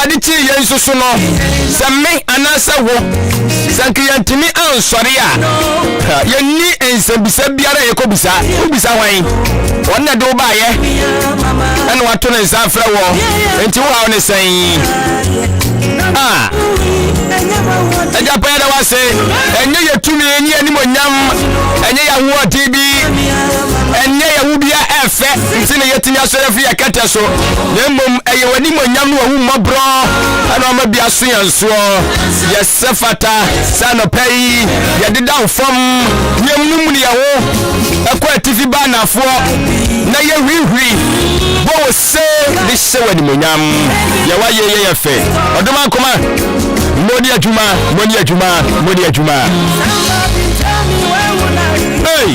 Awurade kyee yɛn nso so no, sɛ me anaasɛ wo, sɛ nka yɛntumi ansɔre a, yɛnni nsɛmbisa biara a yɛkɔbisa. Wobisa hwan? Wɔn na de wo baayɛ, ɛna wato ne nsa afrɛ wɔ, enti wo haw ne sɛn? Ah, agya pa yɛda wase, ɛnyɛ yɛ tumi ne yɛ animonyam, ɛnyɛ yɛ ahoɔden bi, ɛnyɛ yɛ wo bia ɛfɛ nti na yɛtumi asɔre afiri yɛ kɛtɛ so. Na mmom ɛyɛ w'animuonyam ne w'ahummɔborɔ ɛna ɔma bi aso yɛn soɔ. Yɛsɛ fata sɛ anɔpa yi yɛdeda wo fam, yɛmunumunu yɛn ho ɛkɔ atifi ba anafoɔ na yɛhurihuri bɔ wo se de hyɛ w'animuonyam. Yɛ w'ayɛ yɛ yɛ fɛ. Ɔdom akoma, moni adwuma, moni adwuma, moni adwuma. Hey!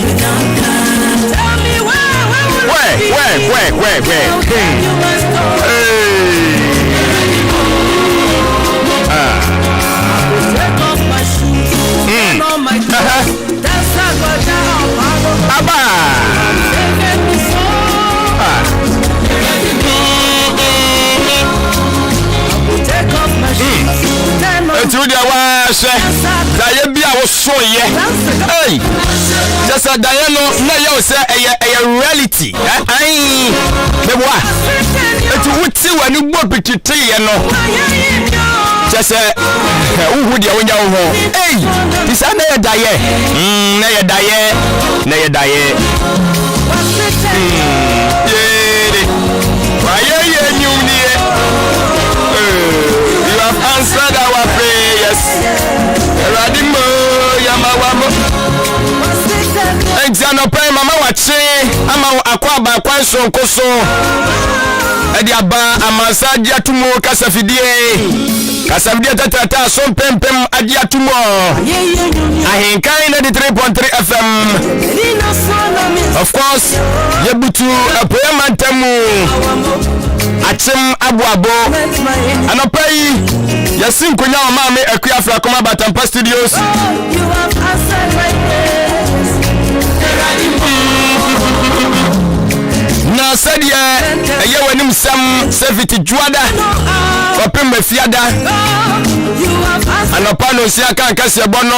Where, where, where, where, where? Hey! Ah. Aba! Ah. Eti wo deɛ waa hwɛ daeɛ bi a wosoeɛ. Ei! Kyɛ sɛ daeɛ no na ɛyɛ wo sɛ ɛyɛ ɛyɛ reality. Ae, meboa. Eti wote w'ani bɔ pititeeɛ no, kyɛ sɛ wohu deɛ wonya wo ho. Ei! Ti saa na ɛyɛ daeɛ. Mm, na ɛyɛ daeɛ. Na ɛyɛ daeɛ. Mm, yee. Wayɛ yɛ nnwom nie. You have answered our prayers. Awurade mo yama wa mo. Enti anɔpa yi mama wakye ama wo akɔ aba kwan soronko so ɛde aba amansa agye ato mu kasafidie kasafidie tɛtɛtɛ so mpempem agye ato mu Ahenkan 93.3 FM. Of course, yɛbutu apueɛ mantam mu Akyem Aboabo. Anɔpa yi yɛsi nkonya wɔ Maame Akua Afrakoma Batampa Studios. Na sɛdeɛ ɛyɛ w'anim sɛm sɛ fiti dwoada kɔpem afiada anɔpa no nsia ka nkɛseɛbɔ no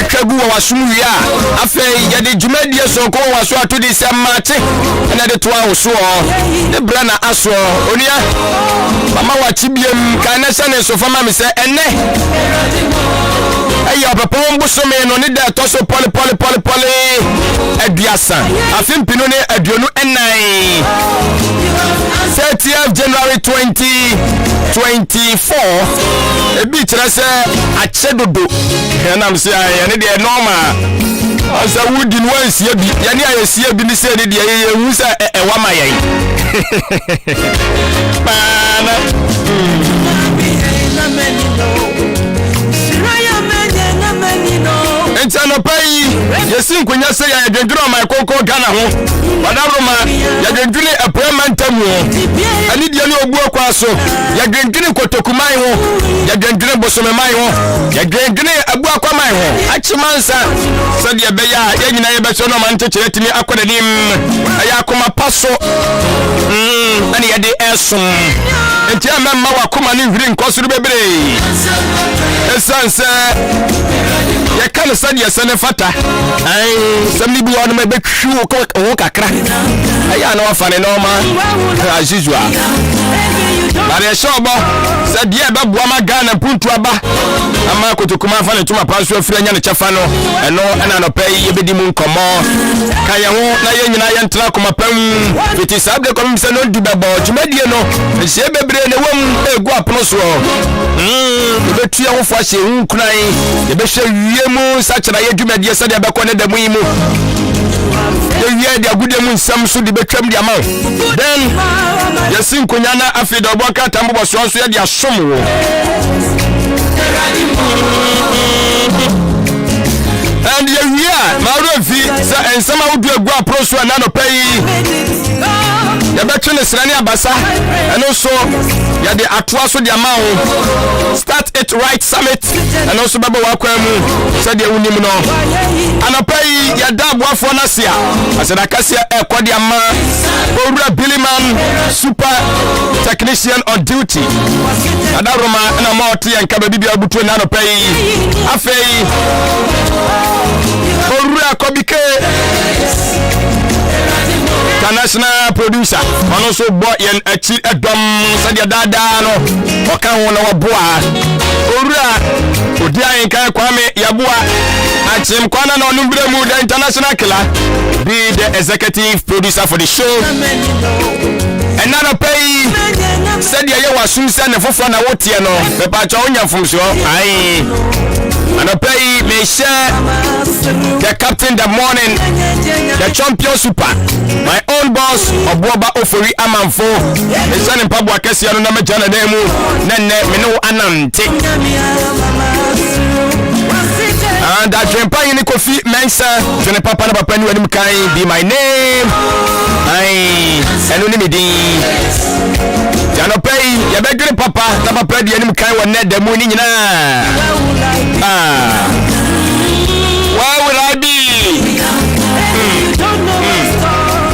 atwa gu wɔ w'asom wie a, afei yɛde dwumadie sononko wɔ w'aso ato di sɛ maakye ɛna de toa wo soɔ ne berɛ na asoɔ. Onua, mama wakye biem kan na hyɛ ne nso fa ma me sɛ ɛnɛ ɛyɛ ɔpɛpɔn bosome no ne da ɛtɔ so pɔle pɔle pɔle pɔle 30 afe 2024, 30th January 2024. Ebi kyerɛ sɛ akyɛ dodo, ɛnam sɛ yɛne deɛ nɔɔma sɛ wodi no wansie bi, yɛne a yɛsie bi ne sɛ ne deɛ yɛhu sɛ ɛwa ma yɛn paana. Nti anɔpa yi yɛsi nkonya sɛ yɛdwendwene ɔman kronkron Ghana ho, ɔdaworoma yɛdwendwene apuei mantam ho, anidie ne obuo kwan so, yɛdwendwene kotokuman ho, yɛdwendwene bosomeman ho, yɛdwendwene abuakwaman ho, akyemansa sɛdeɛ ɛbɛyɛ a yɛn nyinaa yɛbɛsɛ no ɔman nkyekyerɛ atumi akɔ n'anim. Ɛyɛ akoma pa so ɛne yɛde ɛsom, nti a mɛmma wakoma no nhwiri nkɔ soro bebree, ɛsiane sɛ yɛka no sɛdeɛ sɛ ne fata. Sɛm no bi wɔ no ma ɛbɛtwi wo ho kakra, ɛyɛ a na wafa ne nɔɔma as usual. Na deɛ ɛhyɛ ɔbɔ sɛ deɛ ɛbɛboa ma Ghana mpuntu aba ama kotokuma afa ne ntoma pa nso afiri anya ne kyɛfa no, ɛno ɛna anɔpa yi yɛbɛdi mu nkɔmmɔ. Ka yɛn ho na yɛn nyinaa yɛntena akoma pa mu fiti saa berɛ kɔpem sɛ no du bɛbɔ. Dwumadie no nhyɛ bebree na ɛwɔ mu ɛgu apono soɔ. Yɛbɛtu yɛn ho fo ahyɛ ho nkuran, yɛbɛhwɛ wie mu nsakyeraeɛ dwumadie sɛdeɛ ɛbɛkɔ ne da mu yi mu. Yɛwie de agodie mu nsɛm so de bɛtwam de ama wo, then yɛsi nkonya na afei de ɔbɔ krataa mbobɔsoɔ nso yɛde asom wo. And yɛwie a, ma werɛ mfi sɛ nsɛm ahodoɔ agu apono so ɛna anɔpa yi. Yɛbɛtwe ne serɛ ne abasa, ɛno nso yɛde atoa so de ama wo. Start it right summit, ɛno nso bɛbɔ w'akwan mu sɛdeɛ wonim no. Anɔpa yi yɛda aboafoɔ no ase a aseda kɛseɛ ɛrekɔ de ama Owura Billyman super technician on duty. Adaroma na ma ɔte yɛn nka baabi biara butuo na anɔpa yi. Afei Owura Kɔbike international producer ɔno nso bɔ yɛn akyi dɔm sɛdeɛ daadaa no ɔka ho na wɔboa owura odi ahenkan Kwame Yɛboa akyem kwana na ɔno mbrɛ mu the international killer be the executive producer for the show. Ɛna nɔpɛ yi sɛdeɛ yɛ w'asom sɛ ne foforɔ na woteɛ no, mepakyɛ wonya mfomsoɔ. Ae, anɔpɛ yi mehyɛ the captain, the morning, the champion super, my own boss, Ɔboɔba Ofori Amanfo. Mehyɛ ne mpaboa kɛseɛ no na magya ne dan mu na nnɛ me ne wo anante. And adwempa hene Kofi Mensa dwene papa na papa ni w'anim kan be my name. Ae, ɛno ne me din. Nti anɔpa yi yɛbɛdwene papa na papa di anim kan wɔ nnɛ da mu ne nyinaa. Ah. Where will I be?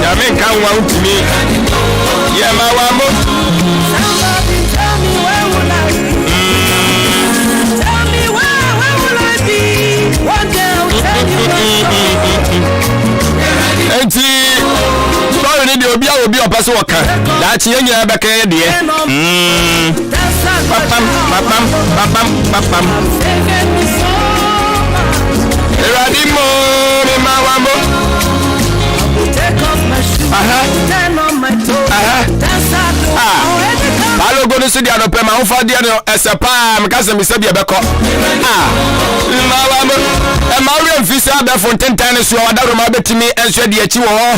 Nyame nka ho a wontumi yɛma wa mo. Somebody tell me, where will I be? Tell me, where will I be? One day I'll tell you my story. Enti story ne deɛ obi a obi a ɔpɛ sɛ wɔka daakye yɛn nyinaa bɛka yɛ deɛ. That's not Papam papam papam papam. Saving me so much. Awurade mo me ma wa mo. Take off my shoes, turn on my toes. That's how the already come. Saa logo no so deɛ anɔpɛ ma wofa deɛ no ɛsɛ paa. Meka sɛ mesɛ bi ɛbɛkɔ ah ma wa mo. Ɛma werɛ mfi sɛ abɛfo ntentan no so a wadaroma bɛtumi nso adi akyi wɔ hɔ.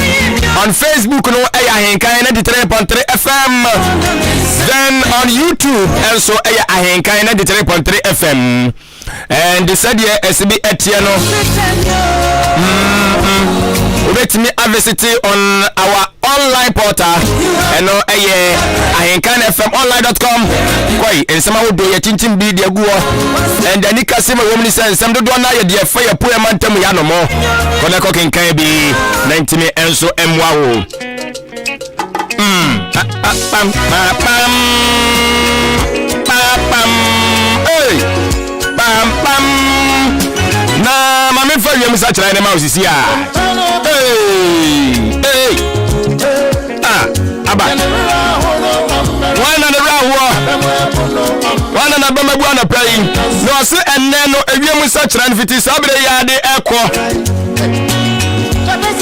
On Facebook no ɛyɛ Ahenkan 93.3 FM, then on YouTube nso ɛyɛ Ahenkan 93.3 FM. And sɛdeɛ ɛsi bi ɛteɛ no, wobɛtumi avisit on our online portal, ɛno ɛyɛ ahenkanfm online.com. Kɔi nsɛm ahodoɔ yɛkyinkyim bi de agu hɔ, and ani kase ma wɔm ni sɛ nsɛm dodoɔ no ayɛ deɛ fa yɛ poɛ ma ntam yɛ anomɔ kɔnɛ kɔ kenkan bi na ntimi ɛnso mmoa wo. Pa, pa, pam, pa, pam, pa, pam, hey, pam, pam. Na ma memfa wiem sa kyerɛ ne ma wo sisi a. Hey, hey. Ah, aba wọn na ne werɛ ahoɔ, wọn na n'abɛma bu anɔpa yi na ɔse ɛnnɛ no ewiem nsakyerɛ no fiti saa bere yi ade ɛkɔ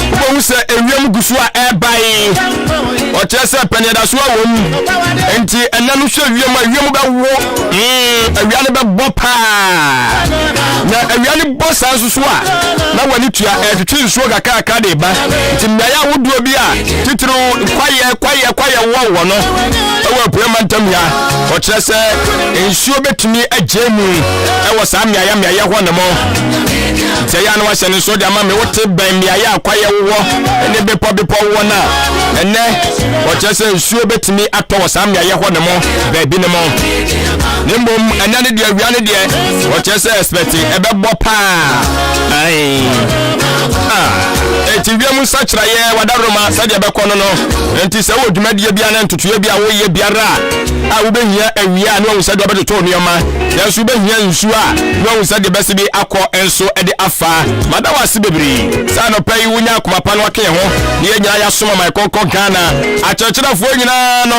wobɛhu sɛ ewiem gu so a ɛreba yi, ɔkyerɛ sɛ pɛneɛdaso wɔ mu. Nti ɛnɛ no hwɛ wiem a ewiem bɛwo, awia no bɛbɔ paa. Na awia no bɔ saa nso so a na w'ani tua ɛtwetwe nsuo kakraka de ba. Nti mmeaeɛ ahodoɔ bi a titiriw kwayɛ kwayɛ kwayɛ wɔ wɔ no ɛwɔ apue mantam ha, ɔkyerɛ sɛ nsuo bɛtumi agye mu ɛwɔ saa mmeaeɛ mmeaeɛ hɔ nom. Nti ɛyɛ a na wahyɛ ne nso de ama me. Wote bɛn mmeaeɛ a kwayɛ wowɔ ne bepɔ bepɔ wowɔ no a, ɛnɛ ɔkyerɛ sɛ nsuo bɛtumi atɔ wɔ saa mmeaeɛ hɔ nom baabi no mu. Ne mmom ɛnɛ no deɛ awia no deɛ ɔkyerɛ sɛ expect ɛbɛbɔ paa. Ae. Ah, enti wiem nsakyerɛeɛ wadaroma sɛdeɛ ɛbɛkɔ no, nti sɛ wowɔ dwumadie biara ne ntotoeɛ bi a woyɛ biara a wobɛhia awia a ne wahu sɛdeɛ wobɛtoto nneɛma, nanso wobɛhia nsuo a ne wahu sɛdeɛ bɛsi bi akɔ nso de afa. Mada wo ase bebree sɛ anɔpa yi wonya akoma pa no aka yɛn ho ne yɛn nyinaa yɛasom ɔman kɔnkɔn Ghana. Akyerɛkyerɛfoɔ nyinaa no,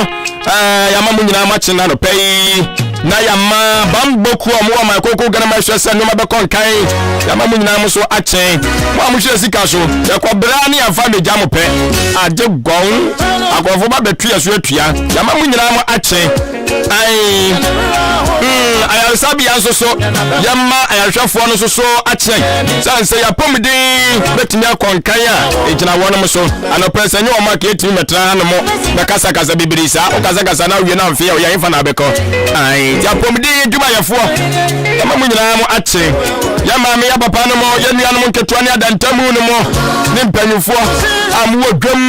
yɛama mo nyinaa makye no anɔpa yi, na yɛama bambɔkuo a mowɔ ɔman kɔnkɔn Ghana ma ɛhwɛ sɛ nneɛma bɛkɔ nkan, yɛama mo nyinaa mo so akye. Mo a mohwɛ sika so, yɛkɔ bra ne yɛmfa mmɛgya mo pɛ agye gɔn akɔmfo ba bɛtu yɛ so atua, yɛama mo nyinaa mo akye. Ai. Ayaresabea nso so, yɛma ayarehwɛfoɔ no nso so akyɛn sane sɛ yɛapɔmuden bɛtumi akɔ nkan a ɛgyina wɔnom so. Anɔpɛ sɛ nyɛ wɔn a kɛtumi mɛtena ha nom bɛkasakasa bebree saa, wokasakasa na awie no amfe a ɔyɛ hefa na abɛkɔ. Ae, nti apɔmuden adwumayɛfoɔ yɛma mo nyinaa mo akye, yɛ maame, yɛ papa no mo, yɛ nuanom nketewa ne adantamu no mo ne mpanyinfoɔ a mowɔ dwam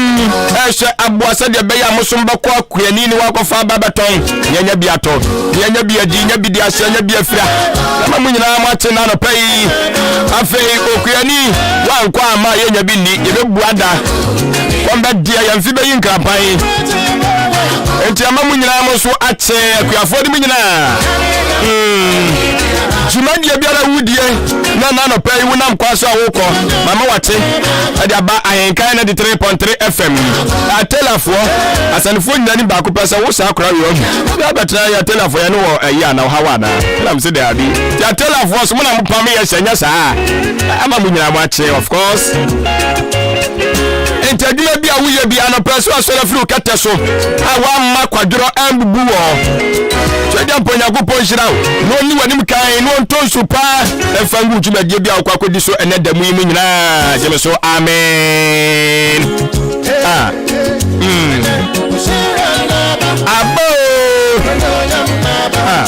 ɛhyɛ aboa sɛdeɛ ɛbɛyɛ a mo so mbɛkɔ akuani ne wakɔfa aba bɛtɔn na yɛanya bi atɔ, na yɛanya bi adi, nya bi de ahyɛ, nya bi afira. Yɛma mo nyinaa mo akye na anɔpa yi. Afei okuani wankɔ ama yɛnya bi nni, yɛbɛbu ada. Wɔn bɛdeɛ yɛn mfe bɛyi nkrampan. Enti ama mo nyinaa mo nso akye akuafoɔ no mu nyinaa. Dwumadie biara wudie na na anɔpa yi wonam kwan so a wokɔ mama wate ɛde aba Ahenkan 93.3 FM. Atelafoɔ Asɛnfoɔ nyina ni baako pɛ sɛ wo saa kora wei ɔhu sɛ abɛtena yɛ telafoɔ yɛ ne wɔ ɛyi ana ɔhaw ana ɛna mese daabi nti atelafoɔ so mo na mo pam yɛ hyɛ nyɛ saa ama mo nyina mo akye of course. Nti adwuma bi a woyɛ bi anɔpɛ so asɔre afiri wo kɛtɛ so a woamma kwadworɔ ambubu wɔ twɛgya mpo Nyankopɔn nhyira wo na ɔnni w'anim kan na ɔntɔ nsu paa ɛmfa ngu dwumadie bi a wokɔ akɔdi so ɛnɛ da mu yi mu nyinaa. Gye me so amen. Ah. Aba o. Ah.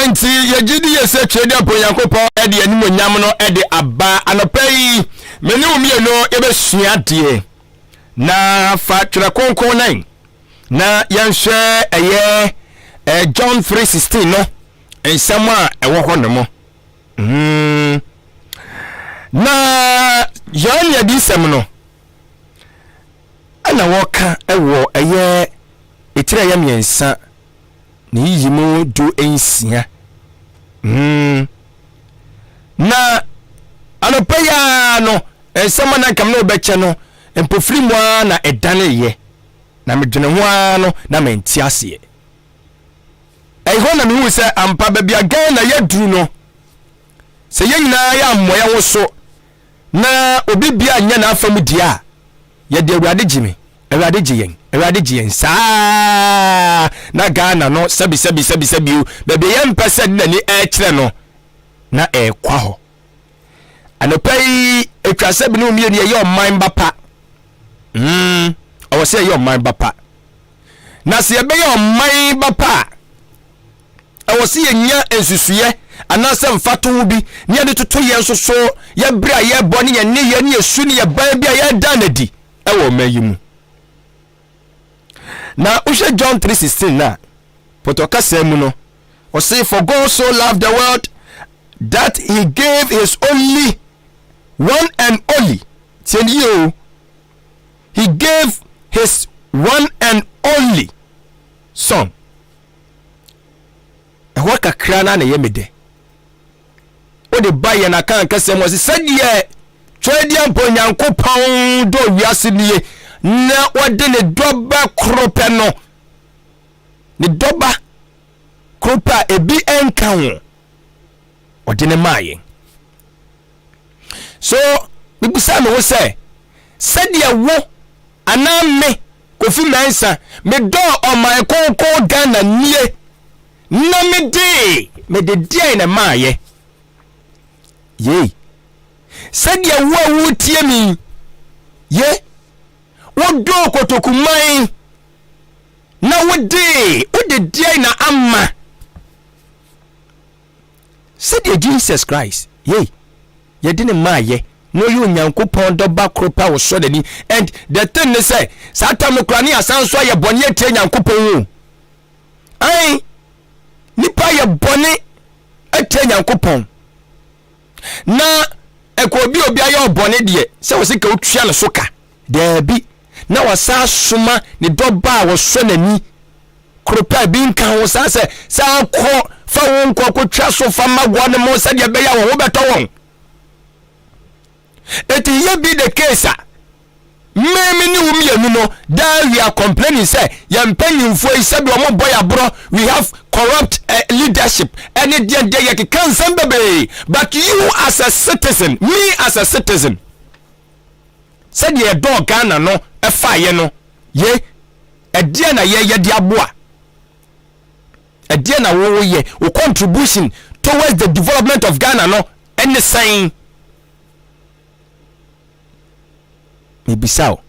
Enti yɛgye di yɛ sɛ Twedeɛpo Nyankopɔn de animuonyam no de aba. Anɔpa yi, me ne wo mmienu yɛbɛsua adeɛ. Na fa Twerɛ Kronkron nan na yɛnhwɛ ɛyɛ eh, John 3:16 no nsɛm a ɛwɔ hɔ no mu. Mm. Na Yohane adiyisɛm no ɛna wɔka wɔ ɛyɛ etire ɛyɛ mmiɛnsa ne yiyi mu 16. Mm. Na anɔpa yi ara no nsɛm a na nka me ne wobɛkyɛ no mpofiri mu ara na ɛdaneeɛ na medwene ho ara no na mente aseɛ. Ɛhɔ na mehuu sɛ ampa baabi a Ghana yɛaduru no, sɛ yɛn nyinaa yɛammɔ yɛn ho so na obi bia nyɛ n'afa mu deɛ a, yɛde Awurade gye me, Awurade gye yɛn, Awurade gye yɛn saa na Ghana no sɛbi sɛbi sɛbi sɛbi o, baabi a yɛmpɛ sɛ de n'ani ɛrekyerɛ no na ɛrekɔ hɔ. Anɔpa yi, ɛtwa sɛ binom mmienu yɛyɛ ɔman ba pa. Mm, ɔwɔ sɛ yɛyɛ ɔman ba pa. Na sɛ yɛbɛyɛ ɔman ba pa a, ɛwɔ sɛ yɛnya nsusuiɛ anaasɛ mfatoho bi ne yɛde toto yɛn nso so yɛ berɛ a yɛbɔ ne yɛn nneyɛɛ ne yɛn su ne yɛn ban bi a yɛda no adi wɔ ɔman yi mu. Na wohwɛ John 3:16 no a, pɔtɔ kasa mu no, ɔse for God so loved the world that he gave his only one and only tie ne yie o He gave his one and only son. Ɛhɔ kakra na na ɛyɛ me dɛ. Wode ba yɛn aka nkɛsɛ mu ɔse sɛdeɛ Twedeɛ Nyankopɔn dɔ wiase nie na wɔde ne dɔba koro pɛ no, ne dɔba koro pɛ a ebi nka ho, ɔde ne maa yɛn. So mebisa me ho sɛ, sɛdeɛ wo anaa me, Kofi Mensah, medɔɔ ɔman kronkron Ghana nie na medee, mede deɛn na ɛmaayɛ? Yei. Sɛdeɛ wo a woretie me yi, ye, wodɔɔ kotokuman na wodee, wode deɛn na ama? Sɛdeɛ Jesus Christ, yei, yɛde no maayɛ na ɔyɛ Onyankopɔn dɔba koro pɛ a ɔsɔ n'ani. And the thing ne sɛ, saa tam no koraa ne yɛasan nso ayɛ bɔne atia Nyankopɔn o. Ae, nipa yɛ bɔne atia Nyankopɔn. Na ɛkɔ obi obi ayɛ ɔbɔne deɛ, sɛ wɔ sɛ ka wotua no so ka. Daabi. na wasan asoma ne dɔba a wɔsɔ n'ani koro pɛ bi nka ho saa sɛ saa kɔ fa wo nkɔ kɔtwa so fa ma wɔn mo sɛdeɛ ɛbɛyɛ a wɔn ho bɛtɔ wɔn. Eti yɛ bi the case a me me ne wo mmienu no daa we are complaining sɛ yɛn mpanyinfoɔ yi sɛbi wɔn bɔ yɛ aborɔ, we have corrupt leadership ɛne deɛ deɛ yɛkeka nsɛm bebree, but you as a citizen, me as a citizen, sɛdeɛ yɛdɔɔ Ghana no ɛfaeɛ no ye ɛdeɛ na yɛyɛ de aboa, ɛdeɛ na wɔyɛ wo contribution towards the development of Ghana no ɛne sɛn? Mebisa o.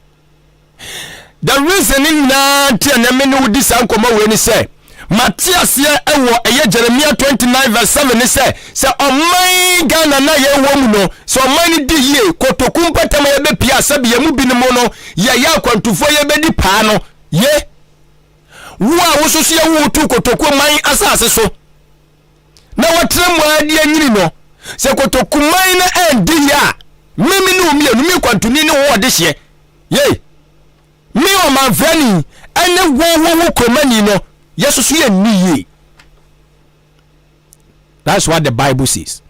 The reason ne nyinaa nti a na me ne wo di saa nkɔmmɔ wei ne sɛ mate aseɛ ɛwɔ ɛyɛ Jeremia 29 verse 7 ne sɛ sɛ ɔman Ghana na yɛwɔ mu no, sɛ ɔman no di yie, kotoku mpɔtam a yɛbɛpia a sɛbi yɛn mu binom no yɛyɛ akwantufoɔ yɛbɛdi paa no ye wo a wososo yɛ wo tu kotoku man asase so na wɔtena mu ara de anyini no, sɛ kotokuman no andi yie a, me me ne wo mmienu, me kwantuni ne wo ɔdehyeɛ, yei, me ɔmanfrani ne wo wo wo kuromani no, yɛsoso yɛnni yie. That's what the Bible says.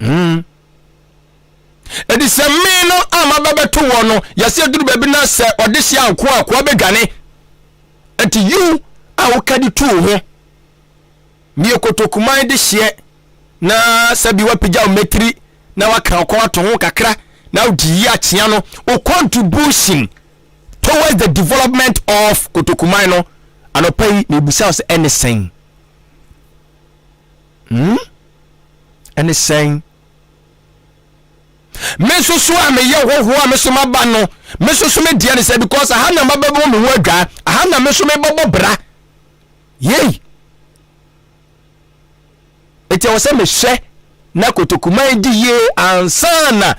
Ɛdi sɛ me no a maba bɛto wɔ no, yɛsɛ aduru baabi na sɛ ɔdehyeɛ anko a akoa bɛdwane. Nti you a woka de tu wo ho, Meyɛ kotokuman dehyeɛ na sɛbi wapagya wo mmatiri na waka ɔkɔn ato ho kakra na wode yi akyea no, wo contribution towards the development of kotokuman no, anɔpa yi mebisa wo sɛ ɛne sɛn? Hmm? Ɛne sɛn? Me nso so a meyɛ hɔhoɔ a me so maba no, me nso so me deɛ ne sɛ because aha na mabɛbɔ me ho adwaa, aha na me nso mebɛbɔ bra. Yei! Enti ɛwɔ sɛ mehwɛ na kotokuman di yie ansa na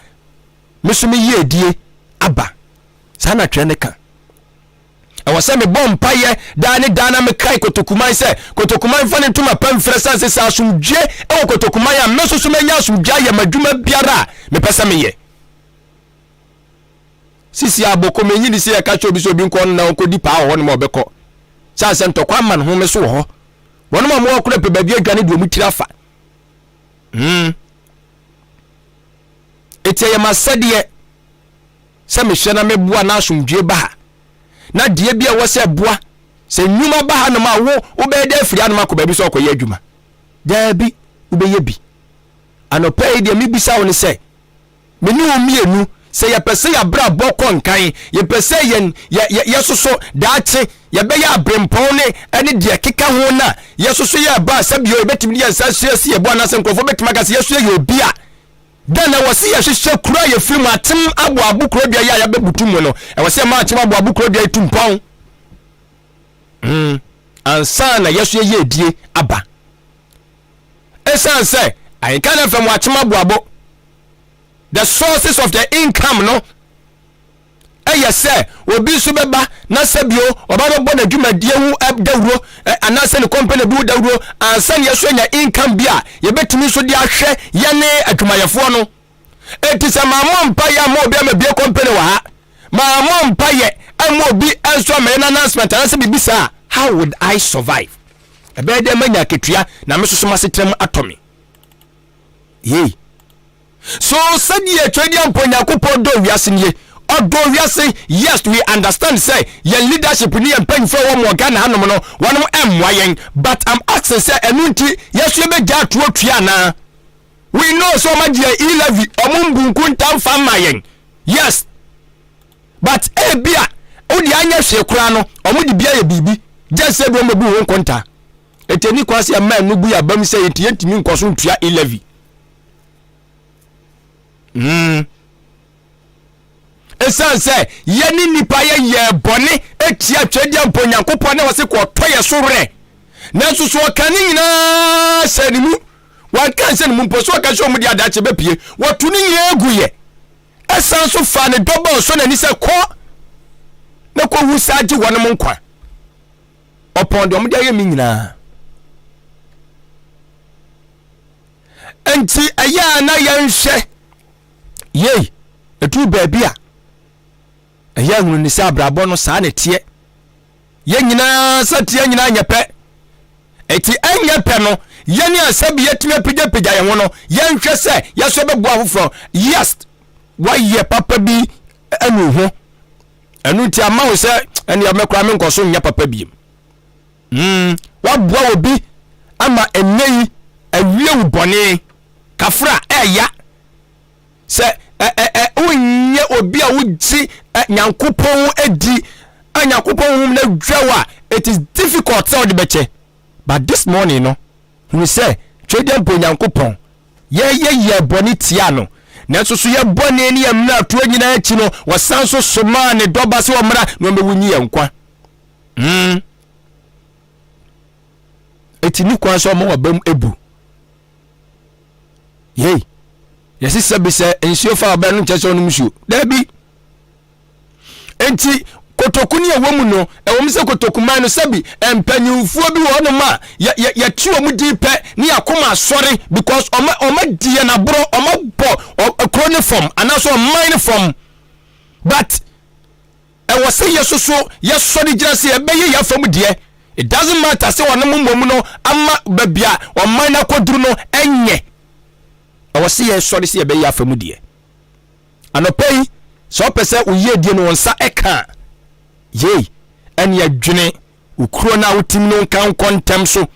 me so me yiedie aba. Saa na twerɛ no ka. Ɛwɔ sɛ mebɔ mpaeɛ daa ne daa na mekae kotokuman sɛ kotokuman fa ne ntoma pa mfira sane sɛ sɛ asomdwie wɔ kotokuman a me nso so manya asomdwie ayɛ m'adwuma biara a mepɛ sɛ meyɛ. Sisi a bɔkɔ menyi ni sɛ yɛka kyerɛ obi sɛ obi nkɔ no na ɔnkɔdi paa wɔ hɔ nom a ɔbɛkɔ. Sane sɛ ntɔkwa ama ne home so wɔ hɔ. Wɔnom a wɔwɔ kora pɛ baabi adwane de wɔn tiri afa. Eti ɛyɛ m'asɛdeɛ sɛ mehwɛ na meboa na asomdwie ba ha. Na deɛ bi a ɛwɔ sɛ ɛboa sɛ nnwuma ba ha nom a wo wobɛyɛ dɛ afiri hanom akɔ baabi sɛ ɔkɔyɛ adwuma. Daabi, wobɛyɛ bi. Anɔpa yi deɛ mebisa wo ne sɛ, Me ne wo mmienu, sɛ yɛpɛ sɛ yɛabrabɔ kɔ nkan, yɛpɛ sɛ yɛn yɛ yɛ yɛsoso daakye yɛbɛyɛ abrempɔn ne ɛne deɛ ɛkeka ho no a, yɛsoso yɛ ɛba a sɛbio yɛbɛtumi de yɛn nsa asua asi yɛn bo anaasɛ nkurɔfoɔ bɛtumi aka sɛ yɛso yɛyɛ obi a, dɛn na ɛwɔ sɛ yɛhwehwɛ kuro a yɛfiri mu atem aboabo kurodua yi a yɛabɛbutu mu no, ɛwɔ sɛ yɛma atem aboabo kurodua yi tu mpɔn ansa na yɛso yɛyɛ adie aba. Ɛsiane sɛ Ahenka no fam atem aboabo the sources of the income no ɛyɛ sɛ obi nso bɛba na sɛ bio ɔba bɛbɔ n'adwumadie ho dawuro anaasɛ ne company bi ho dawuro ansa na yɛso anya income bi a yɛbɛtumi nso de ahwɛ yɛne adwumayɛfoɔ no. Enti sɛ mammɔ mpaeɛ amma obi ammɛbue company wɔ ha, mammɔ mpaeɛ amma obi nso ammɛyɛ no announcement anaasɛ biribi saa a, how would I survive? Ɛbɛyɛ dɛn manya akatua na me nso so m'asetena mu atɔ me? Yei. So sɛdeɛ Twedeɛ mpo Nyankopɔn dɔ wiase nie. Ɔdɔ wiase, yes, we understand sɛ yɛn leadership ne yɛn mpanyinfoɔ a wɔn wɔ Ghana hanom no, wɔnom mmoa yɛn. But I'm asking sɛ ɛno nti yɛso yɛbɛgya atuo tua anaa? We know sɛ wɔn agye yɛn e-levy, wɔn mbu nkunta mfa mma yɛn. Yes. But ebi a wode anyɛ hwee koraa no, wɔn de bi ayɛ biribi. Gye sɛ bi wɔn bɛbu ho nkonta. Enti ɛni kwan sɛ yɛma ɛno bu yɛn abam sɛ yɛnti yɛntumi nkɔ so ntua e-levy. Ɛsiane sɛ yɛne nnipa yɛyɛɛ bɔne atia Twedeɛ mpo Onyankopɔn na wɔse kɔtɔ yɛ so werɛ. Nanso so ɔka ne nyinaa hyɛ ne mu. Wanka nhyɛ ne mu mpo so ɔka sɛ ɔmu de adakye bɛpie. Wɔto ne nyinaa gu yɛ. Ɛsan so faa ne dɔba ɔsɔ n'ani sɛ kɔ na kɔwu saa gye wɔnom nkwa. Ɔpɔn deɛ wɔde ayɛ me nyinaa. Nti ɛyɛ a na yɛnhwɛ yei ɛduru baabi a ɛyɛ Yɛahunu ne sɛ abrabɔ no saa na ɛteɛ. Yɛn nyinaa sɛ teɛ nyinaa nyɛ pɛ. Eti ɛnyɛ pɛ no, yɛne a sɛbi yɛtumi apagyapagya yɛn ho no, yɛnhwɛ sɛ yɛso bɛboa foforɔ. Yes, wayɛ papa bi anu ho. Ɛno nti ama wo sɛ ɛne mɛkora menkɔ so nyɛ papa biem. Waboa obi ama ɛnnɛ yi awie wo bɔne. Kafra ɛɛya. Sɛ ɛ ɛ ɛ wonyɛ obi a wogye Nyankopɔn adi a Nyankopɔn honhom no adwa wo a, it is difficult sɛ wode bɛkyɛ. But this morning no, hunu sɛ Twedeɛ mpo Nyankopɔn, yɛyɛ yɛ bɔne tia no. Nanso so yɛ bɔne ne yɛ mmerɛtoɔ nyinaa akyi no, wɔsan so somaa ne dɔba sɛ ɔmmra na ɔmmɛwu nyi yɛn nkwa. Eti ne kwan sɛ ɔma wabam ebu. Yei, yɛsi sɛbi sɛ nsuo fa ɔbɛn no nkyɛ sɛ ɔnom nsuo. Daabi. Enti kotoku ne ɛwɔ mu no, ɛwɔ mu sɛ kotokuman no sɛbi mpanyinfoɔ bi wɔ hɔnom a yɛte wɔn din pɛ ne yɛakoma asɔre because ɔma ɔma di yɛn aborɔ, ɔma bɔ kuro ne fam anaasɛ ɔman ne fam. But ɛwɔ sɛ yɛsoso yɛsɔre gyina sɛ yɛbɛyɛ yɛn afam deɛ. It doesn't matter sɛ ɔnom mmom no ama baabi a ɔman no akɔduru no ɛnyɛ. Ɛwɔ sɛ yɛsɔre sɛ yɛbɛyɛ yɛn afam deɛ. Anɔpa yi, sɛ ɔpɛ sɛ wo yiedie no wo nsa ɛka a, yei ɛne ɛdwene wo kuro no a wotim no nka nkɔ ntɛm so.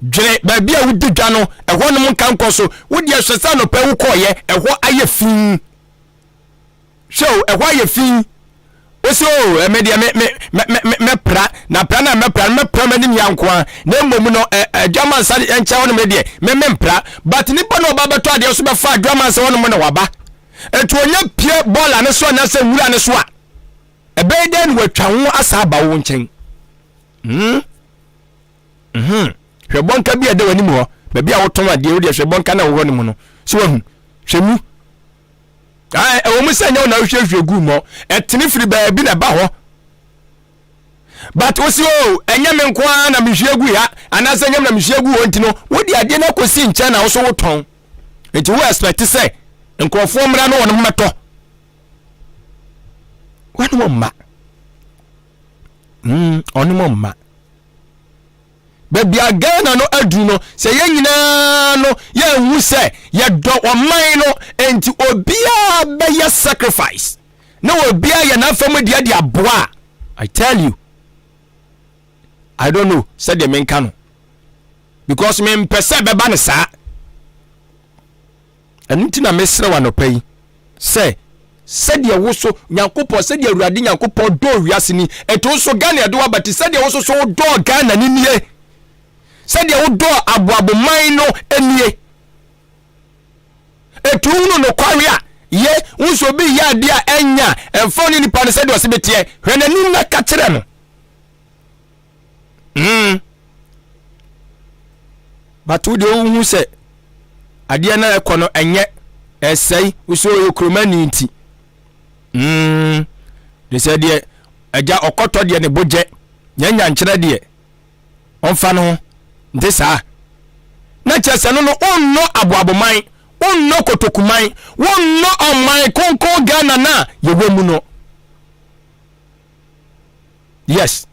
Dwene baabi a wodi dwa no, ɛhɔ nom nka nkɔ so. Wo deɛ hwɛ sɛ anɔpa yi wokɔɔyɛ, ɛhɔ ayɛ fi. Hwɛ o, ɛhɔ ayɛ fi. Wosi o, ɛmɛ deɛ me me me me mɛpra na pra na mɛpra no mɛpra m'anim yɛ nko a, na mmom no ɛ adwamansa nkyɛn hɔ nom deɛ me mempra. But nipa na ɔba bɛtɔ adeɛ nso bɛfa adwamansa hɔ nom na waba. Etu onya pie bɔɔla ne so anaasɛ nwura ne so a, ɛbɛyɛ dɛn na watwa ho asa aba wo nkyɛn? Hwɛ bɔnka bi a ɛda w'anim hɔ, baabi a wotɔn adeɛ, wodeɛ hwɛ bɔnka na ɛwɔ hɔ nom no, so wahu, hwɛ mu. Ɛwɔ mu sɛ nyɛ wo na wohwiehwie gu mmɔ, ɛtene firi baabi na ɛba hɔ. But wosi o, ɛnyɛ me nko ara na mehwie gu ha, anaasɛ ɛnyɛ me na mehwie gu hɔ nti no, wode adeɛ no akɔsi nkyɛn na wo so wotɔn. Nti wo expect sɛ nkurɔfoɔ mmra no wɔn mmɛtɔ. Wɔn mma. Ɔno mma. Baabi a Ghana no aduru no, sɛ yɛn nyinaa no yɛnhu sɛ yɛdɔ ɔman no, enti obiara bɛyɛ sacrifice na obiara yɛ n'afa mu deɛ de aboa. I tell you, I don't know sɛdeɛ menka no because mempɛ sɛ bɛba no saa. Ɛno nti na mesrɛ wo anɔpa yi sɛ sɛdeɛ wo so Nyankopɔn, sɛdeɛ Awurade Nyankopɔn dɔɔ wiase ni, ɛnti wo so Ghana ɛde waba ti, sɛdeɛ wo so so wodɔɔ Ghana ni nie, sɛdeɛ wodɔɔ aboaboman no nie. Ɛtu hunu nokware a ye, wo nso obi yɛ adeɛ a ɛnyɛ a, ɛmfa wo ne nipa no sɛdeɛ ɔse bɛteɛ, hwɛ n'anim na ka kyerɛ no. But wo deɛ wohu sɛ adeɛ no ɛkɔ no ɛnyɛ ɛsɛe, wo sɛ ɔyɛ kuromani nti. De sɛ deɛ agya ɔkɔtɔ deɛ ne bogyɛ nyɛ nyankyerɛ deɛ ɔmfa no ho nte saa. Na kyerɛ sɛ no no wonnɔ aboaboman, wonnɔ kotokuman, wonnɔ ɔman kronkron Ghana no a yɛwɔ mu no. Yes.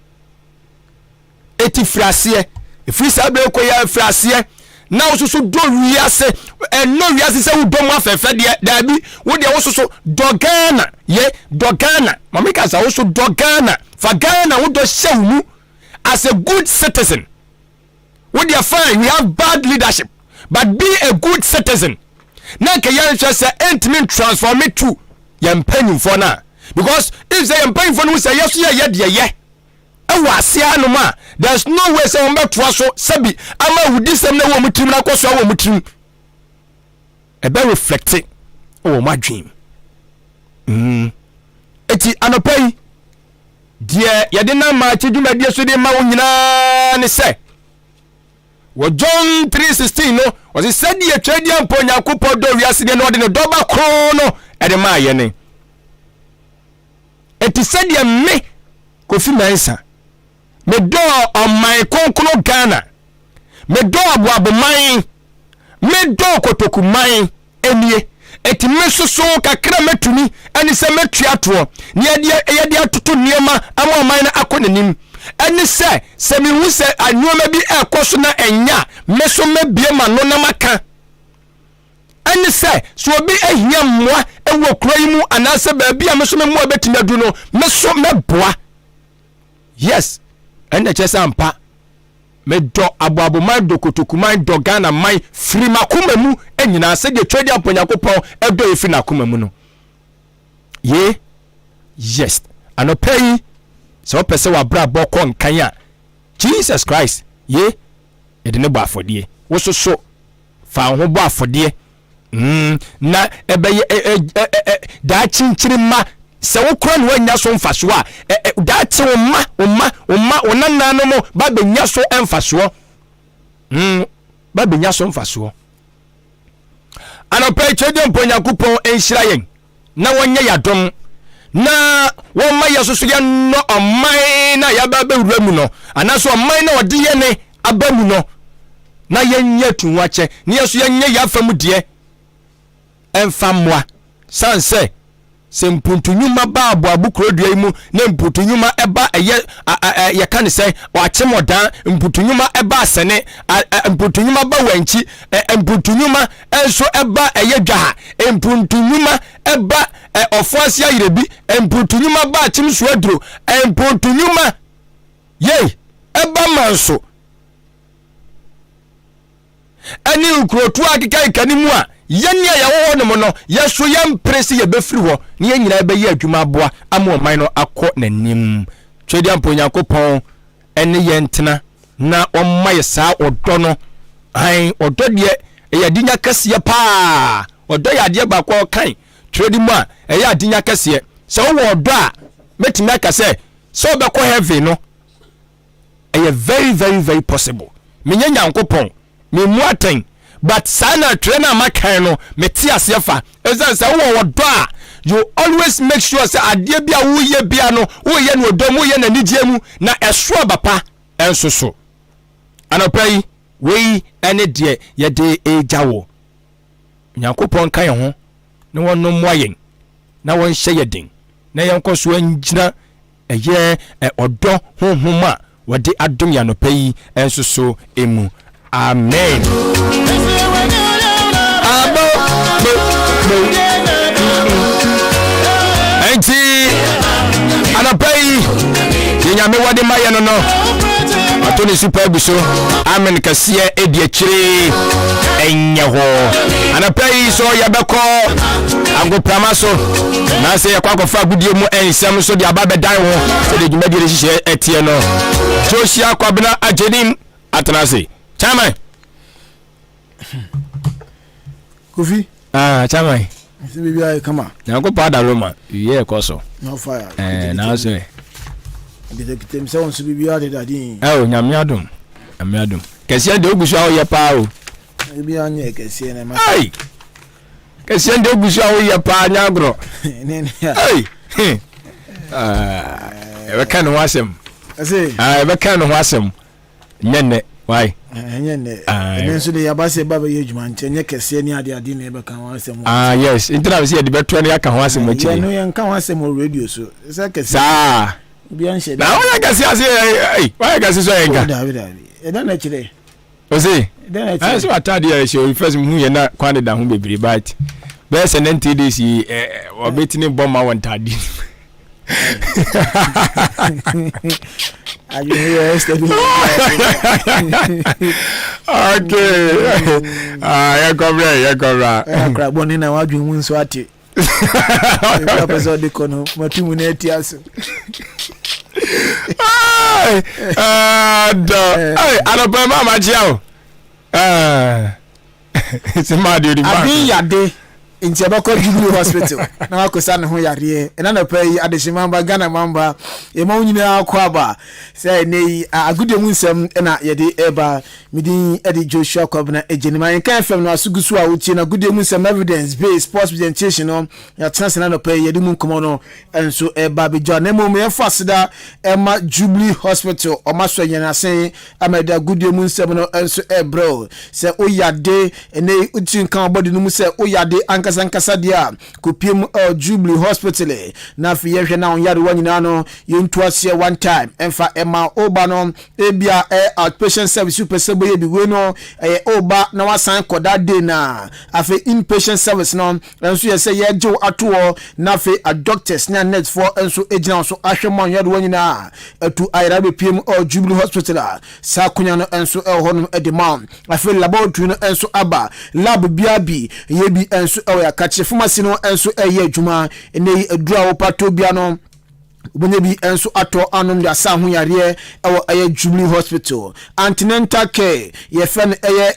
Eti firi aseɛ. Efiri saa bere kɔ yɛ firi aseɛ. Na wososo dɔ wiase. Ɛnɔ wiase sɛ wodɔ mu afɛfɛ deɛ. Daabi. Wo deɛ wososo dɔ Ghana. Ye dɔ Ghana. Maame kasa woso dɔ Ghana. Fa Ghana wodɔ hyɛ wo mu as a good citizen. Wo deɛ fine, we have bad leadership, but be a good citizen. Na nka yɛnhwɛ sɛ ɛntumi transform it to yɛn mpanyinfoɔ no a, because if sɛ yɛn mpanyinfoɔ no hu sɛ yɛso yɛyɛ deɛ yɛ ɛwɔ aseɛ anom a, there's no way sɛ wɔn bɛtoa so sɛbi ama awudisɛm na ɛwɔ wɔn tirim na akɔ so awɔ wɔn tirim. Ɛbɛ reflect wɔ wɔn adwene mu. Eti anɔpa yi, deɛ yɛde nam maakye dwumadie so de ma wo nyinaa ne sɛ, wɔ John 3:16 no, ɔse sɛdeɛ Twedeɛ mpo Onyankopɔn dɔ wiase deɛ na ɔde ne dɔba koro no ɛde maa yɛne. Eti sɛdeɛ me Kofi Mensah medɔɔ ɔman kronkron Ghana, medɔɔ aboaboman, medɔɔ kotokuman nie. Enti me nso so kakra a mɛtumi ne sɛ mɛtua toɔ na yɛde yɛde atoto nneɛma ama ɔman no akɔ n'anim. Ɛne sɛ, sɛ mehu sɛ nneɛma bi ɛrekɔ so na ɛnyɛ a, me nso mɛbue m'ano na maka. Ɛne sɛ, sɛ obi ahia mmoa wɔ kuro yi mu anaasɛ baabi a me nso me mmoa bɛtumi adu no, me nso mɛboa. Yes, ɛnna kyerɛ sɛ ampa Medɔ aboaboman dɔ kotokuman dɔ Ghana man firi m'akoma mu nyinaa sɛdeɛ Twedeampɔ Nyankopɔn dɔ yɛ firi n'akoma mu no. Ye, yes. Anɔpa yi, sɛ wopɛ sɛ w'abrabɔ kɔ nkan a, Jesus Christ, ye, yɛde ne bɔ afɔdeɛ. Wo soso, fa wo ho bɔ afɔdeɛ. Mm, na ɛbɛyɛ ɛ ɛ ɛ ɛ daakye nkyirimma sɛ wokora na woanya so mfasoɔ a ɛ ɛ daakye wo mma wo mma wo mma wo nananom ba bɛnya so mfasoɔ mm, ba bɛnya so mfasoɔ anɔpa yi kyerɛ mpo Nyankopɔn nhyira yɛn na wɔnyɛ yɛadom na wɔma yɛ soso yɛnnɔ ɔman na yɛaba bɛwura mu no anaasɛ ɔman na ɔde yɛne aba mu no na yɛnyɛ atuhoakyɛ na yɛn nso yɛnyɛ yɛn afa mu deɛ ɛmfa mmoa sane sɛ sɛ mpuntu nnwuma ba aboabo kurodua yi mu na mpuntu nnwuma ɛba ɛyɛ yɛka ne sɛ ɔakyem ɔdan mpuntu nnwuma ɛba asɛne mpuntu nnwuma ba wankyi mpuntu nnwuma nso ɛba ɛyɛ dwaha mpuntu nnwuma ɛba ɔfo ase ayerɛbi mpuntu nnwuma ba akyem so aduro mpuntu nnwuma yei ɛba manso ɛne nkurotoɔ a akekakeka no mu a, yɛn a yɛwɔ hɔ nom no, yɛn so yɛmpere sɛ yɛbɛfiri hɔ na yɛn nyinaa bɛyɛ adwuma aboa ama ɔman no akɔ n'anim. Twedeampa Onyankopɔn ne yɛn ntena na ɔmma yɛ saa ɔdɔ no. Ae, ɔdɔ deɛ ɛyɛ adenya kɛseɛ paa. Ɔdɔ yɛ adeɛ baako a ɔkan twerɛ mu a ɛyɛ adenya kɛseɛ. Sɛ wowɔ ɔdɔ a, mɛtumi aka sɛ sɛ wobɛkɔ heaven no, ɛyɛ very very very possible menyɛ nyankopɔn memmu atɛn but saa na twerɛ no a makan no mete aseɛ fa ɛsiane sɛ wowɔ ɔdɔ a you always make sure sɛ adeɛ bi a woyɛ bia no woyɛ no ɔdɔ mu woyɛ no anigyeɛ mu na ɛso aba pa ɛnso so anɔpa yi wei ɛne deɛ yɛde ɛgya wo Nyankopɔn nka yɛn ho na wɔno mmoa yɛn na wɔnhyɛ yɛ den na yɛnkɔ so ngyina Ɛyɛ ɔdɔ honhom a wɔde adom yɛn anɔpa yi nso so mu. Amen. Abo bo bo. Enti anɔpa yi yɛ nyame wɔde ma yɛ no no ato ne super agu so amen kɛseɛ ɛdi akyire ɛnyɛ hɔ anɔpa yi so yɛbɛkɔ agoprama so na sɛ yɛkɔ akɔfa agodie mu nsɛm nso de aba bɛdan ho sɛdeɛ dwumadie no hyehyɛ ɛteɛ no Joshua Kwabena Agyenim atena ase chairman Kofi ah chairman sɛ biribi ayɛ kama nyankopɔn adaro ma wie ɛkɔ so no fire eh na so ɛ kitakita sɛ wɔn so biribi adedade eh o nyame adom nyame adom kɛseɛ deɛ ogu so a woyɛ paa o ebi anyɛ kɛseɛ na ɛma ai kɛseɛ deɛ ogu so a woyɛ paa nyɛ agorɔ ɛbɛka ne ho asɛm ɛbɛka ne ho asɛm nyɛ nnɛ why ɛnyɛ nnɛ ɛnɛ nso de yaba sɛ ba bɛyɛ adwuma nti ɛnyɛ kɛseɛ ne ade ade na ɛbɛka ho asɛm ah yes nti na sɛ yɛde bɛtoa no yɛaka ho asɛm akyire yɛno yɛnka ho asɛm wɔ radio so sɛ kɛseɛ saa na woyɛ kɛseɛ ase woyɛ kɛse so yɛnka dabi dabi ɛdɛn na kyerɛ Ose, ɛyɛ sɛ w'atadeɛ a ɛhyɛ first mu yɛ na kwan deda ho bebree but bɛyɛ sɛ 90 days yi wɔbɛtumi bɔ ma wɔ ntadeɛ okay ah yɛkɔbrɛ yɛkɔbrɛ akorabɔ ne na wadwen mu nso ate ebi apɛ sɛ ɔde kɔ no matu mu na ati aso dɔ anɔpɛ ma makyea o sɛ maa deɛ ɔde maa abi yade nti ɛbɛkɔ Jubilee Hospital na wakɔsa ne ho yareɛ ɛna nɔpɛ yi adehye mamba Ghana mamba yɛma wo nyinaa kɔ aba sɛ ɛnɛ yi agodie mu nsɛm na yɛde ɛba Me din de Joshua Kwabena Agyenim. Ahenka FM no aso gu so a wotie no agodie mu nsɛm evidence based sports presentation no yɛatena ase na anɔpa yi yɛde mu nkɔmmɔ no nso ɛba abɛgya na mmom yɛmfa aseda ɛma Jubilee Hospital ɔma so yɛn asen ama yɛde agodie mu nsɛm no nso ɛbrɛ o sɛ woyade ɛnɛ yi wotiri nka wɔ bɔde no mu sɛ woyade ankasa. ankasa ankasa deɛ a, kɔpie mu ɛwɔ Jubilee Hospital na afei yɛhwɛ na wo nyarewa nyinaa no yɛntu aseɛ one time ɛmfa ɛma woba no. Ebia ɛyɛ outpatient service wopɛ sɛ bɛyɛ bi, wei no ɛyɛ woba na wasan kɔ that day. Na afei inpatient service no nso yɛ sɛ yɛgye wo ato hɔ na afei a doctors ne a nursefoɔ nso gyina wo so ahwɛ mu a nyarewa nyinaa atu ayera. Bɛpie mu ɛwɔ Jubilee Hospital a, saa akonnwa no nso ɛwɔ hɔnom de ma wo. Afei laboratory no nso aba, lab biara bi ɛyɛ bi nso ɛwɔ yɛakakye. Pharmacy no nso ɛyɛ adwuma ɛnɛ yi, aduru a wopa tɔ bia no wobɛnya bi nso atɔ anom de asa ho yareɛ ɛwɔ ɛyɛ Jubilee Hospital. Antenatal care, yɛfrɛ no ɛyɛ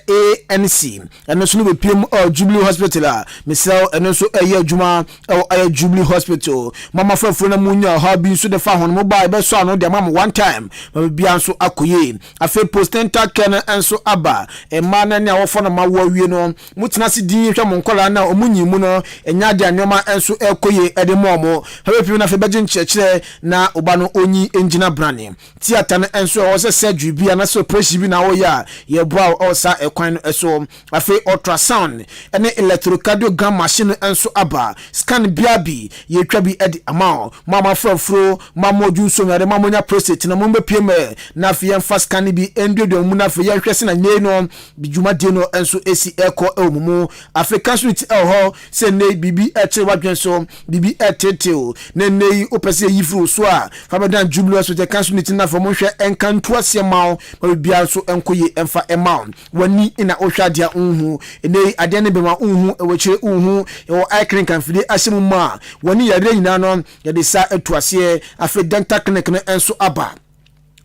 ANC, ɛno nso no bɛpie mu ɛwɔ Jubilee Hospital a, mesrɛ wo, ɛno nso ɛyɛ adwuma ɛwɔ ɛyɛ Jubilee Hospital. Mama fɛfoɔ no mu nya ɔhaw bi nso de fa ho no, mo ba yɛbɛsɔ ano de ama mo one time ma biribiara nso akɔ yie. Afei postnatal care no nso aba. Mmaa no ne awɔfoɔ no ma wo awie no, motena ase din hwɛ mo nkɔlaa no a ɔmo nyi mu no, ɛnya adeɛ a nneɛma nso ɛkɔ yie ɛde ma ɔmo fɛbɛpiem no. Afei bɛgye nkyerɛkyerɛ na ɔba no ɔnyi ngyina brane. Theatre no nso ɛwɔ sɛ surgery bi anaasɛ operation bi na wɔyɛ a, yɛboa wo ɛwɔ saa ɛkwan no so. Afei ultrasound ne electrocardiogram machine no nso aba. Scan bia bi yɛtwa bi de ama wo. Mo a moafra afuro, mo a mo odwu nsuo yare, mo a monya prostate no, mo mbɛpie mɛ na afei yɛmfa scan no bi nduadua mu na afei yɛnhwɛ sɛ na nyei no dwumadie no nso esi ɛkɔ ɛwɔ mu mu. Afei council ti ɛwɔ hɔ sɛ nnɛ biribi ɛkyerɛ wadwen so, biribi ɛtetew na nnɛ yi wopɛ sɛ yɛyi firi wo so a, fa bɛdan Jubilee Hospital council ti na afei mo nhwɛ ɛnka nto aseɛ ma wo ma biribiara nso ɛnkɔ yie ɛmfa ɛma wo. W'ani na wohwɛ adeɛ a nhu, ɛnɛ yi adeɛ no bɛma nhu, ɛwɔ akyire nhu. Yɛwɔ eye clinic mfidie ahyɛ mu mu a w'ani yareɛ nyinaa no yɛde sa atu aseɛ. Afei dental clinic no nso aba.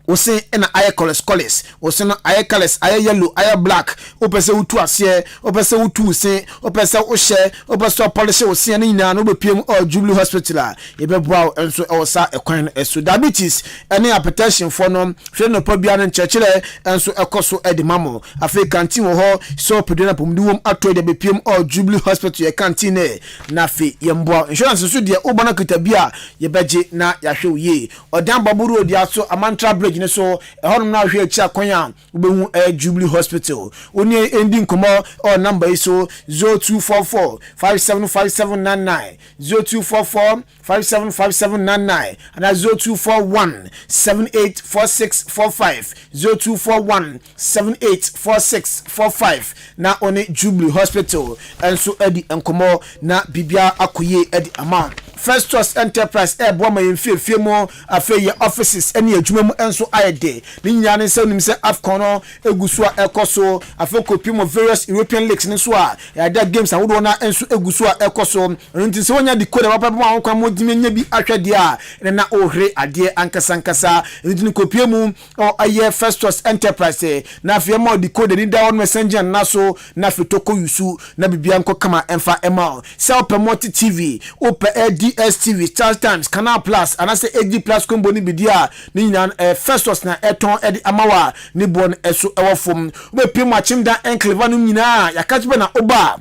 Wose na ayɛ colours colours, wose no ayɛ colours, ayɛ yellow, ayɛ black, wopɛ sɛ wotu aseɛ, wopɛ sɛ wotu wo se, wopɛ sɛ wohyɛ, wopɛ sɛ ɔpolish wo seɛ no nyinaa no, wobɛpie mu ɛwɔ Jubilee Hospital a, yɛbɛboa wo nso ɛwɔ saa ɛkwan no so. Diabetes ɛne hypertension foɔ no, hwɛ nnɔpa biara no nkyerɛkyerɛ nso ɛkɔ so de ma mo. Afei canteen wɔ hɔ sɛ ɔpɛdua no apɔmuden wɔm atɔ de abɛpie mu ɛwɔ Jubilee Hospital yɛ canteen ne na afei yɛmboa wo. Insurance nso deɛ, wobɔ no kita bi a, yɛbɛgye na yɛahwɛ wo yie. Ɔdan Bɔbo Road aso Amantra Bridge ne so ɛhɔnom na ahwɛ akyi akwan a wobɛhu ɛyɛ Jubilee Hospital. Wo ne ɛndi nkɔmmɔ ɛwɔ number yi so: 0244 575799, 0244 575799 anaa 0241 784645, 0241 784645 na ɔne Jubilee Hospital nso adi nkɔmmɔ na biribiara akɔ yie de ama. Festus Enterprise ɛreboa ma yɛn fiefie mu, afei yɛ offices ne adwuma mu nso ayɛ de. Ne nyinaa ne sɛ wonim sɛ AFCON no egu so a ɛkɔ so. Afei kɔpie mu various European leagues no nso a yɛada games ahodoɔ no nso egu so a ɛkɔ so. Ɛno nti sɛ wonya decoder papa bi ma ho kwan ma wotumi anya bi ahwɛ deɛ a, ɛna na ɔrehwere adeɛ ankasa ankasa. Ɛno nti no kɔpie mu ɔyɛ Festus Enterprise na afei ɛma decoder ni da hɔ no ɛsɛn gyina nna so na afei tɔkɔ yusu na biribiara nkɔ kama ɛmfa ɛma wo. Sɛ wopɛ Multi TV, wopɛ DStv, StarTimes, Canal Plus anaasɛ HD Plus combo no bi di a, ne nyinaa no ɛyɛ Festus na ɛtɔn ɛde ama wo a ne boɔ no ɛso ɛwɔ fam. Wobɛpie mu Akyemdan Enclave no nyinaa yɛaka kyerɛ na woba a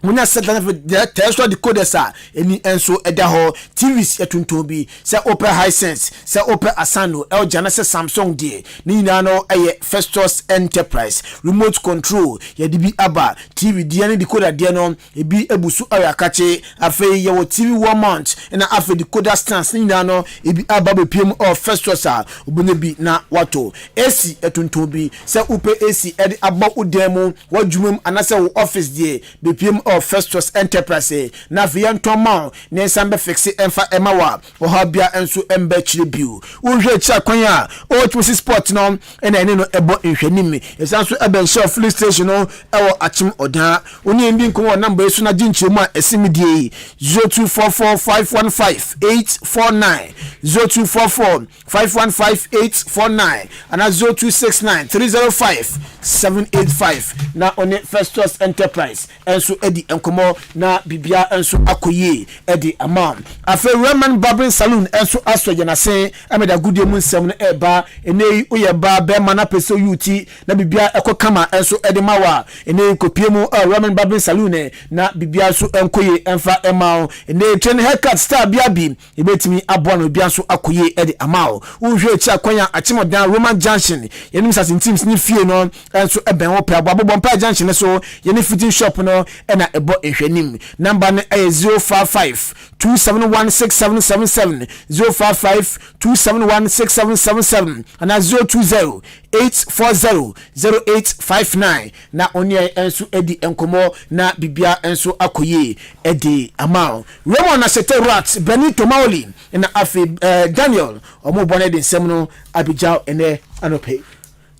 wonya satellite terrestrial decoders a ɛni nso ɛda hɔ. TVs yɛtontɔn bi, sɛ wopɛ Hisense, sɛ wopɛ Asano, LG anaasɛ Samsung deɛ, ne nyinaa no ɛyɛ Festus Enterprise. Remote control yɛde bi aba. TV deɛ ne decoder deɛ no ebi ebu so ɛyɛ akakye. Afei yɛwɔ TV wall mount ɛna afei decoder stands, ne nyinaa no ebi aba bepie mu ɛwɔ Festus a wobɛnya bi na wato. AC ɛtontɔn bi, sɛ wopɛ AC ɛde abɔ wo dan mu, w'adwuma mu anaasɛ wo office deɛ, bepie mu ɛwɔ Festus Enterprise na afei yɛntɔn ma wo ne nsan bɛfixe ɛmfa ɛma wo a ɔhaw bia nso ɛmbɛ akyire bio. Wohwɛ akyiri akwan a ɔwɔ sport no ɛna ɛne no ɛbɔ nhwɛnim. Ɛsan so ɛbɛn Shell filling station no ɛwɔ Akyem Ɔdan. Wo ne yɛn di nkɔmmɔ wɔ number yi so na gye nkyerɛmu a ɛsi mi die yi: 0244515849, 0244515849 anaa 0269305785 na ɔne Festus Enterprise nso adi nkɔmmɔ na biribiara nso akɔ yie ɛde ama. Afei Raymond Barbering Saloon nso asɔ yɛn ase ɛmɛde agodie mu nsɛm no ɛreba. Ɛnɛ yi woyɛ baa bɛrima na pɛ sɛ oyi ti na biribiara ɛkɔ kama nso ɛde ma wo a, ɛnɛ yi kɔpie mu Raymond Barbering Saloon na biribiara nso ɛnkɔ yie ɛmfa ɛma wo. Ɛnɛ yi twɛn haircut style bia bi ebɛtumi aboa no biribiara nso akɔ yie ɛde ama wo. Wohwɛ akyi akwan a, Akyemɔdan Roman Junction, yɛnim Sase Ntims ne fie no nso ɛbɛn wo pɛ. Aboabobɔ Mpa Junction no so yɛne fitting shop no ɛna. ɛbɔ nhwɛnim. Number no ɛyɛ 055 271 6777, 055 271 6777 anaa 020 840 0859 na ɔne yɛn nso adi nkɔmmɔ na biribia nso akɔ yie ɛde ama wo. Raymond Asete Rat, Benito Maoli na afei Daniel ɔmo bɔ no de nsɛm no abigyaw ɛnɛ anɔpɛ yi.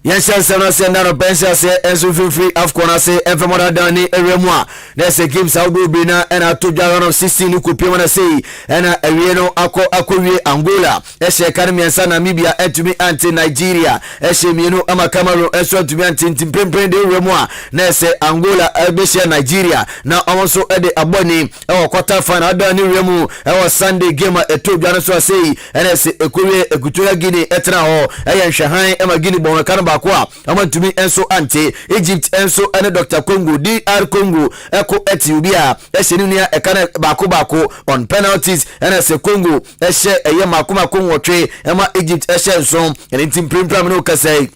Yɛnhyɛ nsɛm no ase ɛnda no pɛ nhyɛ aseɛ nso mfimfiri AFCON ase ɛmfɛmɔdadan ne awia mu a na ɛsɛ games ahodoɔ bebree na ɛna ato dwa. Round of 16 no kɔpie mu na sei ɛna awie no akɔ akɔwie. Angola ɛhyɛ ɛka no mmiɛnsa, Namibia ɛntumi ante, Nigeria ɛhyɛ mmienu ama Cameroon ɛnso antumi ante. Nti mprempren de awia mu a na ɛsɛ Angola ɛbɛhyia Nigeria na ɔmo nso ɛde abɔ ni ɛwɔ quarter final adan ne wia mu. Ɛwɔ Sunday game a ɛtɔ dwa no so ase yi, ɛna ɛsɛ ɛkɔwie Equatorial Guinea ɛtena hɔ ɛyɛ nhwɛhan ɛma Guinea bɔn ɛka no baako a ɔmo ntumi nso ante. Egypt nso ɛne Dr Congo, DR Congo, ɛkɔ ɛte obi a ɛhyɛ ne nua ɛka no baako baako on penalties. Ɛna ɛsɛ Congo ɛhyɛ ɛyɛ mako mako 8 ɛma Egypt ɛhyɛ 7. Ɛne nti mprempren ne kasa yi,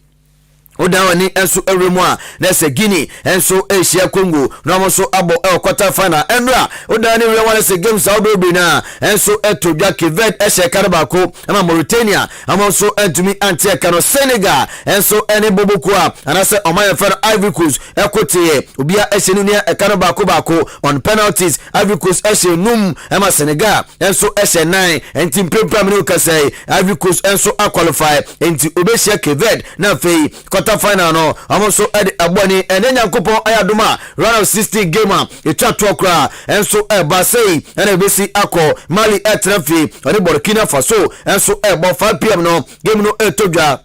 wodan w'ani nso awura mu a na ɛsɛ Guinea nso ɛrehyia Congo na wɔn nso abɔ ɛwɔ quarter final. Ɛnura wodan ne wura wɔn sɛ games ahodoɔ bebree na nso ɛto dwa. Cape Verde ɛhyɛ ɛka no baako ɛma Mauritania, wɔn nso ntumi ante ɛka no. Senegal nso ɛne Boboko a anaasɛ ɔman yɛn fɛ no Ivory Coast ɛko teɛ, obia ɛhyɛ ne nua ɛka no baako baako on penalties. Ivory Coast ɛhyɛ 5 ɛma Senegal nso ɛhyɛ 4. Nti mpempem ne okasa yi, Ivory Coast nso aqualify, nti obɛhyia Cape Verde na afei quarter final no ɔmo nso ɛde ɛbɔ ni. Ɛnɛ Nyankopɔn ɛyɛ adom a, round of 16 game a ɛtwa toɔ koraa ɛnso ɛba sei ɛna ɛbɛsi akɔ. Mali ɛtena fie ɔne Burkina Faso ɛnso ɛbɔ 5 p.m. no game no ɛtɔ dwa,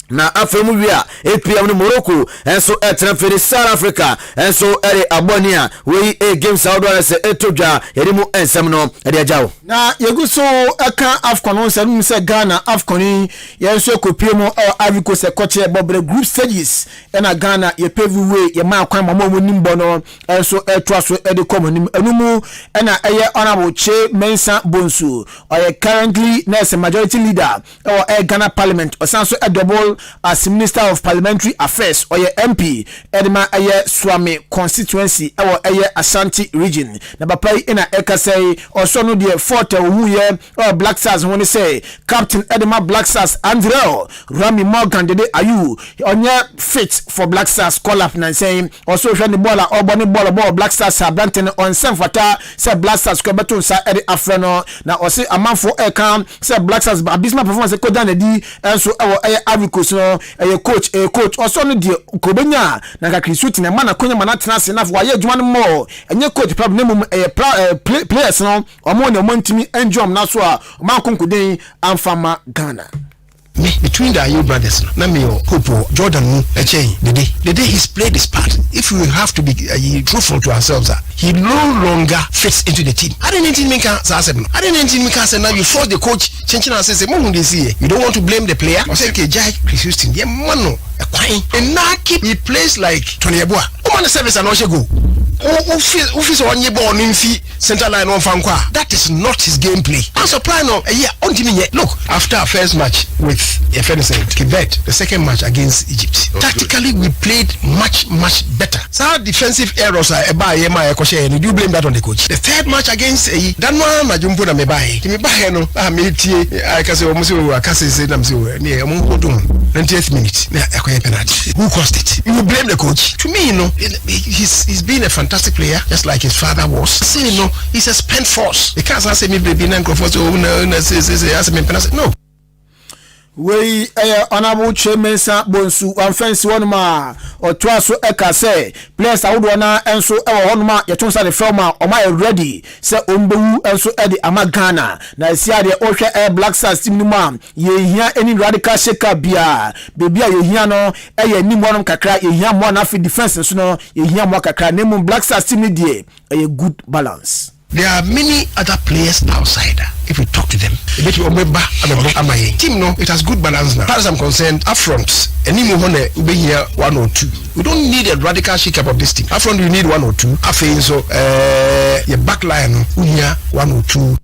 na afei mu wie a 8 p.m. no Morocco nso ɛtena fie ne South Africa nso ɛde abɔ ni a wei ɛ games ahodoɔ no sɛ ɛtɔ dwa yɛde mu nsɛm no ɛde agya wo. Na yɛgu so ɛka AFCON no nsɛm sɛ Ghana AFCON yi yɛn nso ɛkɔpie mu ɛwɔ Ivory Coast, ɛkɔkyerɛ bɔbrɛ group stages ɛna Ghana yɛ pave way, yɛma kwan ma ɔmo a ɔmo nim bɔ no ɛnso ɛtoa so ɛde kɔ ɔmo anim. Ɛno mu ɛna ɛyɛ Honourable Kyei Mensah Bonsu, ɔyɛ currently nurse majority leader ɛwɔ ɛyɛ Ghana Parliament, ɔsan so ɛdouble as Minister of Parliamentary Affairs, ɔyɛ MP ɛde ma ɛyɛ Suame constituency ɛwɔ ɛyɛ Ashanti Region. Na papa yi ɛna ɛkasa yi, ɔsɔ no deɛ fault a ohun yɛ ɛwɔ Black Stars ho ne sɛ captain ɛde ma Black Stars, André Rami Morgan Dede Ayew, ɔnyɛ fit for Black Stars call up. Nansɛn ɔso hwɛ ne bɔɔl a ɔbɔ ne bɔɔl bɔɔl Black Stars aberante no ɔnsɛm fata sɛ Black Stars kɔ bɛto nsa ɛde afrɛ no. Na ɔse amanfoɔ ɛka sɛ Black Stars abysmal performance kɔgya n'adi ɛnso ɛwɔ ɛyɛ Ivory Coast no, ɛyɛ coach, ɛyɛ coach. Ɔsɔ no deɛ kò bɛnya na nka Chris Hughton ɛma na konya ma na tena ase na afɔ wayɛ adwuma no mɔɔ. Ɛnyɛ coach problem ne mu, ɛyɛ pra ɛɛ players no ɔmo na ɔmo ntumi ɛngye ɔmo na so a ɔmo akonkoden amfa ma Ghana. Me, between the Ayew brothers no, na me hope wɔ Jordan mu ɛkyɛn Dede. Dede, he's played his part. If we have to be truthful to ourselves, he no longer fits into the team. Adi ne nti mi ka saa asɛm no, adi ne nti mi ka sɛ na you force the coach kyenkyen ase sɛ mo hu de si yɛ, you don't want to blame the player. Ɔsɛ ke gyae Chris Hughton, yɛ ma no ɛkwan nnaaki. He plays like Tony Yeboah. O ma no service ana ɔhyɛ goal. O fi sɛ ɔnye bɔɔl no nfi center line ɔnfa nkɔ a, that is not his game play. And supply no ɛyɛ ɔntumi nyɛ. Look, after our first match with yɛfɛ no sɛ Cape Verde, the second match against Egypt, tactically we played much much better. Saa defensive errors a ɛbaa yɛ ma ɛkɔhyɛ yɛ no, do you blame that on the coach? The third match against ɛyi dano anadwo mpo na meba yɛ nti meba yɛ no a metie aka sɛ ɔmo sɛ o aka sɛ sɛ nam sɛ o ne ɔmo nko do ho 90th minute na ɛkɔyɛ penalty. Who caused it? You will blame the coach? To me no, he's been a fantastic player just like his father was. Say no, he's a spent force. Ɛka saa sɛ me bebree na nkurɔfoɔ sɛ o na na sɛ sɛ sɛ asɛ mempena sɛ no. Wei ɛyɛ Honourable Kyei Mensah Bonsu. Wamfɛnsi hɔnom a ɔtoa so ɛka sɛ players ahodoɔ no nso ɛwɔ hɔnom a yɛto nsa de fɛm a ɔmo ayɛ ready sɛ ɔmo bɛwu nso ɛde ama Ghana. Na esi adeɛ ɔhwɛ ɛyɛ Black Stars team no mu a yɛhia ɛni radical shake up bia beebi a yɛhia no ɛyɛ anim hɔnom kakra, yɛhia mmoa, na afei defence nso no yɛhia mmoa kakra. Na emu Black Stars team no deɛ ɛyɛ good balance. There are many other players outside. If we talk to them, ebetumi ɔmo ba abɛbɔ ama yɛn. Team no, it has good balance now. As far as I'm concerned, up front, ɛni mu hɔ na wobɛhia one or two. We don't need a radical shake up of this team. Up front, you need one or two. Afei nso, yɛ back line no, wohia one or two.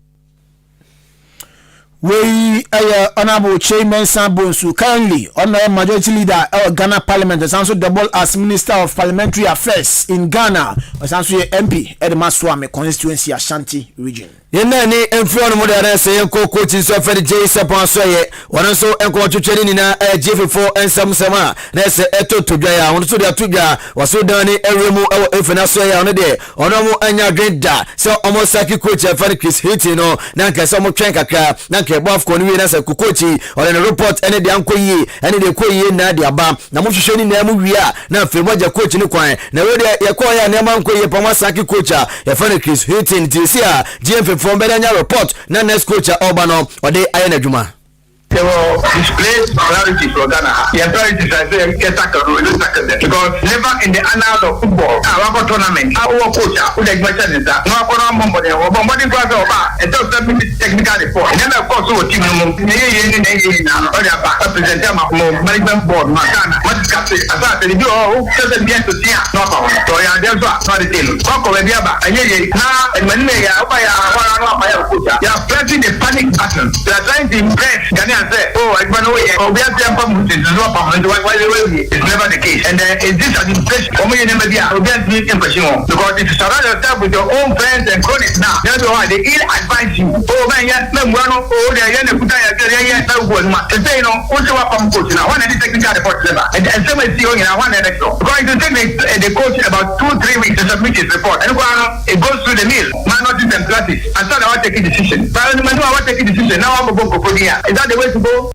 Wei yɛ Honourable Kyei Mensah Bonsu, currently ɔno na ɔyɛ Majority Leader ɛwɔ Ghana Parliament, ɔsan nso double as Minister of Parliamentary Affairs in Ghana, ɔsan nso yɛ MP ɛde ma Suame Constituency, Ashanti Region. Yɛn nan ni mfiri hɔ nom de anaa sɛ yɛnkɔ coach nso afɛ de Jay Sapon aso ɛyɛ wɔn nso nkɔmɔtwetwe ne nyinaa ɛyɛ GFA nsɛm nsɛm a na ɛsɛ ɛto to dwa yɛ a wɔn nso de ato dwa wɔso dan ne awura mu ɛwɔ efe no aso ɛyɛ a ɔno deɛ ɔno ɔmo anya adwen da sɛ ɔmo sack coach ɛfɛ no Chris Hughton no, na nka sɛ ɔmo twɛn kakra na nka ɛbɔ AFCON no wie na sɛ coach ɔde ne report ɛne deɛ ankɔ yie ɛne deɛ ɛkɔ yie nyinaa de aba na mo hwehwɛ ne nyinaa mu wie a, na afei mo agya coach ne kwan. Na wei deɛ, yɛkɔɔ yɛ a nneɛma nkɔ yie pa, mo asack coach a yɛfrɛ no Chris Hughton, nti si a GFA foɔ bɛda nya report na next coach a ɔba no ɔde ayɛ n'adwuma. There were displaced priorities for Ghana. The priorities, I say, get tackle, we don't tackle them. Because never in the annals of football, our tournament, our coach, who the question is that, no, I can't remember the one class of and so submit technical report. And then, of course, so team no, na ɔde aba represent ama mo management board ma Ghana. What is captain? Asa sɛ bi ɔ sɛ sɛ bi ɛto tia na ɔfa hɔ. Tɔ yɛ adeɛ nso a na ɔde te no. Kɔkɔ baabi aba ɛnyɛ yie na ɛnumani na yɛ ɔba yɛ ahɔra na ɔfa yɛ coach a. You are pressing the panic button. You are trying to impress Ghanaians sɛ, oh, adwuma no woyɛ obi ase mpa mu nti nso ɔpa ho nti wayɛ wawie. It's never the case. And it's this administration, wɔn yɛ nneɛma bi a obi antumi nkwasi wɔn, because if you surround yourself with your own friends and cronies now, then you are they ill advise you. Oh, man, yɛ mɛ mua no, oh, deɛ yɛ na kuta yɛ yɛ yɛ na gu anuma sese yi no, o se wa pam coach na wɔn na di technical report leba nsɛm esi hɔ nyinaa, wɔn na ɛbɛ kyerɛ, because it will take the coach about 2-3 weeks to submit his report. Ɛnu kwan no, it goes through the mill, man, notice and classes, and so na wa take a decision. But ɛnu mɛ no wa take a decision na wa bɔ bɔ nkɔfo di a, is that the way to go?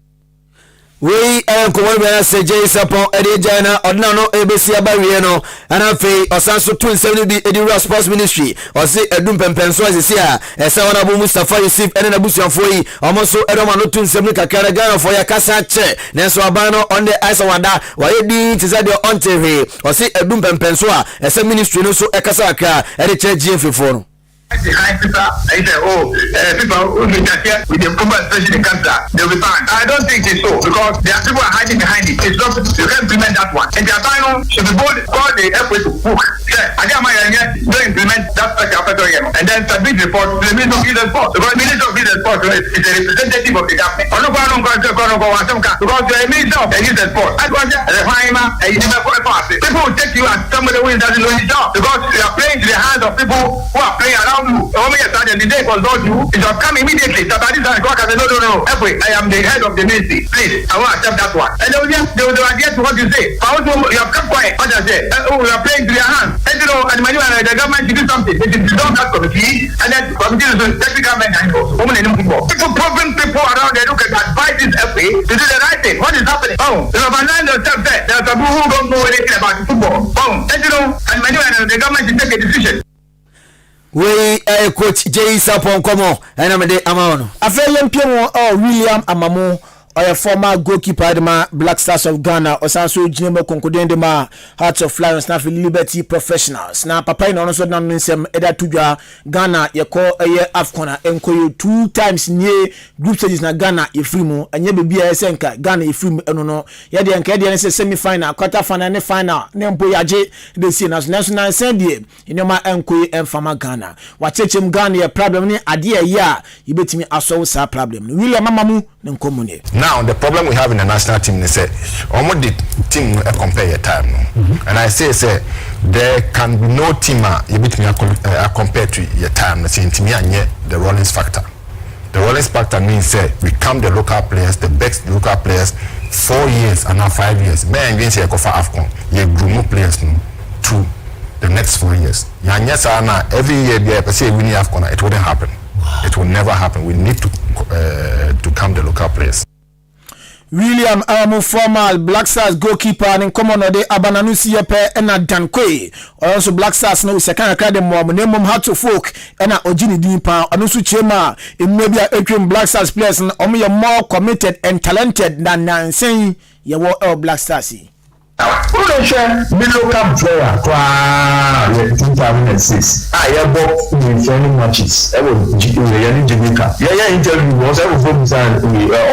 Wei ɛyɛ nkɔmmɔ no biara sɛ Jay Sapon ɛde agyae na ɔde n'ano ɛbɛsi aba wie no, ɛna afei ɔsan so to nsɛm no bi ɛde wura Sports Ministry. Ɔse ɛdu mpɛmpɛnso asisi a ɛsɛ wɔn abo Mustapha Yusuf ɛne n'abusuafoɔ yi, ɔmo nso ɛde ɔmo ano to nsɛm no kakra na Ghanafoɔ yɛkasa kyɛ, nanso aban no ɔno deɛ ayɛ sɛ wada wayɛ din te sɛ deɛ ɔnte hwee. Ɔse ɛdu mpɛmpɛnso a ɛsɛ ministry no nso ɛkasa kakra ɛde kyerɛ GFA foɔ no. Behind FIFA, and he said, "Oh, FIFA who interfere with the football especially in the country, they will be banned." I don't think it's so, because there are people are hiding behind it. It's not, you can't implement that one. And the Abano should be bold, call the FA to book. Say, I got my don't implement that special here, and then submit report to the Minister of Youth and Sport. Because the Minister of Youth and Sport is a representative of the government. Because you are a Minister of Youth and Sport. People will take you as somebody who doesn't know his job, because you are playing to the hands of people who are playing around you. The moment you start, the day consult you, it will come immediately. Somebody says, "No, no, no. FA, I am the head of the ministry. Please, I won't accept that one." And they will just, they will adhere to what you say. But also, you have kept quiet. What I say, oh, you are playing to their hands. And you know, and the government should do something. They should dissolve that committee, and then committee is technical men and women in football. People, proven people around there who can advise this FA to do the right thing. What is happening? Oh, you have aligned yourself there. There are some people who don't know anything about football. Oh, and you know, and many the government should take a decision. Wei ɛyɛ Coach Jay Sapon nkɔmɔ ɛna mede ama wo no. Afei yɛmpie mu ɔ William Amamo, ɔyɛ former goalkeeper de ma Black Stars of Ghana, ɔsan so gyina mu konkoden de ma Hearts of Lions na afei Liberty Professionals. Na papa yi na ɔno nso de n'ano nsɛm ɛde ato dwa. Ghana yɛkɔ ɛyɛ AFCON a ɛnkɔ yɛ two times nie, group stages na Ghana yɛfiri mu. Ɛnyɛ baabi a ɛsɛ nka Ghana yɛfiri mu. Ɛno no yɛdeɛ nka yɛdeɛ ne sɛ semi final, quarter final ne final ne mpo yɛagye de sie na so, nanso nansan deɛ nneɛma ɛnkɔ yi ɛmfama Ghana. Wakyerɛkyerɛ mu Ghana yɛ problem ne adeɛ ɛyɛ a yɛbɛtumi asɔwo saa problem no. William Amamu ne nkɔmmɔ nie. Now the problem we have in the national team is sɛ ɔmo de team no compare your time no, and I say sɛ there can be no team a yɛbɛtumi akɔ compare to your time no sɛ ntumi anyɛ the Rawlings factor. The Rawlings factor means sɛ we come the local players, the best local players, 4 years and now 5 years mɛn ndwen sɛ yɛkɔfa AFCON, yɛ groom players no to the next 4 years. Yɛanyɛ saa na every year bi a yɛpɛ sɛ yɛwin AFCON, it wouldn't happen. It will never happen. We need to come the local players. William Amamu, former Black Stars goalkeeper, ne nkɔmmɔ na ɔde aba n'ano si yɛ pɛ. Ɛna Dan Koe, ɔno nso Black Stars no sɛ kan kakra de mmoa mu, na mmom Hearts of Oak ɛna ɔgye ne din paa. Ɔno nso kyerɛ mu a mmerɛ bi a atwam Black Stars players no, ɔmo yɛ more committed and talented na nansan yɛwɔ ɛwɔ Black Stars yi. Wobɛhwɛ Milo Cup draw koraa yɛ 2006 a yɛbɔ yɛn friendly matches ɛwɔ yɛne Jamaica. Yɛyɛ interview wɔ sɛ nkurɔfoɔ bisa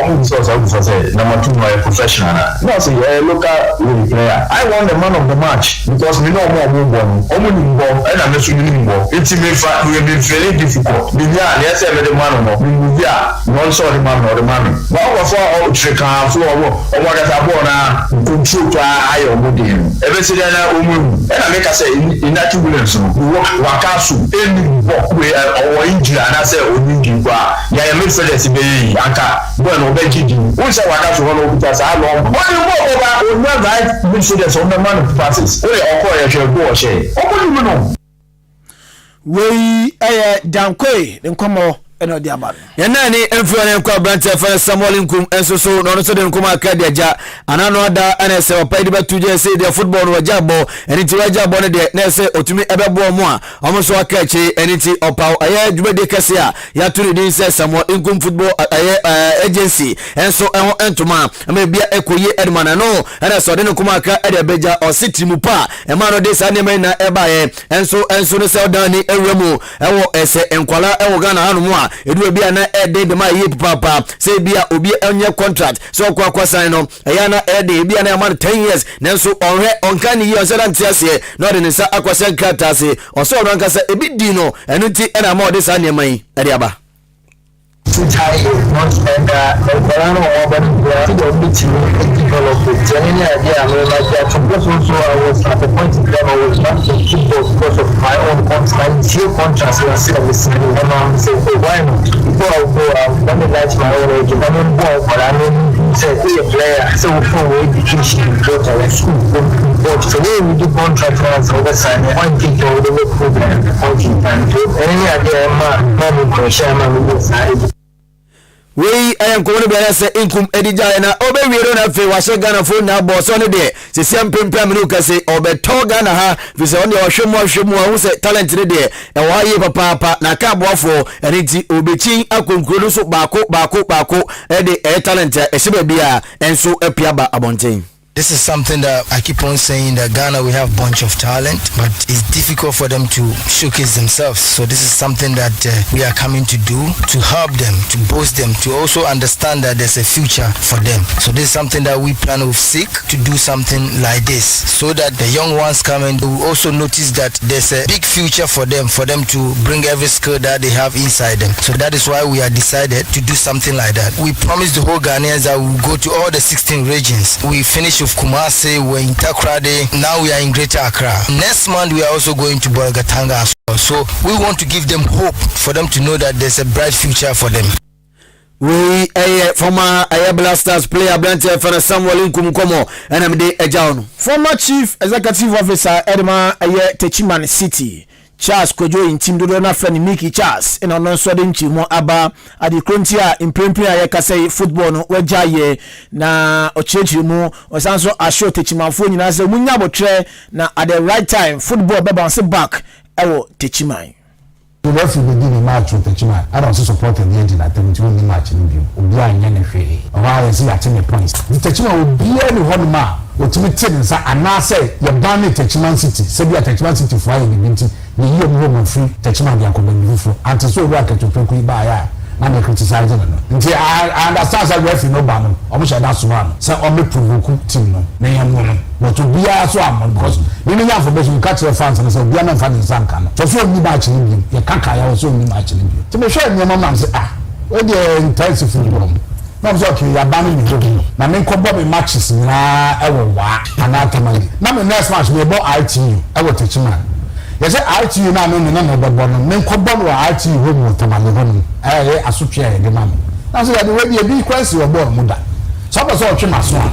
ɔmo bisa ɔsɛ ɔbisa sɛ number 2 no ɔyɛ professional na na ɔsɛ ɛyɛ local player. I won the man of the match because me ne ɔmo a ɔmo bɔ no ɔmo nim bɔ ɛna me nso me nim bɔ nti me fa me me very difficult. Me nya a nea ɛsɛ mede ma no no me move a nea ɔsɛ ɔde ma me ɔde ma me. Ba ɔkɔfo a ɔkyerɛ kaa fo ɔmo ɔmo akasa bɔɔl na control koraa ayɛ ɔmo den no ɛbɛsi dɛn na ɔmo ehu ɛna meka sɛ Inaki Williams no wɔ waka so ɛni bɔ wei ɔwɔ injury anaasɛ ɔni injury koraa yɛayɛ midfielders bɛyɛ yi anka bɔɔl no ɔbɛgye din wɔn sɛ waka so hɔ no ɔkuta saa lɔn ɔne bɔɔl ɔba onya right midfielders ɔmo bɛma no passes wɔyɛ ɔkɔ yɛhwɛ goal ɔhyɛ ɔmo nim no. Wei ɛyɛ Dankoe ne nkɔmmɔ ɛna ɔde aba no. Yɛn nan ne mfiri ne nkɔ aberanteɛ fɛn Samuel Nkum nso so na ɔno nso de nkɔmɔ aka de agya anano ada ɛna ɛsɛ ɔpa yi de bɛto gya ɛsɛ deɛ football no wɔgya bɔ ɛne nti wɔagya bɔ no deɛ na ɛsɛ ɔtumi ɛbɛboɔ mu a ɔmo nso aka akyire ɛne nti ɔpaw ɛyɛ dwumadie kɛse a yɛato ne din sɛ Samuel Nkum Football ɛyɛ agency ɛnso ɛho ntoma ɛma ebia ɛkɔ yie ɛde ma n'ano ɛna sɛ ɔde ne nkɔmɔ aka ɛde abɛgya ɔse tirimu pa a ɛma no de saa nneɛma nyinaa ɛbaeɛ ɛnso ɛnso no sɛ ɔdan ne awura mu ɛwɔ ɛsɛ nkwalaa ɛwɔ Ghana hanom a ɛduru bi a na ɛden de ma yie papaapa sɛ ebi a obi ɛnyɛ contract sɛ ɔkɔ akɔsan no ɛyɛ na ɛden ebi a na ɛma no 10 years nanso ɔnhwɛ ɔnka ne yie ɔnsɛ da nte aseɛ na ɔde ne nsa akɔhyɛ nkrataa ase ɔsɛ ɔno ankasa ebi di no ɛno nti ɛna ama ɔde saa nneɛma yi ɛde aba. Title not ɛda nkwadaa no a wɔaba no biara sɛdeɛ wɔbɛtumi develop it. Ɛno ne adeɛ a mema gye ato because also I was at a point in time I was not in football because of my own contract. Mantie contract na sɛ mesi ɛma me sɛ, oh, why not? Before I go out, let me light my own engine. Na memboa nkwadaa no sɛ woyɛ player sɛ wofɔ wɔ education important, wɔ school important. Sɛ woyɛ contract na sɛ wobɛsign woantake a wode bɛ problem at the point in time. So ɛno ne adeɛ a ɛma ma me nkɔnhyɛ ama meyɛ saa education. Wei ɛyɛ nkɔmɔ no biara sɛ Nkum adi gyaeɛ na ɔbɛwie no na afei wahyɛ Ghanafoɔ nyinaa bɔɔ sɛ ɔno deɛ sesia mpempem amene kɛse ɔbɛtɔ Ghana ha firi sɛ ɔno deɛ ɔhwɛ mu ahwɛ mu ahu sɛ talent no deɛ ɛwɔ ha yie papaapa na aka aboafoɔ ɛno nti ɔbɛkyin akɔ nkuro no so baako baako baako ɛde ɛyɛ talent a ɛhyɛ baabi a ɛnso apia ba abɔnten. This is something that I keep on saying, that Ghana, we have bunch of talent, but it's difficult for them to showcase themselves. So this is something that we are coming to do to help them, to boost them, to also understand that there's a future for them. So this is something that we plan with seek to do something like this, so that the young ones come and will also notice that there's a big future for them to bring every skill that they have inside them. So that is why we are decided to do something like that. We promise the whole Ghanaians that we will go to all the 16 regions. We finish with Kumasi, we're in Takoradi, now we are in Greater Accra. Next month we are also going to Bolgatanga as well. So we want to give them hope for them to know that there's a bright future for them. Wei ɛyɛ former ɛyɛ Black Stars player aberanteɛ fɛ no Samuel Nkum nkɔmmɔ ɛna mede agya wo no. Former chief executive officer ɛde ɛyɛ Techiman City, Charles Kwadwo Ntim, dodoɔ no afrɛ no Mickey Charles, ɛna ɔno nso de nkyɛmu aba adekoro nti a mprempren a yɛkasa yi football no wagya yɛ na ɔkyerɛkyerɛ mu. Ɔsan so ahyɛ Techimanfoɔ nyinaa sɛ ɔmu abotwerɛ na at the right time football bɛbounce back ɛwɔ Techiman. Referee bɛ di ne match wɔ Techiman ɛna ɔsɛ supporter bi adi n'atam nti wɔn ni match no bio, obi a nyɛ ne hwee ɔhɔ a yɛsɛ yɛate ne points nti Techiman obiara ni hɔnom a wɔtumi te ne nsa anaasɛ yɛban ne Techiman City sɛbi a Techiman City fo ayɛ bibi nti yɛyi ɔmo hɔ mo firi Techiman de akɔ baabi foforɔ ante sɛ owura kɛtɛ yi baayɛ a na ne criticize no no nti I understand sɛ referee no ba no ɔmo hyɛ da soma no sɛ ɔmo provoke team no na yɛn mo no, but obiara so amɔ no because ne ne nya information ka kyerɛ fans no sɛ obiara na nfa ne nsa nka no sɛ ɔsɛ ɔnni match no bio, yɛ kaka yɛ ɔsɛ ɔnni match no bio nti mehwɛ nneɛma nam sɛ, ah, o deɛ ntaasi football mu na ɔmo sɛ okay, yaba no ne hɔ na me nkɔbɔ me matches nyinaa ɛwɔ Waa anaa Tamale na me next match me bɔ RTU ɛwɔ Techiman. Yɛsɛ RTU naa me ne na ɔbɛbɔ no, me nkɔbɔ no wɔ RTU hɔ mu wɔ Tamale hɔ nom. Ɛyɛ asotwe a yɛde ma me na sɛ yɛde wei ebi kwan si wɔ bɔɔl mu da sɛ ɔpɛ sɛ ɔtwe ma so a,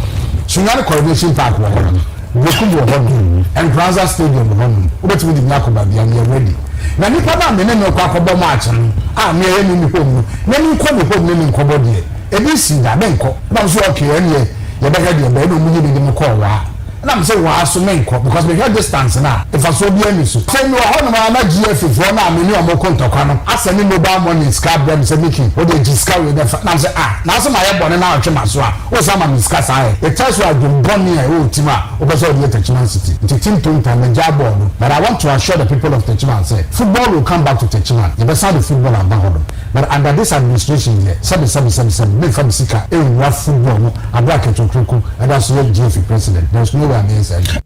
Sunyani Coronation Park wɔ hɔ nom, Berekum wɔ hɔ nom, Nkoranza Stadium wɔ hɔ nom, wobɛtumi de mi akɔ baabi a meyɛ ready na nipa no a me ne no kɔ akɔbɔ match no a me ɛyɛ ne ne home no na me nkɔ ne home ne ne nkɔbɔ deɛ ebi si da me nkɔ na nso okay, ɛneɛ yɛbɛhwɛ deɛ bɛyɛ na ɔmo yi ne de mo kɔɔ waa. Ɛna me se waa so menkɔ because mehwɛ distance no a mfasoɔ biara nni so. Afei mewɔ hɔnom ara na GFA foɔ no a me ne wɔn ko ntɔkwa no asɛne mobile money sika abrɛ me sɛ Mickey wo deɛ gye sika wei bɛfa na me se ah na wo se mayɛ bɔne na wotwe m'aso a wosan ma me sika saa ɛ? It tells you adwen bɔne a ɛwɔ wo tirim a wopɛ sɛ wode yɛ Techiman City. Nti team Tonton magyaa bɔɔl no but I want to assure the people of Techiman sɛ football will come back to Techiman, yɛbɛsan de football aba hɔnom but under this administration deɛ sɛbe sɛbe sɛbe sɛbe memfa me sika nwura football mu Aber a Kurt Okraku da so yɛ GFA president, there is no way a meyɛ saa adwuma.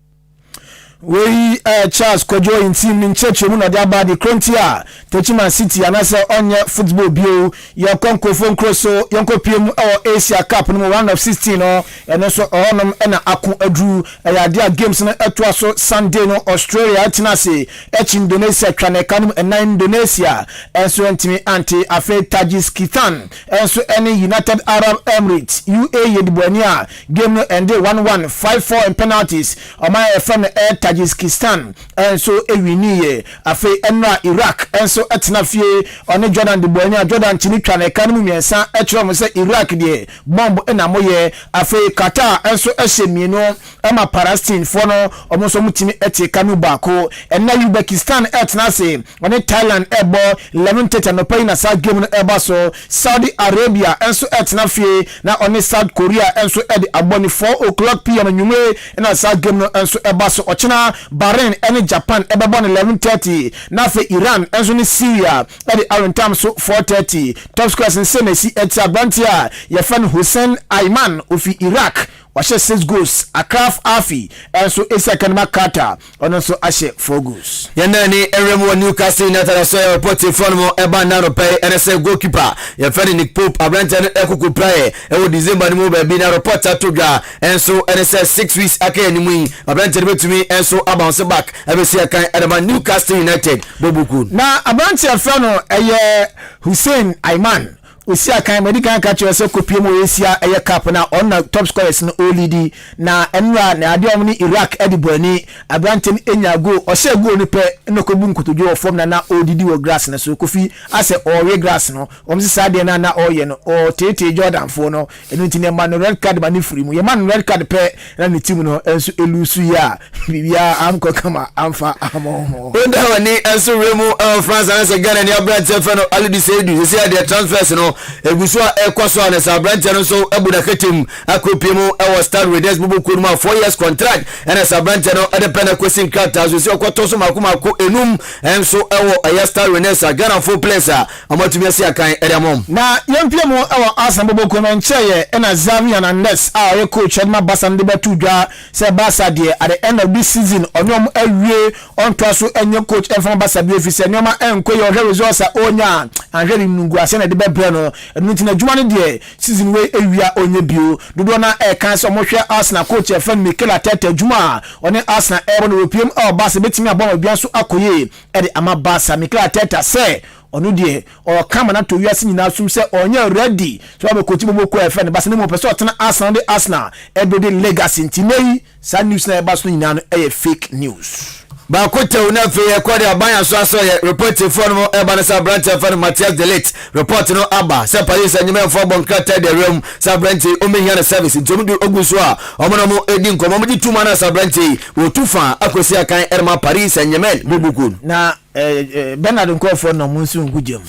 Wei yɛ Charles Kwadwo Ntim ne nkyerɛkyerɛmu na ɔde aba de koro nti a Techiman City anaasɛ ɔnyɛ football bio. Yɛkɔ nkurɔfoɔ nkuro so, yɛnkɔpue mu wɔ Asia Cup no mu round of 16 no, ɛno nso ɛhɔnom na ako aduru. Ɛyɛ adeɛ a games no toa so Sunday no, Australia tena ase kyi Indonesia twa no ɛka no mu nnan, Indonesia nso antumi ante. Afei Tajikistan nso ne United Arab Emirates, UAE, de bɔɔ ani a game no ɛnde 1-1, 5-4 in penalties. Ɔman a yɛfrɛ no Air Tajikistan nso winiiɛ. Afei ɛnora Iraq nso tena fie, ɔne Jordan de bɔɔ ani a Jordan tumi twa no ɛka no mu mmiɛnsa kyerɛ wɔn sɛ Iraq deɛ bomb na moyɛ. Afei Qatar nso hyɛ mmienu ma Palestine foɔ no, wɔn nso wɔtumi te ka no mu baako. Ɛnnɛ Uzbekistan retena ase Ɔne Thailand rebɔ 11:30 anɔpa yi na saa game no reba so. Saudi Arabia nso retena fie na ɔne South Korea nso de abɔ ne 4:00 pm anwummere na saa game no nso ba so. Ɔkyena Bahrain ne Japan bɛbɔ no 11:30 na afei Iran nso ne Syria de awentam so 4:30. Top scorers no sei na esi te, aberanteɛ a yɛfrɛ no Hussein Ayman ofi Iraq wahyɛ 6 goals, Akraf Afi nso esi akan ma Qatar. Ɔno nso ahyɛ 4 goals. Yɛn ani nwura mu wɔ Newcastle United asɔre a ɔpɔtefoɔ no mu ɛba nna anɔpa yi ɛne sɛ goalkeeper yɛfrɛ no Nick Pope aberanteɛ no ɛkoko praeɛ ɛwɔ December no mu baabi na report ato dwa ɛnso ɛne sɛ 6 weeks aka yɛn mu yi aberanteɛ no bɛtumi ɛnso abounce back ɛbɛsi akan ɛde ma Newcastle United bɔ buku. Na aberanteɛ yɛfrɛ no ɛyɛ Hussein Ayman Osi akan, madi kan aka kyerɛ sɛ kɔpie mu wɔ Asia ɛyɛ cup no a ɔno na top scorers no ɔreleadi na ɛnora na adeɛ a wɔn ne Iraq de bɔ ani aberanteɛ no nyaa goal ɔhyɛɛ goal no pɛ na ɔkɔbu nkotodwe wɔ fam na na ɔredidi wɔ grass no so Kofi asɛ ɔrewe grass no wɔn sɛ saa adeɛ no a na ɔreyɛ no ɔreteetee Jordanfoɔ no ɛno nti no yɛma no red card ma no firi mu yɛma no red card pɛ na ne team no nso elusu yi a biribiara ankɔ kama amfa ama wɔn. Wonda w'ani nso werɛ mu wɔ France anaasɛ Ghana ni aberanteɛ fɛ no Alidu Seidu sɛsɛ adeɛ transfers no egu so a ɛkɔ so a na sɛ aberanteɛ no nso abu n'akɛtɛ mu akɔpie mu wɔ Stade Rennais bɔbɔ kuo no mu a 4 years contract ɛna sɛ aberanteɛ no de pɛ no akɔsi nkrataa so sɛ ɔkɔtɔ so mako mako enum nso ɛwɔ ɛyɛ Stade Rennais a Ghanafoɔ players a wɔatumi asi akan de ama wɔn. Na yɛmpue mu wɔ Arsenal bɔbɔ kuo no nkyɛeɛ ɛna Xavi Hernandez a ɔyɛ coach de ma Barca no de bɛtoo dwa sɛ Barca deɛ at the end of this season ɔne wɔn awie ɔntoa so nyɛ coach mfa ma Barca bio efisɛ nneɛma nkɔ yie ɔhwɛ results a ɔnya a anhwɛ de animguaseɛ na ɛde bɛbrɛ no ɛno nti n'adwuma no deɛ season wei awie a ɔnyɛ bio. Dodoɔ no ara ɛreka sɛ wɔhwɛ Arsenal coach a yɛfrɛ no Mikel Arteta adwuma a ɔne Arsenal ɛrebɔ no wɔpue mu wɔ Barca ɛbɛtumi aboa ma biribiara nso akɔ yie de ama Barca. Mikel Arteta sɛ ɔno deɛ ɔreka ma no atɔ wiase nyinaa som sɛ ɔnyɛ ready sɛ wabɛkɔkyi bɔbɔ kuo a yɛfrɛ no Barca na mmom ɔpɛ sɛ ɔtena Arsenal de Arsenal ɛbuilde legacy nti nnɛ yi saa news no a ɛba so no nyinaa no ɛyɛ fake news. Baako tɛw na afei ɛkɔ de aban aso asɔ yɛ report tiefoɔ no ɛba no sɛ aberanteɛ fɛ no Matthias de Ligt report no aba sɛ Paris Saint-Germain foɔ bɔ nkrataa de awura mu sɛ aberanteɛ yi ɔmmɛhia no service nti ɔmo de ogu so a ɔmo na ɔmo ɛdi nkɔmmɔ ɔmo gye tum ana sɛ aberanteɛ yi wɔtu fa akɔsi akan ɛrema Paris Saint-Germain bɔ buku no. Na Bernard nkurɔfoɔ na ɔmo nso ngu gyam.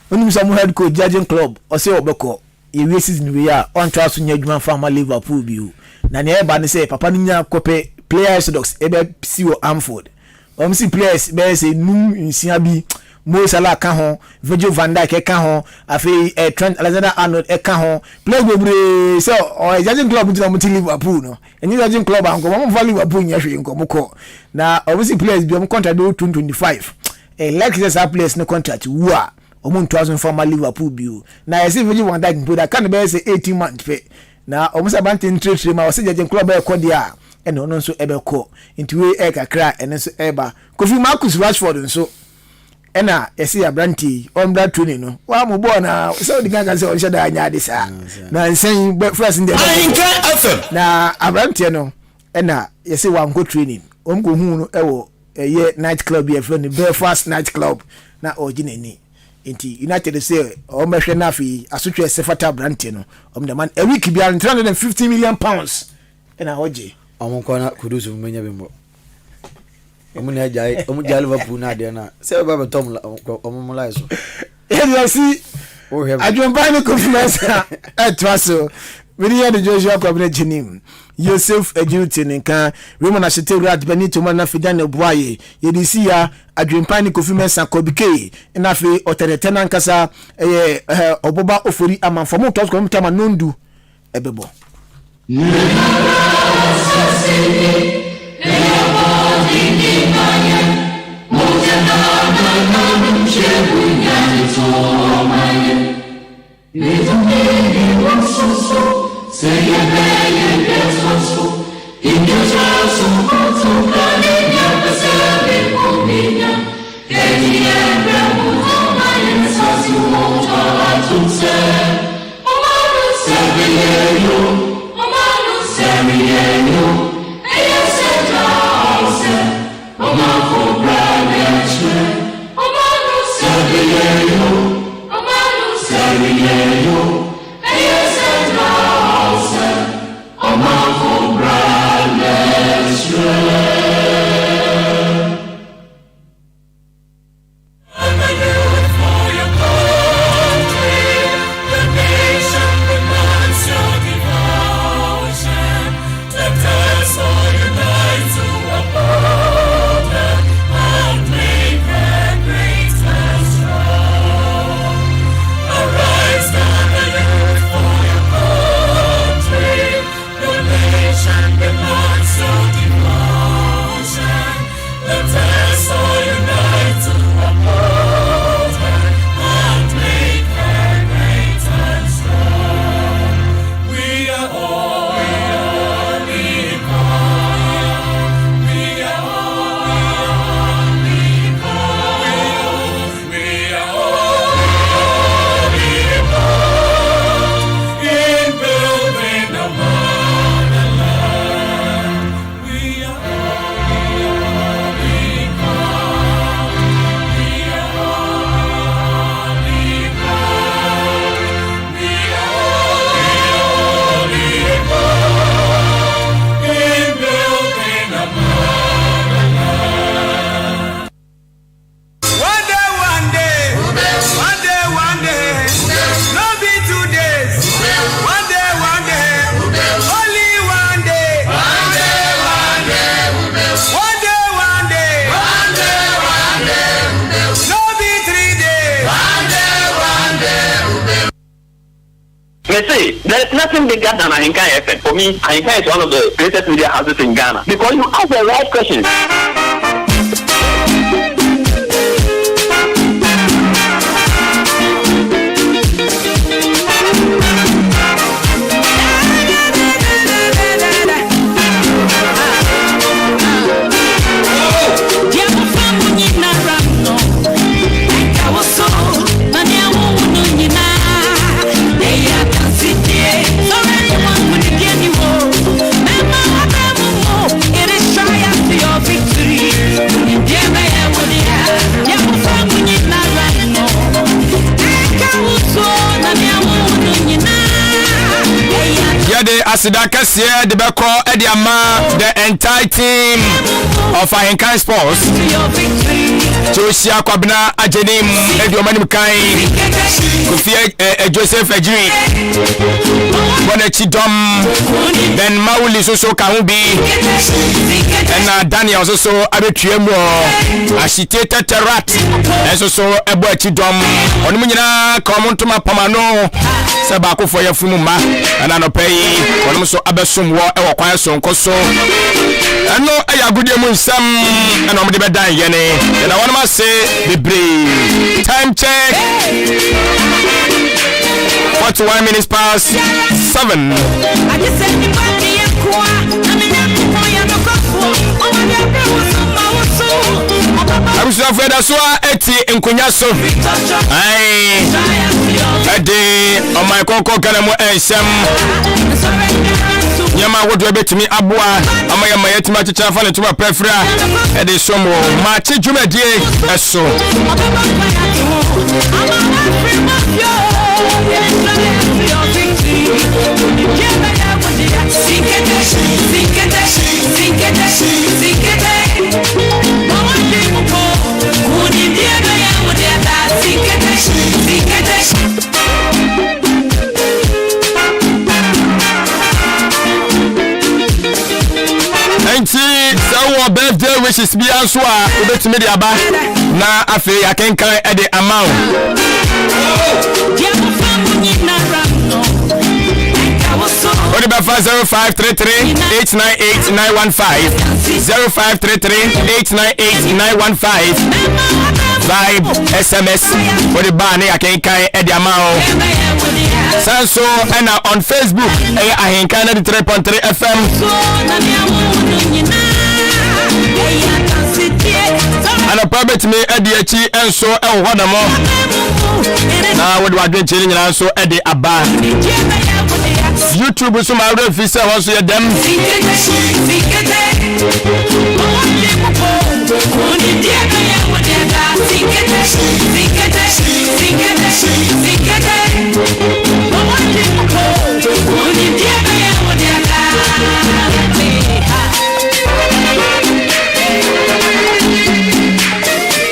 Wonim sɛ ɔmo head coach Jurgen Klopp ɔse ɔbɛkɔ yɛwie season wei a ɔntoa so nyɛ adwuma mfa mma Liverpool bio. Na nea ɛba ne sɛ papa no nya kɔpɛ player exodus ɛbɛsi wɔ Anfield. Wɔn si players bɛyɛ sɛ num nsia bi Mo Salah ka ho, Virgil van Dijk ka ho, afei eh, Trent Alexander-Arnold ka ho. Players bebree sɛ ɔyɛ Jurgen Klopp nti na wɔn te Liverpool no. Ɛnyɛ Jurgen Klopp a nkɔmɔ wɔn mfa Liverpool nyɛ hwee nkɔmɔ kɔ. Na wɔn si players bi wɔn contract bɛwɔ 2025. Eh, like sɛ saa players no contract wu a wɔn ntoa so mfa ma Liverpool bio. Na yɛsɛ Virgil van Dijk mpo da ka no bɛyɛ sɛ 18 months pɛ. Na wɔn sɛ abante ntiretire ma wɔsɛ Jurgen Klopp bɛyɛ kɔ deɛ a ɛna ɔno nso ɛbɛkɔ. Nti wei ɛyɛ kakra a ɛno nso ɛreba. Kofi Marcus Rashford nso ɛna yɛsɛ aberanteɛ yi ɔmbra training no wa mo bɔɔl na sɛ ɔdi kan ka sɛ ɔnhyɛ da anyɛ ade saa na nsɛn bɛ first deɛ Ahinka FM. Na aberanteɛ no ɛna yɛsɛ wankɔ training, wɔn kɔ hu no ɛwɔ ɛyɛ night club bi yɛfrɛ no Belfast night club na ɔregye n'ani. Nti United sɛ wɔn bɛhwɛ no afei asotwe ɛsɛ fata aberanteɛ no wɔn dɛm a week biara no £350 million ɛna ɔgye. Ɔmo nkɔ na Kudus mo bɛnya bi mbɔ. Ɔmo na agyae ɔmo gyae Liverpool na adeɛ no a sɛ ɛbɛba bɛtɔ ɔmo ɔmo mo line so. Yɛde Wohwɛ me. Adwempa ne Kofi Mensah ɛtoa so. Mede yɛ de Joshua Kwabena Gyenim, Yosef Adwini te ne nka, Raymond Ahyete Rat Benito Mane na afei Daniel Boaye. Yɛde si ya Adwempa ne Kofi Mensah Kobe K na afei ɔtɛtɛtɛ no ankasa ɛyɛ ɛɛ Ɔboba Ofori Amanfo. Ɔmo toa so kɔ ɔmo tama nondu ɛbɛbɔ. One day, one day, one day, one day, no be two days. One day, one day, only one day. One day, one day, one day, one day, one day, one day, no be 3 days. One day, one day. Mese, there is nothing bigger than Ahenkan FM. For me, Ahenkan is one of the greatest media houses in Ghana because you ask the right questions. Yɛde aseda kɛseɛ de bɛkɔ de ama the entire team of Ahenkan Sports. Josia Kwabena Agyenim edi wɔn anim kan. Kofi eh, eh, Joseph Agyiri bɔ n'akyi dɔm. Ben Mawuli nso so ka ho bi. Ɛna Daniel nso so abɛtua mu ɔ. Ahyite Tɛtɛrat nso so ɛbɔ akyi dɔm. Wɔn mu nyinaa ka wɔn ntoma pam ano sɛ baakofoɔ yɛ funu mma. Ɛna anɔpa yi wɔn nso abɛsom wɔ ɛwɔ kwan sonko so. Ɛno ɛyɛ agodie mu nsɛm ɛna wɔn de bɛdan yɛne. Yɛda wɔn ase bebree. Time check. 41 minutes past 7. Abusuafo, ɛda so a ɛte nkonnwa so ɛde ɔman kɔnkɔn Ghana mu nsɛm nneɛma ahodoɔ bɛtumi aboa ama yɛ ma yɛatumi akyekyere afa ne ntoma pɛfra ɛde som wɔ maakye dwumadie ɛso. Birthday wishes biara nso a wobɛtumi de aba na afei yɛakenkan de ama wo. Wode bɛfa 0533 898 915 0533 898 915 Vibe SMS wode baa ne yɛakenkan de ama wo. San so ɛna on Facebook ɛyɛ Ahenkan 93.3 FM. Anɔpa bɛtumi adi akyi nso ɛwɔ hɔ nom na wode w'adwenkyerɛ no nyinaa nso de aba. YouTube nso ma awerɛ fi sɛ hɔ nso yɛ dɛm.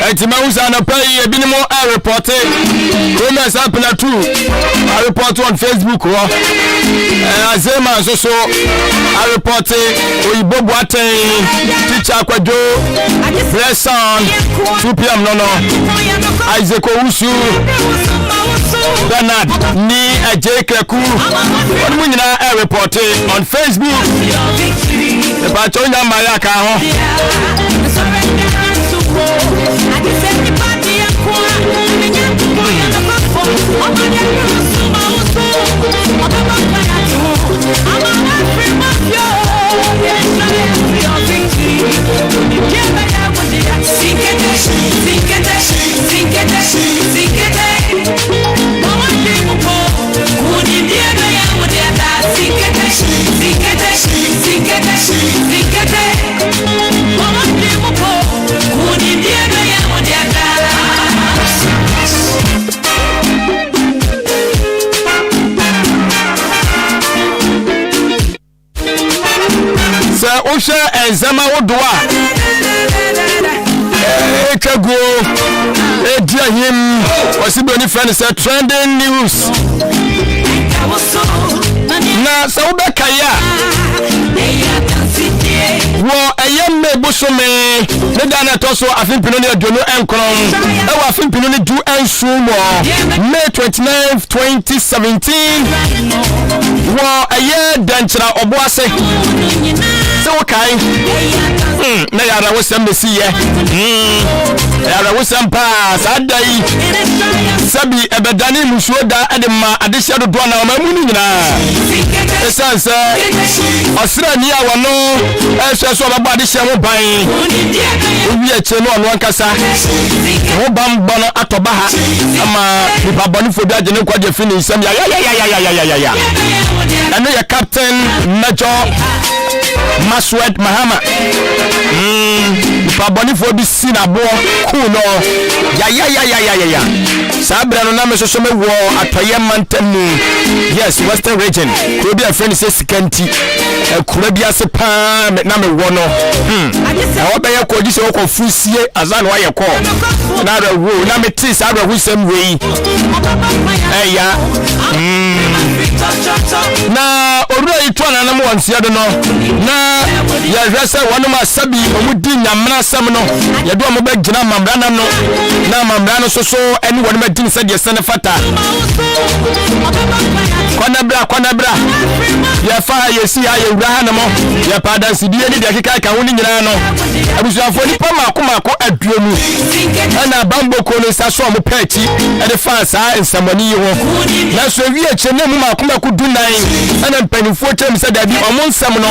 Ɛnti mahu sɛ anɔpa yi ebinom ɛrepɔte Thomas Apenatu arepɔte on Facebook hɔ Azema nso so arepɔte Oyibo Boateng Teacher Akwadwo Blesson 2 pm no no Isaac Owusu Bernard ni Ajay Kraku wɔn mu nyinaa ɛrepɔte on Facebook ìpàtɛ onya mmaayɛ aka ho. Sɛ wohwɛ ndzɛmba ahodoɔ a ɛretwa guo ɛredi ahim wɔsi buroni frɛ no sɛ trending news na sɛ wobɛkae a wɔ ɛyɛ May bosome ne da na ɛtɔ so afe mpenu ne 29 ɛwɔ afe mpenu ne 17 mu May 29 2017 wɔ ɛyɛ dɛnkyerɛ ɔbo ase sɛ wokae hmm, na yɛ awerɛhosɛm na ɛsi yɛ hmm, ɛyɛ awerɛhosɛm paa saa da yi sɛbi ɛbɛdane mmusuo da de ma adehyeɛ dodoɔ na ɔma mu no nyinaa ɛsiane sɛ ɔsraani a wɔno ɛhwɛ so ɔbɛbɔ adehyeɛ ho ban owie akyire no ɔno ankasa ho banbɔ no atɔ baha ama nipa bɔnefoɔ bi agye ne nkwagye afiri ne nsam yayayayayayayaya ɛno yɛ Captain Major Maswed Mahama nipa bɔnefoɔ bi si n'aboɔ kuu no yayayayayaya saa berɛ no na me soso me wɔ atɔyɛ mantam mu yes western region kuro bi a ɛfrɛ no sɛ sika nti akura bi ase paa na mewɔ no hmm ɛhɔ bɛyɛ kɔ gye sɛ wɔkɔ furu sie ansa na wayɛ kɔ na awerɛhoɔ na metee saa awerɛhosɛm wei ɛya hmm. Na owura yi to ananom wɔ nseɛ do no na yɛhwɛ sɛ wɔnom asabi wɔn di nyamena asɛm no yɛde wɔn bɛgyina amammerɛ no ano na amammerɛ no soso ɛne wɔnom adi no sɛdeɛ sɛ ne fata. Kɔnɛbra kɔnɛbra yɛfa ha yɛsi ha yɛwura ha nom yɛpa adansedie ne deɛ ɛkeka ka ho no nyinaa no abusuafoɔ nipa mako mako 20 ɛna bambɔ kuo no nsa so a wɔpɛ akyi ɛde faa saa nsɛmmɔne yi ho nanso ewi akyire na emu mako mako 14 ɛna mpanimfoɔ kyerɛ mu sɛ dabi ɔmo nsɛm no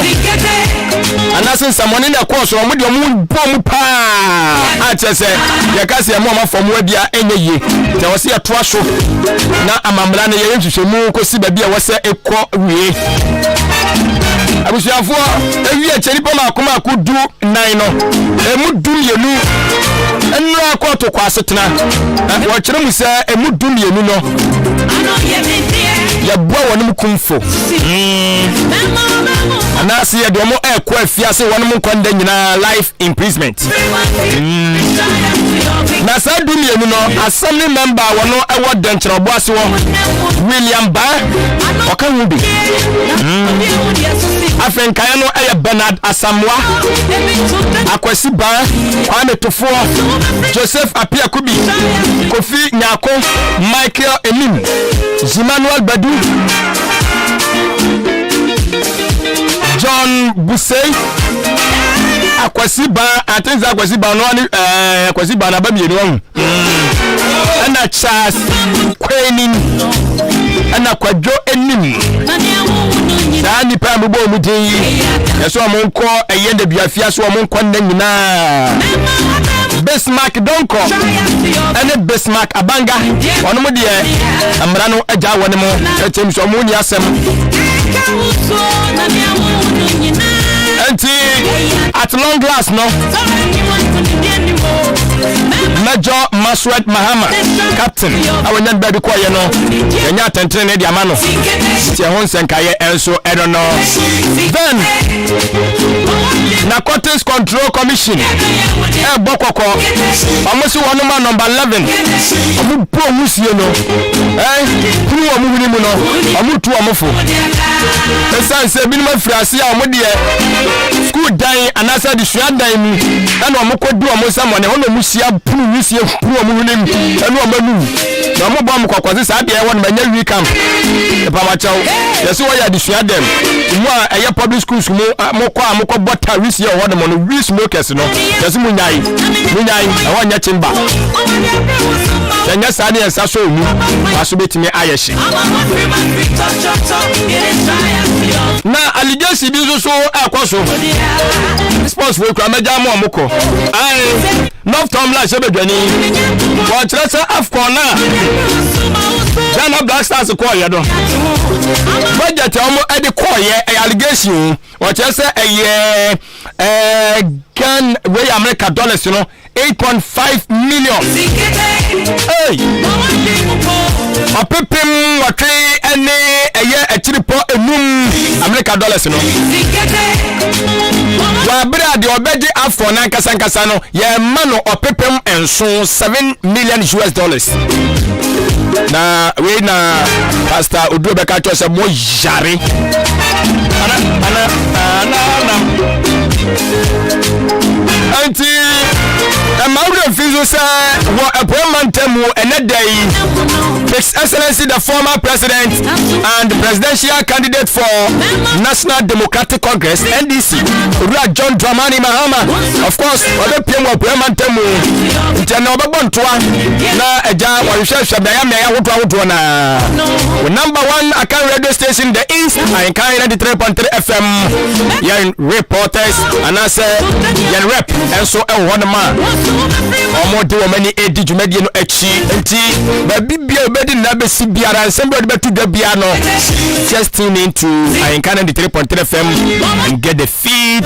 anaasɛ nsɛmmɔne na ɛkɔɔ so ɔmo deɛ ɔmo bɔ mu paa a kyerɛ sɛ yɛka sɛ ɛmo ɔmo afɔ mo adi a ɛnyɛ yie sɛ wɔsi yɛtoa so na amammerɛ no yɛyɛ nhwehwɛmu kɔsi baabi a wɔsɛ ɛkɔ wie abusuafoɔ ewi akyɛ nipa mako mako 14 no emu 12 nnura kɔɔto kɔ asetena wɔkyerɛ mu sɛ emu 12 no yɛboa wɔn mu kumfo anaasɛ yɛde wɔn ɛrekɔ afiase wɔn mu nkwa nda nyinaa life imprisonment. Na saa 12 no, assembly member a wɔno ɛwɔ Dɛnkyerɛ Ɔboase hɔ, William Baa, ɔka ho bi. Afei nkaeɛ no ɛyɛ Bernard Asamoah, Akwasi Baa, Kwame Tofoɔ, Joseph Appiah Kubi, Kofi Nyarko, Michael Enim, Emmanuel Badu, John Busei, Akwasi Baa, I think sɛ Akwasi Baa no ne ɛɛ Akwasi Baa n'aba mmienu ɔho. Ɛna Charles Kwenin, ɛna Kwadwo Enim. Saa nnipa a mobɔ wɔn din yi, yɛsɛ wɔn nkɔ ɛyɛ nnaduafia so wɔn nkɔ nna nyinaa. Bismarck Donkor ɛne Bismarck Abanga, wɔn mo deɛ mmara no agya wɔn mo ɛkyɛm so wɔn nni asɛm. Nti at long last no, Major Maswed Mahama captain a wɔnya no baabi kɔɔyɛ no, yɛnya atɛntene ne de ama no, nti ɛho nsɛnkaeɛ ɛnso ɛno no. Then Narcotics Control Commission ɛbɔ kɔkɔ, wɔn si wɔn ma number 11, wɔn bu wɔn sie no, kuru wɔn hwene mu no, wɔn tu wɔn fo. Ɛsiane sɛ ebinom afiri ase a wɔn deɛ sukuu dan anaasɛ adesua dan mu ɛna wɔn kɔ di wɔn nsa mɔne hɔ na wɔn hyia punu wisie punu wɔn hwene mu ɛne wɔn anum na wɔn bɔ wɔn kɔkɔ sɛ saa deɛ ɛwɔ no ma ɛnyɛ wi camp ɛpamakyɛw yɛsɛ wɔyɛ adesua dɛm mu a ɛyɛ public schools mu mo kɔ a mo kɔ bɔ ta wisie wɔ hɔ nom no wi smokers no yɛsɛ mo nyae mo nyae ɛhɔ nyɛ chamber sɛ nyɛ saa ne yɛn nsa sɔ mu waso betumi ayɛ hye. Na allegation bi nso so ɛkɔ so. Sports fo kura mɛgya mo ɔmo kɔ. Ayi North Tom la hyɛ badwani. Wɔkyerɛ sɛ AFCON na Ghana Black Stars kɔɔyɛ no. Budget a wɔn ɛde kɔɔyɛ ɛyɛ allegation o. Wɔkyerɛ sɛ ɛyɛ ɛɛ Ghana wei America dollars no. 8.5 million. Hey! Ɔpepem nwɔtwe ne ɛyɛ akyiripɔ enum America dollars no. Wɔ abere a deɛ ɔbɛgye AFCON n'ankasa nkasa no yɛma no ɔpepem nson 7 million US dollars. Na wei na Pastor Oduro bɛka kyerɛ sɛ mo yare. Ana ana ana ana. Enti ɛma werɛ mfi nso sɛ wɔ Apuei mantam mu ɛnɛ da yi, His Excellency the former President and Presidential candidate for National Democratic Congress NDC, Owura John Dramani Mahama, of course, ɔbɛpie mu Apuei mantam mu. Nti ɛnɛ ɔbɛbɔ ntoa na agya wɔhwehwɛhwɛ mmeaeɛ mmeaeɛ ahodoɔ ahodoɔ na wo number one Akan radio station the East Ahenkan 93.3 FM yɛn reporters anaasɛ yɛn rep nso wɔ hɔnom a wɔde wɔn ani redi dwumadie no akyi nti baabi bia obɛdi nna bɛsi biara nsɛm bi a wɔde bɛto dwa biara no just tune in to Ahenka 93.3 FM and get the feed.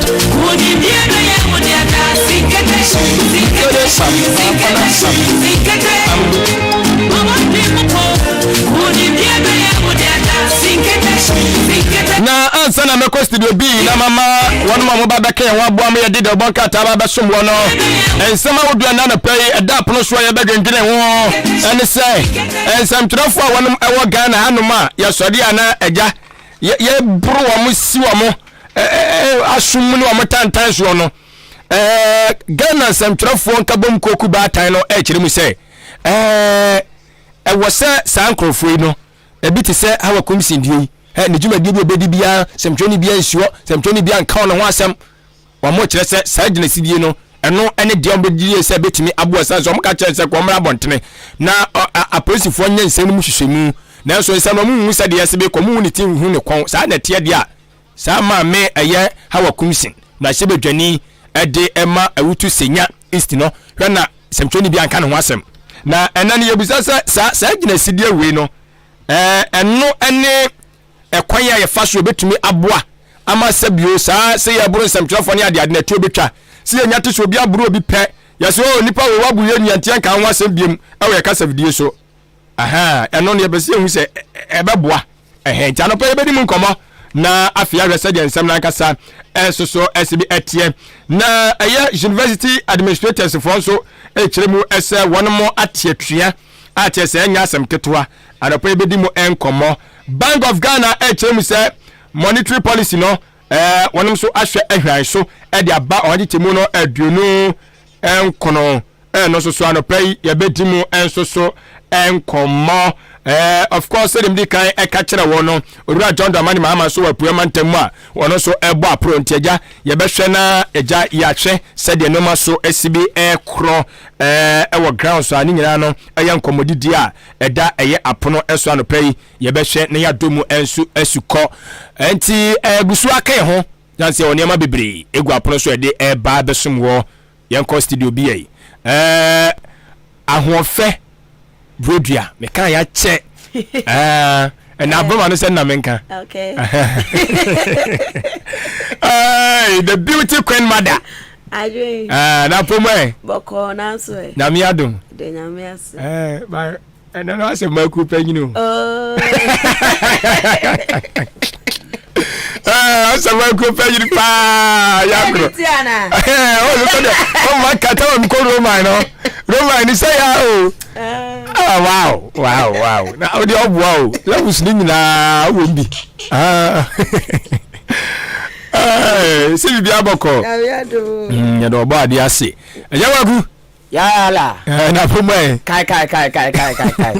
Na ansa na mɛkɔ studio B na mama wɔn a wɔba bɛka yɛn ho aboa ma yɛde dɛwbɔ nkrataa ba bɛsom wɔn no, nsɛm ahodoɔ ɛna anɔpa yi ɛda apono soɔ yɛbɛdwendwene ho ɛne sɛ nsɛmtwerɛfoɔ a wɔnom ɛwɔ Ghana hanom a yɛsɔre a na agya yɛboro wɔn si wɔn asom mu ne wɔn tantan soɔ no, Ghana nsɛmtwerɛfoɔ nkabom koku baatan no ɛkyerɛ mu sɛ ɛwɔ sɛ saa nkurɔfoɔ yi no Ebi te sɛ Hawa Koomson deɛ yi, ɛ, ne dwumadie bi a ɔbɛdi biara, sɛmtwerɛni biara nsi hɔ, sɛmtwerɛni biara nka ɔno ho asɛm. Wɔkyerɛ sɛ saa gyinasidie no, ɛno ne deɛ wɔbɛgye die sɛ ɛbɛtumi aboa ɛsiane sɛ wɔka kyerɛ sɛ kɔmmra abɔntene na apolisifoɔ nyɛ nsɛm no mu hwehwɛmu. Nanso nsɛm no wɔnhu sɛdeɛ ɛsɛ bɛkɔ, wɔnhu ne ti nhu ne kɔn. Saa na ɛteɛ deɛ a, saa maame ɛyɛ Hawa Koomson, mmarahyɛbadwani de ma Awutu Senya East no, hwɛ na sɛmtwerɛni bi anka ne ho asɛm. Na ɛnɛ no yɛbisa sɛ saa saa gyinasideɛ wei no ɛno ne ɛkwan a yɛfa so yɛbɛtumi aboa ama sɛ bio saa sɛ yɛboro nsɛmtwerɛfoɔ ne adeade no atuo bɛtwa sɛ yɛnya te sɛ obi aboro obi pɛ yɛsɛ o nipa wei wabu yɛ nua nti yɛnka ho asɛm biom ɛwɔ yɛ kasa fidie so. Aha ɛno no yɛpɛ sɛ yɛhu sɛ ɛbɛboa. Ɛhɛn nti anɔpa yɛbɛdi mu nkɔmmɔ. na afei ahwɛ sɛdeɛ nsɛm no ankasa ɛnso so ɛsi bi ɛteɛ. Na ɛyɛ university administrators foɔ nso ɛkyerɛ mu ɛsɛ wɔn mo ateatua a kyerɛ sɛ ɛnyɛ asɛm ketewa. Anɔpa yi bɛdi mu nkɔmmɔ. Bank of Ghana ɛkyerɛ mu sɛ monetary policy no ɛɛ wɔn nso ahwɛ ahwan so ɛde aba ɔhakyekyɛmu no 29. Ɛno nso so anɔpa yi yɛbɛdi mu nso so nkɔmmɔ. Eh, of course, sɛdeɛ medi kan ɛka kyerɛ wɔn no, Owura John Dramani Mahama nso wɔ Apueɛ mantam mu a wɔn nso ɛbɔ aporo. Nti agya, yɛbɛhwɛ na agya yɛahwɛ sɛdeɛ nneɛma so asi bi ɛkorɔ ɛwɔ ground so a ne nyinaa no ɛyɛ nkɔmmɔdidie a ɛda ɛyɛ apono ɛso anɔpa yi. Yɛbɛhwɛ na yɛadɔ mu nso asukɔ. Nti ɛgu so aka yɛn ho, na sɛ wɔ nneɛma bebree ɛgu apono so ɛde ɛba bɛsom wɔ. Yɛnkɔ studio bi yɛi. Ɛɛ ahoɔfɛ burodua meka yɛakyɛ. Ɛɛ ɛna aboma no sɛ nna menka. Okay. Hey, the beauty queen mother. Adwene. Ɛɛ na pomo ɛ. Bɔkɔɔ nanso ɛ. Nyame adom. De nyame ase. Ɛɛ ba ɛnɛ no asɛ maku panyin o. Oh. Asɛ maku panyin paa yakoro. Ɔyɛ sɛ deɛ ɔma kata wɔn kɔ Roman no Roman ni sɛ ya o. Ah wow wow wow na ɔde ɔboa o levels ni nyinaa wɔ bi. Sɛ biribi abɔkɔ. Yɛde ɔbɔ adeɛ ase. Ɛyɛ wagu. Yala. Eh, na fo mɛ. Kai kai kai kai kai kai kai.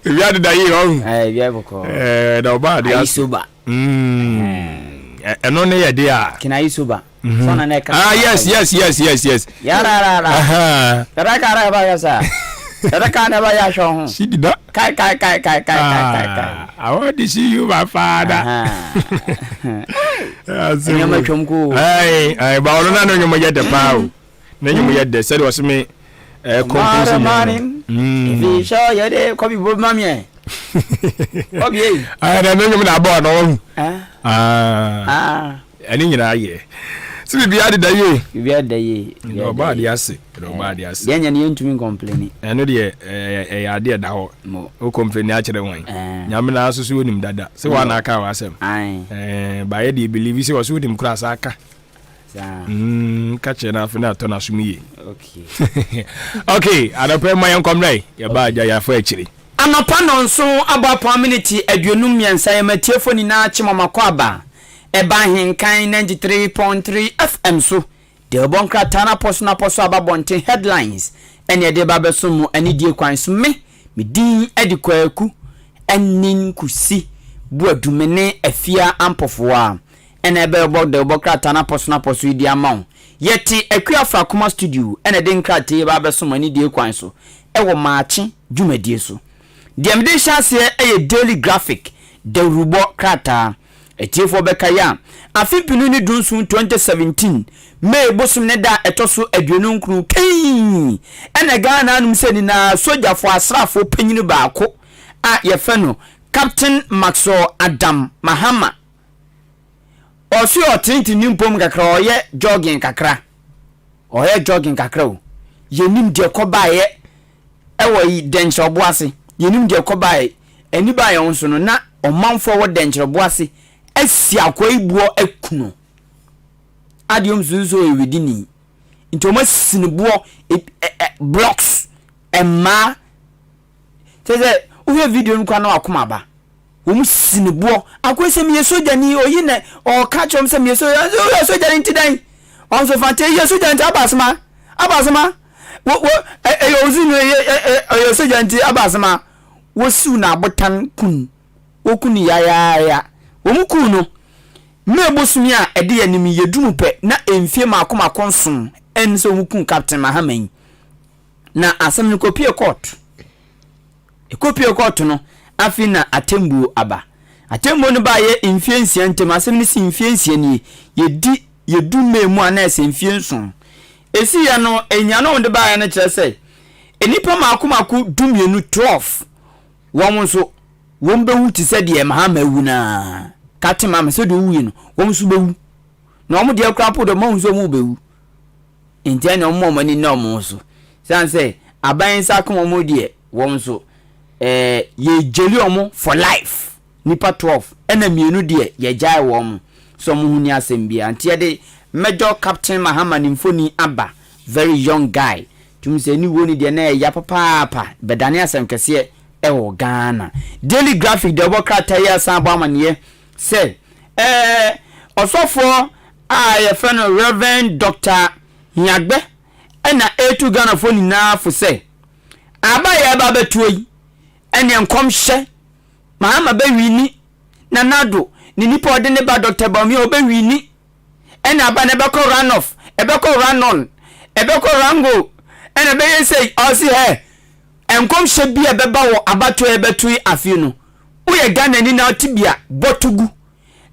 Ebi adeda yie ɔhu. Eh, ebi abɔkɔ. Eh, na ɔba ade ase. Ayisoba. Mm. Ɛno ne yɛ de a. Kina ayisoba. Mm-hmm. Sɔna ne ka. Ah, yes, yes, yes, yes, yes. Yara ra ra. Aha. Yara ka ra ba yasa. Yara ka na ba ya hwɛ ho. Si di da. Kai kai kai kai kai kai kai kai. Ah, I want to see you my father. Nneɛma twam ko. Ayi ayi ba ɔno na ne nnwom yɛ dɛ paa o. Ne nnwom yɛ dɛ sɛdeɛ ɔsɛ me ɛɛ compose nnwom. Efi sɛ ɔyɛ de kɔbi bo ma miɛ. Kɔbi eyi. Ayi na ne nnwom na abɔ ɔno ɔhu. Ɛne nyinaa yɛ. Sɛ biribiara deda yie. Biribiara deda yie. Na ɔbɔ adeɛ ase. Na ɔbɔ adeɛ ase. Deɛ nyɛ no yɛntumi nkɔmpleni. Ɛno deɛ ɛyɛ adeɛ ɛda hɔ. Wo kɔmpleni akyerɛ wɔn. Nyame na nso so onim dada. Sɛ wɔn na aka w'asɛm. Baayɛ deɛ believe sɛ wɔso wonim koraa saa aka. Ka kyerɛ no afei na atɔ n'asom yie. Okay, anɔpɛ ma yɛn nkɔmmerɛ yi. Yɛba agya yɛafa akyiri. Anɔpa nnɔnson abɔ apɔn miniti 53 yɛma atiefoɔ nyinaa kye mɔmakɔ aba ɛba Ahenkan 93.3 FM so deɛ ɔbɔ nkrataa no apɔso no apɔso aba abɔnten headlines ɛne ɛde ba abɛsom mo anidie kwan so me me din de Kwaku Anin Kusi Boadu me ne Afia Ampɔfoɔ a ɛna ɛbɛbɔ dawubɔ krataa no apɔso no apɔso yi de ama wo yɛte Akua Afrakoma studio ɛna ɛde nkrataa yi ba abɛsom mo anidie kwan so ɛwɔ Maakye dwumadie so. Deɛ mede rehyɛ aseɛ yɛ Daily Graphic dawurubɔ krataa. Atiefoɔ bɛkae a, afe 2017, 2017, May bosome ne da a ɛtɔ so 29 keii ɛna Ghana anom sɛ nyinaa sogyafoɔ asraafoɔ panyini baako a yɛfɛ no Captain Maxwell Adam Mahama. Ɔso yɛ ɔtenetene ne mpom kakra, ɔyɛ jogging kakra. Ɔyɛ jogging kakra o. Yɛnim deɛ kɔbaeɛ ɛwɔ yi dɛnkyerɛbo ase. Yɛnim deɛ kɔbaeɛ. Ani baa yɛn so no, na ɔmanfoɔ wɔ dɛnkyerɛbo ase asi akoa yi boɔ aku no. Adeɛ ɔm susu sɛ ɔyɛ wedini. Nti ɔm asi no boɔ e, e, e, blocks, mmaa. Kyerɛ sɛ wohwɛ video no koraa na wakoma aba. Wɔn si no boɔ. Akoa sɛ meyɛ sogyani oyi na ɔka kyerɛ wɔn sɛ meyɛ sogyani. Ɔsɛ woyɛ sogyani nti dɛn? Wɔn nso fa nti yɛ sogyani nti aba asema aba asema wo wo ɛyɛ ozi no ɛyɛ ɛyɛ sogyani nti aba asema wosiw na abotan kun woku no yayaaya. Wɔn kuu no. May bosome a ɛde yɛn anim yi yɛdu mu pɛ na mfie mako mako nson ɛne sɛ wɔn kuu Captain Mahama yi. Na asɛm no kɔpie kɔɔto. Ɛkɔpie kɔɔto no, afei na atɛmbuo aba. Atɛmbuo no baeɛ mfeɛ nsia ntam, asɛm no si mfeɛ nsia nie. Yɛdi, yɛdu May mu a na ɛsɛ mfeɛ nson. Ɛsiiɛ no, nnuane a wɔde baeɛ no kyerɛ sɛ nnipa mmaako mmaako dumienu, 12, wɔn nso wɔbɛwu te sɛ deɛ Mahama awu no ara. Captain Mahama sɛdeɛ ɔwuiɛ no, wɔn nso bɛwu. Na wɔn deɛ koraa mpo deɛ wɔahu sɛ wɔrebɛwu. Enti ɛnna wɔn a wɔn ani nna wɔn ho so. Esiane sɛ aban nsa aka wɔn deɛ, wɔn nso, ɛɛ yɛgyeli wɔn for life. Nnipa 12 ɛna mmienu deɛ yɛgyae wɔn sɛ wɔn ho nni asɛm biara. Nti yɛde Major Captain Mahama ne mfoni aba, very young guy. Tumi sɛ ne wuo no deɛ na ɛya papaapa, bɛdane asɛm kɛseɛ ɛwɔ Ghana. Daily Graphic deɛ ɔbɔ krataa yi asan abɔ amaneɛ sɛ ɛɛ ɔsɔfoɔ a yɛfrɛ no Rev. Doctor Hiagbɛ ɛna ɛretu Ghanafoɔ nyinaa fo sɛ aba a yɛreba abɛtoɔ yi ɛneɛ nkɔmhyɛ Mahama bɛ wini, Nana Addo ne nipa a ɔde ne ba Doctor Bawumia ɔbɛ wini, ɛna aba no ɛbɛkɔ run off, ɛbɛkɔ run on, ɛbɛkɔ run go, ɛna ɛbɛyɛ sei, ɔse hɛ, nkɔmhyɛ bi a ɛbɛba wɔ abatoɔ a yɛbɛto yi afe no, woyɛ Ghanani na wote bi a, bɔ to gu.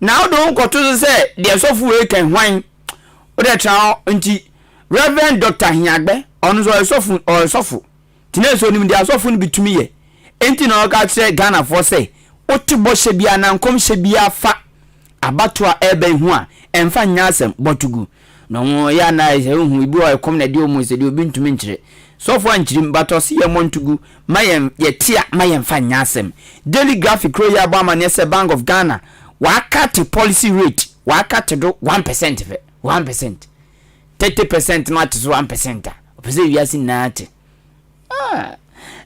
Na wode wo ho kɔto so sɛ deɛ sɔfo wei kan hwan, wode tra hɔ nti, Rev. Doctor Hiagbɛ, ɔno nso ɔyɛ sɔfo, ɔyɛ sɔfo. Tena sɛ onim deɛ asɔfo no bi tumi yɛ enti na ɔka kyerɛ Ghanafoɔ sɛ wote bɔhyɛ biara anaa nkɔmhyɛ biara fa abatoɔ a ɛreba yi ho a ɛmfa nyɛ asɛm bɔto gu na wɔn yɛ anaa sɛ wohu ebi wɔ ɛkɔm na ɛde wɔn sɛ deɛ obi ntumi nkyerɛ sɔfo ankyerɛ mu but ɔse yɛ mmɔ nto gu ma yɛn yɛte a ma yɛmfa nyɛ asɛm Daily Graphic kuro yi abɔ amaneɛ sɛ Bank of Ghana wɔakate policy rate wɔakate do 1% pɛ 1% 30% no ate so 1% a ɔpɛ sɛ wiase nyinaa te. Ah,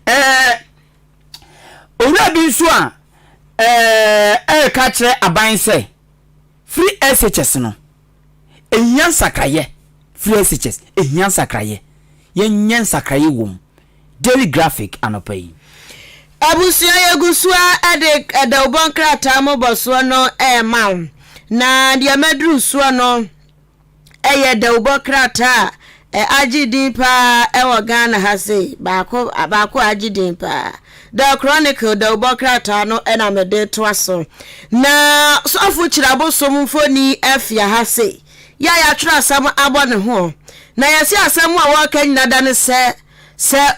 eh, owura bi nso a eh, ɛreka kyerɛ aban sɛ free SHS no ehia nsakrayɛ free SHS ehia nsakrayɛ yɛnyɛ nsakrayɛ wɔ mu Daily Graphic anɔpa yi. Abusua yɛgu so ara de dawubɔ nkrataa mmobɔsoɔ no rema wo na deɛ maduru soɔ no yɛ dawubɔ krataa a agye din paa wɔ Ghana ha sei, baako baako a agye din paa. The Chronicle dawubɔ krataa no na mede toa so. Na sɔfo Kyirabosom mfoni afia ha sei, yɛ a yɛatwerɛ asɛm abɔ ne ho. Na yɛse asɛm a wɔreka nyina da ne sɛ, sɛ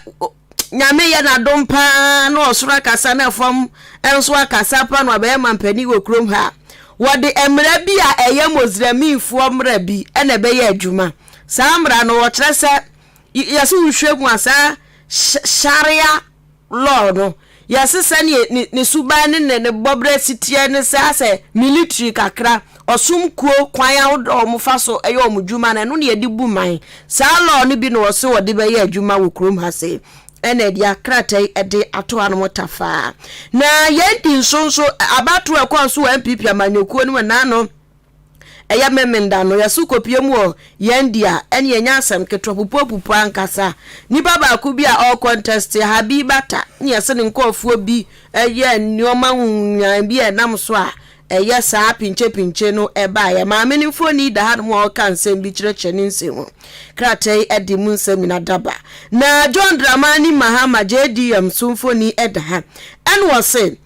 Nyame yɛ n'adom paa na ɔsoro akasa na fam nso akasa pa na wabɛyɛ mampanin wɔ kurom ha a, wɔde mmara bi a ɛyɛ Mosrɛmifoɔ mmara bi na ɛbɛyɛ adwuma. Saa mmara no wɔkyerɛ sɛ yɛse wohwɛ mu a saa Sharia law no yɛse sɛdeɛ ne ne suban ne ne ne bɔberɛ si teɛ ne sɛ asɛ military kakra ɔsom kuo kwan ahodoɔ a wɔfa so yɛ wɔn dwuma no, ɛno na yɛde bu man. Saa law no bi na wɔse wɔde bɛyɛ adwuma wɔ kurom ha sei. Ɛna ɛde akrataa yi de ato hanom tafaa. Na yɛn di nso nso, abatoɔ a ɛkɔɔ so wɔ NPP amanyɔkuo no mu naano ɛyɛ Memenda no, yɛso kɔpie mu wɔ yɛn di a, ɛne yɛnya asɛm ketewa pupuapupu ankasa. Nipa baako bi a ɔrekɔntɛste, Habibata, ne yɛse ne nkurɔfoɔ bi yɛ nneɛma nwunyan bi a ɛnam so a ɛyɛ saa pinkyepinkye no baeɛ. Maame no mfoni da hanom a ɔreka nsɛm bi kyerɛkyerɛ ne nsɛm mu. Krataa yi de mu nsɛm nyina daba. Na John Dramani Mahama, JDM, nso mfoni da ha. Ɛna ɔse,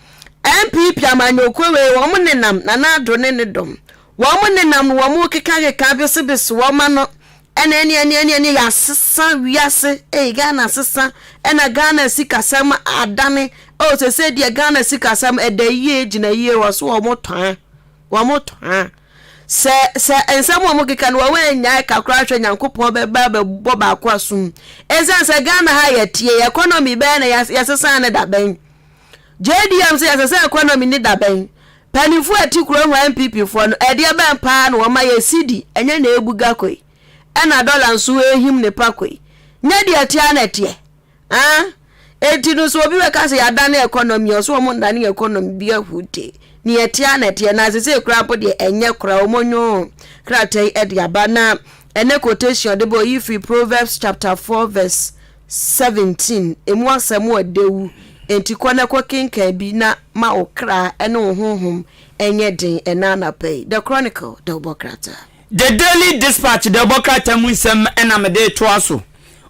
NPP amanyɔkuo wei wɔn nenam Nana Addo ne ne dɔm. Wɔn nenam no wɔn rekekakeka besebese wɔn ano Ɛna ɛne ɛne ɛne ɛne yɛasesa wiase ei Ghana asesa ɛna Ghana sikasɛm adane oh sese deɛ Ghana sikasɛm ɛda yie gyina yie wɔ so wɔn tɔn wɔn tɔn sɛ sɛ nsɛm wɔn keka no wɔn anyae kakra ahwɛ Nyankopɔn bɛba bɛbɔ baako asom ɛnsan sɛ Ghana ha yɛteɛ economy bɛyɛ na yɛsesa ne dabɛn JDM sɛ yɛsesa economy ne dabɛn Mpaninfoɔ a ɛte kuro ho NPP foɔ no ɛdeɛ bɛn paa na wɔma yɛ cedi ɛnyɛ na ɛbu ga koi ɛna dollar nso ɛhim ne pa koi nyɛ deɛ ɛteɛ ara na ɛteɛ ah enti no sɛ obi bɛka sɛ yɛadane economy ɔso wɔn ndane economy bi ahude ne ɛteɛ ara na ɛteɛ na sese koraa mpo deɛ ɛnyɛ koraa wɔn nyoo krataa yi ɛde aba na ɛnɛ quotation de bɔ oyi firi Proverbs chapter 4 verse 17, Emu asɛm wɔ dɛw, enti kɔ na kɔkenkan bi na ma wo kra ne wo honhom nyɛ den ɛnnɛ anapa yi. The Chronicle, Dawubɔ Krataa. The Daily Dispatch dawubɔ krataa mu nsɛm na mede retoa so.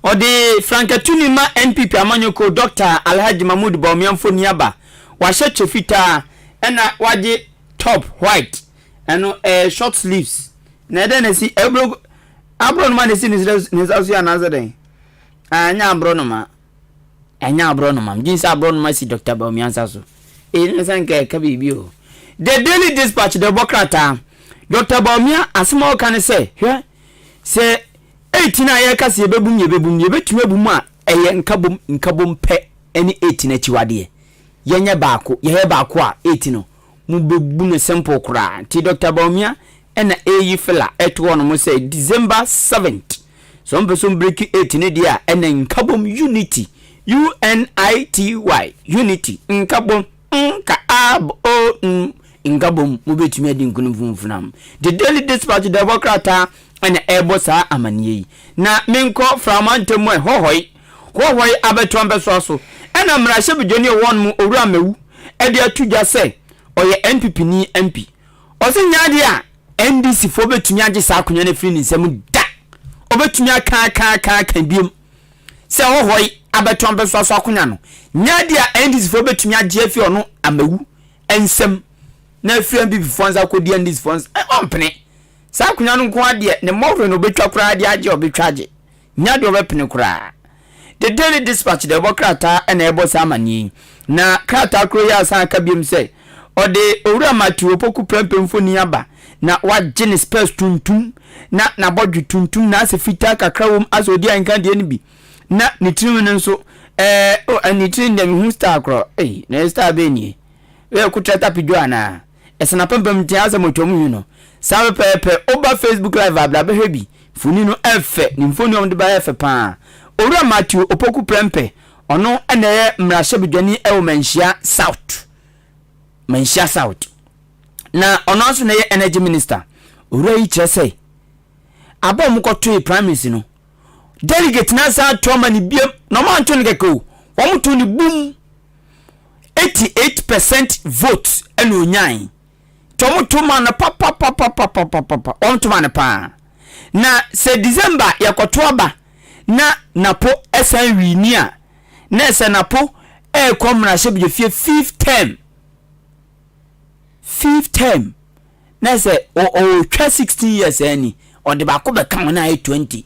Ɔde frankatuni ma NPP amanyɔkuo Dɔkta Alhaji Mahmood Bawumia mfoni aba. Wahyɛ kyɛ fitaa ɛna wagye top white. Ɛno ɛyɛ short sleeves. Na ɛdɛn na ɛsi ɛburo aborɔnoma na ɛsi ne nsa so yi anaasɛ dɛn? Ah, ɛnyɛ aborɔnoma. Ɛnyɛ aborɔnoma. Megye sɛ aborɔnoma si Dr. Bawumia nsa so. Ee, ne sɛ nka ɛka biribi o. The Daily Dispatch de bɔ krataa. Dr. Bawumia asɛm a ɔka ne sɛ, hwɛ, sɛ 18 a yɛreka sɛ yɛbɛbum yɛbɛbum yɛbɛtumi abu mu a ɛyɛ nkabom nkabom pɛ ne 18 akyiwadeɛ. Yɛnyɛ baako, yɛyɛ baako a 18 no. Mobɛbu no simple koraa. Nti Doctor Bawumia ɛna ɛreyi fila ɛto hɔ nom sɛ December 7th sɛ wɔn pɛ sɛ wɔn break 8 no deɛ a ɛna nkabom unity U-N-I-T-Y unity nkabom nka a b o m nkabom mobɛtumi adi nkunim funfunam. The Daily Dispatch dawubɔ krataa ɛna ɛrebɔ saa amaneɛ yi. Na menkɔ Frama ntam ɛ hɔhɔe hɔhɔe abɛtoa mpɛsoa so ɛna mmarahyɛbadwani a ɔwɔ hɔ nom Owura Mawu ɛde ato dwa sɛ ɔyɛ NPP ni MP. Ɔse nyɛ adeɛ a NDC foɔ bɛtumi agye saa akonwa no afiri ne nsam da. Ɔbɛtumi aka aka aka aka biom sɛ hɔhɔe abɛtoa mpɛsoa so akonwa no nyɛ adeɛ a NDC foɔ bɛtumi agye afiri ɔno Amawu nsam na afiri NPP foɔ nsa akɔdi NDC foɔ nsa. Ɔmpene. Saa akonwa no nko ara deɛ ne mmɔhwere na ɔbɛtwa koraa de agye a ɔbɛtwa agye. Nya deɛ ɔbɛpene koraa. The Daily Dispatch de ɛbɔ krataa na ɛrebɔ saa amanneɛ yi. Na krataa koro yi ara san ka biom sɛ, ɔde Owura Matthew Opoku Prempeh mfoni aba na wagye ne spɛs tuntum na n'abɔdwe tuntum na asɛ fitaa kakra wom asɛ ɔdi ahenka deɛ no bi na ne tirinwi no nso ɛɛ oh, ne tirinwi deɛ mehu star korɔ ei na ɛyɛ star bɛn nie wei yɛ kotra tapidwo anaa Ɛsɛ n'apampam nti asɛm otwa mu hwi no. Saa pɛpɛɛpɛ, woba Facebook live a bra bɛhwɛ bi. Mfoni no ɛfɛ, ne mfoni a wɔde baeɛ ɛfɛ paa. Owura Matthew Opoku Prempeh, ɔno na ɛyɛ mmarahyɛbedwani ɛwɔ Manhyia South. Manhyia South. Na ɔno nso na ɛyɛ Energy Minister. Owura yi kyerɛ sɛ, aba a wɔkɔtoe primaries no, delegate no asan ato ama no biam, na wɔanto no kɛkɛ o, wɔto no bum. 88 percent vote ɛna onyae nti wɔn to ma no papapapapapapa wɔn to ma no paa na sɛ December yɛkɔto aba na Napo ɛsan wini a na ɛsɛ Napo ɛrekɔ mmarahyɛbadwafie fifth term fifth term na sɛ ɔretwa 16 years ani ɔde baako bɛka ho na ayɛ 20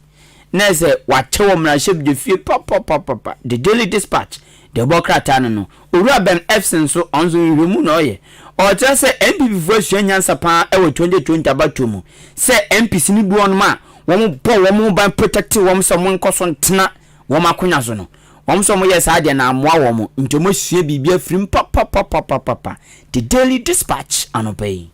na sɛ wakyɛ wɔ mmarahyɛbadwafie papapapapa. The Daily Dispatch deɛ ɔbɔ krataa no no Owura Ben Ephson nso ɔno nso nhwehwɛmu na ɔyɛ ɔkyerɛ sɛ NPP foɔ asua nyansa paa wɔ 2020 abatoɔ mu sɛ MPs no bi wɔnom a wɔn bɔ wɔn ho ban protect wɔn sɛ wɔn nkɔ so ntena wɔn akonya so no wɔn sɛ wɔn yɛ saa deɛ na amoa wɔn nti wɔn asua biribi afiri mu papapapapapa. The Daily Dispatch anɔpa yi.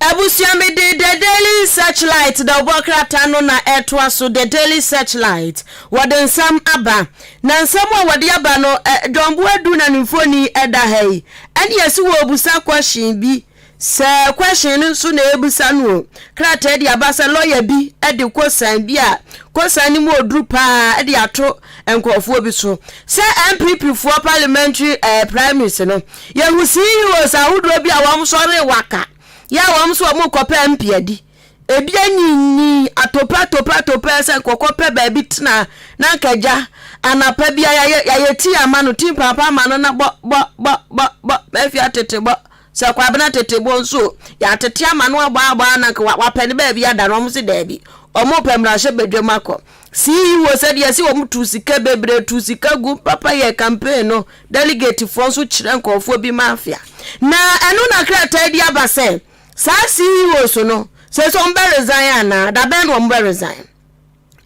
Abusua mede The Daily Searchlight dawubɔ krataa no na ɛretoa so The Daily Searchlight wɔde nsɛm aba na nsɛm a wɔde aba no John Boadu na ne mfoni da ha yi ɛne yɛse wɔrebisa question bi Sɛ question no nso na ɛrebisa no o, krataa de aba sɛ lɔya bi de kosan bi a kosan no mu oduru paa de ato nkurɔfoɔ bi so sɛ NPP foɔ parliamentary eh, primaries no yɛhu CEOs ahodoɔ bi a wɔn sɔre waka yɛ a wɔn nso wɔn kɔpɛ MP adi ebi anyinyin atopɛ atopɛ atopɛ sɛ nkɔkɔ pɛ baabi tena na nkagya anapa bi yɛayɛ yɛayɛ tii ama no tii paapa ama no na bɔ bɔ bɔ bɔ bɔ mɛfi atete bɔ Sɛ Kwabena tete bo nso o, yɛatete ama no abɔ abɔ ara na anka wapɛ ne baabi ada no, wɔn se daabi. Wɔn repɛ mmarahyɛbadwam akɔ. CEO sɛdeɛ ɛse wɔn tuu sika bebree tuu sika gu papa yɛɛ campaign no, delegate foɔ nso kyerɛ nkurɔfoɔ bi mafia. Na ɛno na krataa di aba sɛ saa CEOs no, seesei wɔn bɛ resign anaa? Dabɛn na wɔn bɛ resign?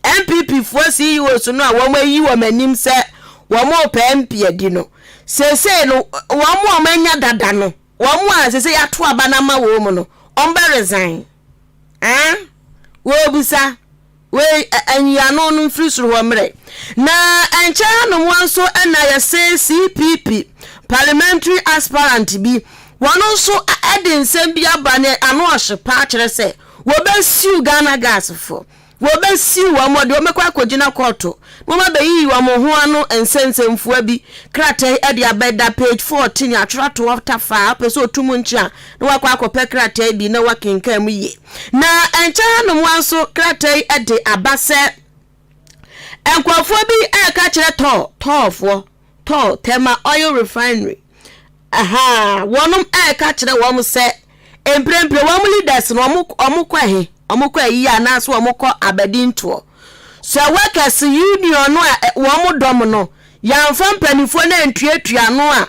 NPP foɔ CEOs no a wɔn ayi wɔn anim sɛ wɔn repɛ MP adi no, seesei no wɔn a wɔn anya dada no, wɔn a seesei yɛato aba no ama wɔn no, wɔn bɛ resign. Ah, wɔrebisa wei anyiano no mfiri soro hɔ mmerɛ. Na ɛnkyɛ hanom nso na yɛse CPP parliamentary aspirant bi, wɔn nso de nsɛm bi aba ne ano ɔhye paa kyerɛ sɛ wɔbɛsiw Ghana gas foɔ. Wɔbɛsiw wɔn, wɔde wɔn bɛkɔ akɔgyina kɔɔto na wɔabɛyiyi wɔn ho ano nsɛnsɛmfua bi. Krataa yi de abɛda page 14, atwerɛ ato hɔ tafaa. Wopɛ sɛ ɔtu mu nkye a, na woakɔ akɔpɛ krataa yi bi na woakenkan mu yie. Na ɛnkyɛ hanom ara nso, krataa yi de aba sɛ nkurɔfoɔ bi reka kyerɛ tɔɔ, tɔɔfoɔ, tɔɔ, Tema Oil Refinery, Ahaa, wɔnom ɛɛka kyerɛ wɔn sɛ mprempren wɔn leaders no wɔn wɔn kɔ ɛhe? Wɔn kɔ ayie anaasɛ wɔn kɔ abadintoɔ? Sɛ workers union no a wɔn dɔm no yɛamfa mpanimfoɔ no antuatua ano a,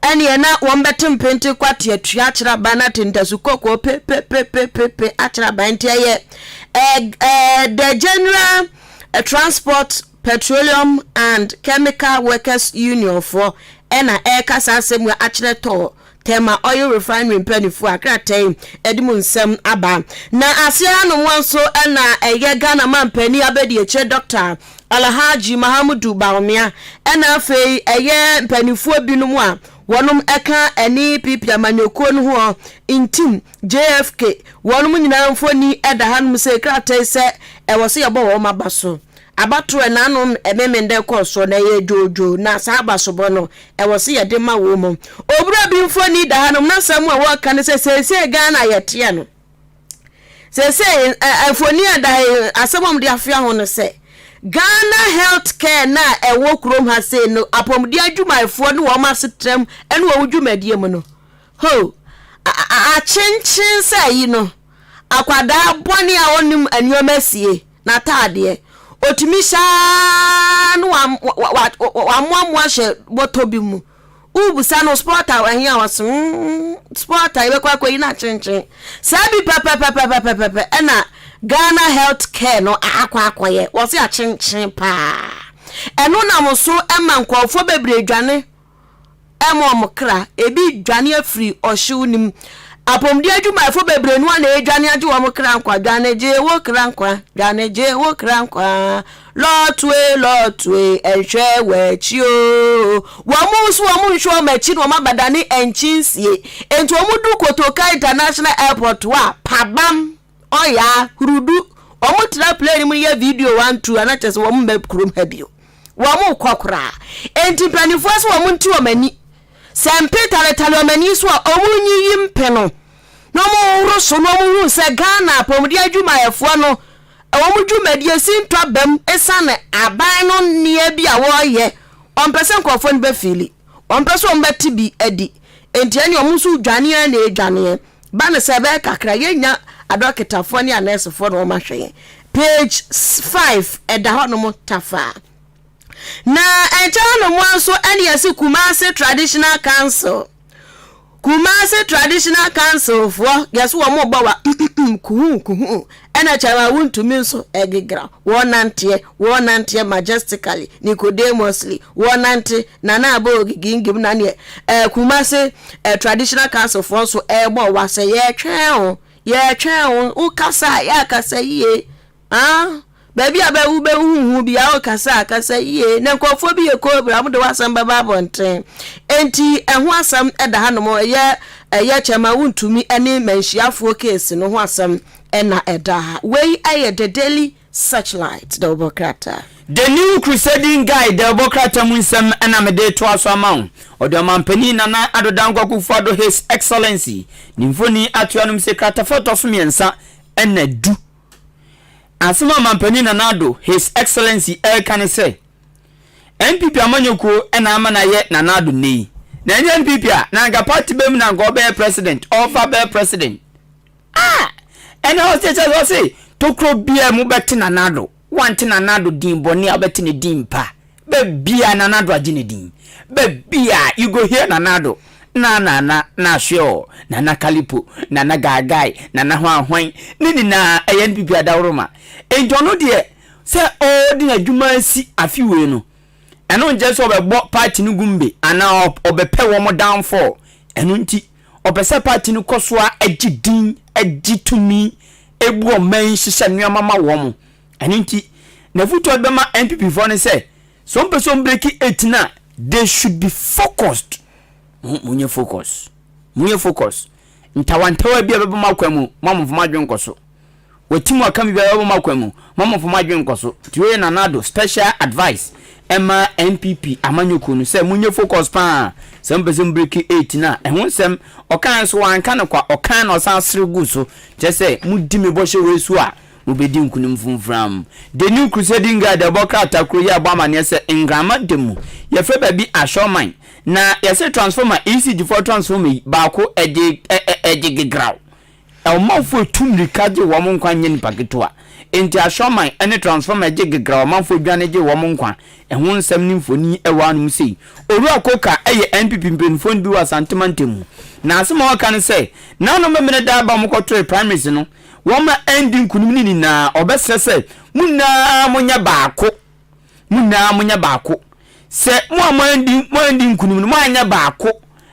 ɛneɛ na wɔn bɛte mpente kɔ ateatua akyerɛ aban no ate ntasu kɔkɔɔ pepepepepepe akyerɛ aban nti ɛyɛ ɛɛ ɛɛ the general transport petroleum and chemical workers union foɔ. na ɛreka saa asɛm yi akyerɛ Tɔɔ Tema Oil Refinery mpaninfoɔ a krataa yi de mu nsɛm aba. Na aseɛ hanom nso na ɛyɛ Ghana manpanin abadiakyire Dɔkta Alhaji Mahamudu Bawumia ɛna afei ɛyɛ mpaninfoɔ binom a wɔnom ɛka ɛne PP amanyɔkuo no ho Ntim, JFK, wɔnom nyinaa mfoni ɛda hanom sei krataa yi sɛ ɛwɔ sɛ yɛbɔ wɔn aba so. Abatoɔ ɛnanom Memendɛ kɔɔ soɔ na ɛyɛɛ dwoodwoo na saa abasobɔ no ɛwɔ sɛ yɛde ma wɔ mu. Owura bi mfoni da hanom n'asɛm a wɔreka ne sɛ seesei Ghana yɛteɛ no seesei mfoni a ɛda ha yi asɛm a wɔde afea ho no sɛ Ghana health care no a ɛwɔ kurom ha sei no apɔmuden adwumayɛfoɔ ne wɔn asetram ne wɔn dwumadie mu no ho akyenkyen sɛ ayi no akwadaa bɔne a ɔnnim nneɛma sie n'ataadeɛ. Ɔtumi hyɛ ara na wamoamoa hyɛ bɔtɔ bi mu. Wobisa no sport a ɛhe a ɔse mm sport a yɛbɛkɔ akɔyi no akyenkyen. Saa bi pɛpɛpɛpɛpɛpɛ ɛna Ghana health care no akɔ akɔyɛ. Wɔse akyenkyen paa. Ɛno nam so ma nkurɔfoɔ bebree dwane ma wɔn kra. Ebi redwane afiri ɔhyew no mu. Apɔmuden adwumayɛfo bebree no ara na ɛredwane agye wɔn kra nkwa. Dwane gye wo kra nkwa, dwane gye wo kra nkwa. Lɔtue, lɔtue, nhwɛ w'akyi o. Wɔn nso wɔn nhwɛ wɔn akyi na wɔn abɛdane nkyensie. Enti wɔn du Kotoka International Airport a, pabam. Ɔyaa, hurudu, wɔn tena plane mu yɛ video 1, 2 a na kyerɛ sɛ wɔn mma kurom ha bio. Wɔn kɔ koraa. Enti mpanimfoɔ sɛ wɔn nte wɔn ani. Sɛ mpe taletale wɔn ani so a, wɔn nyiyi mpe no na wɔn hohoro so na wɔn hu sɛ Ghana apɔmuden adwumayɛfoɔ no wɔn dwumadie si ntɔ bam esiane aban no nnea bi a wɔreyɛ. Wɔmpɛ sɛ nkurɔfoɔ no bɛfiili. Wɔmpɛ sɛ wɔbɛte bi adi. Enti ɛnneɛ wɔn nso dwane ara na ɛredwaneɛ. Ba no sɛ ɛbɛyɛ kakra yɛnnya adɔketafoɔ ne anɛɛsefoɔ na wɔahwɛ yɛn. Page 5 ɛda hɔnom tafaa. Na ɛnkyɛ hɔnom ara nso ɛne yɛse Kumasi Traditional Council. Kumasi Traditional Council foɔ yɛse wɔn bɔ wa kuhu kuhu ɛna kyɛrɛ a wontumi nso ɛgegra wɔnanteɛ wɔnanteɛ majestically Nicodemously wɔnante Nana abɔ ogigingim na neɛ ɛɛ Kumasi ɛɛ Traditional Council foɔ nso ɛɛbɔ wa sɛ yɛɛtwɛn wo yɛɛtwɛn wo wokasa a yɛakasa yie ah baabi a bɛ wobɛhu hu bia wokasa a kasa yie na nkurɔfoɔ bi yɛ kobra wɔde w'asɛm bɛba abɔnten enti ɛho asɛm ɛda hanom ɛyɛ ɛyɛ kyɛma wontumi ɛne manhyiafoɔ case no ho asɛm ɛna ɛda ha wei ɛyɛ The Daily Searchlight dawubɔ krataa. The New Crusading Guide dawubɔ krataa mu nsɛm na mede retoa so ama wo. Ɔde Ɔmanpanin Nana Addo Dankwa Akufo-Addo His Excellency ne mfoni ato anom sɛ kratafa a ɛtɔ so mmiɛnsa na du. Asɛm a Ɔmanpanin Nana Addo His Excellency reka ne sɛ, NPP amanyɔkuo na ama no ayɛ Nana Addo nnɛ yi. Na ɛnyɛ NPP a, na anka party bɛ mu na anka ɔbɛyɛ president, ɔrefa bɛyɛ president. Ah! Ɛna ɔse kyɛ sɛ ɔse tokuro biara mu bɛte Nana Addo. Wante Nana Addo din bɔne a wobɛte ne din pa. Baabiara Nana Addo agye ne din. Baabiara you go hear Nana Addo. Na Nana na Ahweɔɔ, Nana Kalipo, Nana Gaagai, Nana Hwanhwan, ne nyinaa ɛyɛ NPP adaworoma. Enti ɔno deɛ sɛ ɔredi n'adwuma asi afe wei no, ɛno nkyerɛ sɛ ɔbɛbɔ party no gumbe anaa ɔbɛpɛ wɔn downfall. Ɛno nti Ɔpɛ sɛ party no kɔ so ara gye din, gye tumi, bu ɔman yi, hyehyɛ nneɛma ma wɔn. Ɛno nti, n'afotu a ɔde bɛma NPP foɔ ne sɛ, sɛ wɔmpɛ sɛ wɔn break eight no a, they should be focused. Mo, monyɛ focus. Monyɛ focus. Ntawantawa bi a ɛbɛba mo akwan mu, mo a momfa mo adwene nkɔ so. Wati mu aka biribiara wɔ m'akwan mu. Mma momfa mo adwene nkɔ so. Nti wei yɛ Nana Addo special advice ɛma NPP amanyɔkuo no sɛ monyɛ focus paa sɛ mopɛ sɛ mo break 8 no a. Ɛho nsɛm ɔkaeɛ nso wanka no kwa, ɔkae na ɔsan sere guu so. Kyerɛ sɛ modi me bɔhyɛ wei so a mobɛdi nkunim fomfram. The New Crusading Guide ɛbɔ krataa koro yi a ɛbɔ amaneɛ sɛ Ngrama da mu yɛfrɛ baabi Ashorman na yɛse transformer ECG foɔ transformer yi baako ɛgye ɛgye gegraw. Ɔmanfoɔ tu mmirika gye wɔn nkwa nyɛ nipa ketewa. Enti Asɔrman ne Transformer gye gegraw ɔmanfoɔ dwane gye wɔn nkwa. Ɛho nsɛm ne mfoni wɔ anom sei. Owura Koka yɛ NPP mpaninfoɔ no bi wɔ Asante mantam mu. Na asɛm a ɔka ne sɛ, Nanom Memeneda aba a wɔkɔtoe primaries no, wɔn a ɛndi nkunim no nyinaa, ɔbɛsrɛ sɛ mo nyinaa monyɛ baako. Mo nyinaa monyɛ baako. Sɛ mo a moandi moandi nkunim no moanyɛ baako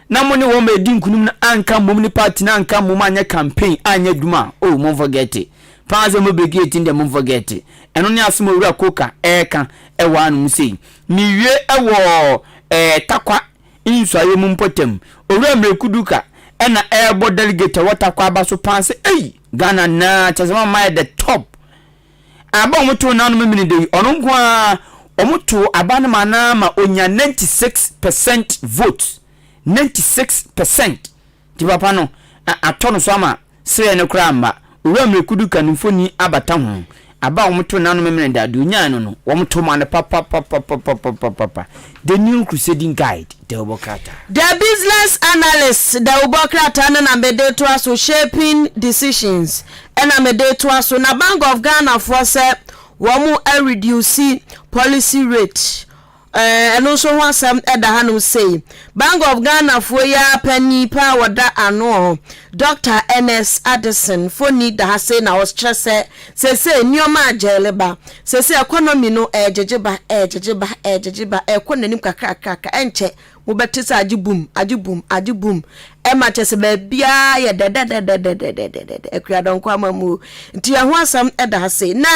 na mo ne wɔn a edi nkunim no anka mmom ne party no anka mmom anyɛ campaign anyɛ adwuma a, oh mo forget it. Paa sɛ mo break it deɛ mo forget it. Ɛno ne asɛm a Owura Coker ɛreka ɛwɔ hanom sei. Mewie ɛwɔ ɛɛ Tarkwa nsuaeɛ mu mpɔtam. Owura Miraku Duka ɛna ɛrebɔ delegate a ɛwɔ Tarkwa aba so paa sɛ ei Ghana naa kyerɛ sɛ moama ayɛ the top. Aba a wɔtoo n'ano Memeneda yi, ɔno nko ara wɔtoo aba no maa no ara ma ɔnya 96 percent vote. 96 percent! Nti papa no, atɔ no so ama sereɛ no koraa mma. Owura Mmerekudu ka ne mfoni abata ho. Aba a wɔtoo n'ano Memeneda, deɛ ɔnyaeɛ no no, wɔtoo maa no papapapapapapapa. The New Crusading Guide, dawubɔ krataa. The Business Analyst dawubɔ krataa no na mede toa so, Shaping Decisions. Ɛna mede toa so na Bank of Ghana foɔ sɛ wɔn a reduce policy rate ɛɛ ɛno nso ho asɛm ɛda hanom sei. Bank of Ghana foɔ yi ara panin paa wɔda ano Doctor Ernest Addison foni da ha sei na ɔkyerɛ sɛ seesei nneɛma agyɛle ba seesei economy no ɛɛgyegye ba ɛɛgyegye ba ɛɛgyegye ba ɛɛkɔ n'anim kakrakrakra ɛnkyɛ Mobɛte sɛ agye bum, agye bum, agye bum. Ɛma kyerɛ sɛ baabiara yɛ dɛdɛdɛdɛdɛdɛdɛdɛ. Akua Donkor amammuo. Nti ɛho asɛm da ha sei. Na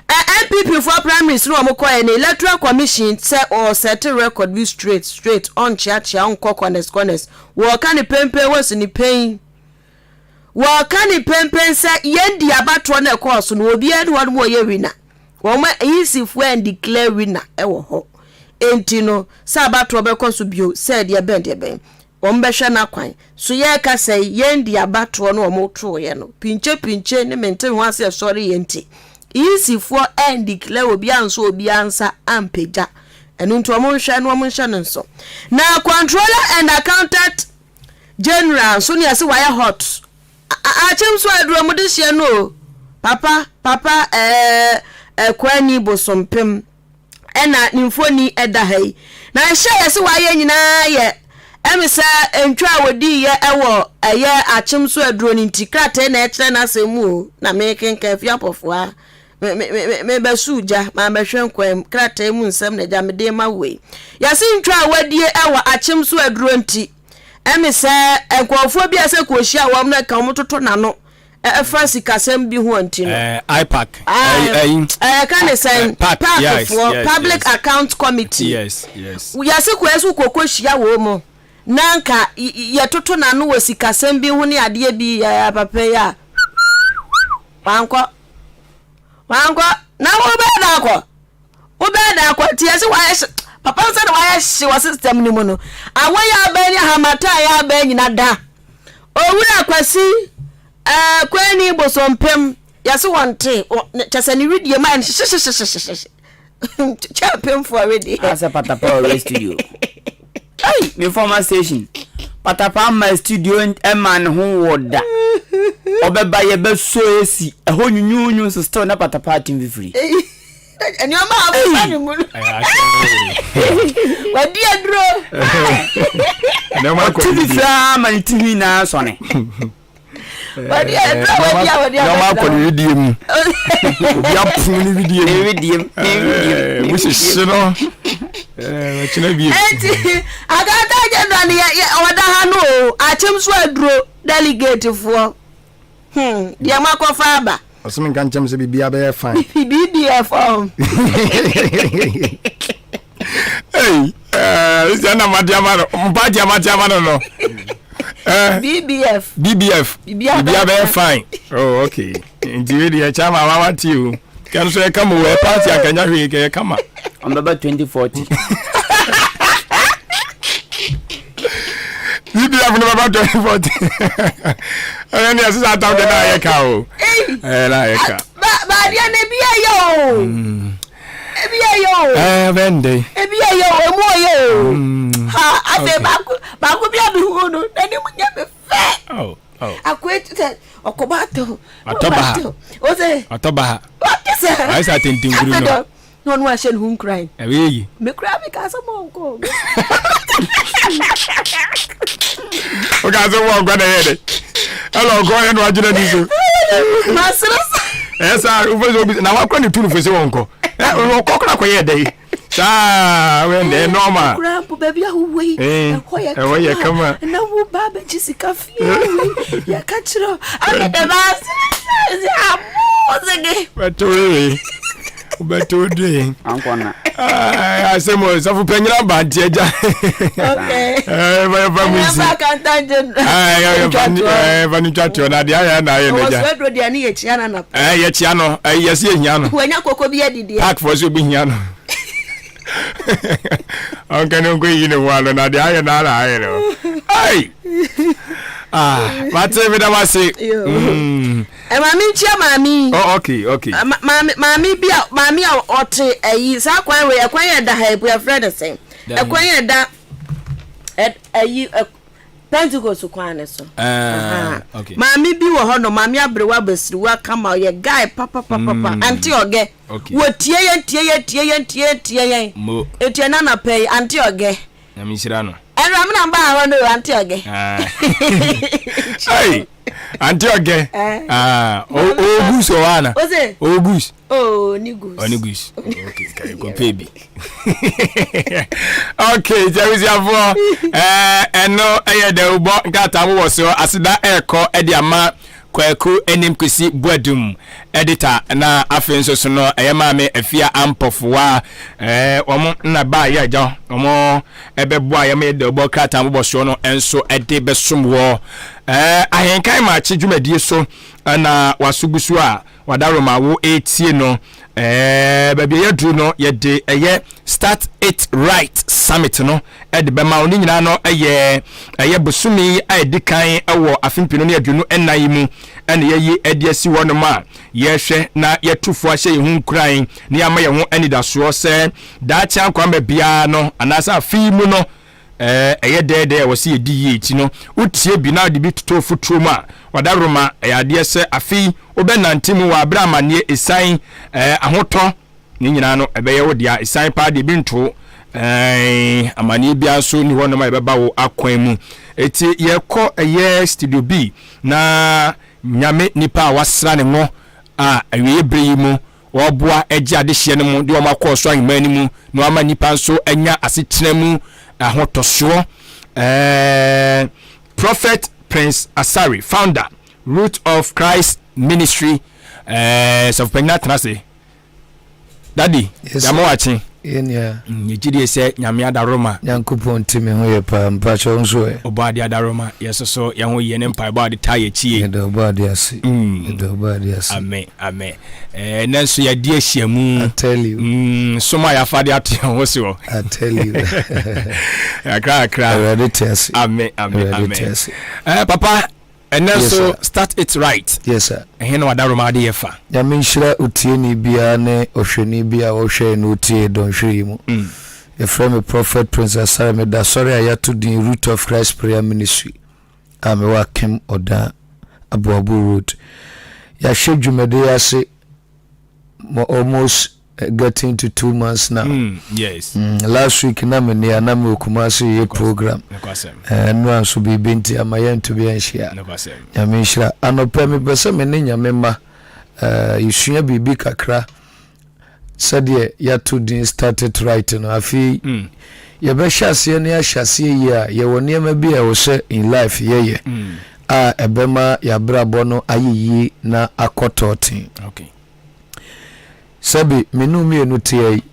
NPP foɔ primaries no wɔn kɔɛ no, Electoral Commission sɛ ɔresɛte record bi straight straight, ɔnkyeakyea, ɔnkɔ corners corners. Wɔreka no penpen, wɔasi no pen. Wɔreka no penpen sɛ yɛn di abatoɔ no ɛkɔɔ so no, obiara ni hɔ nom ɔyɛ winner. Wɔn EC foɔ an declare winner wɔ hɔ. Enti no, sɛ abatoɔ bɛkɔ so bio sɛ deɛ bɛn deɛ bɛn, wɔn bɛhwɛ n'akwan. So yɛreka sɛ yɛn di abatoɔ no wɔn tooyɛ no, pinkye pinkye ne mente ho ase ɛsɔre yɛ nti, EC foɔ an declare obiara ansɔ obiara nsa ampagya. Ɛno nti wɔn nhwɛ na wɔn nhyɛ no nso. Na Controller and Accountant General nso ne yɛse wayɛ hot. Akyem so aduro mo de hyeɛ no o papa papa ɛɛ Ɛkwani bosompem ɛna ne mfoni ɛda ha yi na ɛhyɛ yɛ se wayɛ nyinaa yɛ ɛme sɛ ntwa a wɔdii yɛ ɛwɔ ɛyɛ akyem so aduro no nti krataa na ɛkyerɛ n'asɛm mu o na mekenkan fi apɔfoa me me me mebɛsoo gya mabɛhwɛ nkwan mu krataa mu nsɛm na agya mede ma wei yɛse ntwa a wadie ɛwɔ akyem so aduro nti Ɛne sɛ nkurɔfoɔ bi a sɛ kɔhyia wɔn na ka wɔn toto n'ano ɛfa sikasɛm bi ho nti no. IPAC. Ɛka ne sɛn PAC foɔ Public Account Committee. Yes, yes. Yɛse kɔ ɛso kɔkɔ hyia wɔn mu na nka yɛtoto n'ano wɔ sikasɛm bi ho ne adeɛ bi yɛ papa yi a wankɔ wankɔ na wobɛyɛ dɛ akɔ. Wobɛyɛ dɛn akɔ nti yɛse wayɛ hye papa no sɛdeɛ wayɛ hye wɔ system no mu no awɔ yɛ abɛn ne ahamatan yɛ abɛn nyina da owura kwasi ɛɛ eh, kwani bosompem yɛse wɔnte kyɛ sɛ ne wedeɛ mu ayɛ no hyehyehyehyehyehye kyɛ mpemfoɔ wedeɛ asɛ patapa ɔwɛ studio Ei, me former station patapa ama studio ɛma ne ho wɔ da ɔbɛba yɛbɛsɔ esi ɛhɔ nyunyunyu nso still na patapa atim fifiri nneɛma a afa ne mu no wadi aduro ɔte fifiri ara ma ne ti nyinaa sɔne nneɛma akɔ ne wedeɛ mu obi apono ne wedeɛ mu wedeɛ mu mu mu hyehye no ɛkyena bie eti akata agenda no yɛ yɛ ɔda ha no o akyem so aduro delegate foɔ hmm deɛ mo akɔfa aba ɔsɛ mi nka nkyɛn sɛ biribi abɛyɛ fine biribi yɛ fɔm Hey, eh, sɛ na mate ama no mpaati amate ama no no. Eh, BBF. BBF. Biribi abɛyɛ fine. Oh, okay. Nti wei deɛ kyɛ ama ama wate o. Kɛ nso yɛ kama o, ɛ party akanya hwee kɛ yɛ kama. Ɔmbɛba 2040. BBF no bɛba 2040. Ɛyɛ ne ɛsesa atam de na ayɛ ka o. Ɛyɛ na ayɛ ka. Ba ba deɛ na ebi ayɛ o. Mm. Ebi ɛyɛ o. Ɛɛ bɛ ndɛ. Ebi ɛyɛ o emu ɔyɛ o. Mm. Ha afei baako baako bi a mi hu no n'anim nyɛ mi fɛ. Oh, oh. Akoe ti sɛ ɔkɔba atɔ. Atɔ ba ha. O sɛ. Atɔ ba ha. Wate sɛ. Ayɛ sɛ atentenkuru no. Na ɔno ahyɛ ne ho nkuran. Ɛbɛyɛ yi. Me kura mi ka sɛ mo nkɔ. O ka sɛ mo nkɔ na ɛyɛ dɛ. Ɛna ɔkɔ yɛ na wagyina ni so. Masere sa. Ɛyɛ saa wofɛ sɛ obi na wakɔ ne tu no fo sɛ wɔnkɔ. Ɛ ɔkɔ kora kɔyɛ dɛ yi. Saa wɛn deɛ normal. Kura mpo baabi a wowɔ yi eh, ɛhɔ yɛ ɛhɔ yɛ kama. Na wo ba abɛgye sika fie wei yɛka kyerɛ ame dɛm ase sɛ abo sege. Bɛto wei wobɛto de. Ankɔna. Asɛm o sɔfo panyin aba nti agya. Okay. Ɛɛ fa mu si. Ɛfa kanta gye. Ɛɛ fa ne twa toɔ na adeɛ ayɛ na ayɛ n'agya. Ɔwɔ so aduro deɛ ne yɛkyia no anapa. Ɛɛ yɛkyia no ɛɛ yɛsi ehia no. Wanya koko bi adidiɛ. Park fɔ so obi hia no. Ɔnka ne nko yi ne ho ano na deɛ ayɛ no ara ayɛ no. Ai! Ah, mate meda mo ase. Mm. Ɛ maame nkyia maame yi. Oh, okay, okay. Maame maame bi a maame a ɔte ayi saa kwan wei ɛkwan yɛ da ha ebu ɛfrɛ ne sɛn ɛkwan yɛ da ayi Pentecost kwan no so. Ah, okay. Maame bi wɔ hɔ no, maame aberewa abasiriwa kama, ɔyɛ guy papapapapa. Mm. Ante ɔgɛ. Okay. Wɔtie yɛn, tie yɛn, tie yɛn, tie yɛn, tie yɛn. Mo. Eti ɛna anapa yi, ante ɔgɛ. Nyame nhyira no. Ɛnura mi na mbaa hɔ no, ante ɔgɛ. Ah. Hey, ante ɔgɛ. Eh. Ah, o o goose wɔ hɔ ana? Ose. O goose. Oh, ni goose. Ɔne goose. Okay, kare kɔpɛ bi. Okay, nti abusuafoɔ ɛɛ ɛno ɛyɛ dawubɔ nkrataa mo wɔ so aseda ɛɛkɔ ɛde ama Kwaku Anim Kwesi Boadum editor na afei nso so no ɛyɛ maame Afia Ampɔfowa ɛɛ wɔn na ba yɛ agya wɔn ɛbɛboa yɛn yɛ dawubɔ krataa mo bɔ soɔ no nso ɛde bɛsom wɔ ɛɛ ahenkan maakye dwumadie so ɛna waso gu so a Wadaroma wo retie no ɛɛ baabi a yɛaduru no yɛde ɛyɛ start it right summit no ɛde bɛma wo ne nyinaa no ɛyɛ ɛyɛ bosome yi a ɛdi kan ɛwɔ afe mpenu ne 24 yi mu ɛna yɛyi ɛde asi hɔ nom a yɛhwɛ na yɛtu fo ahyɛ yɛn ho nkuran na yɛama yɛn ho anidasoɔ sɛ daakye ankwamma biara no anaasɛ afe yi mu no Ɛɛ, ɛyɛ dɛɛdɛɛ a ɛwɔ sɛ yɛdi yie ti no, wotie bi na wode bi toto afotuo mu a, wadaworoma, ɛyɛ adeɛ sɛ afe yi wobɛnante mu wɔ aberɛ a amaneɛ, ɛsiane, ɛɛ, ahotɔ, ne nyinaa no ɛbɛyɛ wo dea. Ɛsiane paa deɛ ebi nto wo, ɛɛ, amaneɛ biara nso nni hɔnom a ɛbɛba wo akwan mu. Eti yɛkɔ ɛyɛ Studio B na Nyame nipa a wasra ne ngo a awieɛ berɛ yi mu Wɔboa gye adehyeɛ no mu de wɔn akɔ ɔsoro ahemman no mu na wɔama nnipa nso anya asetena mu ahotɔsoɔ. Ɛɛ Prophet Prince Asare, founder, Root of Christ Ministry, ɛɛ sɔfopanyin atena ase. Daddy, Yes, yàmú wakye. Yɛnua. Yɛgye die sɛ Nyame adaworoma. Nyankopɔn nti me ho yɛ paa mpakyɛ wo nso ɛ. Ɔbɔ adeɛ adaworoma yɛ soso yɛn ho yie ne mpaebɔ a ɔde taa yɛ akyi yie. Yɛda ɔbɔ adeɛ ase. Yɛda ɔbɔ adeɛ ase. Amen amen. Ɛɛ nɛ nso yɛde ahyia mu. I tell you. Som a yɛafa de ato yɛn ho soɔ. I tell you. Kakra kakra. Awurade te ase. Amen amen amen. Awurade te ase. Ɛɛ papa. Ɛnɛ Yes, nso sir. start it right. Yes sir. Ɛhe na w'adaworoma ade yɛ fa? Nyame nhyira otieni biara ne ɔhwɛni bi a ɔhwɛ yɛn na otie yɛn dɔnhwere yi mu. Yɛfrɛ me Prophet Prince Asare, meda asɔre a yɛato din Root of Christ Prayer Ministry a mewɔ Akem Ɔdan, Aboabo Road. Yɛahyɛ dwumadi yi ase mo almost getting to 2 months now. Yes. Last week na me nea na me wɔ Kumasi yɛ program. Ɛnora nso biribi nti ama yɛntumi anhyia. Nyame nhyira. Anɔpɛ mepɛ sɛ me ne Nyame ma yɛsua biribi kakra sɛdeɛ yɛato din start it right no. Afei yɛbɛhyɛ aseɛ ne ahyɛ aseɛ yie a yɛwɔ nneɛma bi a ɛwɔ sɛ in life yɛyɛ a ɛbɛma yɛabrabɔ no ayɛ yie na akɔ tɔɔten. Okay. Sɛbe me ne wo mmienu teɛ yi,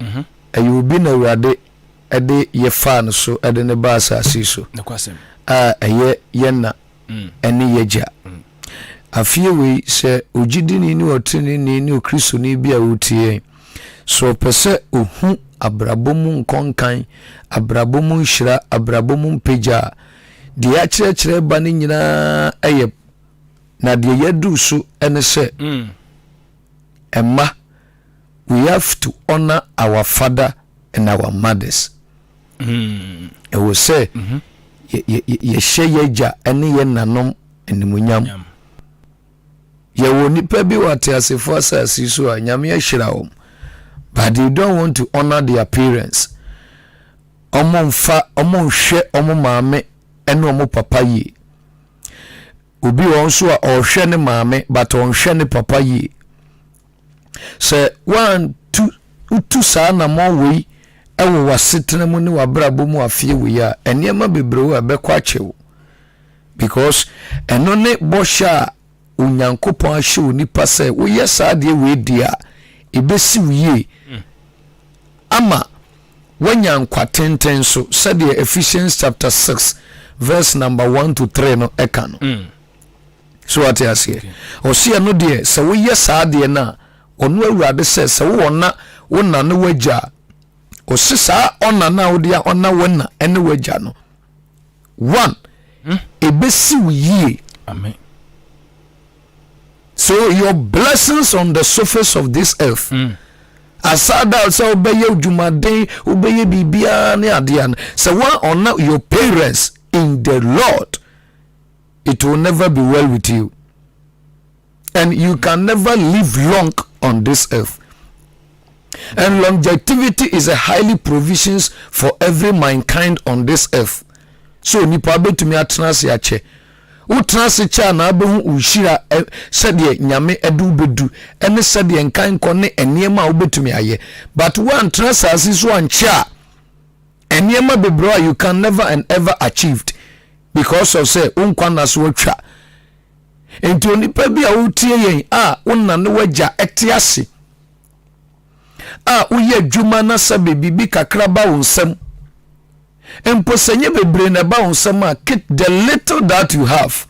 ɛyɛ obi na Awurade de yɛ faa no so de no baa asase yi so, a ɛyɛ yɛn na ɛne yɛn agya. Afeɛ wei, sɛ ogyidini ne ɔteneneeni ne okristoni bi a ɔretie yɛn, sɛ ɔpɛ sɛ ɔhu abrabɔ mu nkɔnkan, abrabɔ mu nhyira, abrabɔ mu mpagya a, deɛ yɛakyerɛkyerɛ ba no nyinaa yɛ, na deɛ yɛaduru so ne sɛ, Mma, we have to honour our father and our mothers. Ɛwɔ sɛ yɛhyɛ yɛn agya ne yɛn nanom animuonyam. Yɛwɔ nnipa bi wɔ ateasefoɔ asase so a Nyame ahyira wɔn, but they don't want to honour their parents. Wɔn mfa, wɔn nhwɛ wɔn maame ne wɔn papa yie. Obi wɔ hɔ nso a ɔhwɛ ne maame but ɔnhwɛ ne papa yie. Sɛ woantu wotu saa anamɔn wei wɔ w'asetena mu ne w'abrabɔ mu afeɛ wei a, nneɛma bebree wɔ a ɛbɛkɔ akyɛ wo. Because ɛno ne bɔhyɛ a Onyankopɔn ahyɛ onipa sɛ woyɛ saa adeɛ wei deɛ a, ɛbɛsi wo yie ama woanya nkwa tenten so sɛdeɛ Ephesians chapter 6 verse number 1 to 3 no ɛka no. Mm. So wate aseɛ? Ɔse ɛno deɛ sɛ woyɛ saa adeɛ no a, ɔno Awurade sɛ sɛ wowɔ na wo na ne w'agya a, ɔse saa ɔna no a wode ɔna wo na ne w'agya no, one, hmm? ɛbɛsi wo yie. Amen. So your blessings on the surface of this earth. Mm. Asada sɛ wobɛyɛ dwumaden wobɛyɛ biribiara ne adeɛ no sɛ woa ɔna your parents in the Lord it will never be well with you and you can never live long on this earth and longevity is a highly provisions for every mankind on this earth so nipa betumi atena ase akyɛ wotena ase kyɛ a na abɛhu nhyira sɛdeɛ nyame ɛde wobɛdu ɛne sɛdeɛ nkankɔ ne nneɛma a wobɛtumi ayɛ but woantena asase so ankyɛ a nneɛma bebree a you can never and ever achieved because of sɛ wo nkwa nna so atwa nti onipa bi a wotie yɛn a wo na ne w'agya te ase a woyɛ adwuma na sɛ biribi kakra ba wo nsam mpo sɛ nyɛ bebree na ɛba wo nsam a keep the little that you have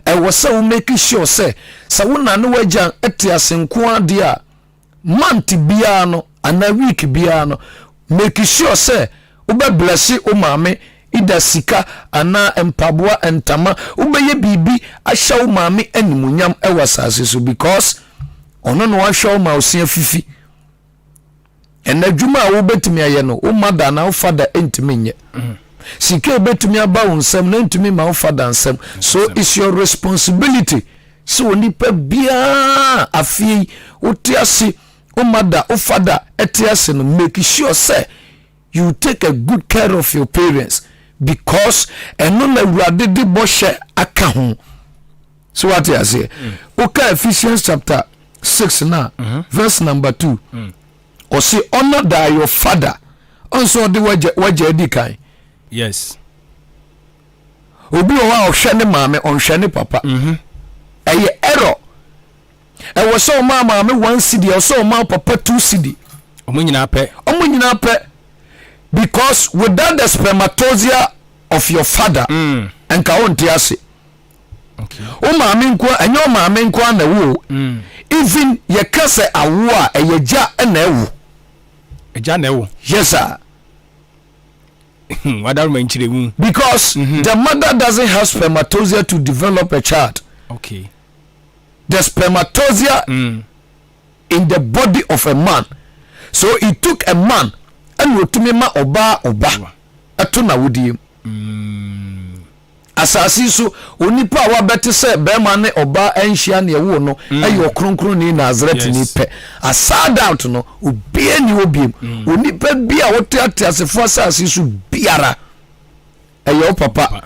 ɛwɔ sɛ wo make sure sɛ sɛ wo na ne w'agya te ase nko adeɛ a month biara no anaa week biara no make sure sɛ wobɛ bless wo maame either sika anaa mpaboa, ntama, wobɛyɛ biribi ahyɛ wo maame animuonyam wɔ asase so because ɔno na wahwɛ wo ma wo se afifi. Ɛnna adwuma a wobɛtumi ayɛ no wo mother anaa wo father ntumi nyɛ. Mm. Sika ebɛtumi aba wo nsam na ntumi ma wo father nsam. So it's your responsibility sɛ onipa biara afei yi wote ase wo mother wo father ɛte ase no make sure sɛ you take a good care of your parents because ɛno na awurade de bɔhyɛ aka ho so wate aseɛ mm. woka Ephesians chapter 6 na mm -hmm. verse number 2 mm. ɔse honor thy your father ɔnso ɔde wagya adi kan yes Obi wɔ hɔ a ɔhwɛ ne maame, ɔnhwɛ ne papa. Mhm. Ɛyɛ error. Ɛwɔ sɛ ɔma maame one cedi, ɛwɔ sɛ ɔma papa two cedi. Ɔmo nyinaa pɛ. Ɔmo nyinaa pɛ. Because without the spermatozoa of your father, mm. nka wo nte ase. Wo maame nko ɛnyɛ wo maame nko na ɛwo o. Mm. Even yɛka sɛ awo a ɛyɛ gya na ɛwo. Ɛgya na ɛwo. Yes sir. Wadaroma nkyerɛmu. Because mm -hmm. the mother doesn't have spermatozoa to develop a child. Okay. The spermatozoa mm. in the body of a man. So it took a man ɛna otumi ma ɔbaa ɔba ɛto na wodie mu. Mm. Asase yi so onipa a wabɛte sɛ barima ne ɔbaa anhyia nea ɛwoo no mm. yɛ ɔkronkronni Nasaretni pɛ. Aside out no, obiara nni hɔ biem. Mm. Onipa bi a wote ateasefo asase so biara, ɛyɛ wo papa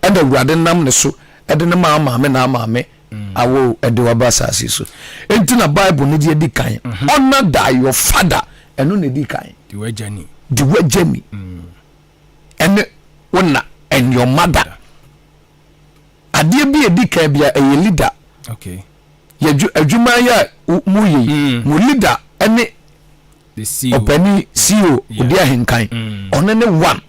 ɛna Awurade nam ne so ɛde ne maa maame na maame mm. awo ɛde waba asase so. Enti na Bible no de adi kan. Mm-hmm. Honor thy your father. Ɛno na edi kan. Di w'agya ni. Di w'agya ni. Ɛne wo na and your mother adeɛ bi edi kan bia ɛyɛ leader okay yɛ adwuma yɛ a mo yɛ yi mm. mo leader ɛne ɔpɛni CEO odi ahenkan mm. ɔno ne one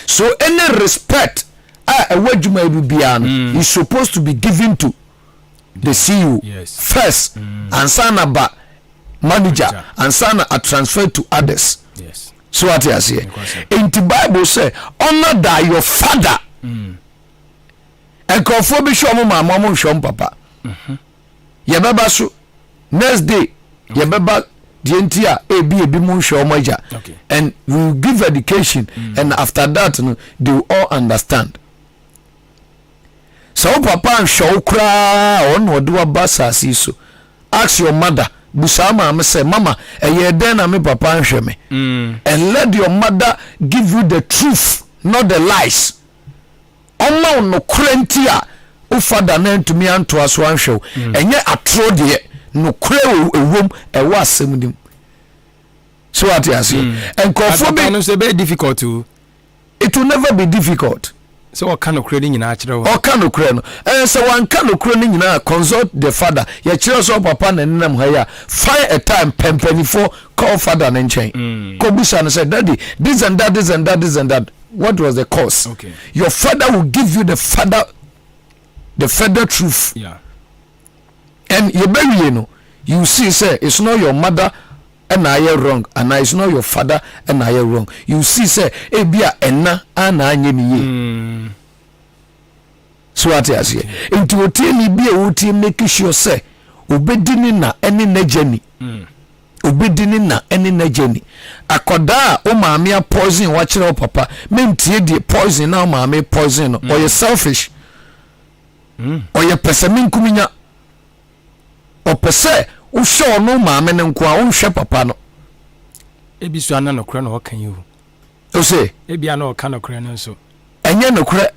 so any respect a ɛwɔ adwuma yi biara no mm. is supposed to be given to the CEO yes. first mm. ansa na ba manager ansa na a transfer to others. Yes. So wate aseɛ? Enti Bible sɛ honor thy your father. Mm. Nkurɔfoɔ bi hwɛ ɔmo maame ɔmo nhwɛ ɔmo papa. Mm-hmm. Yɛbɛba so next day yɛbɛba deɛ nti a ebi ebi mu nhwɛ ɔmo agya and we will give education mm. and after that no they will all understand. Sɛ wo papa anhwɛ wo koraa ɔno ɔde waba asase yi so. Ask your mother, busa wo maame sɛ, Mama, ɛyɛɛ dɛn na me papa anhwɛ me? And let your mother give you the truth, not the lies. Ɔmma wo nokorɛ nti a wo father no antumi antoa so anhwɛ wo. Ɛnyɛ atorɔ deɛ, nokorɛ ɛwom, ɛwɔ asɛm no mu. So ate aseɛ? Mm. Nkurɔfoɔ bi. no nso ɛbɛyɛ difficult o. It will never be difficult. Sɛ ɔka nokorɛ no nyinaa kyerɛ wo. Ɔka nokorɛ no. Ɛɛ sɛ wanka nokorɛ no nyinaa consult the father. Yɛkyerɛ sɛ ɔpapa na ɛnenam ha yi a, find a time pɛ mpanimfoɔ call father no nkyɛn. Mm. Kɔbisa no sɛ daddy this and that this and that this and that what was the cause? Okay. Your father will give you the father the further truth. Yeah. And yɛbɛwie no you see sɛ it's not your mother ɛna ayɛ wrong anaa it's not your father ɛna ayɛ wrong you see sɛ ebi a ɛna a na anyɛ ne yie mm. so ate aseɛ nti otie ni bi a wotie make sure sɛ obedi ne na ɛne n'agya ni mm. obedi ne na ɛne n'agya ni akɔdaa a o maame a poison wakyerɛ o papa mentie deɛ poison na o maame poison no mm. ɔyɛ selfish ɔyɛ pɛsɛmenkominya Ɔpɛ sɛ wohwɛ ɔno maame no nko a, wonhwɛ papa no. Ebi so ana nokorɛ na ɔka yi o. Ose? Ebi ana ɔka nokorɛ no nso. Ɛnyɛ nokorɛ.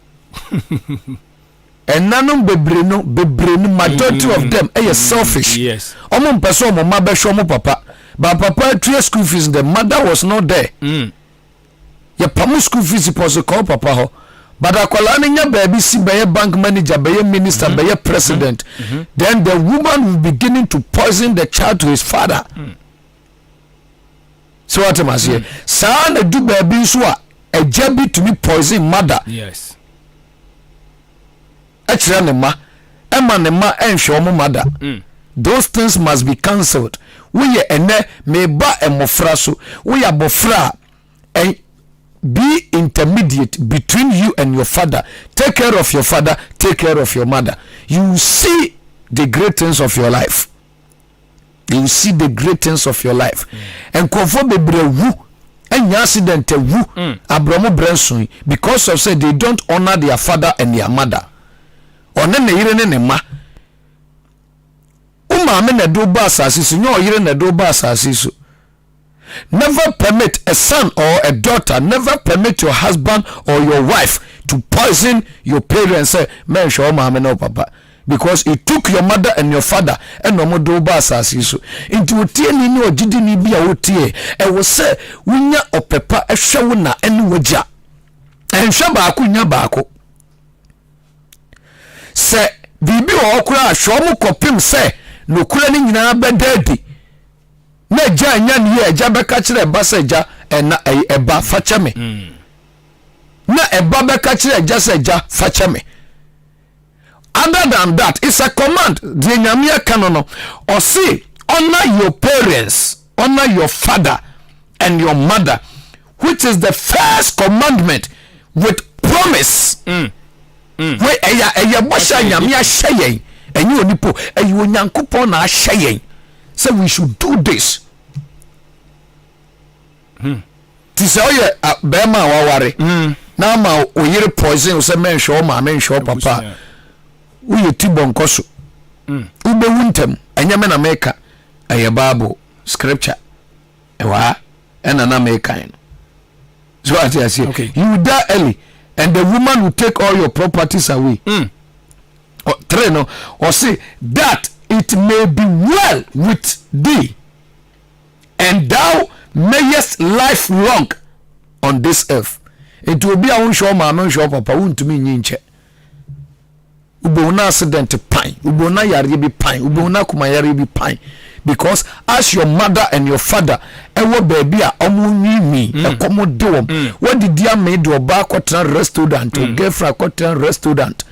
Ɛnanom bebree no, bebree no, majority of them ɛyɛ selfish. Yes. Ɔmo mpɛ sɛ ɔmo mma bɛhwɛ ɔmo papa. But papa atua school fees, the mother was not there. Mm. Yɛpamo school fees pɔ so kɔ wo papa hɔ but akwadaa no nya baabi si bɛyɛ bank manager bɛyɛ minister mm -hmm. bɛyɛ president mm -hmm. then the woman will beginning to poison the child to his father mm. so what am I saying saa na du baabi nso a agya bi tumi poison mother yes. kyerɛ ne mma ɛma ne mma ɛnhwɛ wɔn mma da mm. those things must be cancelled woyɛ ɛnɛ meba mmɔfra so woyɛ abɔfra a be intermediate between you and your father take care of your father take care of your mother you see the great things of your life you see the great things of your life nkurɔfoɔ bebree awu anya accident awu mm. abrɔmo brɛ nso yi because of say they don't honour their father and their mother ɔne ne yere ne ne ma wo maame na ɛde wo ba asase so nyɛ ɔyere na ɛde wo ba asase so Never permit a son or a daughter, never permit your husband or your wife to poison your parents sɛ mɛnhwɛ wo maame ne wo papa because it took your mother and your father ɛna wɔn de wo ba asase yi so. Nti otieni ne ɔgyidini bi a wotie ɛwɔ sɛ wonya ɔpɛ pa ɛhwɛ wo na ɛne w'agya. Ɛnhwɛ baako nya baako. Sɛ biribi wɔ hɔ koraa hwɛ wɔn kɔpem sɛ nokorɛ no nyinaa bɛda adi. na agya anya ne yie agya bɛka kyerɛ ɛba sɛ agya ɛna ɛyɛ ɛba fa kyɛ me mm. na ɛba bɛka kyerɛ agya sɛ agya fa kyɛ me other than that it's a command deɛ nyame aka no no ɔse honor your parents honor your father and your mother which is the first commandment with promise mm. Mm. Wei ɛyɛ ɛyɛ bɔhyɛ a nyame ahyɛ yɛn ɛnyɛ onipo ɛyɛ onyankopɔn na ahyɛ yɛn sɛ we should do this hmm. ti sɛ ɔyɛ bɛrima a waware hmm. na ama oyere poison sɛ mɛnhwɛ wo maame nhwɛ wo papa woyɛ ti bɔ nkɔ so hmm. wobɛwu ntɛm ɛnyɛ me na meka ɛyɛ bible scripture ɛwɔ ha ɛna na mekan no so ate aseɛ okay. you will die early and the woman will take all your properties away mm. oh, three no ɔse that it may be well with thee and thou mayest life long on this earth nti obi a wonhwɛ wo maame nhwɛ wo papa wontumi nyi nkyɛ Wobɛhu na accident pan, wobɛhu na yareɛ bi pan, wobɛhu na akoma yareɛ bi pan because as your mother and your father ɛwɔ baabi a ɔmo nwiinwii mm. ɛkɔm de wɔn mm. wadidi amee de ɔbaa akɔtena restaurant o mm. girlfriend akɔtena restaurant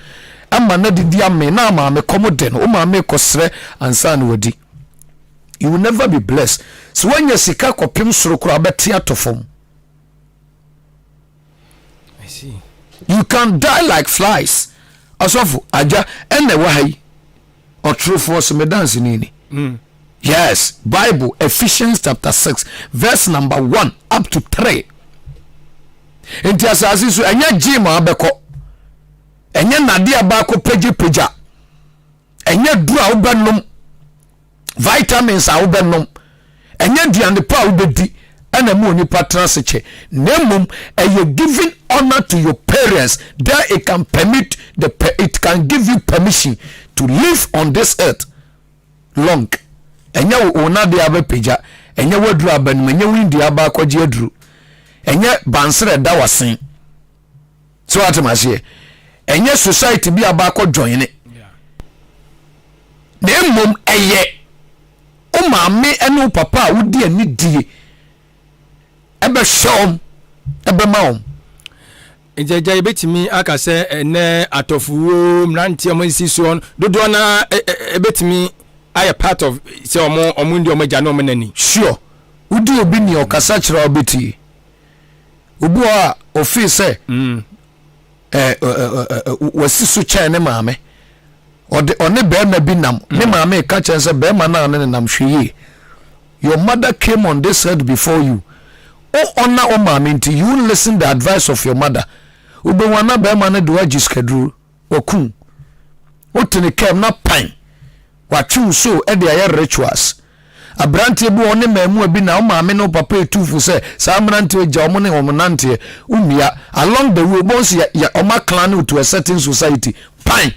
ama na didi amee na maame kɔm de no o maame kɔsrɛ ansa na wadi you will never be blessed so wanya sika kɔpem soro koraa bɛte atɔ fam. You can die like flies. Ɔsɔfo agya ɛna ɛwɔ ha yi. Ɔtorofoɔ so me danseni ni. Mm. Yes, Bible Ephesians chapter 6 verse number 1 up to 3. Nti asase so ɛnyɛ gym a abɛkɔ. Ɛnyɛ nade a baako pagyapagya. Ɛnyɛ duro a wobɛnom. Vitamins a wobɛnom, ɛnyɛ aduane pa a wobɛdi ɛna ɛma onipa tena ase kyɛ, na mmom ɛyɛ giving honor to your parents, there it can permit the it can give you permission to live on this earth long. Ɛnyɛ wo nadeɛ a wobɛpagya, Ɛnyɛ w'aduru aba no mu, ɛnyɛ wo India aba akɔgye aduru, ɛnyɛ bansere ɛda w'asen. So wate ma aseɛ? Ɛnyɛ society bi aba akɔ join na mmom ɛyɛ wo maame ne wo papa a wodi anidie ɛbɛhwɛ wɔn ɛbɛma wɔn. Nti agya yɛbɛtumi aka sɛ ɛnɛ atɔfowuo mmeranteɛ ɔmo nsi soɔ dodoɔ no ara ɛbɛtumi ayɛ part of sɛ ɔmo ɔmo ndi ɔmo agya ne ɔmo nani. Sure, wodi obi ni ɔkasa kyerɛ a wobɛtie. Obi wɔ hɔ a ɔfeel sɛ ɛɛ ɛɛ wasi so kyɛn ne maame. Ɔde ɔne bɛrima bi nam, ne maame reka kyerɛ no sɛ bɛrima no a ɔne no nam hwɛ yie. Your mother came on this earth before you. Wo honour wo maame nti you won't listen the advice of your mother. Wobɛhu a na bɛrima no de wo agye sikaduro, waku wo. Wote ne kaa mu na pan, watwe wo so de ayɛ rituals. Aberanteɛ bi wɔ hɔ ne mmaamua bi na wo maame ne wo papa etu fo sɛ saa mmeranteɛ gya wɔn ne wɔn nanteɛ. Wonwia. Along the way wobɛhu sɛ yɛ wɔn aklan wo to a certain society. Pan!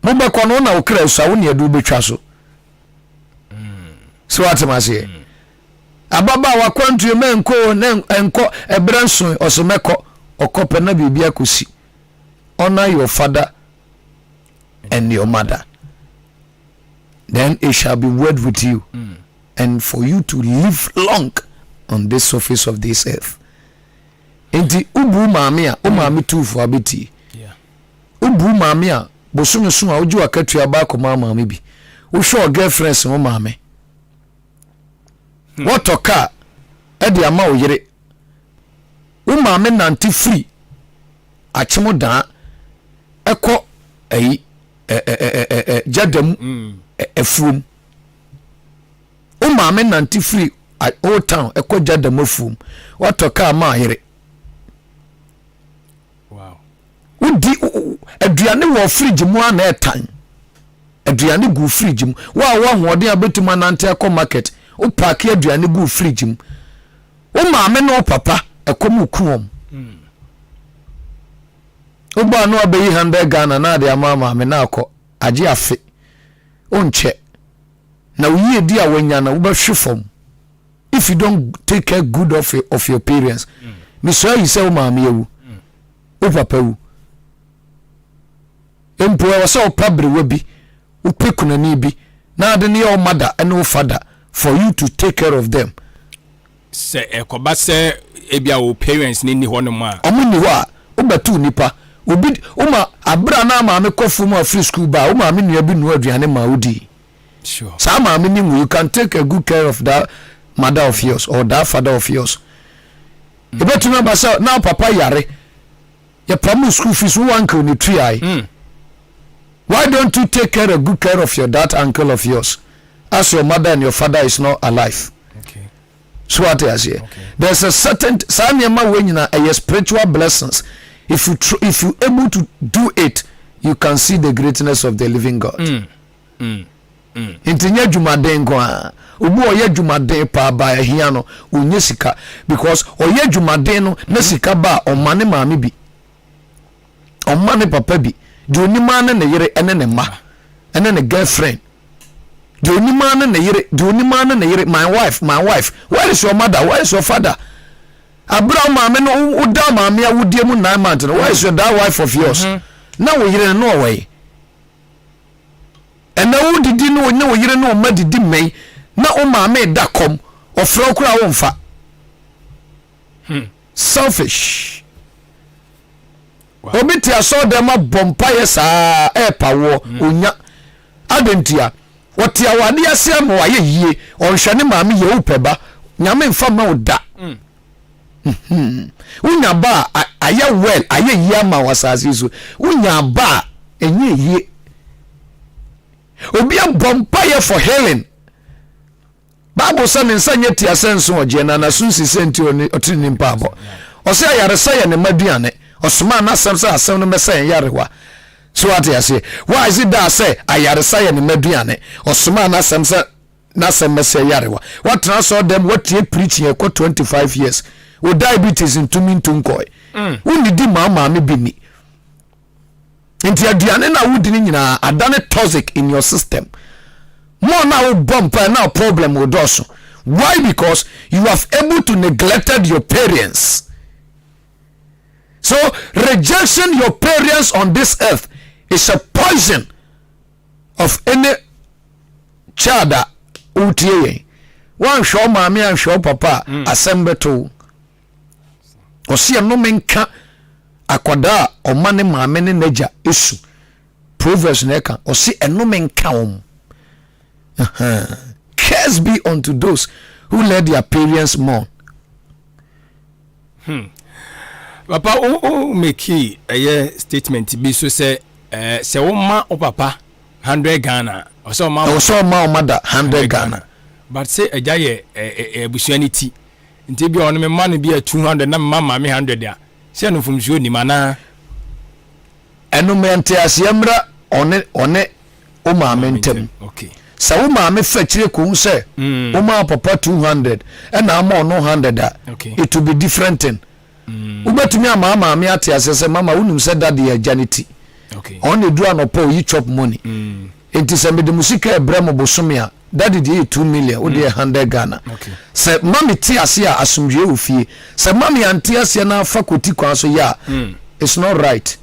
Mobɛkɔ no wo na wo kra sua wo ne ɛde wobɛtwa so. So wate ma aseɛ? Ababaawa kwantuo mɛnkɔ na nkɔ ɛberɛ nso ɔsɛ mɛkɔ ɔkɔ pɛ na biribi akɔsi. Honor your father and your mother then it shall be well with you mm. and for you to live long on this surface of this earth nti wobu maame a wo maame mm. tuufo abɛtie wobu maame a bosome so a wogye wakatua baako ma maame bi wohwɛ ɔ girlfriends wo maame hmm. wɔtɔ kaa ɛde ama wo yere wo maame nante firi akyem daa ɛkɔ ɛyi ɛ ɛ ɛ ɛ gyada mu mm. afuom wo maame nante firi old town ɛkɔ gyada mu afuom watɔ kaa ma ayere wodi aduane wɔ fridge mu a na ɛtan aduane gu fridge mu wo a wo ahoɔden a bɛtumi anante akɔ market wo paake aduane gu fridge mu Wo maame ne wo papa ɛkɔm reku wɔn. Wobɔ ano abɛyi hundred Ghana na ade ama maame na akɔ agye afe. Wonkyɛ. Na wo yiedi a wanya no wobɛhwe fam. If you don't take care good of, of your parents. Mesua yi sɛ wo maame awu. Wo papa wu. Mpo ɛwɔ sɛ wopa berewa bi, wopɛ kunani bi na ade no yɛ wo mother ne wo father for you to take care of them. Sɛ ɛkɔba sɛ ebia wo parents no nni hɔnom a. Wɔn nni hɔ a, wobɛto nnipa. Obi, woma, abere a na maame kɔ fam a firi sukuu ba a, wo maame nua bi noa aduane maa wodii. Sure. Saa maame no nwu, you can take a good care of that mother of yours or that father of yours. Ebetumi aba sɛ na papa yare, yɛpam wo school fees, wo uncle ne tuae. Mm. Why don't you take care a good care of your that uncle of yours as your mother and your father is not alive? Okay. So what I say? Okay. There's a certain saa nneɛma wei nyinaa ɛyɛ spiritual blessings. If you if you able to do it, you can see the greatness of the living God. Mm. Mm. Mm. Nti nyɛ adwumaden nko ara. Obi a ɔyɛ adwumaden paa ba ahia no, ɔnyɛ sika because ɔyɛ adwumaden no na sika ba a ɔma ne maame bi. Ɔma ne papa bi. Deɛ onim ara ne ne yere ne ne mma ne ne girlfriend. Deɛ onim ara ne ne yere, deɛ onim ara ne ne yere, my wife, my wife. Where is your mother? Where is your father? Abira wo maame no, woda maame awodie mu nine months no, where is your that wife of yours? Mm-hmm. Na wo yere no ɔwɔ yi. Ɛnɛ wodidi ne wo ne wo yere ne wo mma didi mmɛn na wo maame da kɔm, ɔfrɛ wo koraa womfa. Hmm. Selfish. Obi te asɔɔdɛm abɔ mpaeɛ saa ɛɛpa woɔ hmm. onya adantia ɔte awadeɛ ase ama wayɛ yie ɔnhwɛ ne maame yɛ wopɛ ba nyame nfa ma wo da hmm. Hmm. wonya ba a ayɛ well ayɛ yie ama wɔ asase so wonya ba a ɛnyɛ yie obi abɔ mpaeɛ for healing Bible sɛ ne nsa nyɛ tia sɛ nso ɔgyeɛ na n'aso nsi sɛ nti ɔtene ne mpaabɔ. Ɔsɛ ayaresa yɛ ne mma aduane. Ɔsomaa n'asɛm sɛ asɛm no mmɛsa yɛn yarewa. So wate aseɛ? Why is it that sɛ ayaresa yɛ ne mma aduane? Ɔsomaa n'asɛm sɛ n'asɛm mmɛsa yɛn yarewa. Watena asɔre dɛm watie preaching ɛkɔ 25 years. Wo diabetes ntumi ntu nkɔe. Mm. Wonnidi ma wo maame bi nni. Nti aduane no a wodi no nyinaa adane toxic in your system. More na wo bɔ mpae na problem wo dɔɔso. Why? Because you have able to neglected your parents. So rejection your parents on this earth is a poison of any child a wotie yɛn. Woanhwɛ wo maame anhwɛ wo papa a mm. asɛm bɛto wo. Ɔsi ɛnome nka akwadaa a ɔma ne maame ne n'agya esu. Proverbs na ɛka ɔsi ɛnome nka wɔn. Curse be unto those who let their parents mourn. Hmm. Papa wo wo make ɛyɛ statement bi so sɛ ɛɛ sɛ wo ma wo papa hundred Ghana ɔsɛ ɔma ɛwɔ sɛ ɔma ɔma da hundred Ghana. But sɛ ɛgya yɛ ɛɛ abusua ne ti nti bi a ɔno me ma no bi a 200 na me ma maame hundred a sɛ no mfomsuo nim anaa. Ɛno mɛ nteaseɛ mmra ɔne ɔne wo maame ntam. Sɛ wo maame fa akyire kɔhu sɛ mm. wo maa papa 200 ɛna ama ɔno 100 a it will be different thing. Mm. Wobɛtumi ama maame ate aseɛ sɛ mama wonim sɛ dade yɛ agya ne ti. Ɔno na ɛduru anɔpa oyi chop money. Mm. Enti sɛ mede mo sika ɛbrɛ mo bosome a daddy deɛ yɛ 2 million wo deɛ 100 Ghana. Sɛ mami te ase a asomdwoeɛ wɔ fie. Sɛ mami ante aseɛ na afa kɔti kwan so yɛ a it's not right.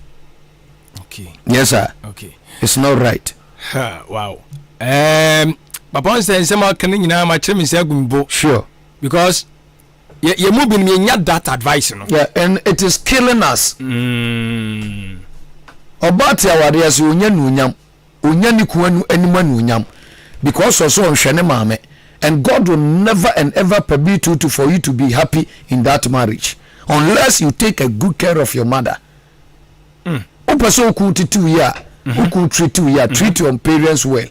Okay. Yes sir. Okay. It's not right. Ha, wow. Um, papa nsɛ nsɛm aka no nyinaa ma kyerɛ me sɛ agu me bo. Sure. Because yɛ yɛ mu binom yɛnya that advice no. Yeah, and it is killing us. Mm. Ɔbaa te awadeɛ ase onya nuonyam onya ne kun anim anuonyam because ɔsɛ ɔnhwɛ ne maame and God will never and ever permit you to for you to be happy in that marriage unless you take a good care of your mother. Wopɛ sɛ wo kun tete wo yie a, wo kun treat wo yie a, treat your parents well.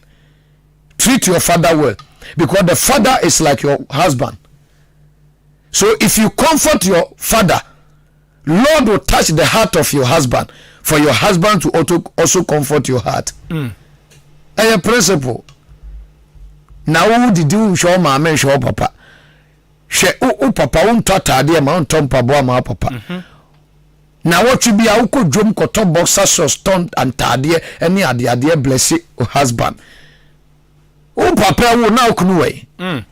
Treat your father well because the father is like your husband. So if you comfort your father, Lord will touch the heart of your husband for your husband to also, also comfort your heart. Mm. Ɛyɛ principle. Na wo didi wo nhwɛ wo maame nhwɛ wo papa. Hwɛ wo papa wo ntɔ ataadeɛ ma wo ntɔ mpaboa ma wo papa. Mm -hmm. Nawɔtwe bi a wokɔ dwom kɔtɔ boxer shorts tɔ ntaadeɛ ne adeadeɛ blesse wo husband. Wo papa wo na okunu wɔ yi. Mm.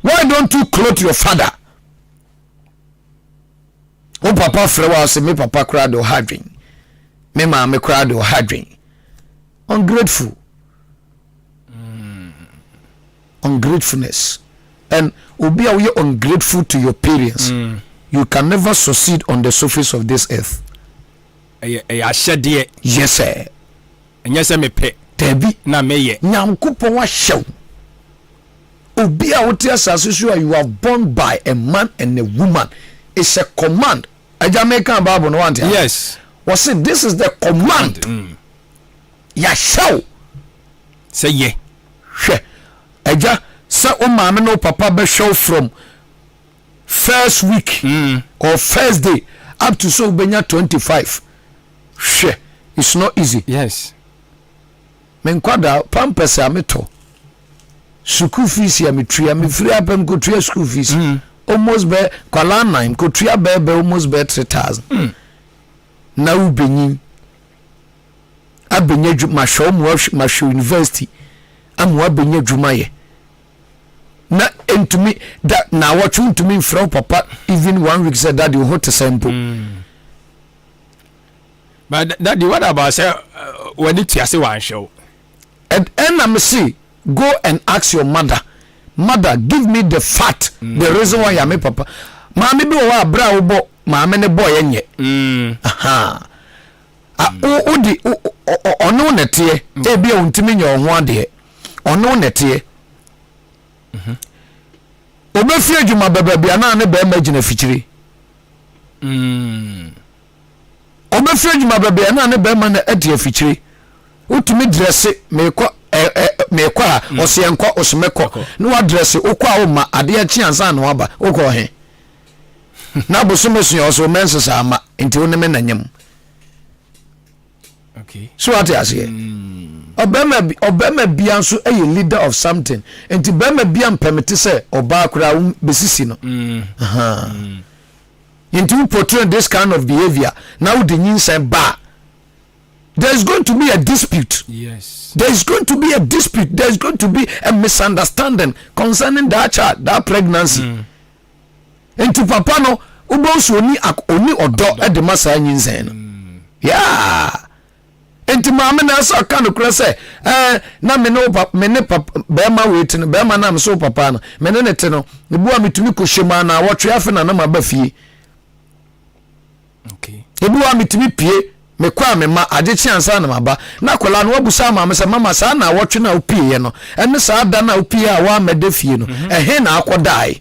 Why don't you clothe your father? Wo papa frɛ wa ɔsɛ me papa koraa de ɔha adwen. Me maame koraa de ɔha adwen. Ungrateful. Ungratefulness and obi a woyɛ ungrateful to your parents mm. you can never succeed on the surface of this earth. Ɛyɛ ɛyɛ ahyɛdeɛ. Yes sir. Ɛnyɛ sɛ mepɛ. Dabi. Na meyɛ. Nyankopɔn ahyɛ wo. Obi a wote asase so a you are born by a man and a woman. It's a command. Agya meka Bible no wante. Yes. Wɔse this is the command. Mm. Yɛahyɛ wo. Sɛ yɛ. Hwɛ, agya, sɛ wo maame ne wo papa bɛhwɛ wo from first week mm. or first day up to sɛ wobɛnya 25. Hwɛ, it's not easy. Yes. Me nkwadaa, pampers a metɔ, sukuu fees a metua, mefiri apɛ mekɔtua school fees. Mm. Almost bɛ, nkwadaa nan, mekɔtua bɛɛ bɛ almost bɛɛ 3000. Mm. Na wobɛnyin. abɛnya adwuma mahwɛ wo ma mahwɛ university ama wabɛnya adwuma yɛ na ntumi da na awɔtwe ntumi mfrɛ wo papa even one week sɛ daddy wo ho te sɛ mpo. Mm. But daddy what about sɛ uh, w'ani tua sɛ wanhwɛ wo. Ɛna me se go and ask your mother mother give me the fact mm. the reason why yame papa maame bi wɔ hɔ a berɛ a wobɔ maame ne bɔɔ yɛ nyɛ. Mm. Aha. Wode ɔne wo na ɛteɛ mm. ebi a ɔntumi nyɛ ɔho adeɛ ɔne wo na ɛteɛ mhm. ɔbɛfi adwuma bɛba bi anaa ne bɛrima gyina fikyire mm. ɔbɛfi adwuma bɛba bi anaa ne bɛrima na ɛte afikyire wotumi drɛse meekɔ meekɔ a mm. ɔsɛ nkɔ ɔsɛ mɛkɔ ne wadrɛse wokɔ a woma adeɛ kye ansa na waba wokɔ he na bosome so ɔsɛ mɛnsesa ama nti wo ne me na nyam so wate aseɛ mm. ɔbɛrima bi ɔbɛrima bia nso yɛ leader of something nti bɛrima bia mpɛmete sɛ ɔbaa koraa wo bɛsisi no mm. Mm. nti wo portray this kind of behavior na wode nyinsɛn ba there is going to to be a dispute. Yes. There is going to be a dispute. There is going to be a misunderstanding concerning that child, that pregnancy. Mm. Nti papa no, wobɛhu sɛ ɔni ɔni ɔdɔ de ma saa nyinsɛn no. Mm. Yeah. Nti maame na ɛsɛ ɔka nokorɛ sɛ ɛɛ na me ne wo papa me ne papa bɛrima wei te no bɛrima na me so papa no me ne ne te no ebu a metumi kɔ hyɛ mu ana awɔtwe afe na na ma ba fie. Ebi wɔ a metumi pue, mekɔ a mema, ade kye ansa na maba. Na akwadaa no wabusa maame sɛ, mama saa naawɔtwe no a wopieeɛ no, ɛne saa da no a wopie a woammɛda fie no, mhm. ɛhe na akɔdae?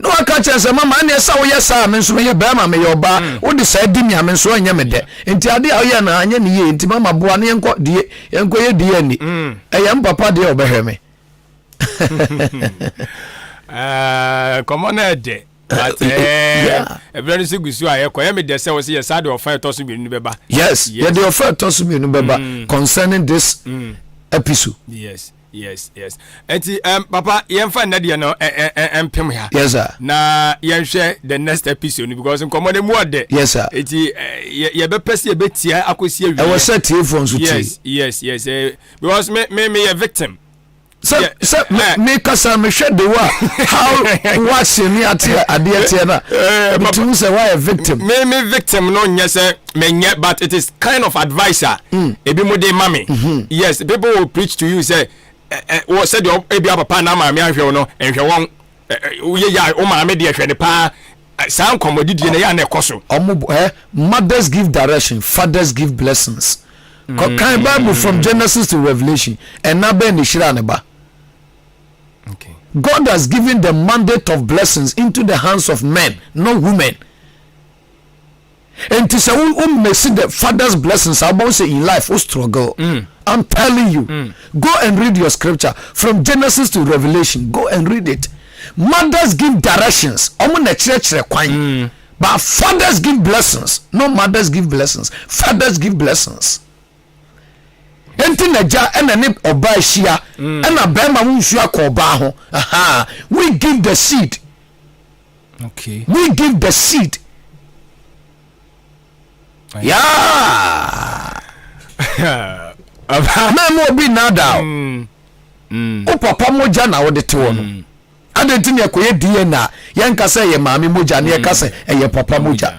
Na waka kyerɛ sɛ, mama ɛneɛ sɛ woyɛ saa a me nso meyɛ bɛrima meyɛ ɔbaa, mm. wode saa di me a me nso ɛnyɛ me dɛ. Nti ade a woyɛ no anyɛ ne yie, nti mama boa no yɛnkɔ die, yɛnkɔ yɛ die ani. Mm. Ɛyɛ mpapa deɛ ɔbɛhwɛ me. Kɔmɔ no ɛdɛ. But eh, ɛberɛ no sɛ gu so a yɛkɔ yɛ me dɛ sɛ wo sɛ yɛsa de ɔfa ɛtɔ so mmienu no bɛba. Yes, yɛde ɔfa ɛtɔ so mmienu bɛba mm. concerning this mm. episode. Yes, yes, yes. Eti um, papa yɛmfa nnɛ deɛ no mpem ha. Yes sir. Na yɛnhwɛ the next episode no because nkɔmmɔ no mu ɔdɛ. Yes sir. Eti yɛbɛpɛ sɛ yɛbɛtia akɔsi awie. Ɛwɔ sɛ tiefoɔ nso tie. Yes, yes, yes. Eh, because me me me yɛ victim. sɛ sɛ me me kasa mehwɛ de wa how wase ne ate adeɛ teɛ na eh, metumi sɛ wayɛ victim. Me me victim no nyɛ sɛ menyɛ but it is kind of advice a mm. ebi mo de ma me. Mm-hmm. Yes people will preach to you sɛ ɛ ɛ wɔ sɛdeɛ ebi apapa na maame ahwɛ wo no nhwɛ wɔn woyɛ yɛ a wo maame deɛ hwɛ ne paa saa nkɔmmɔdidie no yɛ a na ɛkɔ so. Ɔmo ɛ mothers give direction fathers give blessings. Kɔ kan Bible from Genesis to Revelation ɛna bɛn na ehyira ne ba. Okay. God has given the mandate of blessings into the hands of men not women. Nti sɛ wo wo mesi the father's blessings a wobɛhu sɛ in life wo struggle. Mm. I'm telling you. Mm. Go and read your scripture from Genesis to Revelation. Go and read it. Mothers give directions. Ɔmo na kyerɛkyerɛ kwan. Mm. But fathers give blessings, not mothers give blessings. Fathers give blessings. Enti na gya ɛna ne ɔbaa hyia mm. ɛna bɛrima ho nsuo akɔ ɔbaa ho. Aha. We give the seed. Okay. We give the seed. Yeah. Mẹ́mu obi nada o. Mm. Mm. O papa mogya na wode te hɔ no. Mm. Adɛn nti na yɛkɔyɛ DNA a yɛnka sɛ ɛyɛ maame mogya na yɛka sɛ ɛyɛ papa mogya?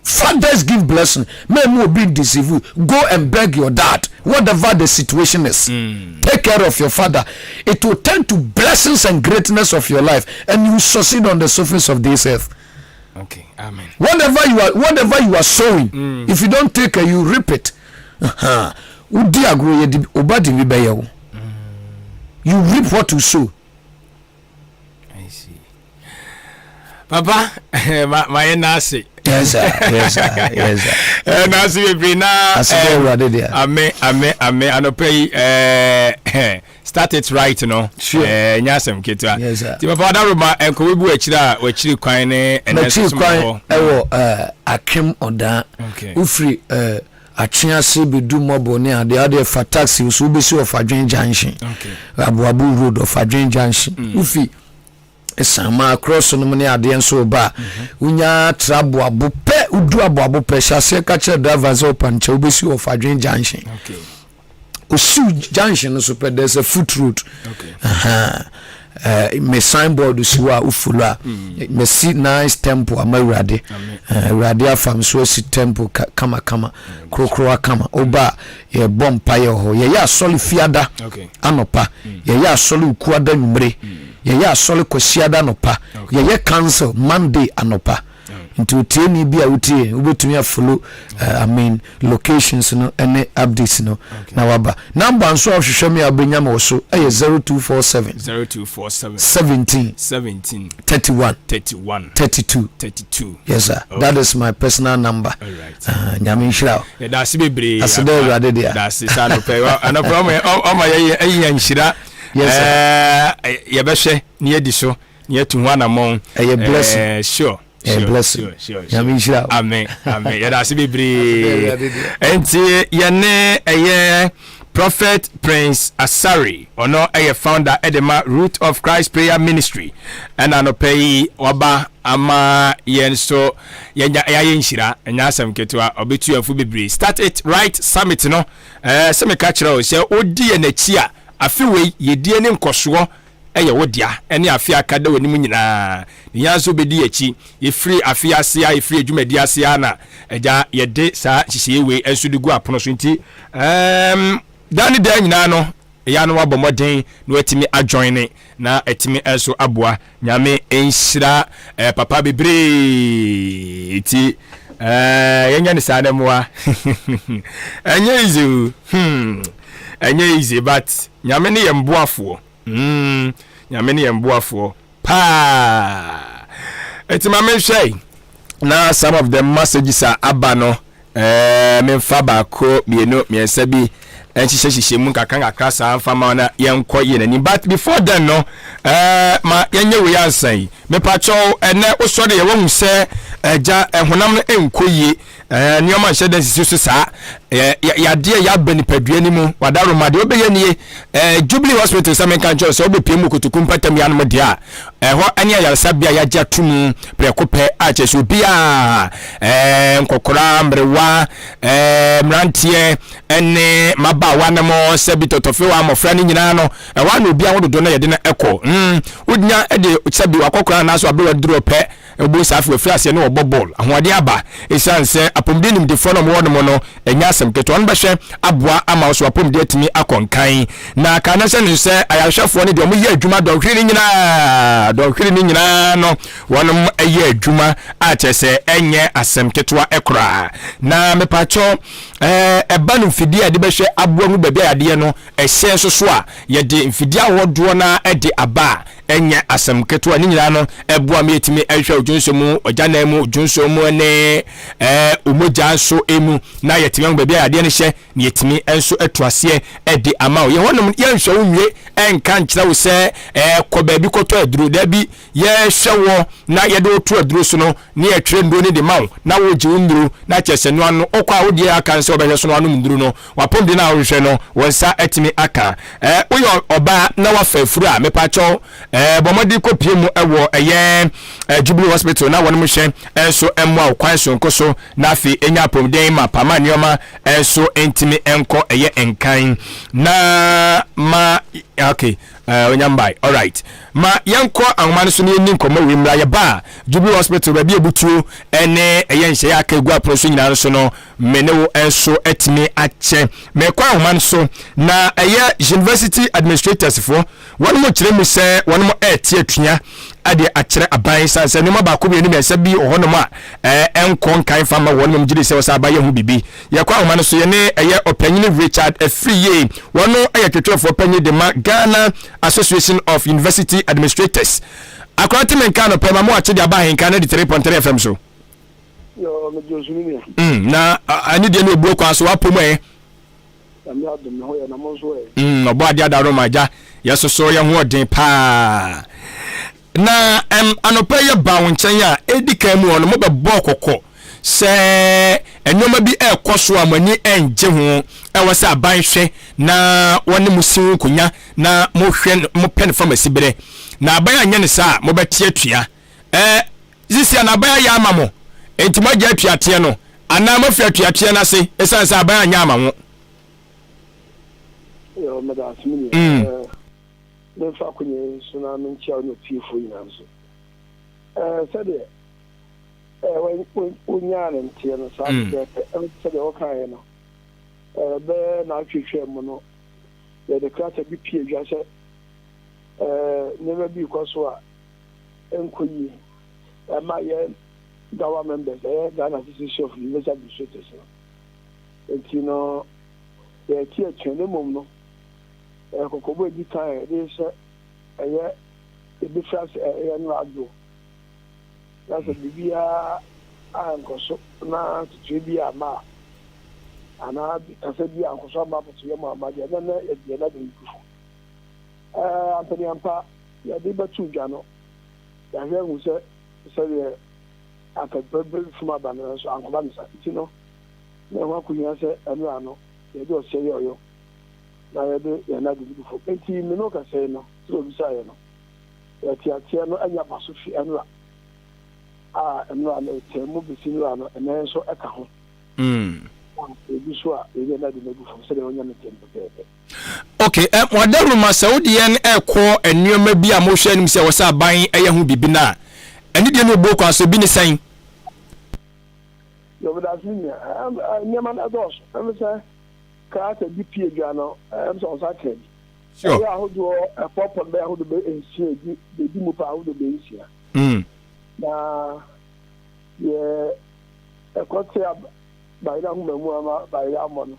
Fathers give blessing. Mɛmu obi deceive you. Go and beg your dad. Whatever the situation is, mm. take care of your father. It will turn to blessings and greatness of your life, and you will succeed on the surface of this earth. Okay, amen. Whatever you are, whatever you are sowing, mm. if you don't take care, you reap it. Wodi agorɔ yɛ di oba di bi bɛyɛ wo. You reap what you sow. I see. Papa, ma ma yɛ n'ase. Yes sir, yes sir, yes sir. Eh, n'ase bebree na. Ase bɛ awurade deɛ. Ame ame ame anɔpɛ yi ɛɛ eh, start it right no. Sure. Ɛɛ eh, nyɛ asɛm ketewa. Yes sir. Ti papa ɔdaroma nkɔwé bu akyire a wakyiri kwan ne ɛnɛ M'akyiri soso kwan hɔ. ɛwɔ ɛɛ Akem Ɔdaa. Okay. Wofiri ɛɛ. Atwe ase bedu mɔbo ne adeɛ adeɛ fa taxi so wobɛsi ɔfadwen junction aboabo road ɔfadwen junction mm. wofi sama cross no mu ne adeɛ nso ba a mhm. wonya tra aboabo pɛ wodu aboabo pɛ hyɛ aseɛ ka kyerɛ driver sɛ ɔpa nkyɛ wobɛsi ɔfadwen junction osiw junction no so pɛ there's a foot road okay. uh -huh. uh, me signboard si hɔ a wofolo a mm. mesi nice temple ama awurade eh, awurade uh, afa me so asi temple kamakama mm. korokorowa kama woba a yɛbɔ mpa yɛ hɔ yɛyɛ asɔre fiada anɔpa mm. yɛyɛ asɔre ukuada nwummere yɛyɛ asɔre kwasiada anɔpa yɛyɛ council monday anɔpa nti otieni bi a wotie wobɛtumi afolo uh, I mean locations no ne updates no na waba number nso a wohwehwɛ me a wobɛnya me wɔ so ɛyɛ 0247 0247 17 17 31 31 32 32 yes sir okay. that is my personal number All right. uh, nyame nhyira wo yɛda ase bebree ase dɛ awurade dea yɛda ase saa anɔpɛ anɔpɛ ɔma yɛyɛ ɛyɛ nhyira yes sir yɛbɛhwɛ ne yɛdi so ne yɛatu ho anammɔn ɛyɛ blessing eh, sure ɛyɛ blessing nyame nhyira amen amen yɛda ase bebree nti yɛne ɛyɛ prophet prince asare ɔno ɛyɛ founder ɛde ma root of christ prayer ministry ɛna anɔpɛ yi waba ama yɛn nso yɛnya yɛayɛ nhyira. Ɛnyɛ asɛm ketewa, ɔbɛtu yɛn fo bebree. Start it right summit no, ɛɛ sɛ meka kyerɛ wo sɛ wodi yɛn akyi a, afe wei yɛdie ne nkɔsoɔ yɛ wo dea ne afe a aka da w'anim nyinaa. Ne hia nso wobɛdi akyi. Yɛfiri afe ase a, yɛfiri adwumadi ase a na agya yɛde saa nhyehyɛeɛ wei nso de gu apono so. Nti um, daa ne daa nyinaa no, ɛyɛ na wabɔ mmɔden na watumi adjoine na atumi nso aboa. Nyame nhyira eh, papa bebree. Nti eh, yɛnyɛ ne saa na mmoa. Ɛnyɛ easy o. Hmm. Ɛnyɛ easy but Nyame ne yɛn boafoɔ. Mm, Nyame ne yɛn boafoɔ paa. Eti ma menhwɛ na some of the messages a aba no, eh, memfa baako, mmienu, mmiɛnsa bi nhyehyɛ hyehyɛ mu nkakra nkakra saa mfa ma na yɛnkɔ yɛn anim. But before then no, eh, ma yɛnyɛ wei ansa yi. Mepakyɛw, ɛnɛ wosɔre yɛ wahu sɛ agya eh, honam no nkɔ yie. Ɛɛ, nneɛma nhyɛ da nsisi so saa. Ɛɛ, yadeɛ yaba nipadua no mu. Wadaroma deɛ wobɛyɛ nie. Ɛɛ, Jubilee Hospital sɛ menka nkyerɛ sɛ wobɛpie mu kotoku mpatam yanom deɛ a, ɛhɔ ne ayaresabea a yɛagye ato mu prɛko pɛ a kyerɛ sɛ obiara, ɛɛ, nkɔkora, mmerewa, ɛɛ, mmeranteɛ ne mmabaawa nom sɛ bi tɔtɔfewa mmɔfra no nyinaa no, ɛhɔ a na obiara ho dodo na yɛde no ɛkɔ. Mm, wonya de sɛ bi wakɔkora anaasɛ waberewa duro pɛ Obu saa afei wɔfiri aseɛ ne wɔbɔ bɔɔl. Ahoɔden aba ɛsiane sɛ apɔmuden nimdefoɔ no a wɔwɔ nom no ɛnyɛ asɛm ketewa. Wɔn bɛhwɛ aboa ama wo so apɔmuden atumi akɔ nkan. Na ka no sɛ no sɛ ayarehwɛfoɔ no deɛ wɔn yɛ adwuma dɔnhwere no nyinaa, dɔnhwere no nyinaa no wɔn yɛ adwuma a kyerɛ sɛ ɛnyɛ asɛm ketewa koraa. Na mepakyɛw ɛba no mfidie a yɛde bɛhwɛ aboa hu baabi a yadeɛ no ɛhyɛ nso so a yɛde mfidie ahodoɔ no ara de aba a ɛnyɛ asɛm ketewa. Ne nyinaa no ɛboa ma yɛtumi hwɛ odwonsɔ mu, ɔgyanan mu, odwonsɔ mu ne ɛɛ omogya nso mu na yɛtumi ahu baabi a yadeɛ no hyɛ na yɛtumi nso atu aseɛ de ama wo. Yɛn hɔnom yɛnhwɛ wo nwie ɛnka nkyerɛ wo sɛ ɛɛ kɔ baabi kɔtɔ aduro. Daabi, yɛhwɛ wɔ na yɛde wo to aduro so no na yɛtwerɛ nnuro no de ma wo na wogye wo nnuro na kyerɛ sɛ no ano wokɔ a wodeɛ aka no sɛ wobɛhwɛ so na wanom nnuro no. W'apɔmuden a wohwehwɛ no, wo nsa atumi aka. Eh, woyɛ ɔbaa na wafa afuru a, mepakyɛw, eh, bɔ mmɔden kɔpie mu wɔ ɛyɛ eh, Jubilee Hospital na wɔnom hwɛ nso mmoa wo kwan soronko so na afei enya apɔmuden ma pama nneɛma nso ntumi nkɔ ɛyɛ nkan. Na ma, okay, eh, onya mbae, alright. Ma yɛnkɔ ahoma no so na yɛnni nkɔmmɔ wei mmra. Yɛba a, Jubilee Hospital, baabi a ebutuo ne ɛyɛ nhyɛeɛ a aka egu apono so nyinaa nso no, Me ne wo nso atumi akyɛ. Mekɔ ahoma no so, na ɛyɛ University administrators foɔ, wɔn kyerɛ mu sɛ wɔn ɛrete atua de akyerɛ aban sane sɛ nneɛma baako mmienu mmiɛnsa bi wɔ hɔnom a ɛnkɔ nkan fa ma wɔn mmom gyedi sɛ wɔsɛ aban yɛ ho biribi. Yɛkɔ ahoma no so, yɛne ɛyɛ ɔpanyini Richard Afriyie, wɔn yɛ twetwerɛfoɔ panyin de ma Ghana Association of University Administrators. Akora te menka anɔpɛ ma mo akye de aba ahenka 93.3 FM so. Mm, na ɛne deɛ ne obuo kwan so wapɔ mu ɛ. Mm, ɔbɔ adeɛ ada no ma agya yɛsoso yɛ ho ɔden paa. Na ɛm anɔpɛ yɛ ba wo nkyɛn a ɛdi kan mu ɔno mobɛbɔ kɔkɔ sɛ nneɛma bi ɛrekɔ so a mo ani ɛngye ho ɛwɔ sɛ aban hwɛ na wɔne mo si ho nkonya na mohwɛ mopɛ no fam asiberɛ na aban anyɛ ne saa a mobɛte atua. Ɛɛ, sisi a n'aban ayɛ ama mo, enti moagya atuateɛ no, anaa moafiri atuateɛ no ase esiane sɛ aban anyɛ ama mo? Yo, meda ase me nua. Mm. Eh, memfa akonya yi nso na menkyia wo ne atiefoɔ nyinaa nso. Eh, sɛdeɛ eh, wonyaa no nteɛ no saa mm. pɛpɛɛpɛ sɛdeɛ wɔkaeɛ no eh, bɛyɛ n'atwetwɛ mu no yɛde krata bi pie dwa sɛ eh, nneɛma bi rekɔ so a ɛnkɔ yie ɛma yɛn GAWA members, ɛyɛ Ghana Association of University Administrators no. Nti no, yɛte atua na mmom no, ɛyɛ kɔkɔbɔ a ɛdi kan a yɛde sɛ ɛyɛ yɛbɛfiri ase ɛyɛ no adwo na sɛ biribiara ankɔ so na ntotoeɛ bi amma a anaa kasa bi ankɔ so amma apɔtɔyɛ mu amma deɛ na na yɛde yɛn adwene gu fam. Ɛɛ ampaniampa yɛde bɛto dwa no, yɛahwɛ ahu sɛ sɛdeɛ anka bɛfam aba no nanso ankɔba no saa. Nti no, na ɛho akɔhia sɛ ɛno ano yɛde ɔseɛ yɛ ɔyɔ na yɛde yɛn adwene gu fam. Nti me ne wo kasa yi no, sɛdeɛ obisaeɛ no, yɛte ateɛ no anya ba so fi ɛnora. A nnora no ɛtɛɛ mu bɛsi nnora no ɛnɛ nso ɛka ho. A ɛgu so a yɛnyɛ no ade no agu fam sɛdeɛ wɔnya no ntɛm pɛpɛɛpɛ. Ok, eh, mo adaworoma sɛ wode yɛn ɛrekɔ nneɛma bi a mohwɛ anim sɛ ɛwɔ sɛ aban ɛyɛ ho biribi no a, ɛne deɛ ne obuo kwan so ebi ne sɛn? Yɛ ɔbɛda ase nua. Nneɛma no ɛdɔɔso. Ɛm sɛ kaa sɛ bi pie dwa no, ɛm sɛ ɔnsa kaa bi. Sure. Ɛyɛ ahodoɔ, ɛpɔpɔ no bɛyɛ ahodoɔ bɛyɛ nsia, ɛdi, ɛdi mu paa ahodoɔ bɛyɛ nsia. Na deɛ ɛkɔte bayerɛ ahoma mu ama bayerɛ ammɔ no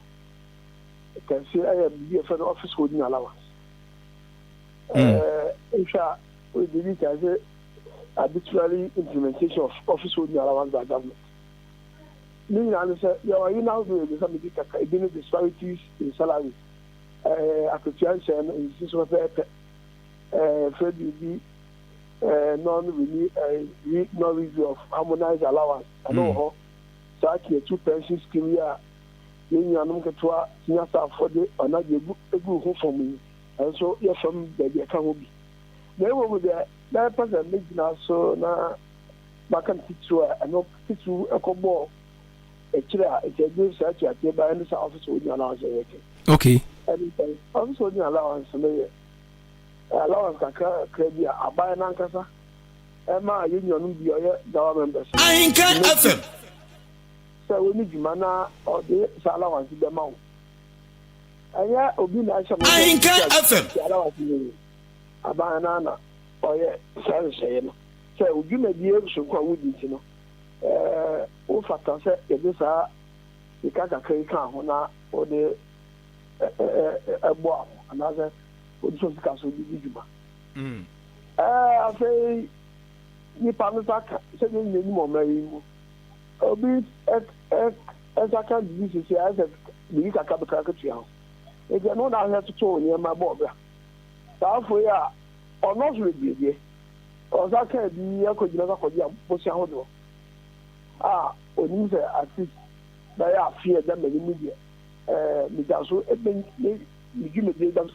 kɛse ɛyɛ biribi a yɛfrɛ no office holding allowance. Wohwɛ a biribi ka sɛ arbitrary implementation of office holding allowance by government. Ne nyinaa ne sɛ yɛwɔ ayi no ahodoɔ yɛ sɛ mede kaka ebi ne disparities in salaries, akatua nhyɛn no nsisi so pɛpɛɛpɛ, yɛfrɛ biribi non renew re non review of harmonized allowance ɛno wɔ hɔ. Saa tier 2 pension scheme yi a yɛn nuanom nketewa senior staff de ɔnagye egu egu ho fam yi ɛnso yɛ fam baabi ɛka ho bi. Na mmom deɛ mɛpɛ sɛ megyina so na maka no titiriw a ɛno titiriw ɛkɔbɔɔ akyire a nti ɛde saa atuateɛ baeɛ ne saa office holding allowance ɛyɛ kɛ. Okay. Ɛne sɛ office holding allowance no yɛ allowance kakra kakra bi a aban no ankasa ɛma yɛn nuanom bi a ɔyɛ GAWA members no. Ahenkan FM. Sɛ wonni dwuma na ɔde saa allowance yi bɛma wo. Ɛnyɛ obi na ahyɛ mo sɛ Ahenkan FM. sɛ allowance yi ni. Aban no ara na ɔyɛ saa nhyehyɛeɛ no. Sɛ wo dwumadie soronko a wodi nti no, ɛɛ wofata sɛ yɛde saa sika kakra yi ka ho na wode ɛboa ho anaasɛ wode sɔ sika so de di dwuma. Ɛɛ afei nipa no nsa ka sɛdeɛ nyina nim ɔman yi mu obi nsa ka biribi sisi ayɛ sɛ biribi kakra bɛkra akatua ho nti ɛno na ahwɛ toto nneɛma bɔ ɔbra saa afo yi a ɔnɔso bebree deɛ ɔnsa ka bi akɔgyina sɛ akɔgye abosi ahodoɔ a onim sɛ at least bɛyɛ afe a ɛda m'anim deɛ ɛɛ meda so me me dwumadie da so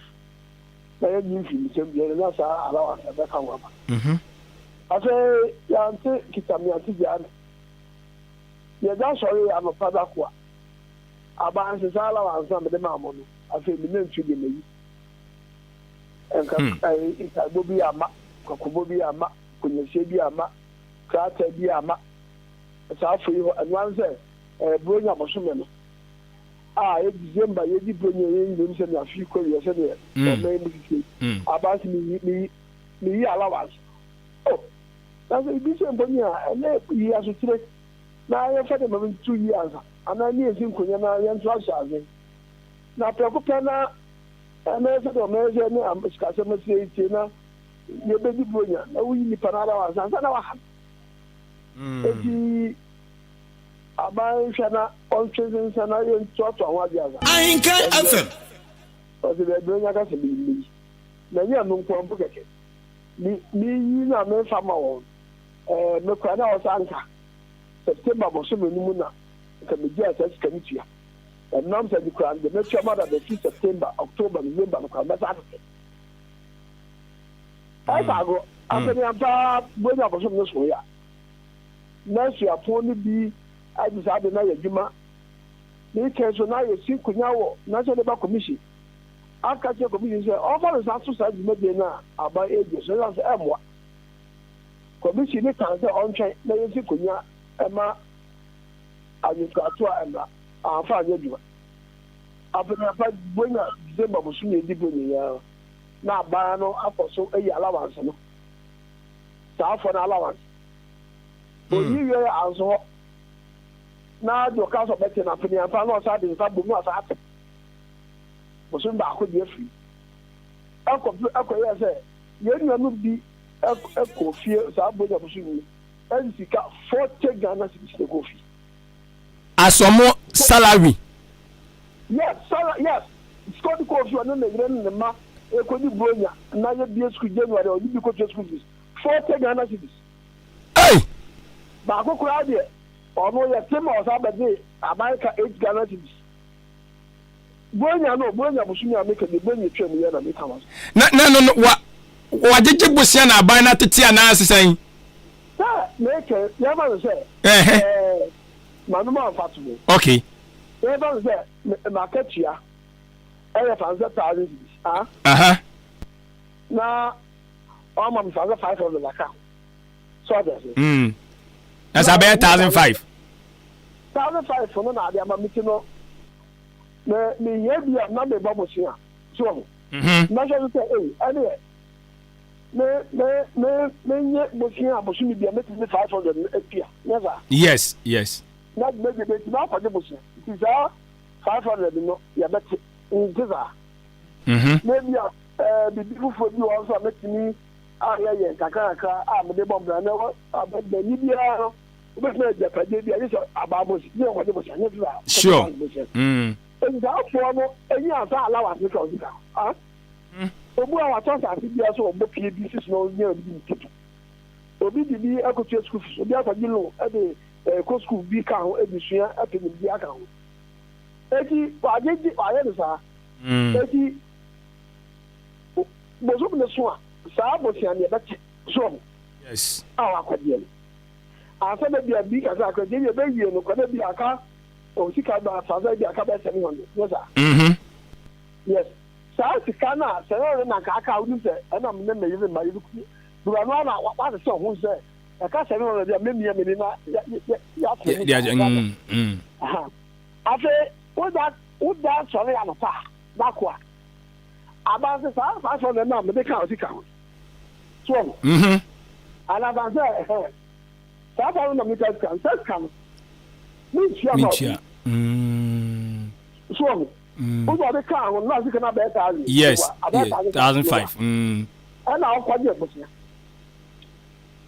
na yɛnyi mfiri me nsam deɛ na saa allowance na ɛbɛka ho aba. Mhm. Afei yɛante kita me ante gyaa me. Yɛda sɔre anɔpa da ko a, aban se saa allowance na mede maa mo no, afei me nantwie deɛ mayi. Nka hmm. ɛyi nkaebɔ bi ama, kɔkɔbɔ bi ama, konyasie bi ama, krataa bi ama. Saa afei hɔ ɛno ara sɛ ɛɛ buronya bosome no. a ɛyɛ December yɛdi Buronya yɛn nyinam sɛnea afe yi kɔ awieɛ sɛdeɛ ɔman yi mu sisi aba sɛ meyi meyi meyi allowance oh na sɛ ebi sɛ mpo ni a ɛnɛ yi asotire na yɛmfa de ma me ntutu yi ansa anaa ne yɛsi nkonya na yɛnto ahyɛ ase na prɛko pɛ na ɛmɛyɛ sɛdeɛ ɔman yi sɛ ne sikasɛm asie yi tie na yɛbɛdi Buronya na woyi nipa no allowance ansa na waha eti Aban nhwɛ na ɔntwe nsensan na yɛntoatoa ho adwene ansa. Ahenkan FM. Ɔse daabi ɔnya ka sɛ meyi meyi na ɛnyɛ ɛno nkoa mpo kɛkɛ me meyi na memfa ma wɔn ɛɛ mekora na ɔsa nka September bosome no mu na nka megyaa saa sika no tua ɛnam sɛ de kora no deɛ mɛtua ma dada fi September October November no kora mɛsa atete ɛsa agorɔ afei ne ampa bonya bosome no so ya na suapɔn no bi agye saa ade no ayɛ adwuma. Ne kɛn so na yɛsi nkonya wɔ National Labour Commission aka kyerɛ commission sɛ ɔmfa ne nsa nto saa dwumadie no a aban redi so ɛsiane sɛ ɛmmoa. Commission no kaa sɛ ɔntwɛn na yɛnsi nkonya ma adwenkratoɔ a mmra amfa anyɛ adwuma. Afei na yɛafa Buronya December bosome a ɛdi Buronya yi ara na aban no akɔ so ayi allowance no, saa afɔ no allowance. Oyi wie a anso hɔ na deɛ ɔka sɛ ɔbɛte no afei amfa na ɔsan de nsa bom na ɔsan ate bosom baako deɛ afiri ɛkɔ ɛkɔyɛ sɛ yɛn nuanom bi ɛkɔ fie saa bonya bosom yi ɛde sika 40 Ghana cedis na ɛkɔ fie. Asɔmo salary. Yes salary yes sika ɔde kɔɔ fie ɔne ne yere ne ne mma ɛkɔdi buronya na yɛbie sukuu January ɔde bi kɔtua school fees 40 Ghana cedis. Ei! Baako koraa deɛ, ɔno yɛte ma ɔsan bɛgye aban ka 8 Ghana cedis. Buronya no, Buronya bosome a meka deɛ Buronya twam yɛ na meka ho asɛm. Na na no no wa wagyegye bosea na aban no atete anaa sesɛn? Sɛ mekɛ yɛmfa no sɛ ɛɛ maame mu anfa to mu. Okay. Yɛmfa no sɛ makatua ɛyɛ fa no sɛ 1,000 cedis. Ah. Aha. Na ɔma me fa no sɛ 500 aka ho. So ɔde ase. Mm. Na sɛ abɛyɛ 1,500. 1,500 no na ade ama me ti no. Me mehia bi a na mebɔ bosea. So ɔho. Mhm. Mɛhwɛ so sɛ ei ɛneɛ me me me menye bosea a bosome bia mɛtumi de 500 no atua. Nyɛ saa? Yes, yes. Na dwumadie bɛtumi akɔgye bosea. Nti saa 500 no yɛbɛte. Nte saa? Mhm. Na ebi a ɛɛ biribi foforɔ bi wɔ hɔ nso a mɛtumi ayɛ yɛ nkakra kakra a mede bɔ mbra na ɛwɔ abɛni biara no wobɛtumi ayɛ agyapadeɛ bi a gye sɛ abaa bosea gye sɛ wɔkɔgye bosea nyɛ saa? Sure. Bosea. Mm. Enti saa afoa no nyaa saa allowance no ka wo sika ho. Ah? Obu a watɔ asase biara so ɔbɔ pie bi si so na ɔnya obi de ne ti to. Obi de bi akɔtua school fees, obi akɔgye loan de kɔ school bi ka ho de sua apɛ nimdeɛ aka ho. Enti wagyegye wayɛ no saa. Enti bosom no so a saa bosea no yɛbɛte so ɔho Yes. a wakɔgyeɛ no. Ansa na bi a bi kakra kakra nti ebi ɛbɛwie no kɔ na bi aka O sika ba fa sɛ bi aka bɛyɛ 700 nyɛ saa? Mhm. Yes. Saa sika no a 700 na nka aka a wonim sɛ ɛna me ne me yere mma yɛde kɔ dura no ara na wasesɛ ho sɛ ɛka 700 bi a mɛmia m'ani na yɛafrɛ mu saa. Mm, mm. Aha. Afei woda woda sɔre anɔpa a dako a aba sɛ saa 500 no a mede kaa sika ho so ɔho. Mhm. Anaasɛ ɛhɛn Saa fa no na meka sika no, sɛ sika no, mentua ma obi. Mm. So ɔho. Mm. Wosɛ ɔde kaa ho no na sika no abɛyɛ thousand. Yes, yes, 1,500. Mm. Ɛna ɔkɔgye bosea.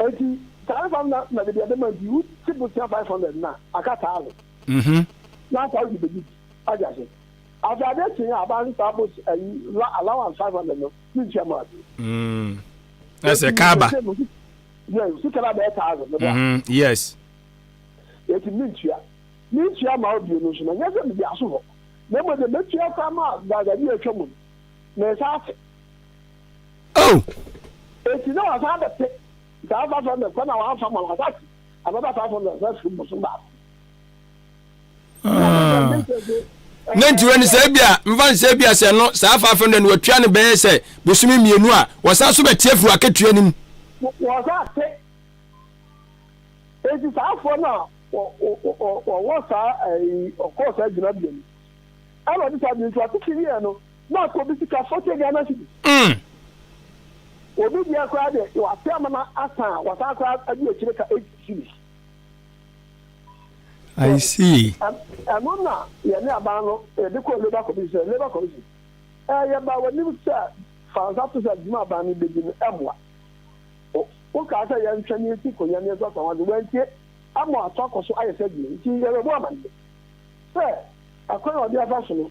Eti saa fa no na na de bi ɛde ma nti wote bosea 500 na aka thousand. Mhm. Na aka wode bɛdidi agye ase. Afei ade kye a aba ne saa bos ayi allowance 500 no mentua ma obi. Mm. Ɛsɛ kaa ba. Yes, sika no abɛyɛ thousand, meboa. Mm, yes. Eti mentua. Mentua ma wo bio no nso no, ɛnyɛ sɛ mede aso hɔ. Na mmom deɛ mɛtua koraa ma dada bi a atwa mu no, me nsa ate. Oh! Eti na wasan abɛte saa 500 kɔ na wamfa ma no, wasan ate another 500 san firi bosom baako. Ah. Ne nti wɔ ne sɛ ebia mfa nsɛ ebia sɛ no saa 500 no watua no bɛyɛ sɛ bosome mmienu a wɔsan so bɛte afiri wakatua no mu. Wɔsan te. Eti saa afoɔ no a wɔwɔ saa ɛyi ɔkɔɔ saa gyinabea mu ɛna ɔde saa bi nso atete wieɛ no na akɔ obi sika 40 Ghana cedis. Mm. Obi deɛ koraa deɛ wate ama no asa a wɔsan koraa adi akyire ka 8 cedis. I see. Ɛno na yɛne aban no yɛde kɔɔ Labour Commission sɛ, Labour Commission, ɛɛ yɛbaa w'anim sɛ fa nsa to sɛ adwuma aban no bɛdi no ɛmmoa. Wo wokaa sɛ yɛntwɛn na yɛnsi nkonnwa na yɛntoatoa ho ade, wantie ama ato akɔ so ayɛ sɛ adwuma nti yɛrebɛbɔ amanneɛ sɛ ɛkwan a ɔde afa so no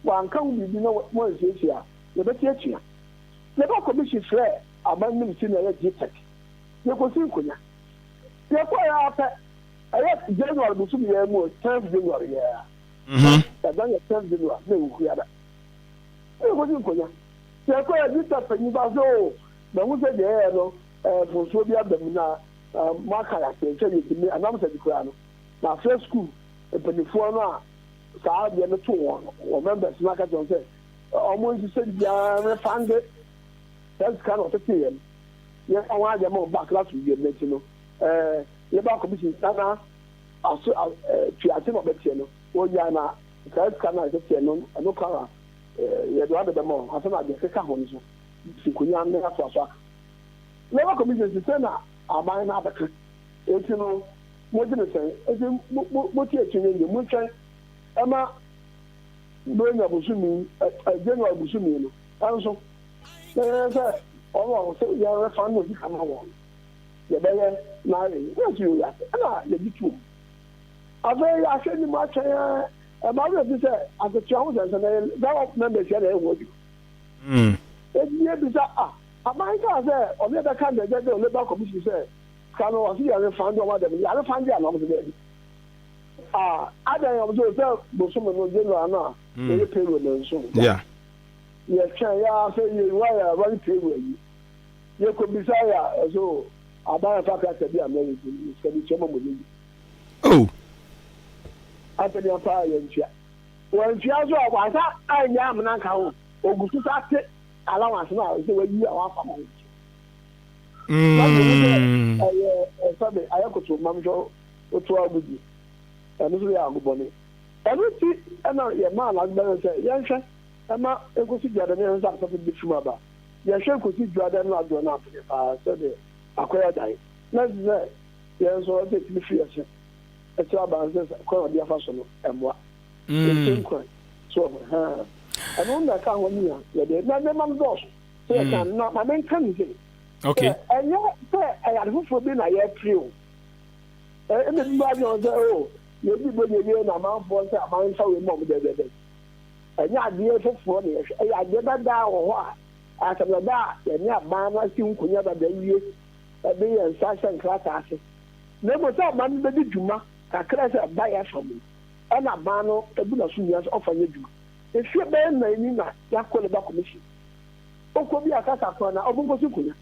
wanka ho biribi na wansiesie a, yɛbɛte atua. Labour Commission frɛɛ aban no ti na ɛyɛ GTEC, yɛkɔsii nkonnwa. Yɛkɔeɛ ara pɛ, ɛyɛ January bosom yi ara mu o, tenth January yi ara. Mhm. Ɛda yɛ tenth January na ɛwɔ Kuada. Na yɛkɔsi nkonnwa. Yɛkɔeɛ Gita panyin ba sɛ o, mahu sɛ deɛ ɛyɛ no, ɛɛ mfomsoɔ bi aba mu na ɛɛ moaka yɛ ase nkyɛ yɛtumi anam sɛ bi koraa no. Na afrɛ sukuu mpanimfoɔ no a saa adeɛ no too wɔn no, wɔn members no aka kyerɛ wɔn sɛ wɔn nhyehyɛ biribiara refande saa sika na ɔteteeɛ no. Yɛmfa wɔn adeɛ ma wɔn ba class wie no akyi no, ɛɛ Labour Commission nana aso ɛɛ tuase na ɔbɛteɛ no, wɔnyaa na saa sika no a yɛteteɛ no, ɛno ka a ɛɛ yɛde wɔn ade bɛma wɔn ansa na deɛ ɛkeka ho no so si nkonyaa no atoa so aka. Labour Commission si sɛ na aban no abɛka, eti no mogye no sɛn? Eti mo mo mote akyi no deɛ montwɛn ɛma Buronya bosome ɛ January bosome no ɛnso. Na yɛyɛ sɛ wɔn a wɔsɛ yɛrefa no sika ma wɔn no, yɛbɛyɛ na ayɛ yie. Na yɛsi yɛ ase, ɛna yɛgye toom. Afei yɛahwɛ anim atwɛn ara, ɛma werɛ fi sɛ akatua ho sɛnsɛn na yɛ GAWAP members yɛ na ɛyɛ ho adwuma. Enti yɛbisa, ah, aban kaa sɛ ɔne yɛbɛka dɛdɛdɛ Labour Commission sɛ sika no ɔse yɛrefande wɔn adɛm no, yɛarefande anaa? Wɔn se daabi. Ah, adɛn? Wɔn se sɛ bosome no January no a yɛyɛ payroll no nso. Yeah. Yɛtwɛn yɛ ara sɛ yɛn wura yɛ running payroll awie. Yɛkɔbisa yɛ a, ɛsɛ o. Aban amfa krataa bi ammrɛ yɛn nti sika bi tua ma mo nyɛ yie. Oh. Asɛ nea paa yɛntua. Wantua nso a wansa anyɛ amena nka ho. Ogu so sa te allowance no a sɛ wayi a wamfa ma ho nso. Na deɛ mu sɛ ɛyɛ ɛsɛbe ayɛ koto mam hwɛ woto agodi. Ɛno nso yɛ agobɔne. Ɛno nti ɛna yɛmaa no adebɛyɛ sɛ yɛnhwɛ ɛma nkosi dwada ne yɛnhwɛ sɛ asafo bi bɛfiri mu aba. Yɛhwɛ nkosi dwada no adwoɔ no apene paa sɛdeɛ akɔyɛ dan. Na ɛsɛ sɛ yɛn nso ɛsɛ yɛtumi firi yɛn se kyerɛ aban sɛ kwan a ɔde afa so no mmoa. Ɛnhyɛ nkuran. So ɔho ha. Ɛno na ɛka ho ne a yɛde na nneɛma no dɔɔso. Sɛ yɛka no na ma menka ne sei. Okay. Sɛ ɛnyɛ sɛ ɛyɛ ade foforɔ bi na yɛpere o. Ɛna bi ba adwene sɛ o yɛdi bɔ deɛ wie na amanfoɔ sɛ aman nfa wei ma ɔmo dɛdɛdɛ. Ɛnyɛ adeɛ foforɔ na yɛhwɛ. Ɛyɛ adeɛ dada wɔ hɔ a asɛm dada a yɛne aban no asi nkonya dada wie de yɛn nsa ahyɛ nkrataa ase, na mmom sɛ aban no bedi dwuma kakra sɛ ɛba yɛn fa mu no, ɛna aban no abu n'aso nyinaa sɛ ɔmfa nyɛ adwuma. Mfeɛ bɛyɛ nnan ni na yɛakɔ Labour Commission. Wokɔ bi a kasa koraa na ɔmo nkosi nkonya.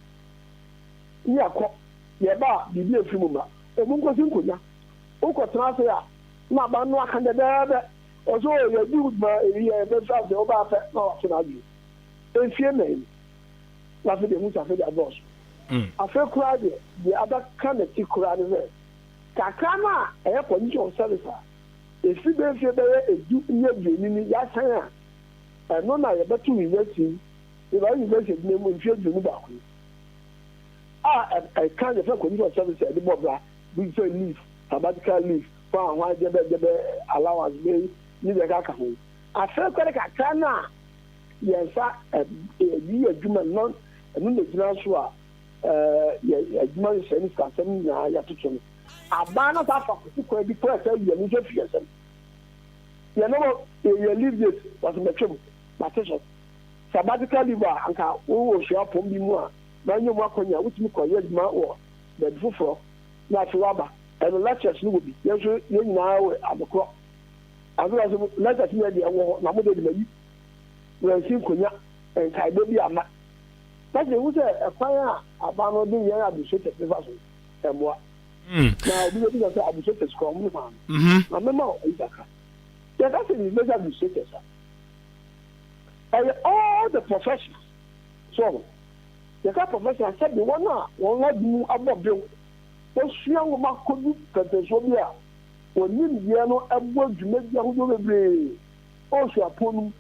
Ne yɛakɔ, yɛba a biribi amfiri mu mma. Ɔmo nkosi nkonya. Wokɔ tena ase a na aban no aka dɛdɛɛdɛ. Ɔse oo yɛadi wo dwuma eyi yɛbɛfiri ase, wobaa pɛ na wato n'adwene. Mfeɛ nnan ni. Na afei deɛ hu sɛ afei deɛ adɔɔso. Afei koraa deɛ, deɛ abɛka n'akyi koraa ne sɛ, kakra no a ɛyɛ condition of service a ɛfiri bɛyɛ mfeɛ bɛyɛ edu ne aduonu ni yɛasan a, ɛno na yɛbɛto university yi, yɛbɛayɛ university adwuma mu mfeɛ 21 yi, a ɛka yɛfrɛ condition of service a yɛde bɔ bra, bi te sɛ leave, sabbatical leave, hwan hwan deɛ bɛ deɛ bɛ allowance bɛ ne deɛ ɛkaka ho. Afei koraa de kakra no a yɛn nsa yɛ adwuma no, ɛno na ɛgyina so a yɛ adwuma nhyehyɛe ne sikasɛm nyinaa yɛatoto no. Aban no san fa kosi kwan bi koraa sɛ yɛn nso fi yɛn nsam. Yɛn no yɛ leave date wɔsɛ mɛtwam mate so. Sabbatical leave a anka wowɔ suapɔn bi mu a na anya mu akwanya wotumi kɔyɛ adwuma wɔ baabi foforɔ na afei waba. Ɛno lectures no wɔ bi. Yɛn nso yɛn nyinaa wɔ adekorɔ. Afei wɔsɛ lectures no deɛ ɛwɔ hɔ na mo deɛ de mayi. Wɔansi nkonya nkaebɔ bi amma. Na sɛ yehu sɛ ɛkwan a aban no de yɛn administrators no fa so no, ɛmmoa. Na obi bebisa sɛ administrators koraa wɔn ne hwan no? Na mɛma wo ayi kakra. Yɛka sɛ university administrators a, ɛyɛ all the professionals. So ɔho? Yɛka professionals sɛde wɔn a wɔn adwene mu abɔ bew, wɔasua nwoma kodu pɛmpɛnsoɔ bi a wɔn nimdeɛ no boa dwumadi ahodoɔ bebree wɔ suapɔn no mu.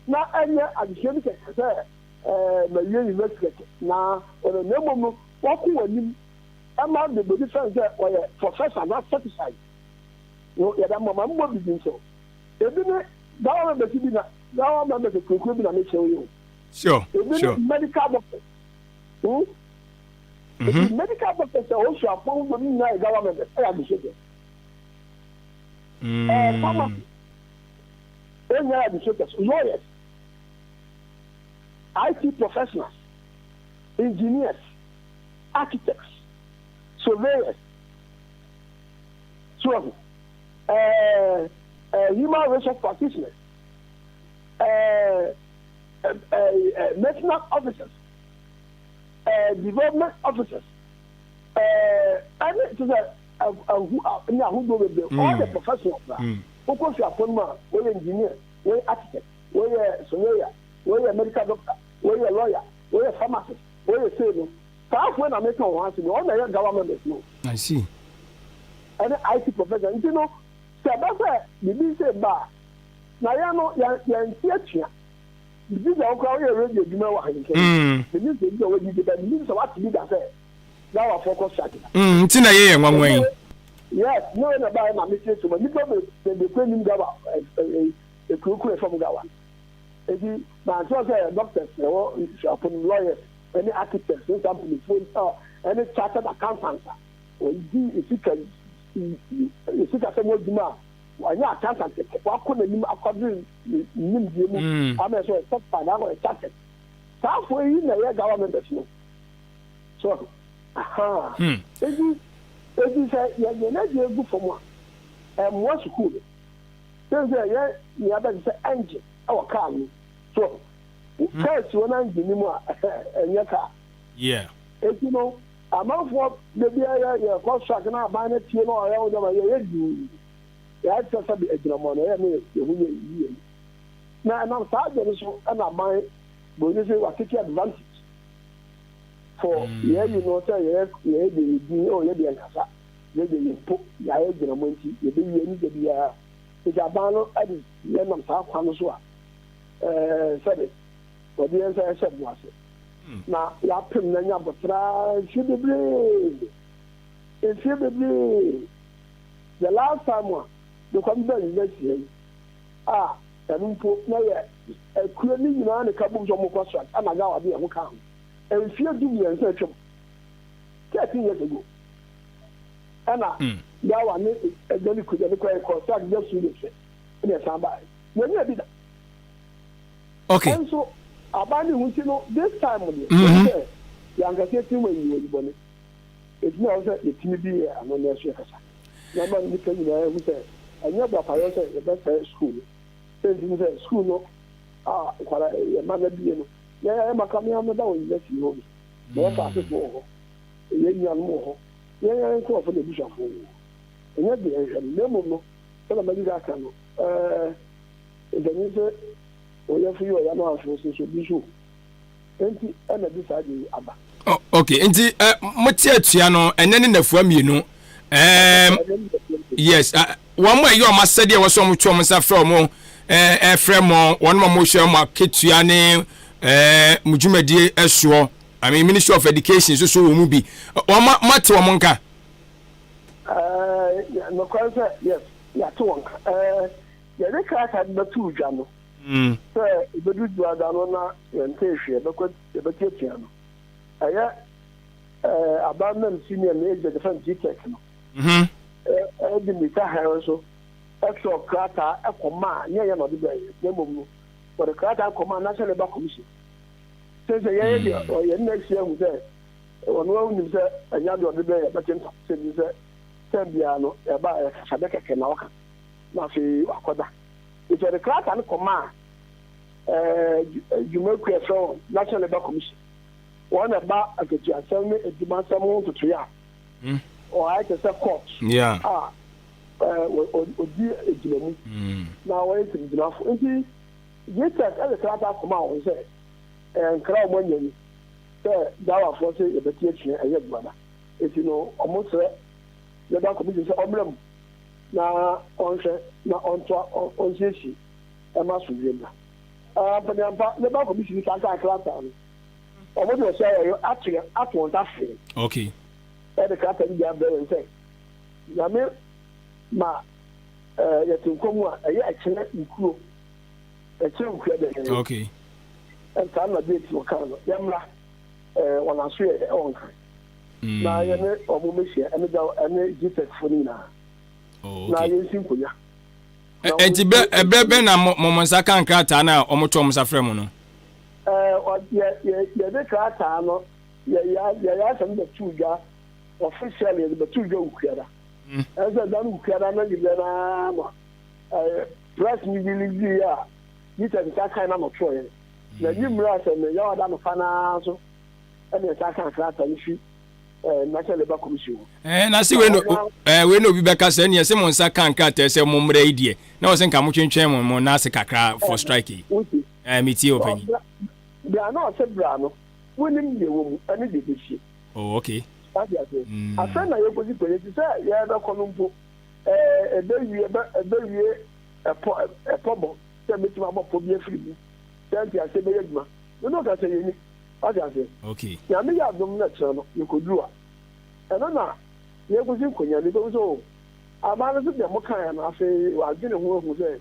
Na ɛnyɛ adesua bi kɛkɛ sɛ ɛɛ mawie university kɛkɛ na ɔno na mmom no wakɔ w'anim ɛma de bɛdi fɛn sɛ ɔyɛ professor na certified no yɛda mmɔ ma mbɔ bibi nkyɛw ebi ne gawa members bi na gawa members kurakura bi na mekyerɛw yi o sure ebi sure ne medical doctor hmm mm -hmm. medical doctor sɛ ɔsua apɔn mu nyinaa yɛ gawa members ɛyɛ administrator ɛɛ pharmacy ɛnyɛ administrators lawyers IT professionals, engineers, architects, surveyors, so wahu, ɛɛ ɛɛ human resource practitioners, ɛɛ ɛɛ maintenance officers, ɛɛ development officers, ɛɛ ɛne te sɛ ɛhu ne ahodoɔ bebree, all the professionals a wokɔ suapɔn mu a wɔyɛ engineer, wɔyɛ architect, wɔyɛ surveyor. Wei yɛ medical doctor, wei yɛ lawyer, wei yɛ pharmacist, wei yɛ sei no, saa foɔ na meka wɔn ho asɛm yi, wɔn na ɛyɛ gawa members no. I see. Ɛne IT professor nti no, sɛ ɛba sɛ biribi sei ba a, na yɛn no yɛn yɛn nte atua. Biribi sɛ wo koraa woyɛ radio adwuma wɔ ahenkyɛn, mm. menim sɛ ebi a wɔadi de ba, menim sɛ wate bi da sɛ gawafoɔ kɔ strike da. Mm, nti na yɛyɛ nwanwa yi. Yes, ne wei na ɛbaeɛ ma mekyerɛkyerɛ mu. Nnipa bebree kura nim gawa, ekurakura fam gawa. Enti mankyerɛw sɛ doctors na ɛwɔ suapɔn mu, lawyers ne architects ne saa mpanyimfoɔ yi a ɛne chartered accountants a wɔdi sika sikasɛm ho adwuma a wɔnyɛ accountant kɛkɛ, wakɔ n'anim akɔduru ne nimdeɛ mu ama ɛsɛ ɔyɛ certified na ɔyɛ chartered. Saa afoɔ yi na ɛyɛ GAWA members no. So aha. Enti enti sɛ yɛn adwene gu fam a, ɛmmoa sukuu no. Sɛ sɛ yɛn nea bɛte sɛ engine wɔ car no mu. So car si hɔ na engine ni mu a ɛnyɛ car. Yeah. Eti no Amanfoɔ da biara yɛ yɛkɔ strike na aban no tie na ɔyɛ wo nneɛma yɛyɛ duu. Yɛayɛ te sɛ sɛbe agyinamoa no ɛyɛ ne yɛn ho yɛ yie. Na ɛnam saa adwene no so na aban buroni sɛ wa take advantage for yɛn yi no sɛ yɛyɛ yɛyɛ deɛ yɛ din oh yɛ deɛ nkasa yɛ deɛ yɛ mpo yɛayɛ agyinamoa nti yɛbɛyi ani da biara nti aban no de yɛn nam saa kwan no so a ɛɛ sɛbe wɔde yɛn nsa ɛhyɛ bo ase na yɛapem na nya abotra mfie bebree mfie bebree the last time a mekɔ mebaa university ha yi a ɛno mpo na yɛ akuo no nyinaa na ɛka bom sɛ wɔkɔ strike ɛna Gawa de ɛho kaa ho mfie 13 atwam 13 years ago ɛna mm. Gawa ne ɛgya ne kuo ne kɔ ɛkɔ strike just 2 days pɛ ɛna ɛsan baa yɛnyɛ bi da okay ɛnso aban ne ho ti no this time deɛ mm-hmm. sɛ yɛankasa yɛtumi wɔ ayi wɔ bɔne ɛtumi a wɔ sɛ yɛtumi bi yɛ ano na ɛso yɛkasa na ma nnipa nyinaa hu sɛ ɛnyɛ boapayɔ sɛ yɛbɛsɛe sukuu no. Sɛ nti ne sɛ sukuu no a nkwadaa yɛ mma no abue no, yɛn yɛn maka me ara meba wɔ university hɔ bi, na yɛfa asefoɔ wɔ hɔ, yɛn nuanom wɔ hɔ, yɛn yɛn nkurɔfoɔ ne abusuafoɔ wɔ hɔ. Ɛnyɛ deɛ yɛhwɛ no, na mmom no, sɛdeɛ madi kan aka no, ɛɛ, mpanin sɛ ɔyɛfo yi ɔya no amfe wo se so obi nso wɔ mu. Enti ɛna ɛde saa adeɛ yi aba. Oh, okay, nti uh, mote atua no ɛnɛ ne nnafua mmienu. Um, yes, uh, wɔn a ɛyɛ wɔn asɛdeɛ wɔ sɛ wɔn to wɔn nsa frɛ wɔn ɛfrɛ mo wɔn a wɔhwɛ wɔn akatua ne ɛɛ mo dwumadie soɔ. I mean Ministry of Education nso so wɔ mu bi. Wɔn mo ate wɔn nka. Ɛɛ nokware sɛ yes yɛate wɔn nka. Ɛɛ yɛde krataa de bɛto dwa no sɛ ebedu dwada no na yɛntee hwee yɛbɛkɔ yɛbɛtuatua no. Ɛyɛ ɛɛ aban nam senior ne agent fɛn GTEC no. Ɛde mmirika hɛn nso ɛtwerɛ krataa ɛkɔmaa nyɛ yɛn na ɔde brɛ yɛn na mmom no wɔde krataa kɔmaa National Labour Commission sɛ sɛ yɛyɛ deɛ ɔyɛ nna ahyia ahu sɛ ɔno anim sɛ ɛnyɛ adeɛ ɔde brɛ yɛn bɛte nta sɛ bi sɛ tɛm biara no ɛba a yɛkasa dɛ kɛkɛ na ɔka na afei wakɔda nti ɔde krataa no kɔmaa ɛɛ dwumakuo a ɛfrɛ wɔn National Labour Commission wɔn na ɛba akatuasɛm ne adwumasɛm ho ntotoeɛ a ɔayɛ te sɛ court a ɔdi gyina mu na wɔyɛ nsɛmgyinafo nti GTEC ɛde krataa kɔma wɔn sɛ nkra wɔn anya ni sɛ dawafoɔ sɛ yɛbɛte atua ɛyɛ adwuma da nti no wɔn srɛ Labour Commission sɛ ɔmmra mu na ɔnhwɛ na ɔntoa ɔnsiesie ɛma asomdwoeɛ mmra. Ampaniampa Labour Commission kankan krataa no wɔn de ɔhyɛ ayɛ ato ato wɔn nsa afee. Okay. Ɛde krataa bi abrɛ yɛn sɛ nyame ma ɛɛ yɛte nkwa mu a ɛyɛ ɛkyerɛ nkuo ɛkyerɛ nkuo dɛ. Okay. Ɛntaa na date wɔka no yɛmmra ɛɛ wɔn aso yɛ ɛwɔ nkran. Mm. Na yɛne wɔn mmɛhyia ɛne da ɛne GTEC fo no nyinaa. Oh, Na okay. yɛnsi nkonnwa. Ɛnti bɛ ɛbɛ bɛ na mo mo nsa ka nkrataa no a wɔn to wɔn nsa frɛ mo no. Yɛde krataa no yɛyɛ asɛm bɛtoo dwa officially yɛde bɛtoo dwa Wukuada. Ɛsɛ sɛ da no Wukuada no anwummerɛ no ara ma press no release a Peter nsa kan na nɔtwerɛ yɛn. Na anwummerɛ a sɛ ne Yawada no fa no ara nso ɛna nsa kan krataa no fi National Labour Commission hɔ. Ɛɛ na se wei no ɛɛ wei na obi bɛka sɛ ɛneɛ se mo nsa ka nkrataa sɛ mo mmra yi deɛ na wɔ sɛ nka mo twentwɛn mo mo nan ase kakra for strike yi. Ɛɛ metie o panyin. Bra na ɔsɛ bra no wonim deɛ ɛwɔ mu ɛne deɛ ɛbɛsie. Oh okay. Wate aseɛ? Mm. Afei na yɛkɔsi panyin te sɛ yɛbɛkɔ no mpo ɛɛ ɛbɛwie ɛbɛ ɛbɛwie ɛpɔ ɛpɔ bɔ sɛ mɛtumi abɔ pɔ bi afiri mu sɛ nti aseɛ bɛyɛ adwuma. Me ne ɔka sɛ yɛni. Wate aseɛ? Okay. Nyame yɛ adom na kyerɛ no yɛkɔduru a ɛno na yɛkɔsi nkonya no yɛbɛhu sɛ o aban no so deɛ mokaeɛ no afei wadwene ho ahu sɛ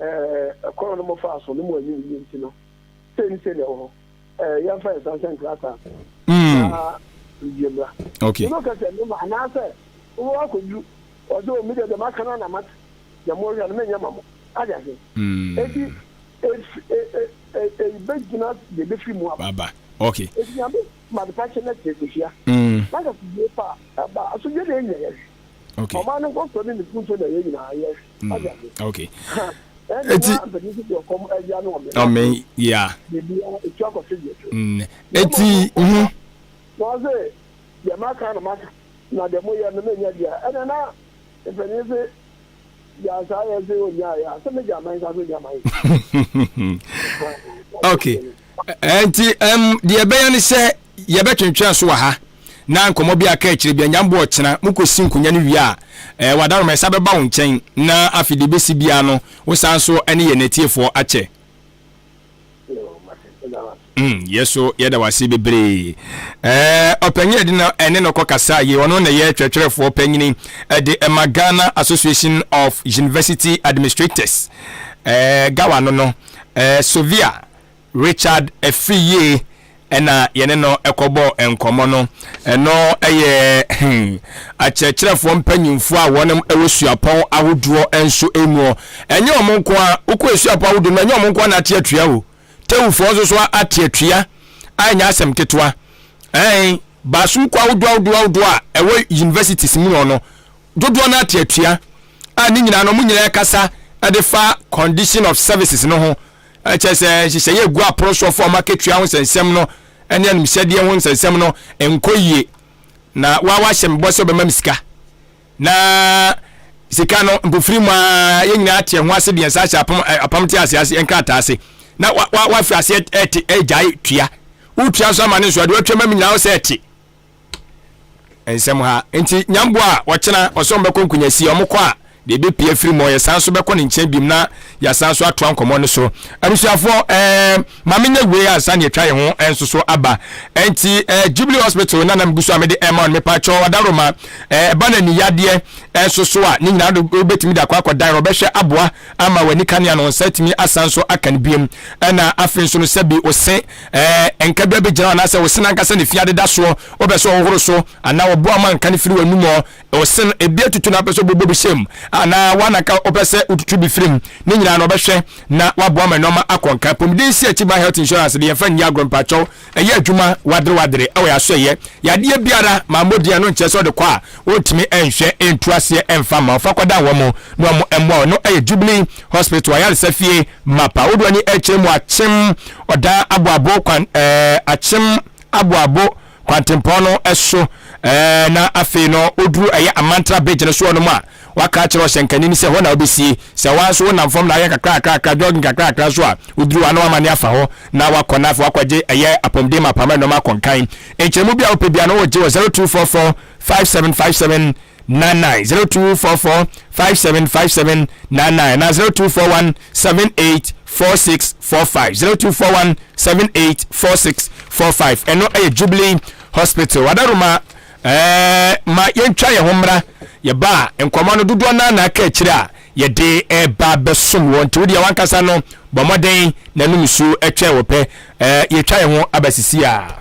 ɛɛ kwan no mofaa so no mo anni no yie nti no, sei ne sei na ɛwɔ hɔ. Ɛɛ yɛmfa yɛn nsa nhyɛ nkrataa so mm. na biribi mmra. Okay. Ɛno ka sɛ mema anaasɛ wobɛwɔ akɔduru ɔsɛ o medeɛ deɛ maka no na mate deɛ mohwɛ no menyɛ ma mo. Ade ase. Mm. Enti ɛbɛgyina deɛ ɛbɛfiri mu aba. Aba. Okay. Enti nyame ma de pakyɛ no kyerɛ kɔhyia. Mm. Na ka sɛ pa ɛba asomdwe na ɛnyɛ yɛhwɛ. Okay. Ɔman no nkɔsoɔ ne ne mpuntuo na yɛn nyinaa yɛhwɛ. Mm. Okay. Eti. Ɔmɛ ya. Mm. Eti. Mhm. Na ɔsɛ. Deɛ maka no maka, na deɛ moyɛ no menyɛ deɛ ɛnɛ na mpanin se gyaa saa yɛ se ɔnyaeɛ a, sɛ mɛgya man saa so gya man. Ok, nti um, deɛ ɛbɛyɛ ne sɛ yɛbɛtwentwɛn so wɔ ha na nkɔmmɔ bi aka akyire bi anyambo ɔkyena mokɔsi nkonya no wie a eh, wadaroma ɛsa bɛba wo nkyɛn na afei deɛ ɛbɛsi biara no wo san so ne yɛn atiefoɔ akyɛ. Mm, yɛ so yɛda wase bebree. Ɛɛ ɔpanyin ɛde no ɛne no kɔ kasa yi ɔno na ɛyɛ twerɛtwerɛfoɔ panyini ɛde ɛma Ghana Association of University Administrators ɛɛ gawa no no ɛɛ Sovia Richard Afriyie ɛna yɛne no ɛkɔbɔ nkɔmɔ no ɛno ɛyɛ hmm, akyerɛkyerɛfoɔ mpanyinfoɔ a wɔn ɛwɔ suapɔn ahodoɔ nso emu ɛnyɛ wɔn nko a wokɔ suapɔn ahodoɔ no ɛnyɛ wɔn nko a na ate atua o. Tewfoɔ nso so ate atua a ɛnyɛ asɛm ketewa. Ɛn, baasukuu ahodoɔ ahodoɔ ahodoɔ a ɛwɔ universities mu no, dodoɔ no ate atua a ne nyinaa no, wɔn nyinaa kasa de fa condition of services no ho. Ɛkyɛ sɛ nhyehyɛeɛ egu apono soɔ fa wɔn akatua ho nsɛnsɛm no ne animhyɛdeɛ ho nsɛnsɛm no nkɔ yie. Na wa wahyɛ me bɔ sɛ ɔbɛma me sika. Na sika no mpofiri mu ara yɛn nyinaa te ɛho ase de yɛn nsa ahyɛ apam apam te ase ase nkrataa ase na wa wa wafi ase ɛte ɛgyae tua wotua nso ama ne nso ɛde watwa ma mi nyinaa sɛ ɛte nsɛm ha nti nyamboa a ɔkyena ɔsɛ ɔmo bɛkɔ nkunyasi ɔmo kɔ a deɛ ɛbɛpue afiri mu, yɛsan nso bɛkɔ ne nkyɛn biom na yɛasan nso atoa nkɔmmɔ no so. Abusuafoɔ, ɛɛ, ma menyɛ wei ansa na yɛatwa yɛn ho nso so aba. Ɛnti, ɛɛ, Jubilee Hospital na na megu so a mede ɛma no, mepaakyɛw adaworoma, ɛɛ, ɛba no aniyadeɛ nso so a, ne nyinaa wobɛtumi de akɔ akɔdan no, ɔbɛhwɛ aboa ama w'ani kanea no, wo nsa atumi asan nso aka no biom. Ɛna afei nso no, sɛbi wo se, ɛɛ, nka bi abɛgyina hɔ anaasɛ wo se no ankasa na fi adeda soɔ, wopɛ sɛ ɔhohoro so anaa ɔboa ma nka no firi w'anum hɔ, Ɔse no ebi atutu na apɛ sɛ ɔbobɔ bi hyɛ mu anaa woanaka wopɛ sɛ wotutu bi firi mu ne nyinaa no ɔbɛhwɛ na waboa ma nnoɔma akɔ nka. Apɔmuden si akyi ba health insurance de yɛmfa nni agorɔ mpakyɛw ɛyɛ adwuma wadere wadere ɛwɔ yɛaso ɛyɛ yadeɛ biara ma mmɔ din ɛno nkyerɛ sɛ ɔde kɔ a wɔntumi nhwɛ ntu aseɛ ɛmfa mma wo fa kɔdan wɔn na wɔn mmoa wo ɛno ɛyɛ Jubilee Hospital ayaresa fie mapa wodoɔ ani ɛkyerɛ mu akyem ɔdan aboabo kwan ɛɛ akyem aboabo kwantempɔn no so ɛɛ na afei no woduru ɛyɛ Amantra Bridge no soɔ no mu a, waka akyerɛ ɔhyɛnkani no sɛ hɔ na wobɛsie. Sɛ woa nso wonam fam na ayɛ kakrakrakra, jogging kakrakra nso a, woduru hɔ a na wamane afa hɔ na wakɔ na afei wakɔgye ɛyɛ apɔmuden mapa ma nnoɔma akɔ nkan. Nkyerɛmu bi a wopɛ biara no wogye wɔ 0244 5757 99, 0244 5757 99 anaa 0241 78 4645, 0241 784645. Ɛno yɛ Jubilee Hospital. Adaroma, ɛɛ ma yɛntwa yɛn ho mmra. Yɛba a, nkɔmmɔ no dodoɔ no ara na aka akyire a yɛde ɛreba bɛsom wɔ. Nti wodeɛ wankasa no bɔ mmɔden na nom nsuo twɛn wo pɛ. Ɛɛ yɛtwa yɛn ho aba sisi a.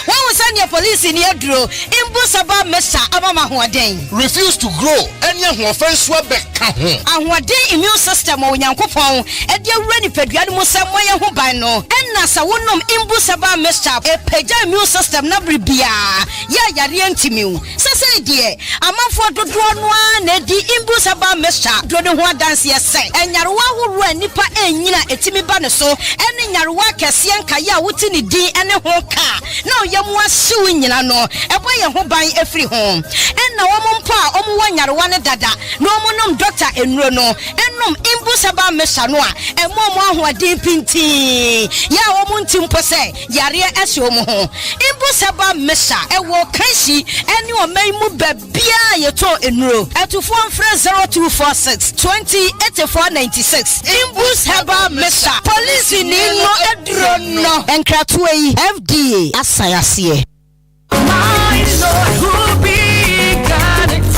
Woahu sɛdeɛ polisini aduro mbu saba mesa ama me ahoɔden? Refuse to grow ɛne ahoɔfɛ nso abɛka ho. Ahoɔden immune system a Onyankopɔn de awura nipadua no mu sɛ mmɔ yɛn ho ban no, ɛna sɛ wonom Imbu Saba mixture a, ɛpagya immune system no bere biara yɛ a yareɛ ntumi wo. Sesei deɛ, amanfoɔ dodoɔ no ara na adi Imbus herbal mixture aduro no ho adanseɛ sɛ nyarewa ahoroɔ a nnipa renyini a ɛtumi ba ne so ne nyarewa akɛseɛ nkaeɛ a wote ne din ne ho ka na ɔyam ahye wo nyina no, ɛbɔ yɛn ho ban firi ho. Ɛna wɔn mpo a wɔwɔ nyarewa no dada na wɔnom dɔkta nnuro no nom Imbus herbal mixture no a, ɛma wɔn ahoɔden pintinn yɛ a wɔnte mpo sɛ Yareɛ ɛhyɛ wɔn ho. Mpo sɛ ba Mesa ɛwɔ Kanshi ɛne ɔman yi mu baabiara a yɛtɔn nnuro. Atufoɔ mfrɛ 0246 20 84 96. Imbus Herbal Mesa, Polisini no aduro no. Nkratoɔ yi, FDA asan aseɛ.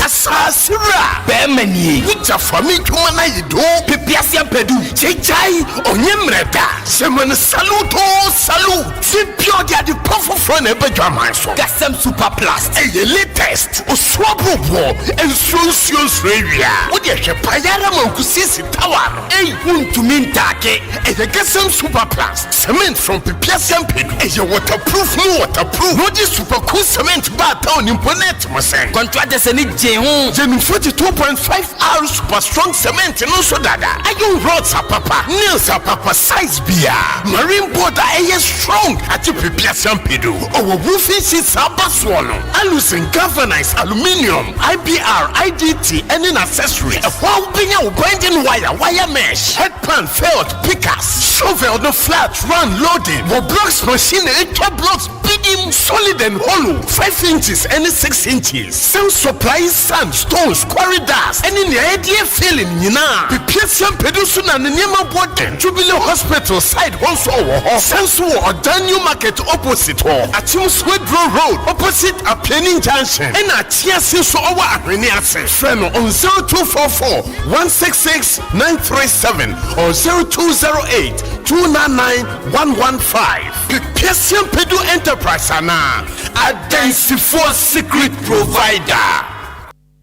Asaase wura bɛɛma nie. Wo gya fa me dwuma no ayɛ doo. Pepe ase ampadu gyaegyae ɔnyɛ mmerɛ da. Hyɛ ma no salute oo salute. Ti bia ɔde ade pa foforɔ na ɛba dwaman so. Gasɛm super plus ɛyɛ latest. Osuo aboroboɔ nsuo nsuo nsuo awia. Wo deɛ hwɛ pae ara ma nkusiesie tower no. Ei wontumi ntaake ɛyɛ Gasɛm super plus. Cement from Pepease Ampedu. Ɛyɛ waterproof mu waterproof. Na ɔde super cool cement baa town mpo na ɛte mo sɛn? Contractors ani gyee ho. Yɛ no 42. 2.5R super strong cement no nso dada. Iron rods apapa, nails apapa, size biara. Marine board a ɛyɛ strong agye pepease ampedu. Ɔwɔ roofing sheets a aba soɔ no, alusin, galvanized, aluminium, IBR, IDT ɛne n'accessories. Ɛhɔ ara wobɛnya wo binding wire, wire mesh, headpan, felt, pickaxe, shovel no flat, round, loading. Wɔ blocks machine a ɛtwa blocks bidim, solid and hollow, 5 inches ɛne 6 inches. Sand supply, sand, stones, quarry dust ɛne nea yɛde yɛ filling nyinaa. Pepease Ampedu so na ne nneɛma boɔ den. Jubilee Hospital side hɔ nso ɔwɔ hɔ. San nso wɔ Ɔdan New Market opposite hɔ, Akyem Swedro Road opposite Apianin Junction ɛna Akyease nso ɔwɔ Ahwene ase. Frɛ no on 0244 166 937 or 0208 299 115. Pepease Ampedu Enterprise anaa Adansifoɔ Secret Provider.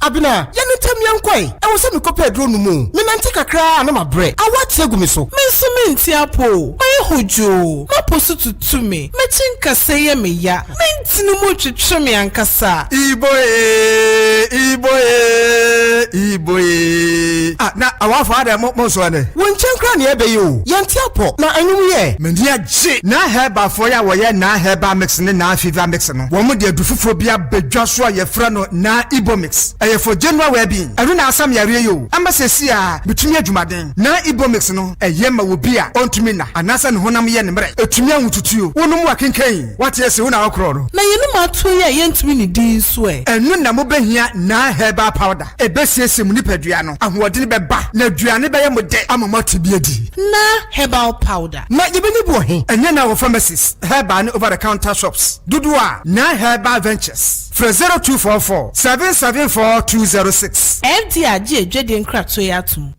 Abena, yɛ no ntɛm yɛnkɔ ɛ! Ɛwɔ sɛ mekɔpɛ aduro nom o. Menante kakra ara a na mabrɛ. Awɔ ate agu me so. Me nso mente apɔ o. Mayɛ hodwoo. M'apɔ so tutu me. M'akyi nkasɛɛ yɛ me ya. Me ntini mu retwetwe me ankasa. Ibo ee, Ibo ee, Ibo ee. Ah, na awafo adɛn mo mo nso ɛnɛ? Wo nkyɛn koraa na yɛbɛyɛ o. Yɛnte apɔ, na anwom yɛ. M'ani agye. Naa Herbalfoɔ yi a wɔyɛ Naa Herbal Mix ne Naa Fever Mix no, wɔn de adu foforɔ bi aba dwa so a yɛfrɛ no Naa Ibomix. Ɛyɛ for general well-being. Ɛno na asam yareɛ yi o. Ama seesei ara metumi adwumaden. Naa Ibomix no, ɛyɛ ma obi a ɔntumi nna anaasɛ ne honam yɛ no mmerɛ. Ɛtumi ahotutuo. Wonom akenkan. Woate ase, wo na wokorɔ no. Na yɛnom atuo yi a yɛntumi nnidi nso ɛ? Ɛno na mobɛhia Naa Herbal Powder. Ɛbɛsiesie mo nipadua no, ahoɔdene bɛba, na aduane bɛyɛ mo dɛ ama moate bi adi. Naa Herbal Powder. Na yɛbɛnya bi wɔ he? Ɛnyɛ na wɔ pharmacies, herbal ne over the counter shops dodoɔ a. Naa Herbal Ventures. Frɛ 0244 774 206. FDA agye adwadie nkratoɔ yi atom.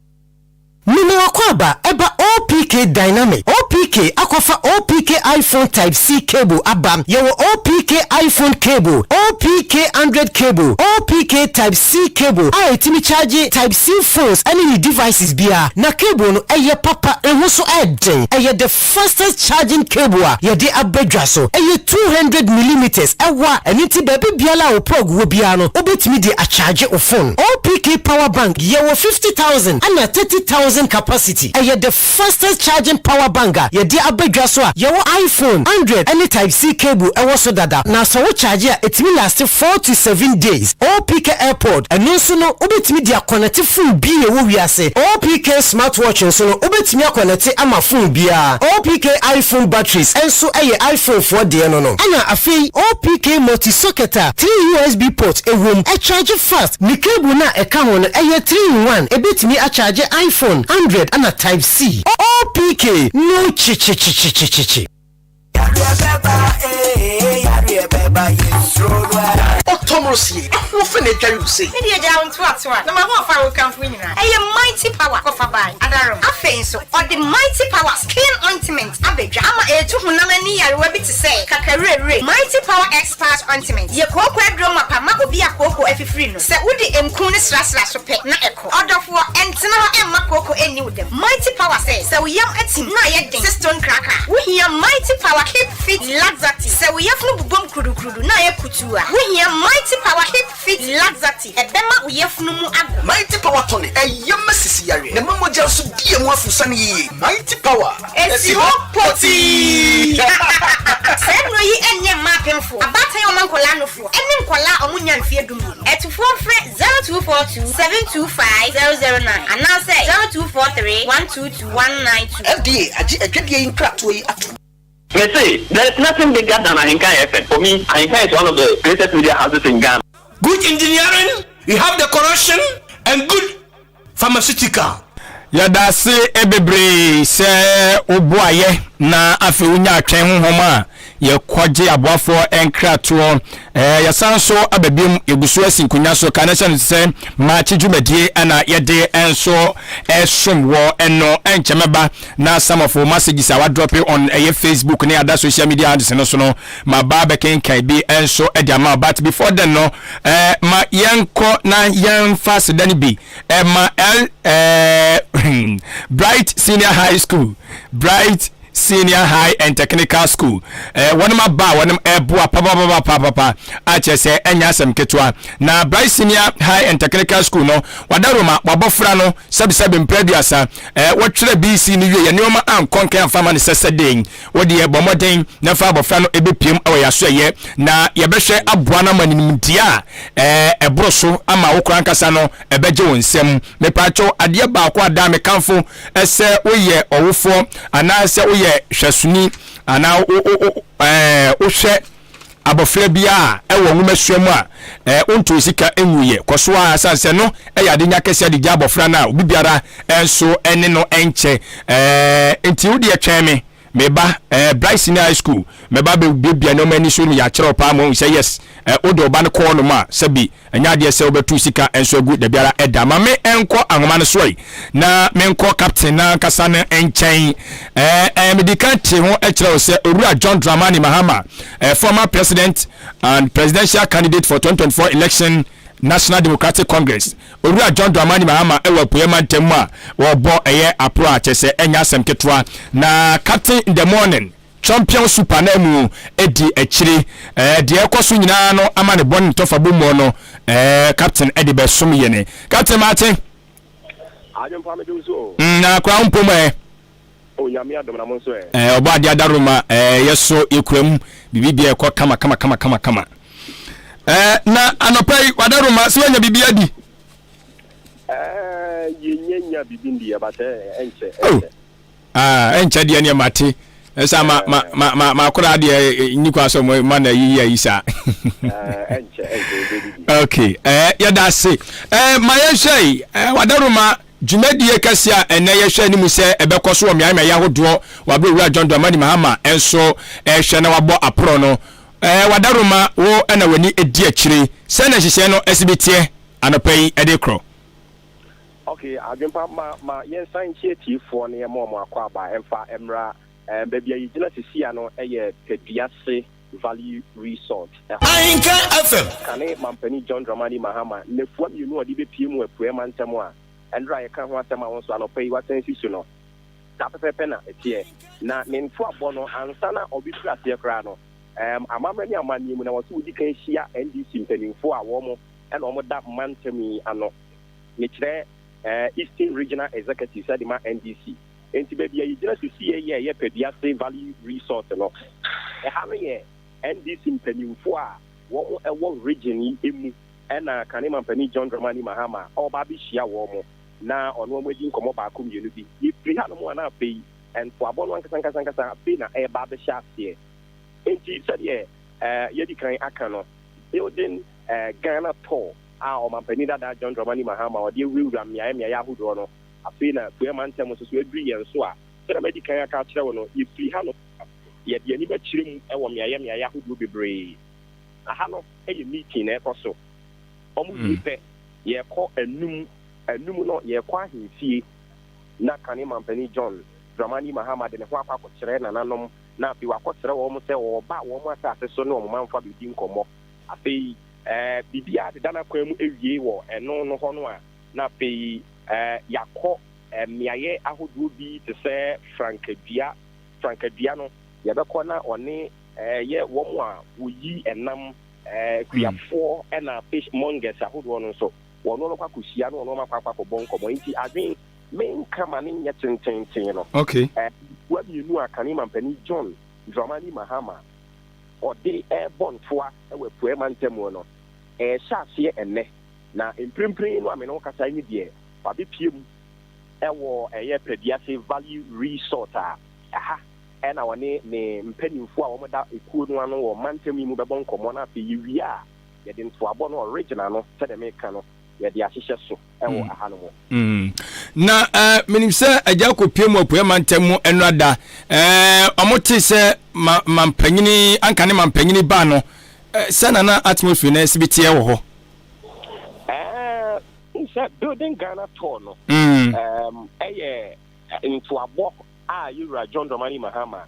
Mema w'akwaaba ɛba OPK Dynamic. OPK akɔfa OPK iPhone Type C cable aba. Yɛwɔ OPK iPhone cable, OPK Android cable, OPK Type C cable a ɛtumi charge Type C phones ɛne ne devices biara. Na cable no ɛyɛ papa, ɛho nso ɛden. Ɛyɛ the fastest charging cable a yɛde aba dwa so. Ɛyɛ 200 millimeters, ɛwa, ɛno nti baabi biara a wo plug wɔ biara no, wobɛtumi de acharge wo phone. OPK power bank, yɛwɔ 50,000 ɛna 30,000 capacity. Ɛyɛ the fastest charging power bank a yɛde aba dwa so a yɛwɔ iPhone, Android ɛne type C cable ɛwɔ so dada. Na sɛ wo charge a, ɛtumi last 4 to 7 days. OPK AirPod, ɛno nso no wobɛtumi de akɔnɛte phone bi a ɛwɔ wiase. OPK smartwatch nso no wobɛtumi akɔnɛte ama phone biara. OPK iPhone batteries nso yɛ iPhone foɔ deɛ no no. Ɛna afei OPK multi socket a 3 USB port wom, ɛcharge fast, ne cable no a ɛka ho no ɛyɛ 3 in 1, ɛbɛtumi acharge iPhone, Android ɛna type C. OPK no kyekyekyekyekyekye. Ɔtɔmrosie, ahoɔfɛ na adware wo sei. Me deɛ gyaa wo ntoatoa na m'ahoɔfɛ a wokamfo nyinaa ɛyɛ mighty power kɔfa bae adarom. Afei nso ɔde mighty power skin ointment aba dwa ama ɛretu honam ani nyarewa bi te sɛ kakawirewire. Mighty power expert ointment yɛ kooko aduro mapa ma obi a kooko afifiri no. Sɛ wode nku no srasra so pɛ na ɛkɔ. Ɔdɔfoɔ, ɛntena hɔ mma kooko nni wo dɛm. Mighty Power sɛ, sɛ wo yam atim na ayɛ den sɛ stone cracker a, wohia Mighty Power Keep Fit Laxative. Sɛ wo yafunu bobom kurudukurudu na ayɛ kutuu a, wohia Mighty Power Keep Fit Laxative. Ɛbɛma wo yafunu mu ago. Mighty Power Tonic, ɛyɛ ma sisi yareɛ na ɛma mogya nso di ɛmu afusane yie. Mighty Power, ɛsi hɔ pɔtii! Saa nnuro yi nyɛ mma apemfoɔ, abaatan a wɔma nkwadaa nufoɔ, ne nkwadaa a wɔnnya mfeɛ dumienu. Atufoɔ mfrɛ 0242 725 009 anaasɛ 0243 122 192. FDA agye adwadie yi nkratoɔ yi atom. Mese, there is nothing bigger than Ahenkan FM. For me, Ahenkan is one of the greatest media houses in Ghana. Good engineering, you have the corruption and good pharmaceutical. Yɛda ase bebree sɛ woboayɛ na afei wonya atwɛn honhom a yɛkɔgye aboafoɔ nkratoɔ. Ɛɛ yɛsan nso aba biom, yɛgu so asi nkonnwa so. Ka ne hyɛ no sɛ maakye dwumadie ɛna yɛde nso ɛsom wɔ ɛno ɛnkyɛ mɛba na some of wo messages a wadrɔpe on ɛyɛ Facebook ne ada social media handles no so no maba abɛkenkan bi nso de ama wo. But before then no ɛɛ ma yɛnkɔ na yɛmfa aseda no bi ɛma L ɛɛ Bright Senior High School Bright. Senior High and Technical School. Eh, wɔnom aba a wɔnom ɛboa papapapapapa a kyerɛ sɛ ɛnyɛ asɛm ketewa. Na Bright Senior High and Technical School no, wadaroma wabɔfra no sɛbesɛbe mprɛ aduasa. Eh, wɔtwerɛ BC no wie yɛ nneɛma ankɔ nkan amfa ma no sɛ sɛdeɛn. Wo deɛ bɔ mmɔden na fa abɔfra no ɛbɛpiem wɔ yɛasoɛyɛ na yɛbɛhwɛ aboa no ama no nimdeɛ a eh, ɛboro so ama wo koraa ankasa no ɛbɛgye wo nsam. Mepaakyɛw, adeɛ baako a daa mekamfo sɛ woyɛ ɔwofoɔ anaasɛ woyɛ hwɛsoni anaa wohwɛ abɔfra bi a ɛwɔ nwomasua mu a wontoo sika nwuiɛ, kɔ so ara sane sɛ no ɛyɛ ade nya kɛseɛ de gya abɔfra no a obi biara nso ne no nkyɛ. Nti wo deɛ twɛn me meba Bright Senior High School mɛba bɛbiabia nneɛma ani so no yɛakyerɛ wo paa ma woahu sɛ yes wode ɔba no kɔɔ nom a sɛbi Ɛnyɛ adeɛ sɛ wobɛto sika nso agu dabiara da. Ma me nkɔ ahoma no so ɛ, na menkɔ captain no ankasa no nkyɛn. Ɛɛ, ɛɛ, medi kan tee ho kyerɛ wo sɛ Owura John Dramani Mahama, eh, former president and presidential candidate for 2024 election, National Democratic Congress, Owura John Dramani Mahama wɔ Apueɛ mantam mu a wɔrebɔ ɛyɛ aporo a kyerɛ sɛ ɛnyɛ asɛm ketewa. Na captain in the morning, Champion Super no amu di akyire. Ɛɛ deɛ ɛkɔ so nyinaa no ama ne bɔ ne ntɔfa bɔ muo no ɛɛ captain de bɛsom yɛne. Captain maate. Adwempa mede wo so o. Mm, na akora wo mpom ɛ. O nyame adom na mo nso ɛ. Ɛɛ ɔbɔ adeɛ adaroma ɛɛ yɛ so yɛkura mu biribi bia ɛkɔ kama kama kama kama kama. Ɛɛ na anɔpa yi wadaroma sɛ wanya biribi adi. Ɛɛ yɛnya nya biribi ndi but ɛnkyɛ ɛnkyɛ. Ah, ɛnkyɛ deɛ neɛ mate. Ɛsɛ ma ma ma ma ma akora deɛ nni kwa sɛ mo ma na yiyi ayi saa. Ɛnkyɛ ɛnkyɛ ɛbɛdidi. Okay, ɛɛ yɛda ase. Ɛɛ ma yɛnhwɛ yi, ɛɛ wadaroma dwumadie kɛseɛ a ɛnɛ yɛhwɛ anim sɛ ɛbɛkɔ so wɔ mmeae mmeae ahodoɔ wɔ abere Owura John Dramani Mahama nso ɛrehwɛ na wabɔ aporɔ no. Ɛɛ wadaroma wo ɛna w'ani di akyire. Sɛn na nhyehyɛɛ no ɛsi bi teɛ anɔpa yi ɛde korɔ? Ok, adwempa, ma, ma yɛnsan nkyia atiefoɔ na yɛma wɔn akwaaba mfa mmra. Ɛɛ, baabi a yɛgyina seesei ano yɛ Peduase Valley Resort. Ɛhɔ Ahenka FM. Kane Mampanin John Dramani Mahama nnafua mmienu a ɔde bɛpue mu Apueɛ Mantam a ɛnora a yɛka ho asɛm a wo nso anɔpa yi woasan si so no, saa pɛpɛɛpɛ na ɛteɛ. Na ne ntoabɔ no, ansa na ɔbɛfiri aseɛ koraa no, ɛɛm, amammerɛ ne amanneɛ mu na wɔse wɔdi kan hyia NDC mpanimfoɔ a wɔn na wɔda mantam yi ano. Mekyerɛ Eastern Regional Executive sɛ de ma NDC. Enti baabi a yɛgyina sesie yi a ɛyɛ Peduase Valley Resort no, ɛha no yɛ NDC mpanimfoɔ a wɔn wɔ region yi mu na kane mampanin John Dramani Mahama ɔreba abɛhyia wɔn na ɔne wɔn adi nkɔmmɔ baako mmienu bi. Yɛfiri hanom a na afei ntoabɔ no ankasa ankasa ankasa afei na ɛreba abɛhyɛ aseɛ. Enti sɛdeɛ yɛadi kan aka no, building Ghana Tour a Ɔmanpanin dada John Dramani Mahama ɔde awurawura mmeaeɛ mmeaeɛ ahodoɔ no, afei na Apueɛ Mantam nso so aduru yɛn so a, sɛdeɛ madi kan aka akyerɛ wo no, yɛfiri ha no a, yɛde yɛn ani bɛkyerɛ mu wɔ mmeaeɛ mmeaeɛ ahodoɔ bebree. Aha no yɛ meeting na ɛrekɔ so. Wɔn wie pɛ, yɛrekɔ anum, anum no yɛrekɔ ahemfie na kane Manpanin John Dramani Mahama de ne ho akɔ akɔkyerɛ nananom na afei wakɔsrɛ wɔn sɛ wɔreba wɔn asase so ne wɔn manfoɔ abɛdi nkɔmmɔ. Afei biribiara deda n'akwan mu awie wɔ ɛno no hɔ no a, na afei yɛakɔ mmeaeɛ ahodoɔ bi te sɛ Frankadua. Frankadua no, yɛbɛkɔ na ɔne yɛ wɔn a wɔyi ɛnam, akuafoɔ ɛna fish mongers ahodoɔ no nso, wɔne wɔn bɛkɔ akɔhyia na wɔne wɔn akɔ akɔ akɔbɔ nkɔmmɔ. Nti adwene menka ma no nyɛ tententen no, nkoa mmienu a kane mampanin John Dramani Mahama ɔde rebɔ ntoa wɔ Apueɛ Mantam mu no, ɛrehyɛ aseɛ ɛnnɛ, na mprempren no a me ne wo kasa yi deɛ, wabɛpue mu wɔ ɛyɛ Peduase Valley Resort a ɛha na ɔne ne mpanimfoɔ a wɔda ekuo no ano wɔ mantam yi mu bɛbɔ nkɔmmɔ na afei yɛwie a, yɛde ntoabɔ no original no sɛdeɛ meka no, yɛde ahyehyɛ so wɔ mm. aha no mu. Mm. Na uh, menim sɛ agya kɔpie mu apueɛ mantam mu ɛnora da eh, ɔmo te sɛ ma mampanyini anka ne mampanyini baa no eh, sɛ nana atmosphere no ɛsi bi teɛ wɔ hɔ. Sɛ building Ghana tour no mm. ɛyɛ ntoabɔ a yɛwura John Dramani Mahama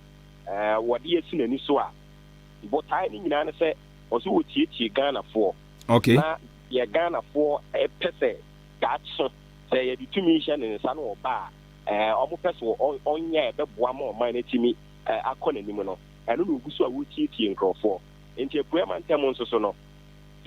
wɔde asi n'ani so a botae no nyinaa ne sɛ ɔsɛ wɔtietie Ghanafoɔ Okay. Na deɛ Ghanafoɔ pɛ sɛ daakye sɛ yɛde tumi hyɛ ne nsa na ɔba a, wɔpɛ sɛ ɔnyɛ a ɛbɛboa ma ɔman no atumi akɔ n'anim no, ɛno na ɔgu so a wɔretietie nkurɔfoɔ. Enti Apueɛ Mantam nso so no,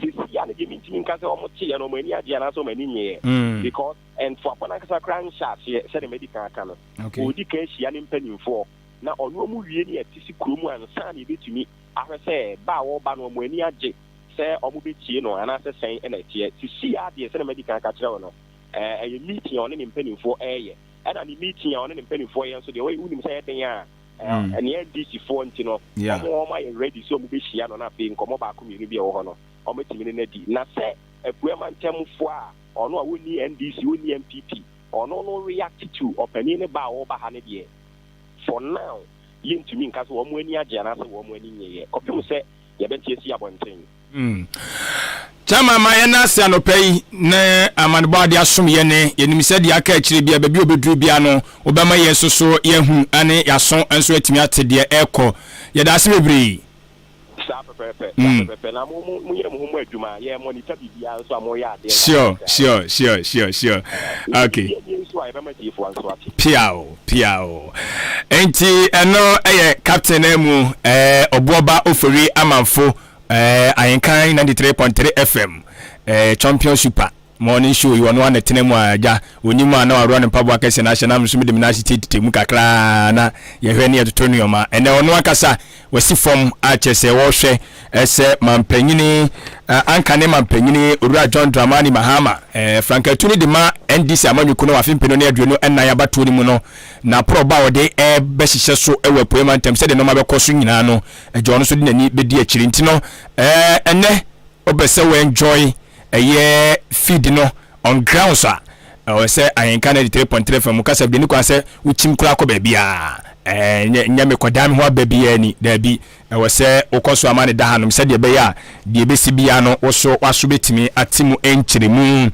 seesei a no deɛ mentumi nka sɛ wɔteeɛ no wɔn ani agye anaasɛ wɔn ani nnyeeɛ because ntoabɔ no ankasa koraa nhyɛ aseɛ sɛdeɛ madi kan aka no. Ɔredi kan ahyia ne mpanimfoɔ na ɔne wɔn wie ne yɛte si kurom ansa na yɛbɛtumi ahwɛ sɛ ba a wɔreba no wɔn ani agye sɛ wɔbɛtie no anaasɛ sɛn na ɛteɛ. Seesei ara deɛ sɛdeɛ madi kan aka akyerɛ wo no, ɛyɛ meeting a ɔne ne mpanimfoɔ reyɛ. Ɛna ne meeting a ɔne ne mpanimfoɔ yɛ nso deɛ, wonim sɛ ɛyɛ den a, nea NDC foɔ nti no, wɔn wɔn ayɛ ready sɛ wɔbɛhyia no na afei nkɔmmɔ baako mmienu bi a ɛwɔ hɔ no, wɔatumi ne no adi. Na sɛ Apueɛ mantamfoɔ a ɔno a ɔnni NDC, ɔnni NPP, ɔno no react to ɔpanin no ba a ɔreba ha no deɛ, for now, yɛntumi nka sɛ wɔn ani agye anaasɛ wɔn ani nnyeeɛ kɔpem sɛ yɛbɛte asi abɔnten. Mm. Chairman ma yɛn ase anɔpa yi ne amanebɔ ade asom yɛn ne yɛnim sɛ deɛ aka akyire bia baabi a ɔbɛduru bia no wobɛma yɛn nso so yɛahu ne yɛaso nso atumi ate deɛ ɛrekɔ. Yɛda ase bebree. Saa pɛpɛɛpɛ, saa mm. pɛpɛɛpɛ. Na mo mo mo yɛ mo ho mo adwuma, yɛ monitor biribiara nso a mo yɛ adeɛ. Sure, sure, sure, sure, sure. Okay. Nso a yɛbɛma tiefoɔ nso ate. Piao, piao. Enti ɛno ɛyɛ captain na mu ɛɛ ɔboɔba ofori amanfo ɛɛ ahenkan 93.3 FM ɛɛ champion super morning show yi ɔno ana tena mu a agya onim a na waworɔ ne mpaboa kɛse na ahyɛ na nso mede me nan ase tietie mu kakraa na yɛhwɛ ne yɛtoto nneɛma ɛnɛ ɔno ankasa wasi fam a kyerɛ sɛ wɔrehwɛ sɛ mampanyini anka ne mampanyini Owura John Dramani Mahama frankatu no de ma NDC amanyɔkuo no wɔ afe mpenu ne 24 abatoɔ no mu no na prɔba a ɔde bɛhyehyɛ so wɔ Apueɛ mantam sɛdeɛ nneɛma bɛkɔ so nyinaa no agya ɔno nso de n'ani bɛdi akyiri nti no ɛnɛ wopɛ sɛ wo enjoy ɛyɛ feed no on grounds a ɛwɔ sɛ Ahenka 93.3 FM kasa bi ne kwan sɛ wokyim koraa kɔ baabiara ɛnyɛ nyɛ mekɔdan me ho aba biara ni daabi ɛwɔ sɛ wokɔ so ama ne da hanom sɛdeɛ ɛbɛyɛ a deɛ ɛbɛsi biara no wo so waso bɛtumi ate mu nkyerɛmu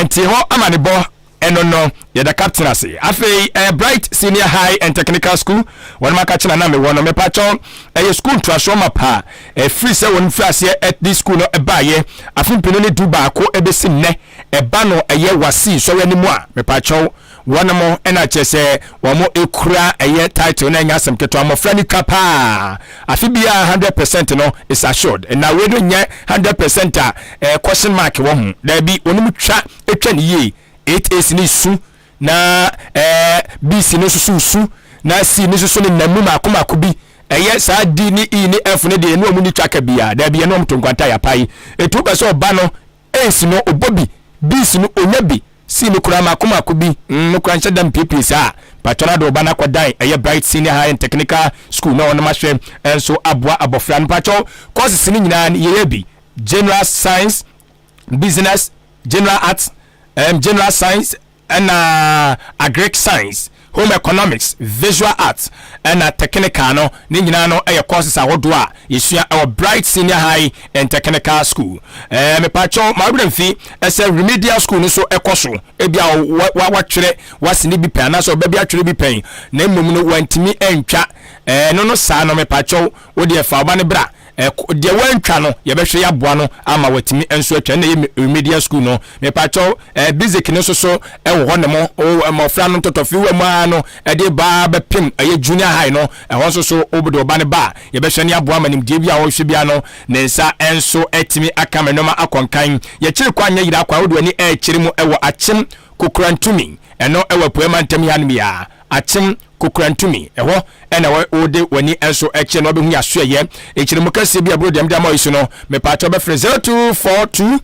nti hɔ ama ne bɔ Ɛno no, yɛda captain ase. Afei ɛyɛ Bright Senior High and Technical School, wɔnom akakye na na mewɔ no. Mepakyɛw, ɛyɛ sukuu ntoasoɔ mapa a ɛfiri sɛ wɔn firi aseɛ de sukuu no baeɛ afe mpenu ne 11 ɛbɛsi nnɛ. Ɛba no ɛyɛ WASSCE sɔre anim a, mepakyɛw, wɔnom ɛna kyerɛ sɛ wɔn ɛkura ɛyɛ title no ɛnyɛ asɛm ketewa. Mmɔfra no twa paa. Afe biara 100% no is assured. Na wei no nyɛ 100% a ɛɛ question mark wɔ ho. Daabi, wɔnom twa twa no yie. 8A's no su na ɛɛ B's no nso so su na C no nso so ne nam mu mako mako bi. Ɛyɛ saa D ne E ne F no deɛ ɛne wɔn ni twaka biara. Daabi ɛne wɔn to nkwanta yapae. Etu wopɛ sɛ ɔba no A's no ɔbɔ bi, B's no ɔnya bi, C no koraa mako mako bi mm no koraa nhyɛ da mpiepie saa. Mpakyɛw na de ɔba no akɔdan ɛyɛ Bright Senior High and Technical School na wɔnom ahwɛ nso aboa abɔfra no. Mpakyɛw courses no nyinaa no yɛyɛ bi, General Science, Business, General Arts, um, General Science, ɛna Agric Science, Home Economics, Visual Arts, ɛna Technical no, ne nyinaa no ɛyɛ courses ahodoɔ a yɛsua ɛwɔ Bright Senior High and Technical School. Ɛɛ mepakyɛw ma werɛ mfi ɛsɛ remedial school no so ɛkɔ so. Ebi a watwerɛ wasene bi pɛn anaasɛ ɔba bi atwerɛ bi pɛn na mmom no wantumi antwa ɛɛ no no saa no mepakyɛw wo deɛ fa ɔba no bra Deɛ wantwa no yɛbɛhwɛ yɛaboa no ama watumi nso atwa ɛna ɛyɛ remedial school no mepakyɛw ɛɛ basic no nso so ɛwɔ hɔ nom mmɔfra no ntɔtɔfewa mu ara no ɛde baa bɛpem ɛyɛ junior high no ɛhɔ nso so wode ɔba no ba a yɛbɛhwɛ ne aboa ma nimdeɛ bi a ɔhwɛ bia no ne nsa nso atumi aka ma nneɛma akɔ nkan yɛkyere kwan nyɛ yera kwan wode w'ani ɛrekyere mu ɛwɔ akyem kokorantumi ɛno ɛwɔ apueɛ mantam yi hanom yi ara Akyem Kokorantumi, ɛhɔ na wode w'ani nso kyerɛ na wabɛhu yɛasoɛyɛ. Nkyerɛmu kɛseɛ bi a ɛboro deɛ mede ama wo yi so no, mepaakyɛw bɛfrɛ 0242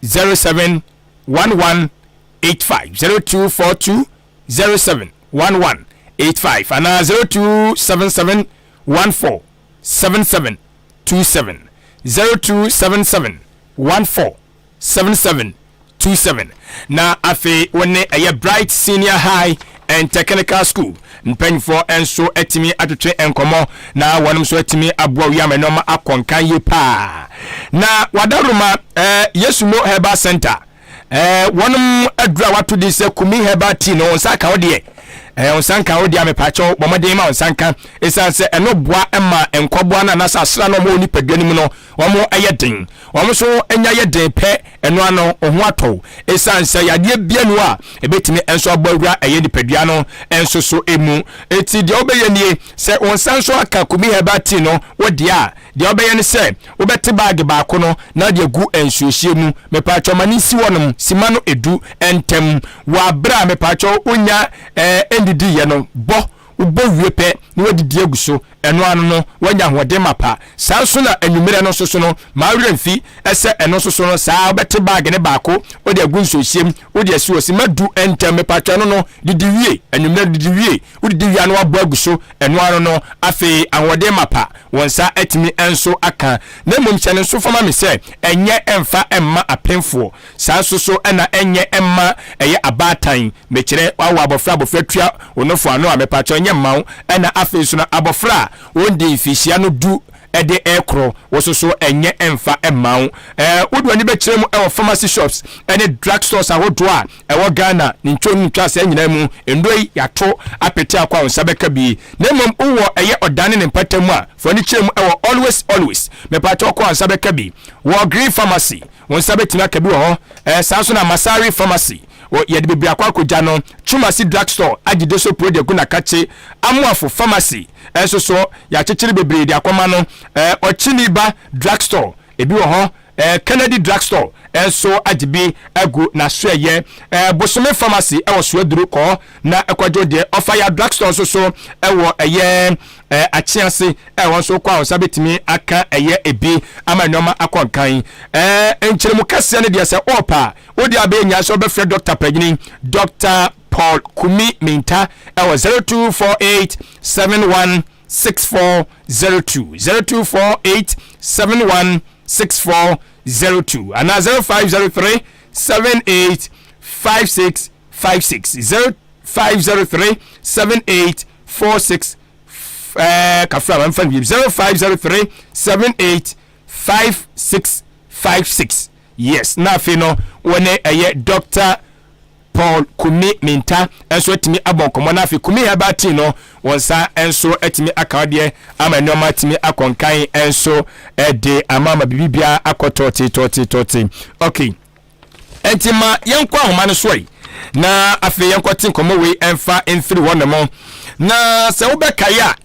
07 1185, 0242 07 1185 anaa 0277 14 77 27, 0277 14 77 27 na afei wo ne ɛyɛ Bright Senior High and Technical School mpanyinfoɔ nso atumi atwetwe nkɔmmɔ na wɔnom nso atumi aboa wi ama nneɛma akɔ nkan yie paa na wadaroma eh, Yesu Mo Herbal Center eh, wɔnom aduru a wato din sɛ Kumi Herbal Tea no nsa aka wo deɛ. Ɛɛ, wo nsa nka wo deɛ a, mepaakyɛw, bɔ mmɔden ma wo nsa nka. Esiane sɛ ɛno boa ma nkwaboa no anaasɛ asra no a wɔwɔ nipadua no mu no, wɔyɛ den. Wɔn nso nya yɛ den pɛ, ɛno ara no, wo ho atɔ wo. Esiane sɛ yadeɛ biara nni hɔ a ɛbɛtumi nso abɔ awura ɛyɛ nipadua no nso so mu. Enti deɛ wobɛyɛ nie, sɛ wo nsa nso aka Kumi Herbal Tea no wo deɛ a, Deɛ wobɛyɛ ne sɛ, wobɛte baage baako no na wode agu nsuohyeɛ mu. Mepaakyɛw ma no nsi hɔnom simma no edu ntɛm. Wɔ aberɛ a mepaakyɛw wonnya nnidiiɛ no, bɔ. Wobɔ wie pɛ na woadidi agu so. Ɛno ano no, woanya ahoɔden mapa. Saa nso na anwummerɛ no nso so no, mma wo werɛ mfi sɛ ɛno nso so no, saa ara wobɛte baage no baako wode agu nsuohyeɛ mu, wode asi hɔ simma du ntɛm. Mepaakyɛw ɛno no, didi wie. Anwummerɛ no, didi wie. Wodidi wie a na woabɔ agu so. Ɛno ano no, afei ahoɔden mapa. Wo nsa atumi nso aka. Na mmom hyɛ no nso fa ma me sɛ, ɛnyɛ mfa mma apemfoɔ, saa nso so na ɛnyɛ mma ɛyɛ abaatan, mekyerɛ, woawo abɔfra, abɔfra tua wo nofo ano a, mepakyɛw ɛnyɛ mma wo, ɛna afei nso no abɔfra a ɔndi mfirihyia no du de rekorɔ, wo nso so ɛnyɛ mfa mma wo. Ɛɛ, wode w'ani bɛkyerɛ mu wɔ pharmacy shops ne drug stores ahodoɔ a ɛwɔ Ghana ne ntwom ne ntwaseɛ nyinaa mu, nnuro yi yɛato apete akɔ a wo nsa bɛka bi. Na mmom wowɔ ɛyɛ ɔdan ne ne mpata mu a, fa w'ani kyerɛ mu ɛwɔ Always Always, mepaakyɛw kɔ a wo nsa bɛka bi. Wɔ Green Pharmacy, wo nsa bɛtumi aka bi wɔ hɔ. Ɛɛ saa nso na Masari Pharmacy, wɔ yɛde bebree akɔ akɔgya no. Twumasi Drug Store agye Deso Pro de agu n'akakye. Amoafo Pharmacy nso so, yɛakyekyere bebree de akɔma no. Ɛɛ Ɔkyeniba Drug Store, ebi wɔ hɔ. Eh, Kennedy Drug Store nso agye bi agu n'asoɛeɛ. Eh, Bosome Pharmacy wɔ Soaduru kɔ na kɔgye wo deɛ. Ɔfaya Drug Store nso so wɔ ɛyɛ eh, Akyease, ɛhɔ nso kɔ a wo nsa bɛtumi aka ɛyɛ ebi ama nneɛma akɔ nkan. Eh, nkyerɛmu kɛseɛ no deɛ sɛ ɔɔpɛ a, wo deɛ abɛyɛ nyaa sɛ wobɛfrɛ Dɔkta panyini, Dɔkta Paul Kumi Minta ɛwɔ 0248 71 6402 0248 71 6402 anaa 0503 78 5656 0503 78 46 ɛɛ kafra ma nfa no 0503 78 5656 yes na afei no wɔne ɛyɛ Dr. Paul Kumi Minta nso atumi abɔ nkɔmmɔ na afei Kumi Herbal Tea no wɔn nsa nso atumi aka adeɛ ama nneɛma atumi akɔ nkan nso de ama ama biribi biara akɔ tɔɔte tɔɔte tɔɔte. Okay, nti ma yɛnkɔ ahoma no so yi na afei yɛnkɔte nkɔmmɔ wei ɛmfa mfiri hɔ nom na sɛ wobɛkae a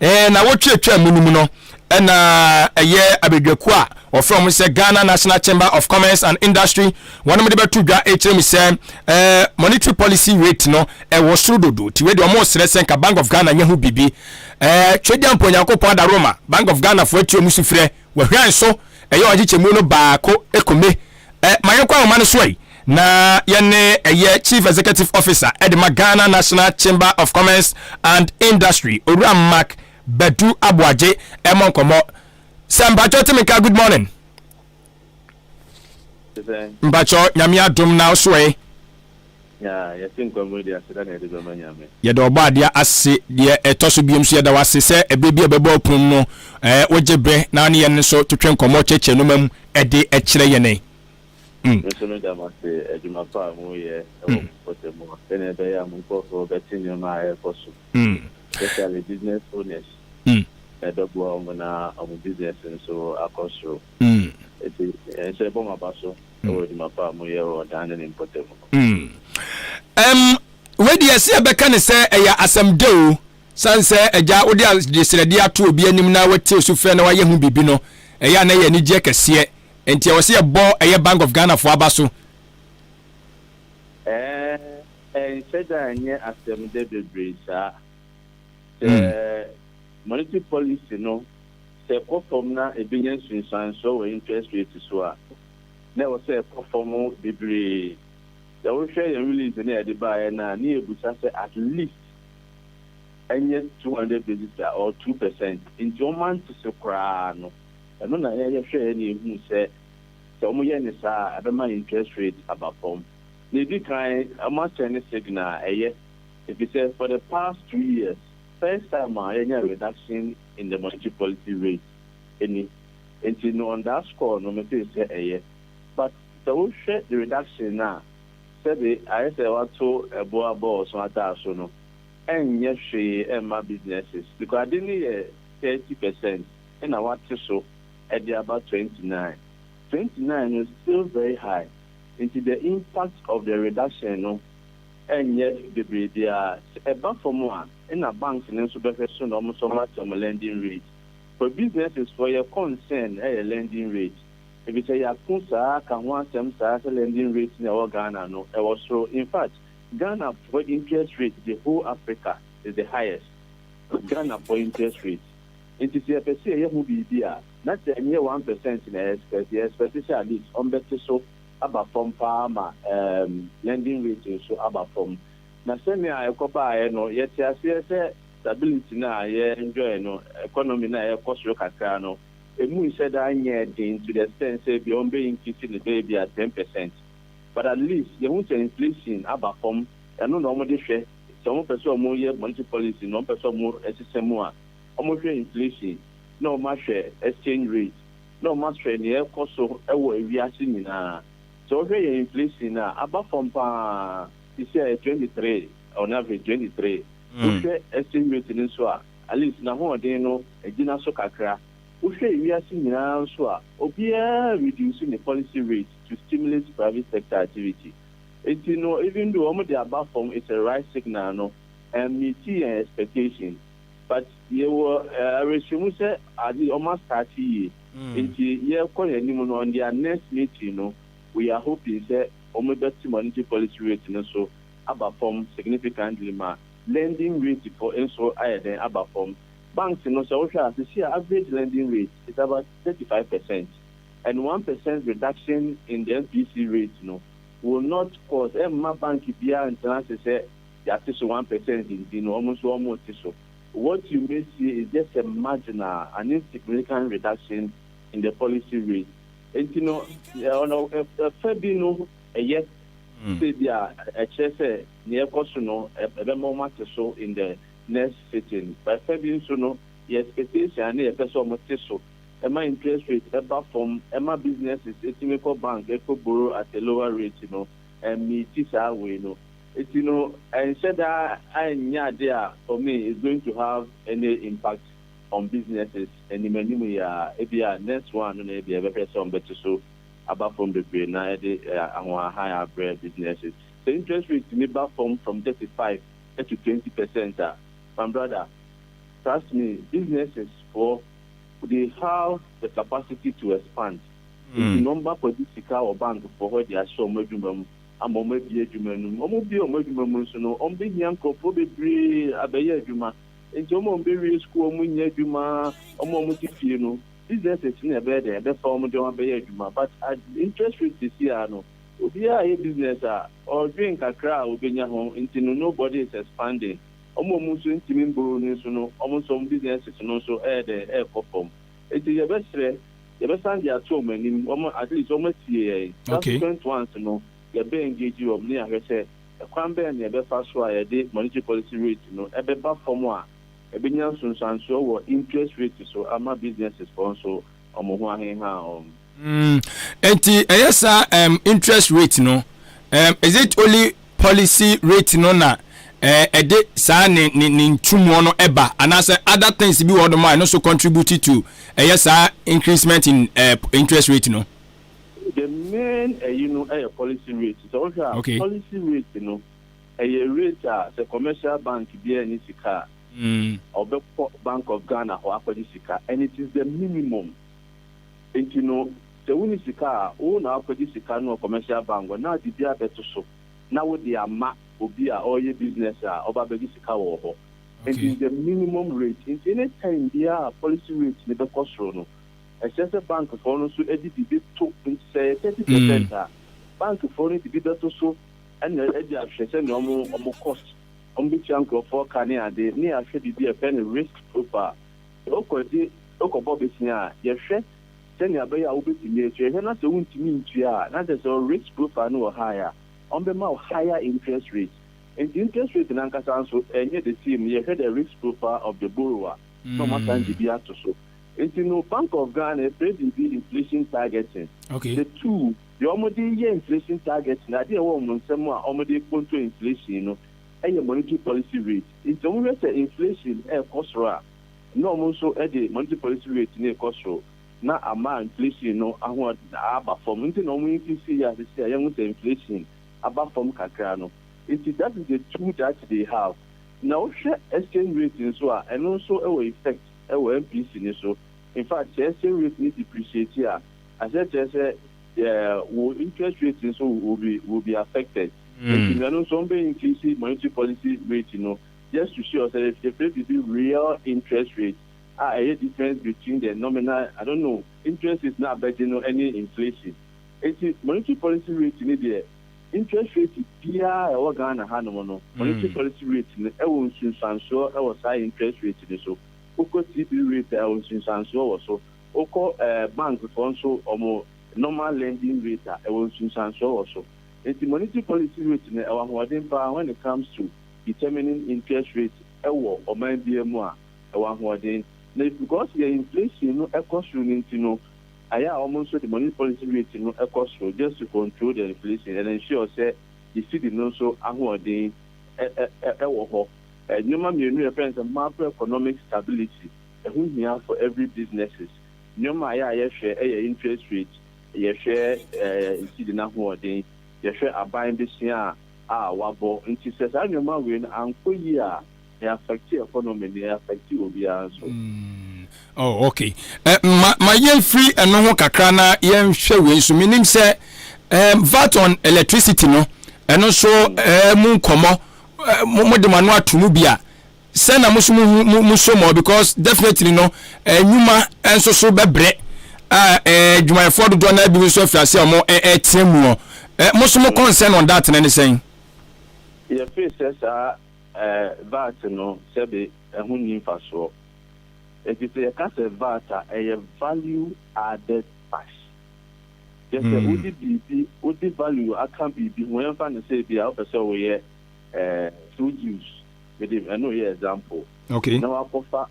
eh, na wotweetwaa mu no mu no ɛna ɛyɛ abadwakuo a wɔfrɛ wɔn sɛ Ghana National Chamber of Commerce and Industry wɔn de bɛto dwa ɛkyerɛ mu sɛ eh, monetary policy rate no ɛwɔ soro dodo ti wei deɛ wɔn srɛ sɛ nka Bank of Ghana nyɛ ho biribi eh, Twedeɛ mpo Onyankopɔn adaroma Bank of Ghana foɔ ati wɔn sufrɛ wɔhwan so ɛyɛ wɔn akyekyɛmu no baako ekome eh, ma yɛnkɔ ahoma no so yi na yɛne ɛyɛ Chief Executive Officer ɛde ma Ghana National Chamber of Commerce and Industry Owura Mark Badu Aboagye ɛmɔ nkɔmɔ sɛ mpakyɛw te me nka good morning. Mpakyɛw nyame adom na so ɛ. Yɛda ɔbɔ adeɛ ase deɛ ɛtɔ so biom so yɛda wase sɛ ɛberɛ bi a ɛbɛbɔ ɔpono mu no ɛɛ wogye berɛ na ne yɛn nso twetwe nkɔmɔ kyerɛkyerɛ nnoɔma mu ɛde ɛkyerɛ yɛn. Mm. Me nso meda mo ase adwuma pa a moreyɛ wɔ mo mpɔtam hɔ sɛnea ɛbɛyɛ a mo nkurɔfoɔ bɛte nneɛma a ɛrekɔ so, especially business owners, na ɛbɛboa wɔn na wɔn business nso akɔ soro. Enti yɛn nso yɛbɔ mo aba so wɔ adwuma pa a moreyɛ wɔ ɔdan ne ne mpɔtam hɔ. Ɛm, wei deɛ ɛsɛ yɛbɛka ne sɛ ɛyɛ asɛm dɛ o, sane sɛ agya wode adesrɛdeɛ ato obi anim na watie sufrɛ na wayɛ ho biribi no, ɛyɛ a na ɛyɛ anigyeɛ kɛseɛ. Nti ɛwɔ sɛ yɛbɔ ɛyɛ Bank of Ghana foɔ aba so. Ɛɛ, ɛnhyɛ da nyɛ asɛm dɛ bebree saa. Sɛ monetary policy no, sɛ ɛkɔ fam na ebenya nsunsuansoɔ wɔ interest rate so a, na ɛwɔ sɛ ɛkɔ fam bebree. Sɛ wohwɛ yɛn release no a yɛde baeɛ no a, ne yɛbusa sɛ at least ɛnyɛ 200 basis or 2%. Nti wɔante so koraa no. Ɛno na yɛhwɛeɛ na yɛhuu sɛ, sɛ wɔyɛ no saa a, ɛbɛma interest rate aba fam. Nea ɛdi kan, wɔasɛne signal a ɛyɛ, efisɛ for the past 2 years, first time a yɛanya reduction in the monetary policy rate ni. Nti no on that score no, mefeel sɛ ɛyɛ. But sɛ wohwɛ the reduction no a, sɛbe ayɛ sɛ wɔato ɛboɔ abɔ ɔso ataaso no. Ɛnyɛ hwee ɛmma businesses because ade no yɛ 30% ɛna wate so ɛde aba 29. 29 no still very high nti the impact of the reduction no ɛnyɛ bebree biara. Sɛ ɛba fam a, ɛna banks no nso bɛhwɛ so na wɔn nso wɔate wɔn lending rate. For businesses foɔ yɛ concern ɛyɛ lending rate efisɛ yɛako saa ka ho asɛm saa sɛ lending rate no a ɛwɔ Ghana no ɛwɔ soro. In fact Ghana foɔ interest rate the whole Africa is the highest. Ghana foɔ interest rate. Nti sɛ yɛpɛ sɛ yɛyɛ ho biribi a, na sɛ ɛnyɛ 1% na yɛ expect, yɛ expect sɛ at least wɔbɛte so aba fam paa ma um lending rate nso aba fam. Na sɛnea ɛkɔbaeɛ no, yɛte aseɛ sɛ stability no a yɛ enjoy no, economy no a ɛrekɔ soro kakra no, ɛmu nhyɛ da nyɛɛ den to the extent sɛ ebia wɔbɛ increase no bɛyɛ ebia 10%. But at least yɛhu sɛ inflation aba fam, ɛno na wɔde hwɛ. Sɛ wɔpɛ sɛ wɔyɛ monetary policy no, wɔpɛ sɛ wɔsesa mu a, wɔhwɛ inflation, na wɔahwɛ exchange rate, na wɔahwɛ nea ɛrekɔ so wɔ wiase nyinaa. Sɛ wohwɛ yɛn inflation no a, aba fam pa ara, seesei ɛyɛ 23, on average 23. Wohwɛ exchange rate no nso a, at least n'ahoɔden no agyina so kakra. Wohwɛ wiase nyinaa nso a, obiara reduce ne policy rate to stimulate private sector activity. Enti no, even though wɔde aba fam, it's a right signal no, ɛmmeeti yɛn expectation. But yɛwɔ awerɛhyɛmu sɛ ade wɔn astarte yie. Nti yɛrekɔ yɛn anim no, on their next meeting no, we are hoping sɛ wɔn bɛte monetary policy rate no so aba fam significantly ma lending rate fo nso ayɛ dɛn aba fam. Banks no sɛ wohwɛ a, seesei a average lending rate is about 35% and 1% reduction in the MPC rate no will not cause, ɛmma bank biara ntena ase sɛ yɛate so 1% nti no wɔn nso wɔrete so. What you may see is just a marginal, an insignificant reduction in the policy rate. Nti no, ɔno ɛfa bi no ɛyɛ sɛ bi a ɛkyerɛ sɛ nea ɛkɔ so no ɛbɛma wɔn ate so in the next sitting. But ɛfa bi nso no, yɛ expectation a ne yɛpɛ sɛ wɔn te so, ɛma interest rate ɛba fam, ɛma businesses ɛtumi kɔ bank ɛkɔ borrow at a lower rate no, ɛmmeeti saa wei no. Nti no ɛnhyɛ da nyɛ ade a for me it's going to have any impact on businesses anim anim yi ara. Ebia next one no na ebia yɛbɛhwɛ sɛ wɔbɛte so aba fam bebree na ɛde ahohahan abrɛ businesses. Sɛ interest rate tumi ba fam from 35 to 20 percent a, my brother, trust me, businesses foɔ they have the capacity to expand. Nti no wɔba kɔgye sika wɔ bank foɔ hɔ de ahyɛ wɔn adwuma mu. ama wɔabue adwuma no mu. Wɔbue wɔn adwuma mu nso no, wɔbɛhia nkurɔfoɔ bebree abɛyɛ adwuma. Nti wɔn a wɔbɛwie sukuu a wɔnnya adwuma, wɔn a wɔte fie no, businesses no na ɛbɛyɛ dɛn? Ɛbɛfa wɔn de wɔn abɛyɛ adwuma. But at interest rate seesei ara no, obiara reyɛ business a, ɔredwen kakra a ɔbɛnya ho, nti no nobody is expanding. Wɔn a wɔn nso ntumi mborrow no nso no, wɔn nso wɔn businesses no nso ɛyɛ dɛn? Ɛrekɔ fam. Nti yɛbɛsrɛ Yɛbɛsan de ato wɔn anim, wɔn at least wɔn atie yɛn. Subsequent ones no, yɛbɛ engage wɔn na yɛahwɛ sɛ ɛkwan bɛn na yɛbɛfa so a yɛde monetary policy rate no ɛbɛba fam a ɛbɛnya nsunsuansoɔ wɔ interest rate so ama businesses foɔ nso wɔn ho ahenha wɔn. Mm, enti ɛyɛ saa um, interest rate no, um, is it only policy rate no na ɛde saa ne ne ne ntumuo no ɛba anaasɛ other things bi wɔ hɔnom a ɛno nso contribute to ɛyɛ saa increasement in uh, interest rate no. The main ɛyi no ɛyɛ policy rate sɛ wohwɛ a okay. policy rate no ɛyɛ rate a sɛ commercial bank biara ni sika a mm. ɔbɛkɔ Bank of Ghana hɔ akɔgye sika and it is the minimum nti no sɛ wonni sika a wo na akɔgye sika no wɔ commercial bank hɔ na ade bi abɛto so na wode ama obi a ɔreyɛ business a ɔba abɛgye sika wɔ hɔ. Nti it's the minimum rate. Nti any time biara a policy rate no bɛkɔ soro no, ɛkyerɛ sɛ bank foɔ no nso de biribi to, nti sɛ ɛyɛ 30 percent a, bank foɔ no de bi bɛto so ɛna ɛde ahwɛ sɛnea wɔn wɔn cost, wɔn bɛtua nkurɔfoɔ ka ne ade, ne yɛahwɛ biribi a yɛfrɛ no risk profile. Sɛ wokɔgye, wokɔbɔ bosea a, yɛhwɛ sɛnea ɛbɛyɛ a wobɛtumi atua. Yɛhwɛ na sɛ wontumi ntua a, na kyerɛ sɛ wo risk profile no wɔ high a, wɔbɛma wo higher interest rate. Nti interest rate no ankasa nso ɛnyɛ the same, yɛhwɛ the risk profile of the borrower na wɔasan de bi ato so. Nti no Bank of Ghana yɛfrɛ biribi inflation targeting. Okay. The tool, deɛ wɔde yɛ inflation targeting, adeɛ a ɛwɔ wɔn nsam a wɔde control inflation no, yɛ monetary policy rate. Nti wɔn hwɛ sɛ inflation ɛrekɔ soro a, na wɔn nso de monetary policy rate no rekɔ soro na ama inflation no ahoɔden aba fam. Nti na wɔn increase yɛ a sisi a yɛhu sɛ inflation aba fam kakra no. Nti that is the tool that they have. Na wohwɛ exchange rate nso a, ɛno nso wɔ effect wɔ MPC no so. In fact, sɛ exchange rate no depreciate a, aseɛ kyerɛ sɛ wo interest rate nso will be affected. Nti ɛno nso wɔn bɛ increase monetary policy rate no just to show sɛ yɛfrɛ biribi real interest rate a ɛyɛ difference between the nominal, I don't know, interest rate na abɛgye no ne inflation. Nti monetary policy rate no deɛ, interest rate biara a ɛwɔ Ghana hanom no, monetary policy rate no ɛwɔ nsunsuansoɔ ɛwɔ saa interest rate no so. Wokɔ TB rate a, ɛwɔ nsunsuansoɔ wɔ so. Wokɔ bank foɔ nso ɔmo normal lending rate a, ɛwɔ nsunsuansoɔ wɔ so. Nti monetary policy rate no ɛwɔ ahoɔden paa when it comes to determining interest rate ɛwɔ ɔman biara mu a, ɛwɔ ahoɔden. Na because yɛ inflation no ɛkɔ soro no nti no, ayɛ a wɔn nso de monetary policy rate no ɛkɔ soro just to control the inflation and ensure sɛ the cedi no nso ahoɔden ɛwɔ hɔ. Nneɛma mmienu yɛfrɛ no sɛ macroeconomic stability, ɛho hia for every businesses. Nneɛma a yɛ a yɛhwɛ ɛyɛ interest rate, yɛhwɛ cedi n'ahoɔden, yɛhwɛ aban besia a wabɔ. Nti sɛ saa nneɛma wei no ankɔ yie a, ɛ affect economy no, ɛ affect obiara nso. Oh, okay. Ma yɛmfiri ɛno ho kakra na yɛnhwɛ wei nso. Menim sɛ VAT on electricity no, ɛno nso mu nkɔmmɔ mo de mo ano ato mu bi a sɛ na mo so mo so mɔ, because definitely no nnwuma nso so bɛbrɛ a adwumayɛfoɔ dodoɔ no bi nso afiri ase a wɔn ɛteɛ mu hɔ. Mo so mo concern on that ne sɛn? Yɛfiri sɛ saa VAT no, sɛbe, ɛho nni mfasoɔ. Nti sɛ yɛka sɛ VAT a, ɛyɛ value added tax. Kyɛ sɛ wode biribi, wode value aka biribi ho. Yɛmfa no sɛ bi a wopɛ sɛ woyɛ fruit juice, mede ɛno yɛ example. Na wakɔfa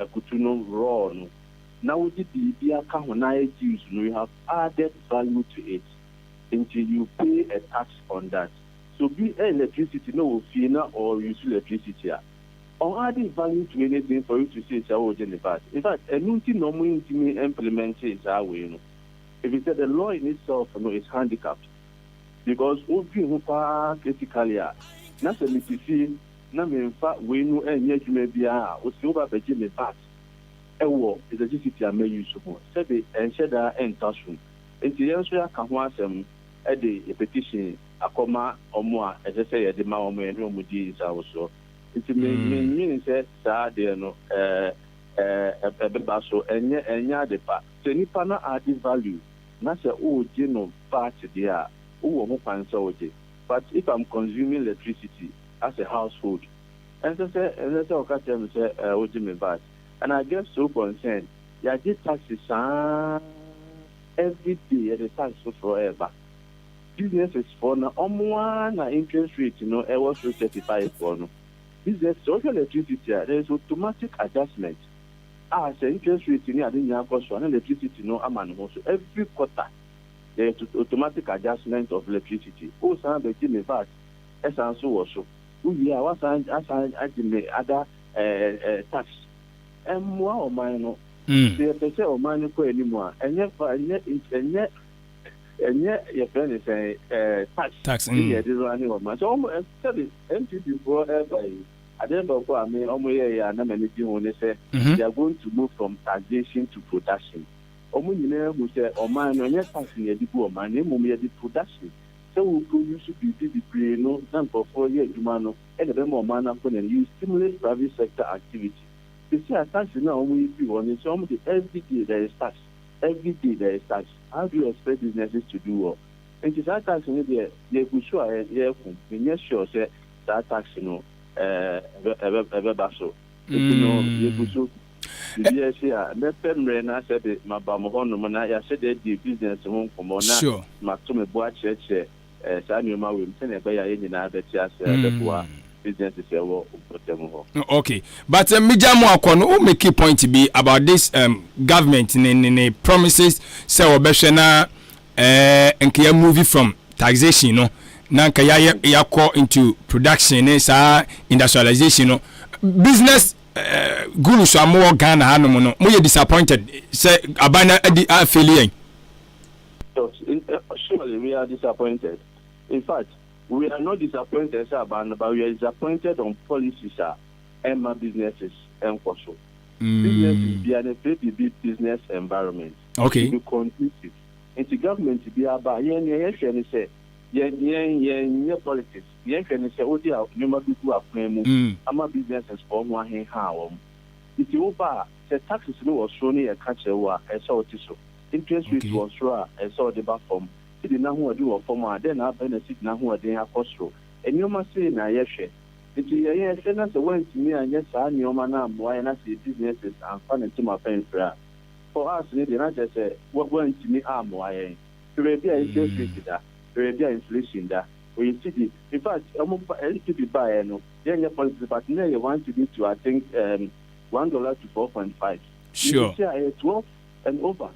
akutu no raw no na wode biribi aka ho na ayɛ juice no, you have added value to it, nti you pay a tax on that. So bi electricity na wɔ fie na or use electricity a, ɔn adding value to anything for you to say sɛ wogye ne VAT. In fact, ɛno nti na ɔmo ntumi implement saa wei no, efi sɛ the law in itself no is handicapped, because wodwi ho paa critically a, na sɛ mete fie na memfa wei no ɛnyɛ adwuma biara a, wosi woba bɛgye me VAT ɛwɔ electricity a mayi so ho, sɛbe ɛnhyɛ daa ɛnta so. Nti yɛn nso yɛaka ho asɛm ɛde petition akɔma ɔmo a ɛsɛ sɛ yɛde ma ɔmo, yɛne ɔmo di nsawosoɔ. Nti me menwene sɛ saa adeɛ no ɛɛ ɛɛ ɛbɛba so. Ɛnyɛ ade pa sɛ nipa no add value na sɛ ɔregye no VAT deɛ a, wowɔ ho kwan sɛ wogye. But if I'm consuming electricity as a household, ɛnsɛ sɛ ɔka kyerɛ me sɛ wogye me VAT. And I get so concerned. Yɛagye tax saa, every day yɛde tax foforɔ ɛreba. Businesses foɔ na ɔmo ara na interest rate no ɛwɔ soro 35 foɔ no. Business, sɛ wohwɛ electricity a, there is automatic adjustment a sɛ interest rate ne ade nyinaa kɔ so a, na electricity no ama ne ho so. Every quarter there is automatic adjustment of electricity. O san bɛgye me VAT ɛsan so wɔ so, wowie a, wasan asan agye me ada ɛɛ ɛɛ tax. Ɛmmoa ɔman no. Sɛ yɛpɛ sɛ ɔman no kɔ anim a, ɛnyɛ fa ɛnyɛ yɛfrɛ ne sɛn tax tax ne yɛde run ɔman. Sɛ ɔmo sɛbi NPP foɔ ɛɛba yi, adeɛ baako a me ɔmo yɛ yɛ a na m'ani gye ho ne sɛ they are going to move from taxation to production. Ɔmo nyinaa hu sɛ ɔman no, ɛnyɛ tax na yɛde gu ɔman na mmom yɛde production, sɛ wo produce biribi bebree no na nkurɔfoɔ yɛ adwuma no, ɛna ɛbɛma ɔman no akɔ n'anim. You stimulate private sector activity. Sisi a tax no a wɔn yi fi hɔ no sɛ wɔn de every day there is tax, every day there is tax, how do you expect businesses to do well? Nti saa tax no deɛ, yɛgu so a yɛreko. Menyɛ sure sɛ saa tax no ɛbɛba so. Nti no yɛgu so biribi asi a, mɛpɛ mmerɛ na sɛ de maba mo hɔnom na yɛahyɛ de adi business ho nkɔmmɔ na mato me bo akyerɛkyerɛ saa nneɛma wei mu sɛnea ɛbɛyɛ a yɛn nyinaa bɛte ase a ɛbɛboa businesses ɛwɔ mpɔtam hɔ. Okay, but megya mu akɔ no, wo make point bi about this government ne promises sɛ wɔbɛhwɛ na nka yɛ move from. taxation no na nka yɛayɛ yɛakɔ into production ne saa industrialization no business uh, gurus a mowɔ Ghana hanom no moyɛ disappointed sɛ aban no adi afeli yɛn. Surely we are disappointed. In fact, we are not disappointed sɛ aban no but we are disappointed on policies a ɛmma businesses nkɔ so. Businesses biara no ɛfrɛ biribi business environment. Okay. To be conducive. Nti government biara ba a, yɛn nea yɛhwɛ ne sɛ, yɛn yɛn yɛnyɛ politics. Nea yɛhwɛ ne sɛ wode nneɛma bi gu akwan mu ama businesses foɔ ho ahenhaa wɔn. Nti woba a, sɛ taxes no wɔ soro ne yɛka kyerɛ wo a, ɛsɛ sɛ wote so. Interest rate wɔ soro a, ɛsɛ sɛ wode ba fam. Cedi no ahoɔden wɔ fam a, dɛn na abɛn na cedi no ahoɔden akɔ soro? Nneɛma sei na yɛhwɛ. Nti yɛn yɛhwɛ na sɛ woantumi anyɛ saa nneɛma no ammoa yɛn na sɛ yɛn businesses amfa ne ntoma pa amfiri a, for us no deɛ na kyerɛ sɛ woantumi ammoa yɛn. Hwɛ baabi a interest rate da, hwɛ baabi a inflation da. Ɔyɛ cedi. In fact, wɔn ba, NPP baeɛ no, yɛnyɛ politics but na ɛyɛ one cedi to I think um, $1 to 4.5. Sure. Nti sɛ ɛyɛ 12 and over.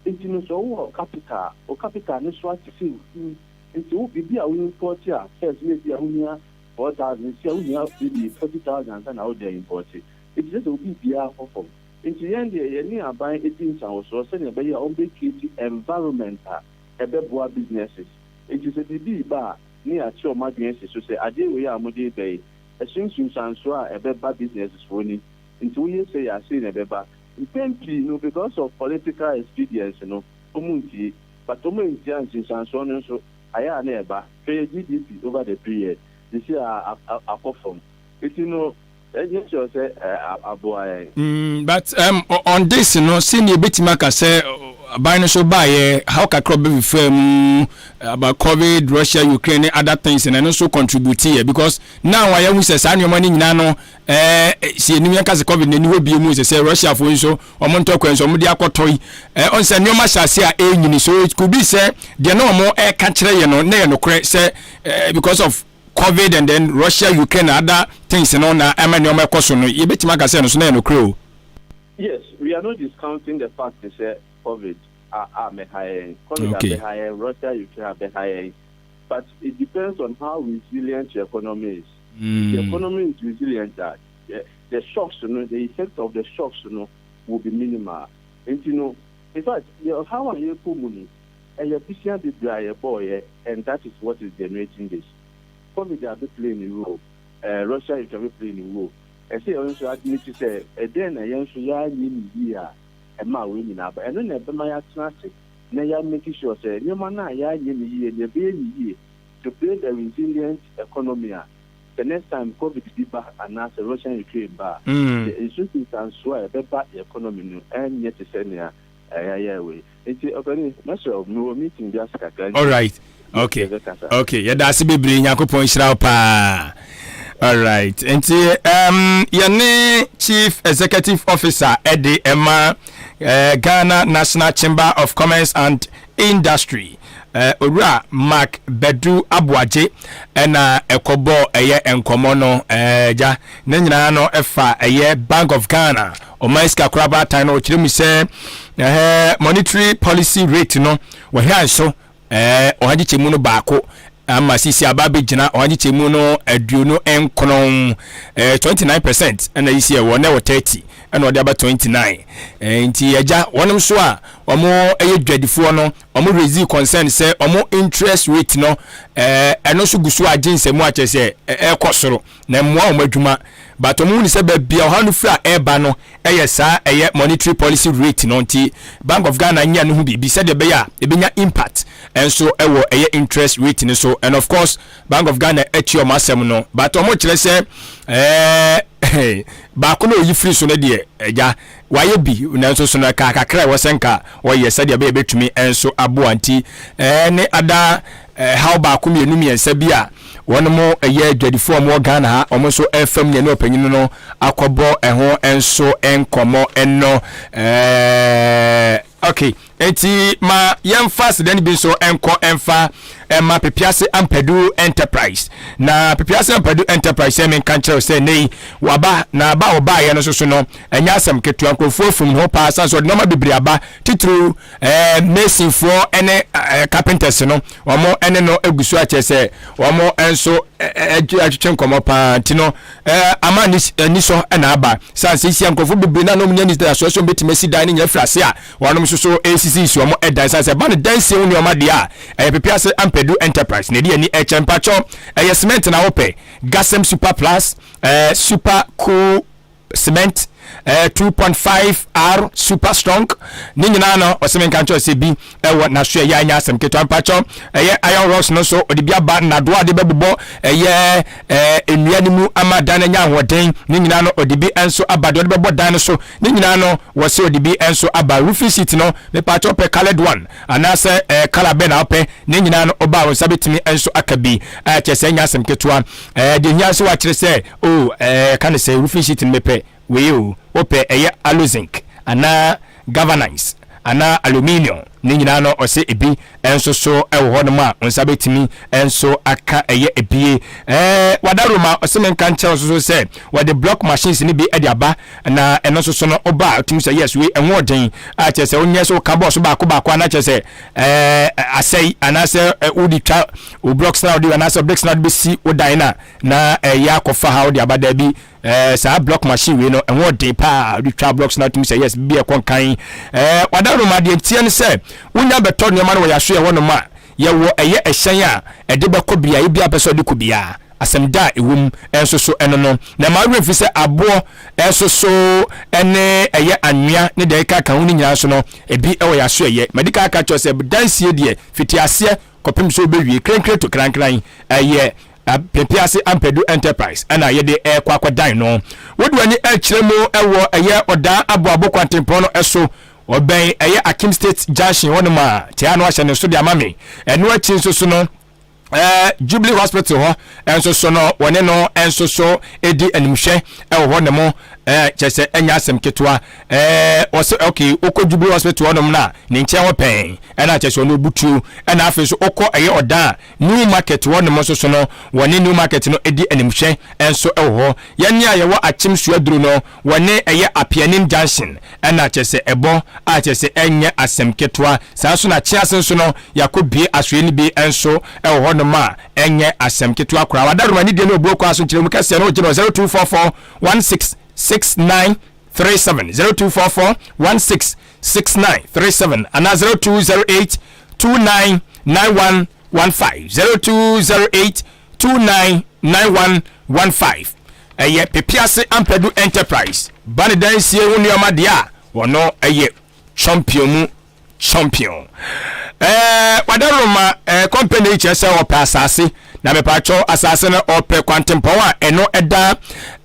Nti no sɛ wowɔ capital a, wo capital no so ate sɛ hu. Nti wo biribi a wo import a, first na ebi a wohia 4,000, nti a wohia maybe 40,000 ansa na wode import. Nti kyerɛ sɛ wo biribiara kɔ fam. Nti yɛn deɛ yɛne aban di nsawosoɔ sɛnea ɛbɛyɛ a wɔbɛ create environment a ɛbɛboa businesses. Nti sɛ biribi reba a ne yɛakyerɛ wɔn adwene asi so sɛ adeɛ wei a mode reba yi, ɛso nsunsuansoɔ a ɛbɛba businesses foɔ ni. Nti woyɛ sei a sei na ɛbɛba. Mpɛn pii no because of political expedience no wɔn ntie. But wɔn antie a nsunsuansoɔ no nso ayɛ a na ɛba. Hwɛ yɛ GDP over the period, seesei a akɔ fam. Nti no Ɛnyɛ sure sɛ aboa yɛn. Mm, but um, on this no, sɛnea ebetumi aka sɛ aban no so baayɛ how kakra ɔbɛfifaa mu about COVID, Russia, Ukraine ne other things na ɛno nso contribute yɛ because now a yɛahu sɛ saa nneɛma no nyinaa no ɛɛ si anim yɛnka sɛ COVID n'ani hɔ bie mu sɛ sɛ Russia fo nso wɔn ntɔkwa nso wɔn de akɔtɔ yi ɛɛ ɔn sɛ nneɛma hyɛ ase a ɛrenyini so it could be sɛ deɛ na wɔn ɛreka kyerɛ yɛ no na yɛ nokorɛ sɛ ɛɛ because of Covid and then Russia Ukraine and other things no na ɛma nneɛma ɛkɔ so no yɛbɛtumi aka sɛ ɛno so na ɛyɛ nokorɛ o. Yes, we are not discounting the fact sɛ covid a abɛha yɛn, covid Okay. abɛha yɛn, Russia Ukraine abɛha yɛn, but it depends on how resilient your economy is. If your economy is resilient a, the, the shocks no, the effect of the shocks no will be minimal. Nti no, in fact, yɛ ɔhaw a yɛkɔ mu no, Ɛyɛ bosea bebree a yɛbɔɔyɛ and that is what is generating this. Covid abɛ play ne role, eh, Russia Ukraine abɛ play ne role. Ɛsɛ yɛn nso admit sɛ ɛdɛn na yɛn nso yɛanyɛ ne yie a ɛmaa wei nyinaa ba. Ɛno na ɛbɛma yɛatena ase na yɛ make sure sɛ nneɛma no a yɛanyɛ ne yie no yɛbɛyɛ ne yie to build a resilient economy a sɛ next time Covid bi ba anaasɛ Russia Ukraine ba a, the nsunsunsansoɔ a ɛbɛba yɛn economy no ɛnyɛ te sɛ nea yɛayɛ wei. Nti ɔpanin, mɛsrɛ wo, mewɔ meeting bi ase kakra nti. Alright, okay, okay, yɛda ase bebree, Nyankopɔn nhyira wo paa. Alright, nti um, yɛne Chief Executive Officer ɛde ɛma uh, Ghana National Chamber of Commerce and Industry uh, Owura Mark Badu Aboagye ɛna ɛkɔbɔ ɛyɛ nkɔmmɔ no ɛgya uh, Ne nyinaa no ɛfa ɛyɛ Bank of Ghana ɔman sika korabaatan no ɔkyerɛ mu sɛ ɛhɛ monetary policy rate no wɔhwɛ so ɛɛ ɔha nkyekyɛmu no baako ama sisi aba abɛgyina ɔha nkyekyɛmu no 29 ɛɛ 29% ɛna yi si ɛwɔ na ɛwɔ 30 ɛna ɔde aba 29 ɛɛ nti ɛgya wɔnom so a wɔn ɛyɛ dwadifoɔ no wɔn raise concern sɛ wɔn interest rate no ɛɛ ɛno nso gu so agye nsɛmu akyɛ sɛ ɛɛkɔ soro. na ɛmmoa wɔn adwuma but wɔn hu no sɛ baabi a ɔhaw no firi a ɛreba no yɛ saa ɛyɛ monetary policy rate no nti Bank of Ghana nyɛ no ho biribi sɛdeɛ ɛbɛyɛ a ɛbɛnya impact nso ɛwɔ ɛyɛ interest rate no so and of course Bank of Ghana atie wɔn asɛm no but wɔn kyerɛ sɛ ɛɛ baako na oyi firi so no deɛ ɛgya wayɛ bi nanso so no ɛka kakra ɛwɔ sɛ nka ɔyɛ sɛdeɛ ɛbɛyɛ bɛtumi nso aboa nti ɛɛ ne ada ɛhaw baako mmienu mmiɛnsa bi a wɔn yɛ adwadifoɔ a wɔwɔ Ghana ha wɔn nso ɛfam nea ne ɔpanyin no akɔbɔ ɛho nso nkɔmmɔ no ɛɛ okay nti ma yɛmfa aseda no bi nso nkɔ ɛmfa ɛma Pepease Ampadu Enterprise. Na Pepease Ampadu Enterprise sɛ menka nkyerɛ wo sɛ nnɛ yi waba na aba a ɔbaeɛ no nso so no ɛnyɛ asɛm ketewa nkurɔfoɔ afum ne ho paa san so ɔde nneɛma bebree aba titiriw ɛɛ masonfoɔ ɛne ɛɛ carpenters no wɔn ɛne no egu so akyɛ sɛ wɔn nso ɛtwetwe nkɔmɔ paa nti no ɛɛ ama anisɔ ɛna aba san sɛ sia nkurɔfoɔ bebree na wɔn nyɛ anidasoɔ sɛ wɔn bɛtumi asi dan ne nyɛ firi ase a wɔn nso so ɛresisi si wɔn ɛdan san sɛ ɛba no dansie ho nneɛma deɛ a ɛyɛ pepe ase ampɛdu enterprise na ɛde ani ɛkyɛ mpakyɛw ɛyɛ cement na wopɛ gasem super plus ɛɛ super cool cement eh, 2.5 r super strong ne nyinaa no ɔsɛ menka nkyerɛ sɛ bi ɛwɔ n'aso ɛyɛ anya asɛm ketewa mpakyɛw ɛyɛ iron rods no so ɔde bi aba nnadoa de bɛbobɔ ɛyɛ ɛɛ nnua no mu ama dan no anya ahoɔden ne nyinaa no ɔde bi nso aba deɛ ɔde bɛbɔ dan no so ne nyinaa no wɔsɛ ɔde bi nso aba roofing sheet no mepakyɛw pɛ colored one anaasɛ ɛɛ colour bɛn na wopɛ ne nyinaa no ɔba a wo nsa bɛtumi nso aka bi ɛkyɛ sɛ anya asɛm ketewa ɛɛ deɛ hia nso wakyerɛ sɛ o oh, ɛɛ ka ne sɛ roofing sheet no mepɛ wei o wopɛ ɛyɛ aluzinc anaa galvanize anaa aluminium ne nyinaa no ɔsɛ ebi nso so ɛwɔ hɔ nom a nsa bɛtumi nso aka ɛyɛ ebie ɛɛ wadaroma ɔsɛ menka nkyɛn nso so sɛ wɔde block machines no bi ɛde aba na ɛno nso so no ɔba a ɔtumi sɛ yes wei ɛho ɔden a kyerɛ sɛ wonyɛ sɛ woka bɔɔso baako baako anaa kyerɛ sɛ ɛɛ asɛe anaasɛ wode twa wo blocks na wode anaasɛ bricks na wode bɛsi wo dan no a na ɛyɛ akɔfa ha wode aba daabi ɛɛ saa block machine wei no ɛho ɔden paa wode twa blocks na wotumi sɛ yes bi ɛkɔ nkan ɛɛ wadaroma adeɛ nteɛ no sɛ wonya bɛtɔ nneɛma no wɔ yɛaso yɛ hɔnom a yɛwɔ ɛyɛ ɛhyɛn a ɛde bɛkɔ beaeɛ bi a pɛ sɛ ɔde kɔ biara asɛm da a ɛwɔ mu nso so ɛno no na ɛma werɛ mfi sɛ aboɔ nso so ɛne ɛyɛ anwea ne deɛ ɛka ka ho no nyinaa nso no ebi ɛwɔ yɛaso ɛyɛ madi ka aka kyerɛ sɛ dansie deɛ fiti aseɛ kɔpem sɛ wobɛwie krenkren to krankran ɛyɛ Pepease Ampadu Enterprise ɛna yɛde ɛkɔ akɔdan no wode w'ani ɛkyerɛ mu ɛwɔ ɛyɛ ɔdaa aboabo kwantempɔn no ɛso ɔbɛn ɛyɛ Akim State Junction hɔnom a tia no ahyɛ ne so de ama me ɛno akyi nso so no ɛɛ Jubilee Hospital hɔ nso so no wɔne no nso so di animhwɛ ɛwɔ hɔ ne mo ɛɛ kyerɛ sɛ ɛnyɛ asɛm ketewa ɛɛ ɔsɛ okay wokɔ Jubilee Hospital hɔnom na ne nkyɛn hɔ pɛn ɛna kyerɛ sɛ ɔno obutuo ɛna afei nso wokɔ ɛyɛ ɔdan New Market hɔnom nso so no wɔne New Market no di animhwɛ nso ɛwɔ hɔ yɛne a yɛwɔ Akyem Suaduro no wɔne ɛyɛ Apianim Junction ɛna kyerɛ sɛ ɛbɔ a kyerɛ sɛ ɛnyɛ asɛm ketewa. Saa nso na kyease nso no yɛakɔ bue asoɛ no bi nso ɛwɔ hɔ nom a ɛnyɛ asɛm ketewa koraa. Wadaroma ne deɛ ne obuo kwan so nkyerɛmu kɛseɛ no wogye no 0244 16 69 37 0244 16 69 37 anaa 0208 29 91 15 0208 29 91 15 Ɛyɛ Pepease Ampadu Enterprise ba ne dansie ho nneɛma deɛ a wɔno ɛyɛ champion mu champion. Ɛɛ Wadaroma ɛɛ company yi kyerɛ sɛ ɔpɛ asase na mepatwɔ asase no ɔpɛ kwantempɔn a ɛno ɛda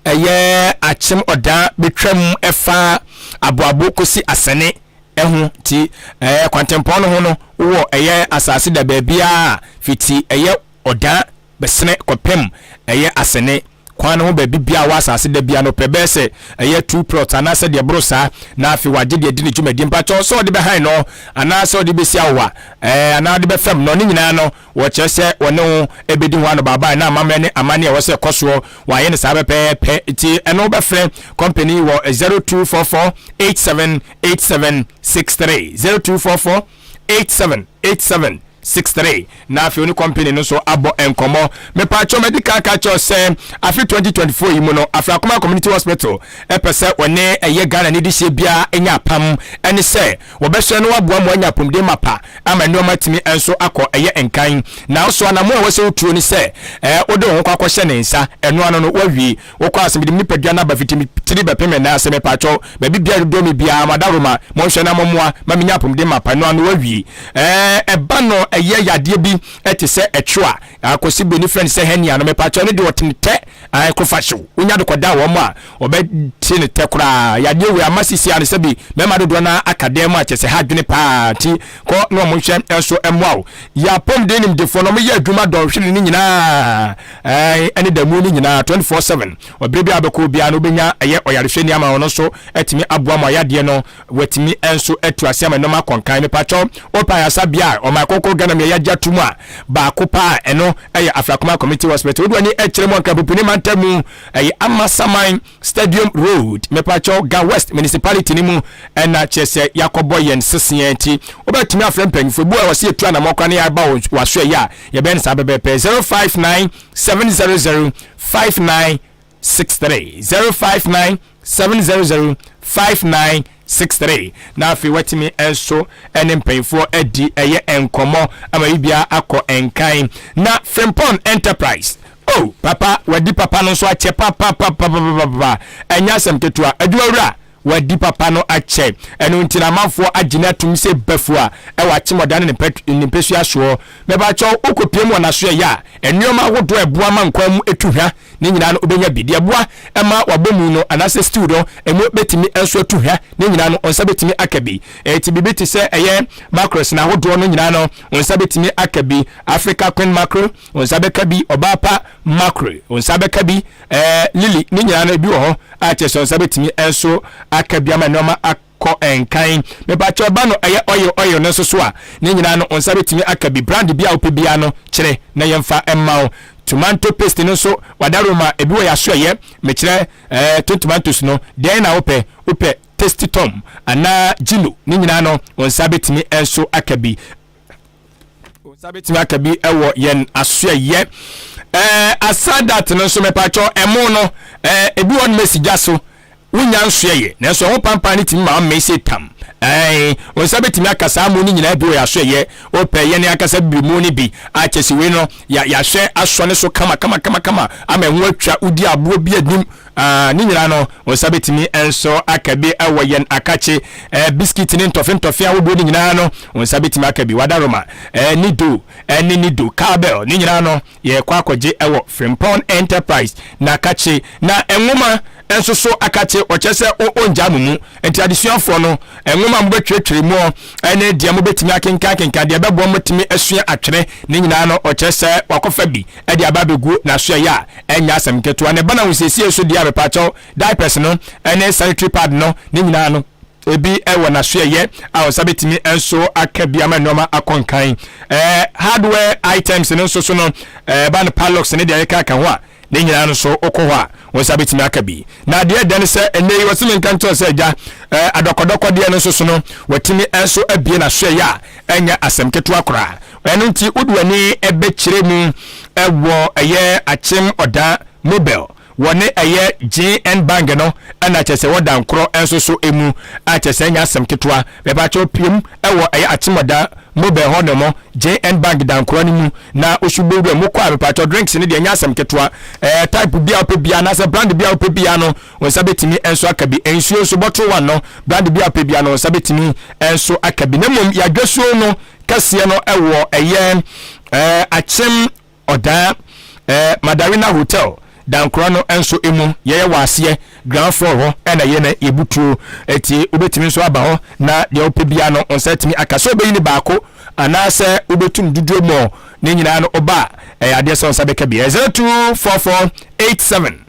ɛyɛ akyem ɔdan betwam ɛfa aboabo kɔsi asɛne ɛho ti ɛɛ kwantempɔn no ho no wɔ ɛyɛ asase da baabiara fiti ɛyɛ ɔdan bɛsene kɔpem ɛyɛ asene kwan no ho baabi biara wɔ asase da biara no pɛ bɛyɛ sɛ ɛyɛ two plots anaasɛ deɛ ɛboro saa na afei wagye deɛ di ne dwumadi mpakyɛw sɛ ɔde bɛhan no anaasɛ ɔde bɛsi awowa ɛɛ anaa ɔde bɛfam no ne nyinaa no wɔkyerɛ sɛ wɔne ho ɛbɛdi ho anobaabae na amammerɛ ne amanne a ɛwɔ sɛ ɛkɔ soɔ wɔayɛ no saa pɛpɛɛpɛ nti ɛno wobɛfrɛ company wɔ 0244 87 87 63 0244 87 87 63 na afei wo ne company no nso abɔ nkɔmmɔ. Mepaakyɛw madi kan aka kyerɛ sɛ afe 2024 yi mu no Afrakoma Community Hospital ɛpɛ sɛ wɔne ɛyɛ Ghana ne dehyeɛ biara nya apam ɛne sɛ wɔbɛhwɛ na wɔaboa mo anya apɔmuden mapa ama nneɛma atumi nso akɔ ɛyɛ nkan. Nanso anammɔn a ɛwɔ sɛ wotuo ne sɛ ɛɛ wode wo ho kɔ akɔhyɛ ne nsa ɛno ano no woawie. Wokɔ ase mede me nipadua no aba fiti me tiri bɛpem me nan ase mepaakyɛw baabi biara dodɔ me biara mo adaworoma monhwɛ na mommoa ma menya apɔmuden mapa no ano awie ɛɛ ɛba no ɛyɛ yadeɛ bi ɛte sɛ ɛtwo a akosi broni frɛ no sɛ hernia no mepaakyɛw ne deɛ ɔte ne tɛ ɛɛ kofa hyew wonya de kɔda wɔn a wɔbɛte ne tɛ koraa yadeɛ wei ama sisi ano sɛbi mmarima dodoɔ no aka dan mu a kyɛ sɛ ha adwene paa nti kɔ na wɔn nhwɛ nso mmoa wo yɛ apɔmuden nimdefoɔ no wɔyɛ adwuma dɔnhwere no nyinaa ɛne da mu no nyinaa 24/7 ɔbere bi a bɛkɔ obiara no wobɛnya ɛyɛ ɔyarehwɛni ama ɔno nso atumi aboa ma yadeɛ no watumi nso atu ase ama nneɛma akɔnkan mepakyɛw wopɛ ayasabea a ɔman kɔkɔ. Ghana mu yɛagye ato mu a baako paa ɛno ɛyɛ Afrakoma Community Hospital. Wode w'ani ɛkyerɛ mu Ankrapopuni mantam mu, ɛyɛ Amasaman Stadium Road, mepakyɛw, Ga West Municipality no mu ɛna kyerɛ sɛ yɛakɔbɔ yɛn seseɛ. Nti wobɛtumi afrɛ mpanyinfoɔ ebi wɔ sɛ yɛtu anammɔ koraa na yɛaba wɔ aso ɛyɛ a yɛbɛyɛ no saa bɛbɛɛpɛ. 059 700 5963, 059 700 5963, na afei watumi nso ne mpanyinfoɔ adi ɛyɛ nkɔmmɔ ama biribiara akɔ nkan. Na Frimpong Enterprise, oh papa, wadi papa no nso akyɛ papapapapapa, ɛnyɛ asɛm ketewa. Adwumawura wadi papa no akyɛ, ɛno nti na amanfoɔ agye no atum sɛ bafu a ɛwɔ akyemɔda ne ne mpɛsua soɔ. Mɛbakyɛw, wokɔpie mu wɔ n'aso ɛyɛ a nneɛma ahodoɔ ɛboa ma nkwan mu ɛtu hwa ne nyinaa no wobɛnya bi. Deɛ ɛboa ɛma wabɔ mu no anaasɛ stew no ɛmu bɛtumi nso atu hwa ne nyinaa no, nsa bɛtumi aka bi. Ɛti biribi te sɛ ɛyɛ mackerels na ahodoɔ no nyinaa no, nsa bɛtumi aka bi. Africa Queen mackerel, nsa bɛka bi. Ɔbaa pa mackerel, nsa bɛka bi. Lily ne nyinaa no ebi wɔ hɔ a kyerɛ sɛ nsa bɛtumi nso aka bi ama nneɛma akɔ nkan. Mepakyɛ, ɔba no ɛyɛ oil no nso so a ne nyinaa no nsa bɛtumi aka bi. Brand bi a wopɛ biara no, kyerɛ na yɛmfa mma wo. Tomato paste no nso wadaroma ebi wɔ yɛaso ɛyɛ mekyerɛ tin tomatoes no deɛn na wopɛ? Wopɛ Tasty Tom anaa Gino? Ne nyinaa no nsa bɛtumi nso aka bi, nsa bɛtumi aka bi ɛwɔ yɛn asoɛyɛ. Asadat no nso, mepakyɛ, ɛmo no ebi wɔ no mesi gya so wonya nsoɛyɛ, nanso ɛho pampan no tumi ma ɔmmɛn sɛ tam. Wo nsa bɛtumi aka saa mo no nyinaa bi wɔ yɛasoɛyɛ. Wopɛ yɛne akasa bibiri mu no bi a kyɛ sɛ wei no yɛahwɛ asɔ ne so kama kama kama kama ama ɛho atwa wodi aboɔ bi anim. Ne nyinaa no wo nsa bɛtumi nso aka bi wɔ yɛn akakye. Biscuit ne ntɔfe ntɔfe ahodoɔ no nyinaa no wo nsa bɛtumi aka bi. Wadaroma nido ne nido cowbell ne nyinaa no yɛkɔ akɔgye wɔ Frimpong Enterprise. Na akakye na nwoma nso so akakye ɔkyerɛ sɛ ɔngya mo mu nti adesuafoɔ no nwoma mobɛtwerɛtwerɛ mu ɛne deɛ mobɛtumi akenkan kenkan deɛ ɛbɛboa motumi asua atwerɛ ne nyinaa no, ɔkyerɛ sɛ wakɔfa bi ɛde aba abɛgu n'asoɛyɛ a ɛnyɛ asɛm ketewa. Ne ba na ahosiesie so deɛ a, mepakyɛw, diapers no ɛne sanitary pad no ne nyinaa no ebi ɛwɔ n'asoɛyɛ a ɔnsa bɛtumi nso aka bi ama nneɛma akɔ nkan. Hardware items no nso so no, ɛba no padlocks ne deɛ ɛka aka ho a ne nyinaa no so wokɔ hɔ a wɔn nsa bɛtumi aka bi. Na adeɛ dɛ no sɛ ɛnɛ yi wɔsi mi nka nkyɛn sɛ agya adɔkɔdɔkɔdeɛ no nso so no wɔtumi nso abie n'asoɛyɛ a ɛnyɛ asɛm ketewa koraa. Ɛno nti wode w'ani ɛbɛkyerɛ mu ɛwɔ ɛyɛ Akyem Ɔda Mobile wɔne ɛyɛ GN Bank no ɛna kyerɛ sɛ wɔda nkorɔ nso so emu a kyerɛ sɛ ɛnyɛ asɛm ketewa. Bɛbɛkyɛw piem ɛwɔ ɛyɛ Akyem Ɔda Mobile hɔ nom, JN Bank da nkorɔ no mu na osu bɛwura mu kɔ a, mepatwɔ, drinks no deɛ ɛnyɛ asɛm ketewa. Type bi a wopɛ bia anaasɛ brand bi a wopɛ bia no wɔn nsa bɛtumi nso aka bi. Nsuo nso, bottle one no, brand bi a wopɛ bia no wɔn nsa bɛtumi nso aka bi. Na mmom yɛadwasuo no kɛseɛ no ɛwɔ ɛyɛ Akyem Ɔdaa Madarina Hotel dankorɔ no nso emu, yɛyɛ wɔ aseɛ ground floor hɔ ɛna yɛ na yɛbutuo. Eti wobɛtumi nso aba hɔ na deɛ wopɛ bia no nsa atumi aka sɛ wobɛyi ne baako anaasɛ wobɛtum dodoɔ mu ne nyinaa no, ɔba a ɛyɛ adeɛ sɛ nsa bɛka bi. 0244 87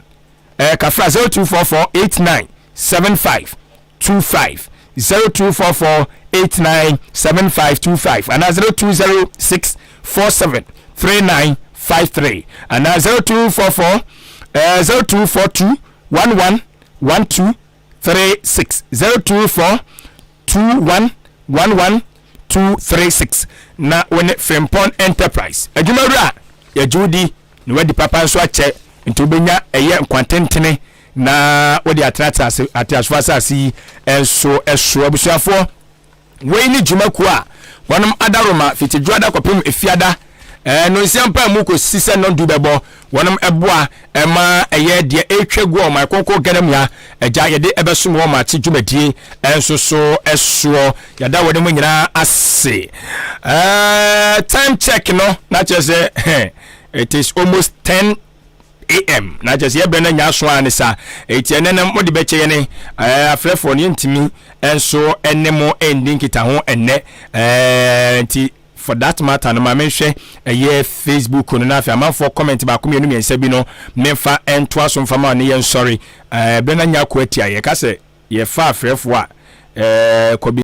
kafra 0244 89 75 25, 0244 89 75 25 anaa 0206 47 39 53 anaa 0244 0242 11 12 36, 024 21 11 236. Na wo ne Frimpong Enterprise adwumawura yɛgye wo di na wadi papa nso akyɛ, nti wobɛnya ɛyɛ nkwantentene na wode atenatena ase ateasefo asase yi nso so. Abusuafoɔ, wei ne dwumakuo a wɔnom adaroma fiti dwoada kɔpem efiada nonsia mpa mu kɔsi sɛ nnɔndu bɛbɔ. Wɔnom ɛboa ɛma ɛyɛ deɛ ɛretwa gu a ɔman kronkron Ghana mu ha agya yɛde ɛbɛsom wɔn akye dwumadie nso so ɛsoɔ. Yɛda wɔn mu nyinaa ase. Time check no na kyerɛ sɛ it is almost 10 a.m. na kyerɛ sɛ yɛbrɛ no anya aso a ne sa ɛti ɛnɛ no mode bɛkyɛ yɛne afrɛfoɔ no yɛntumi nso ɛne mo ɛndi nkitaho ɛnnɛ. Nti for that matter no, ma menhwɛ ɛyɛ Facebook no na afei amanfoɔ comment baako, mmienu, mmiɛnsa bi no memfa ntoa so mfa ma ne yɛn sɔre. Ɛberɛ no anya akɔ atia yɛka sɛ yɛfa afrɛfoɔ a kɔbi.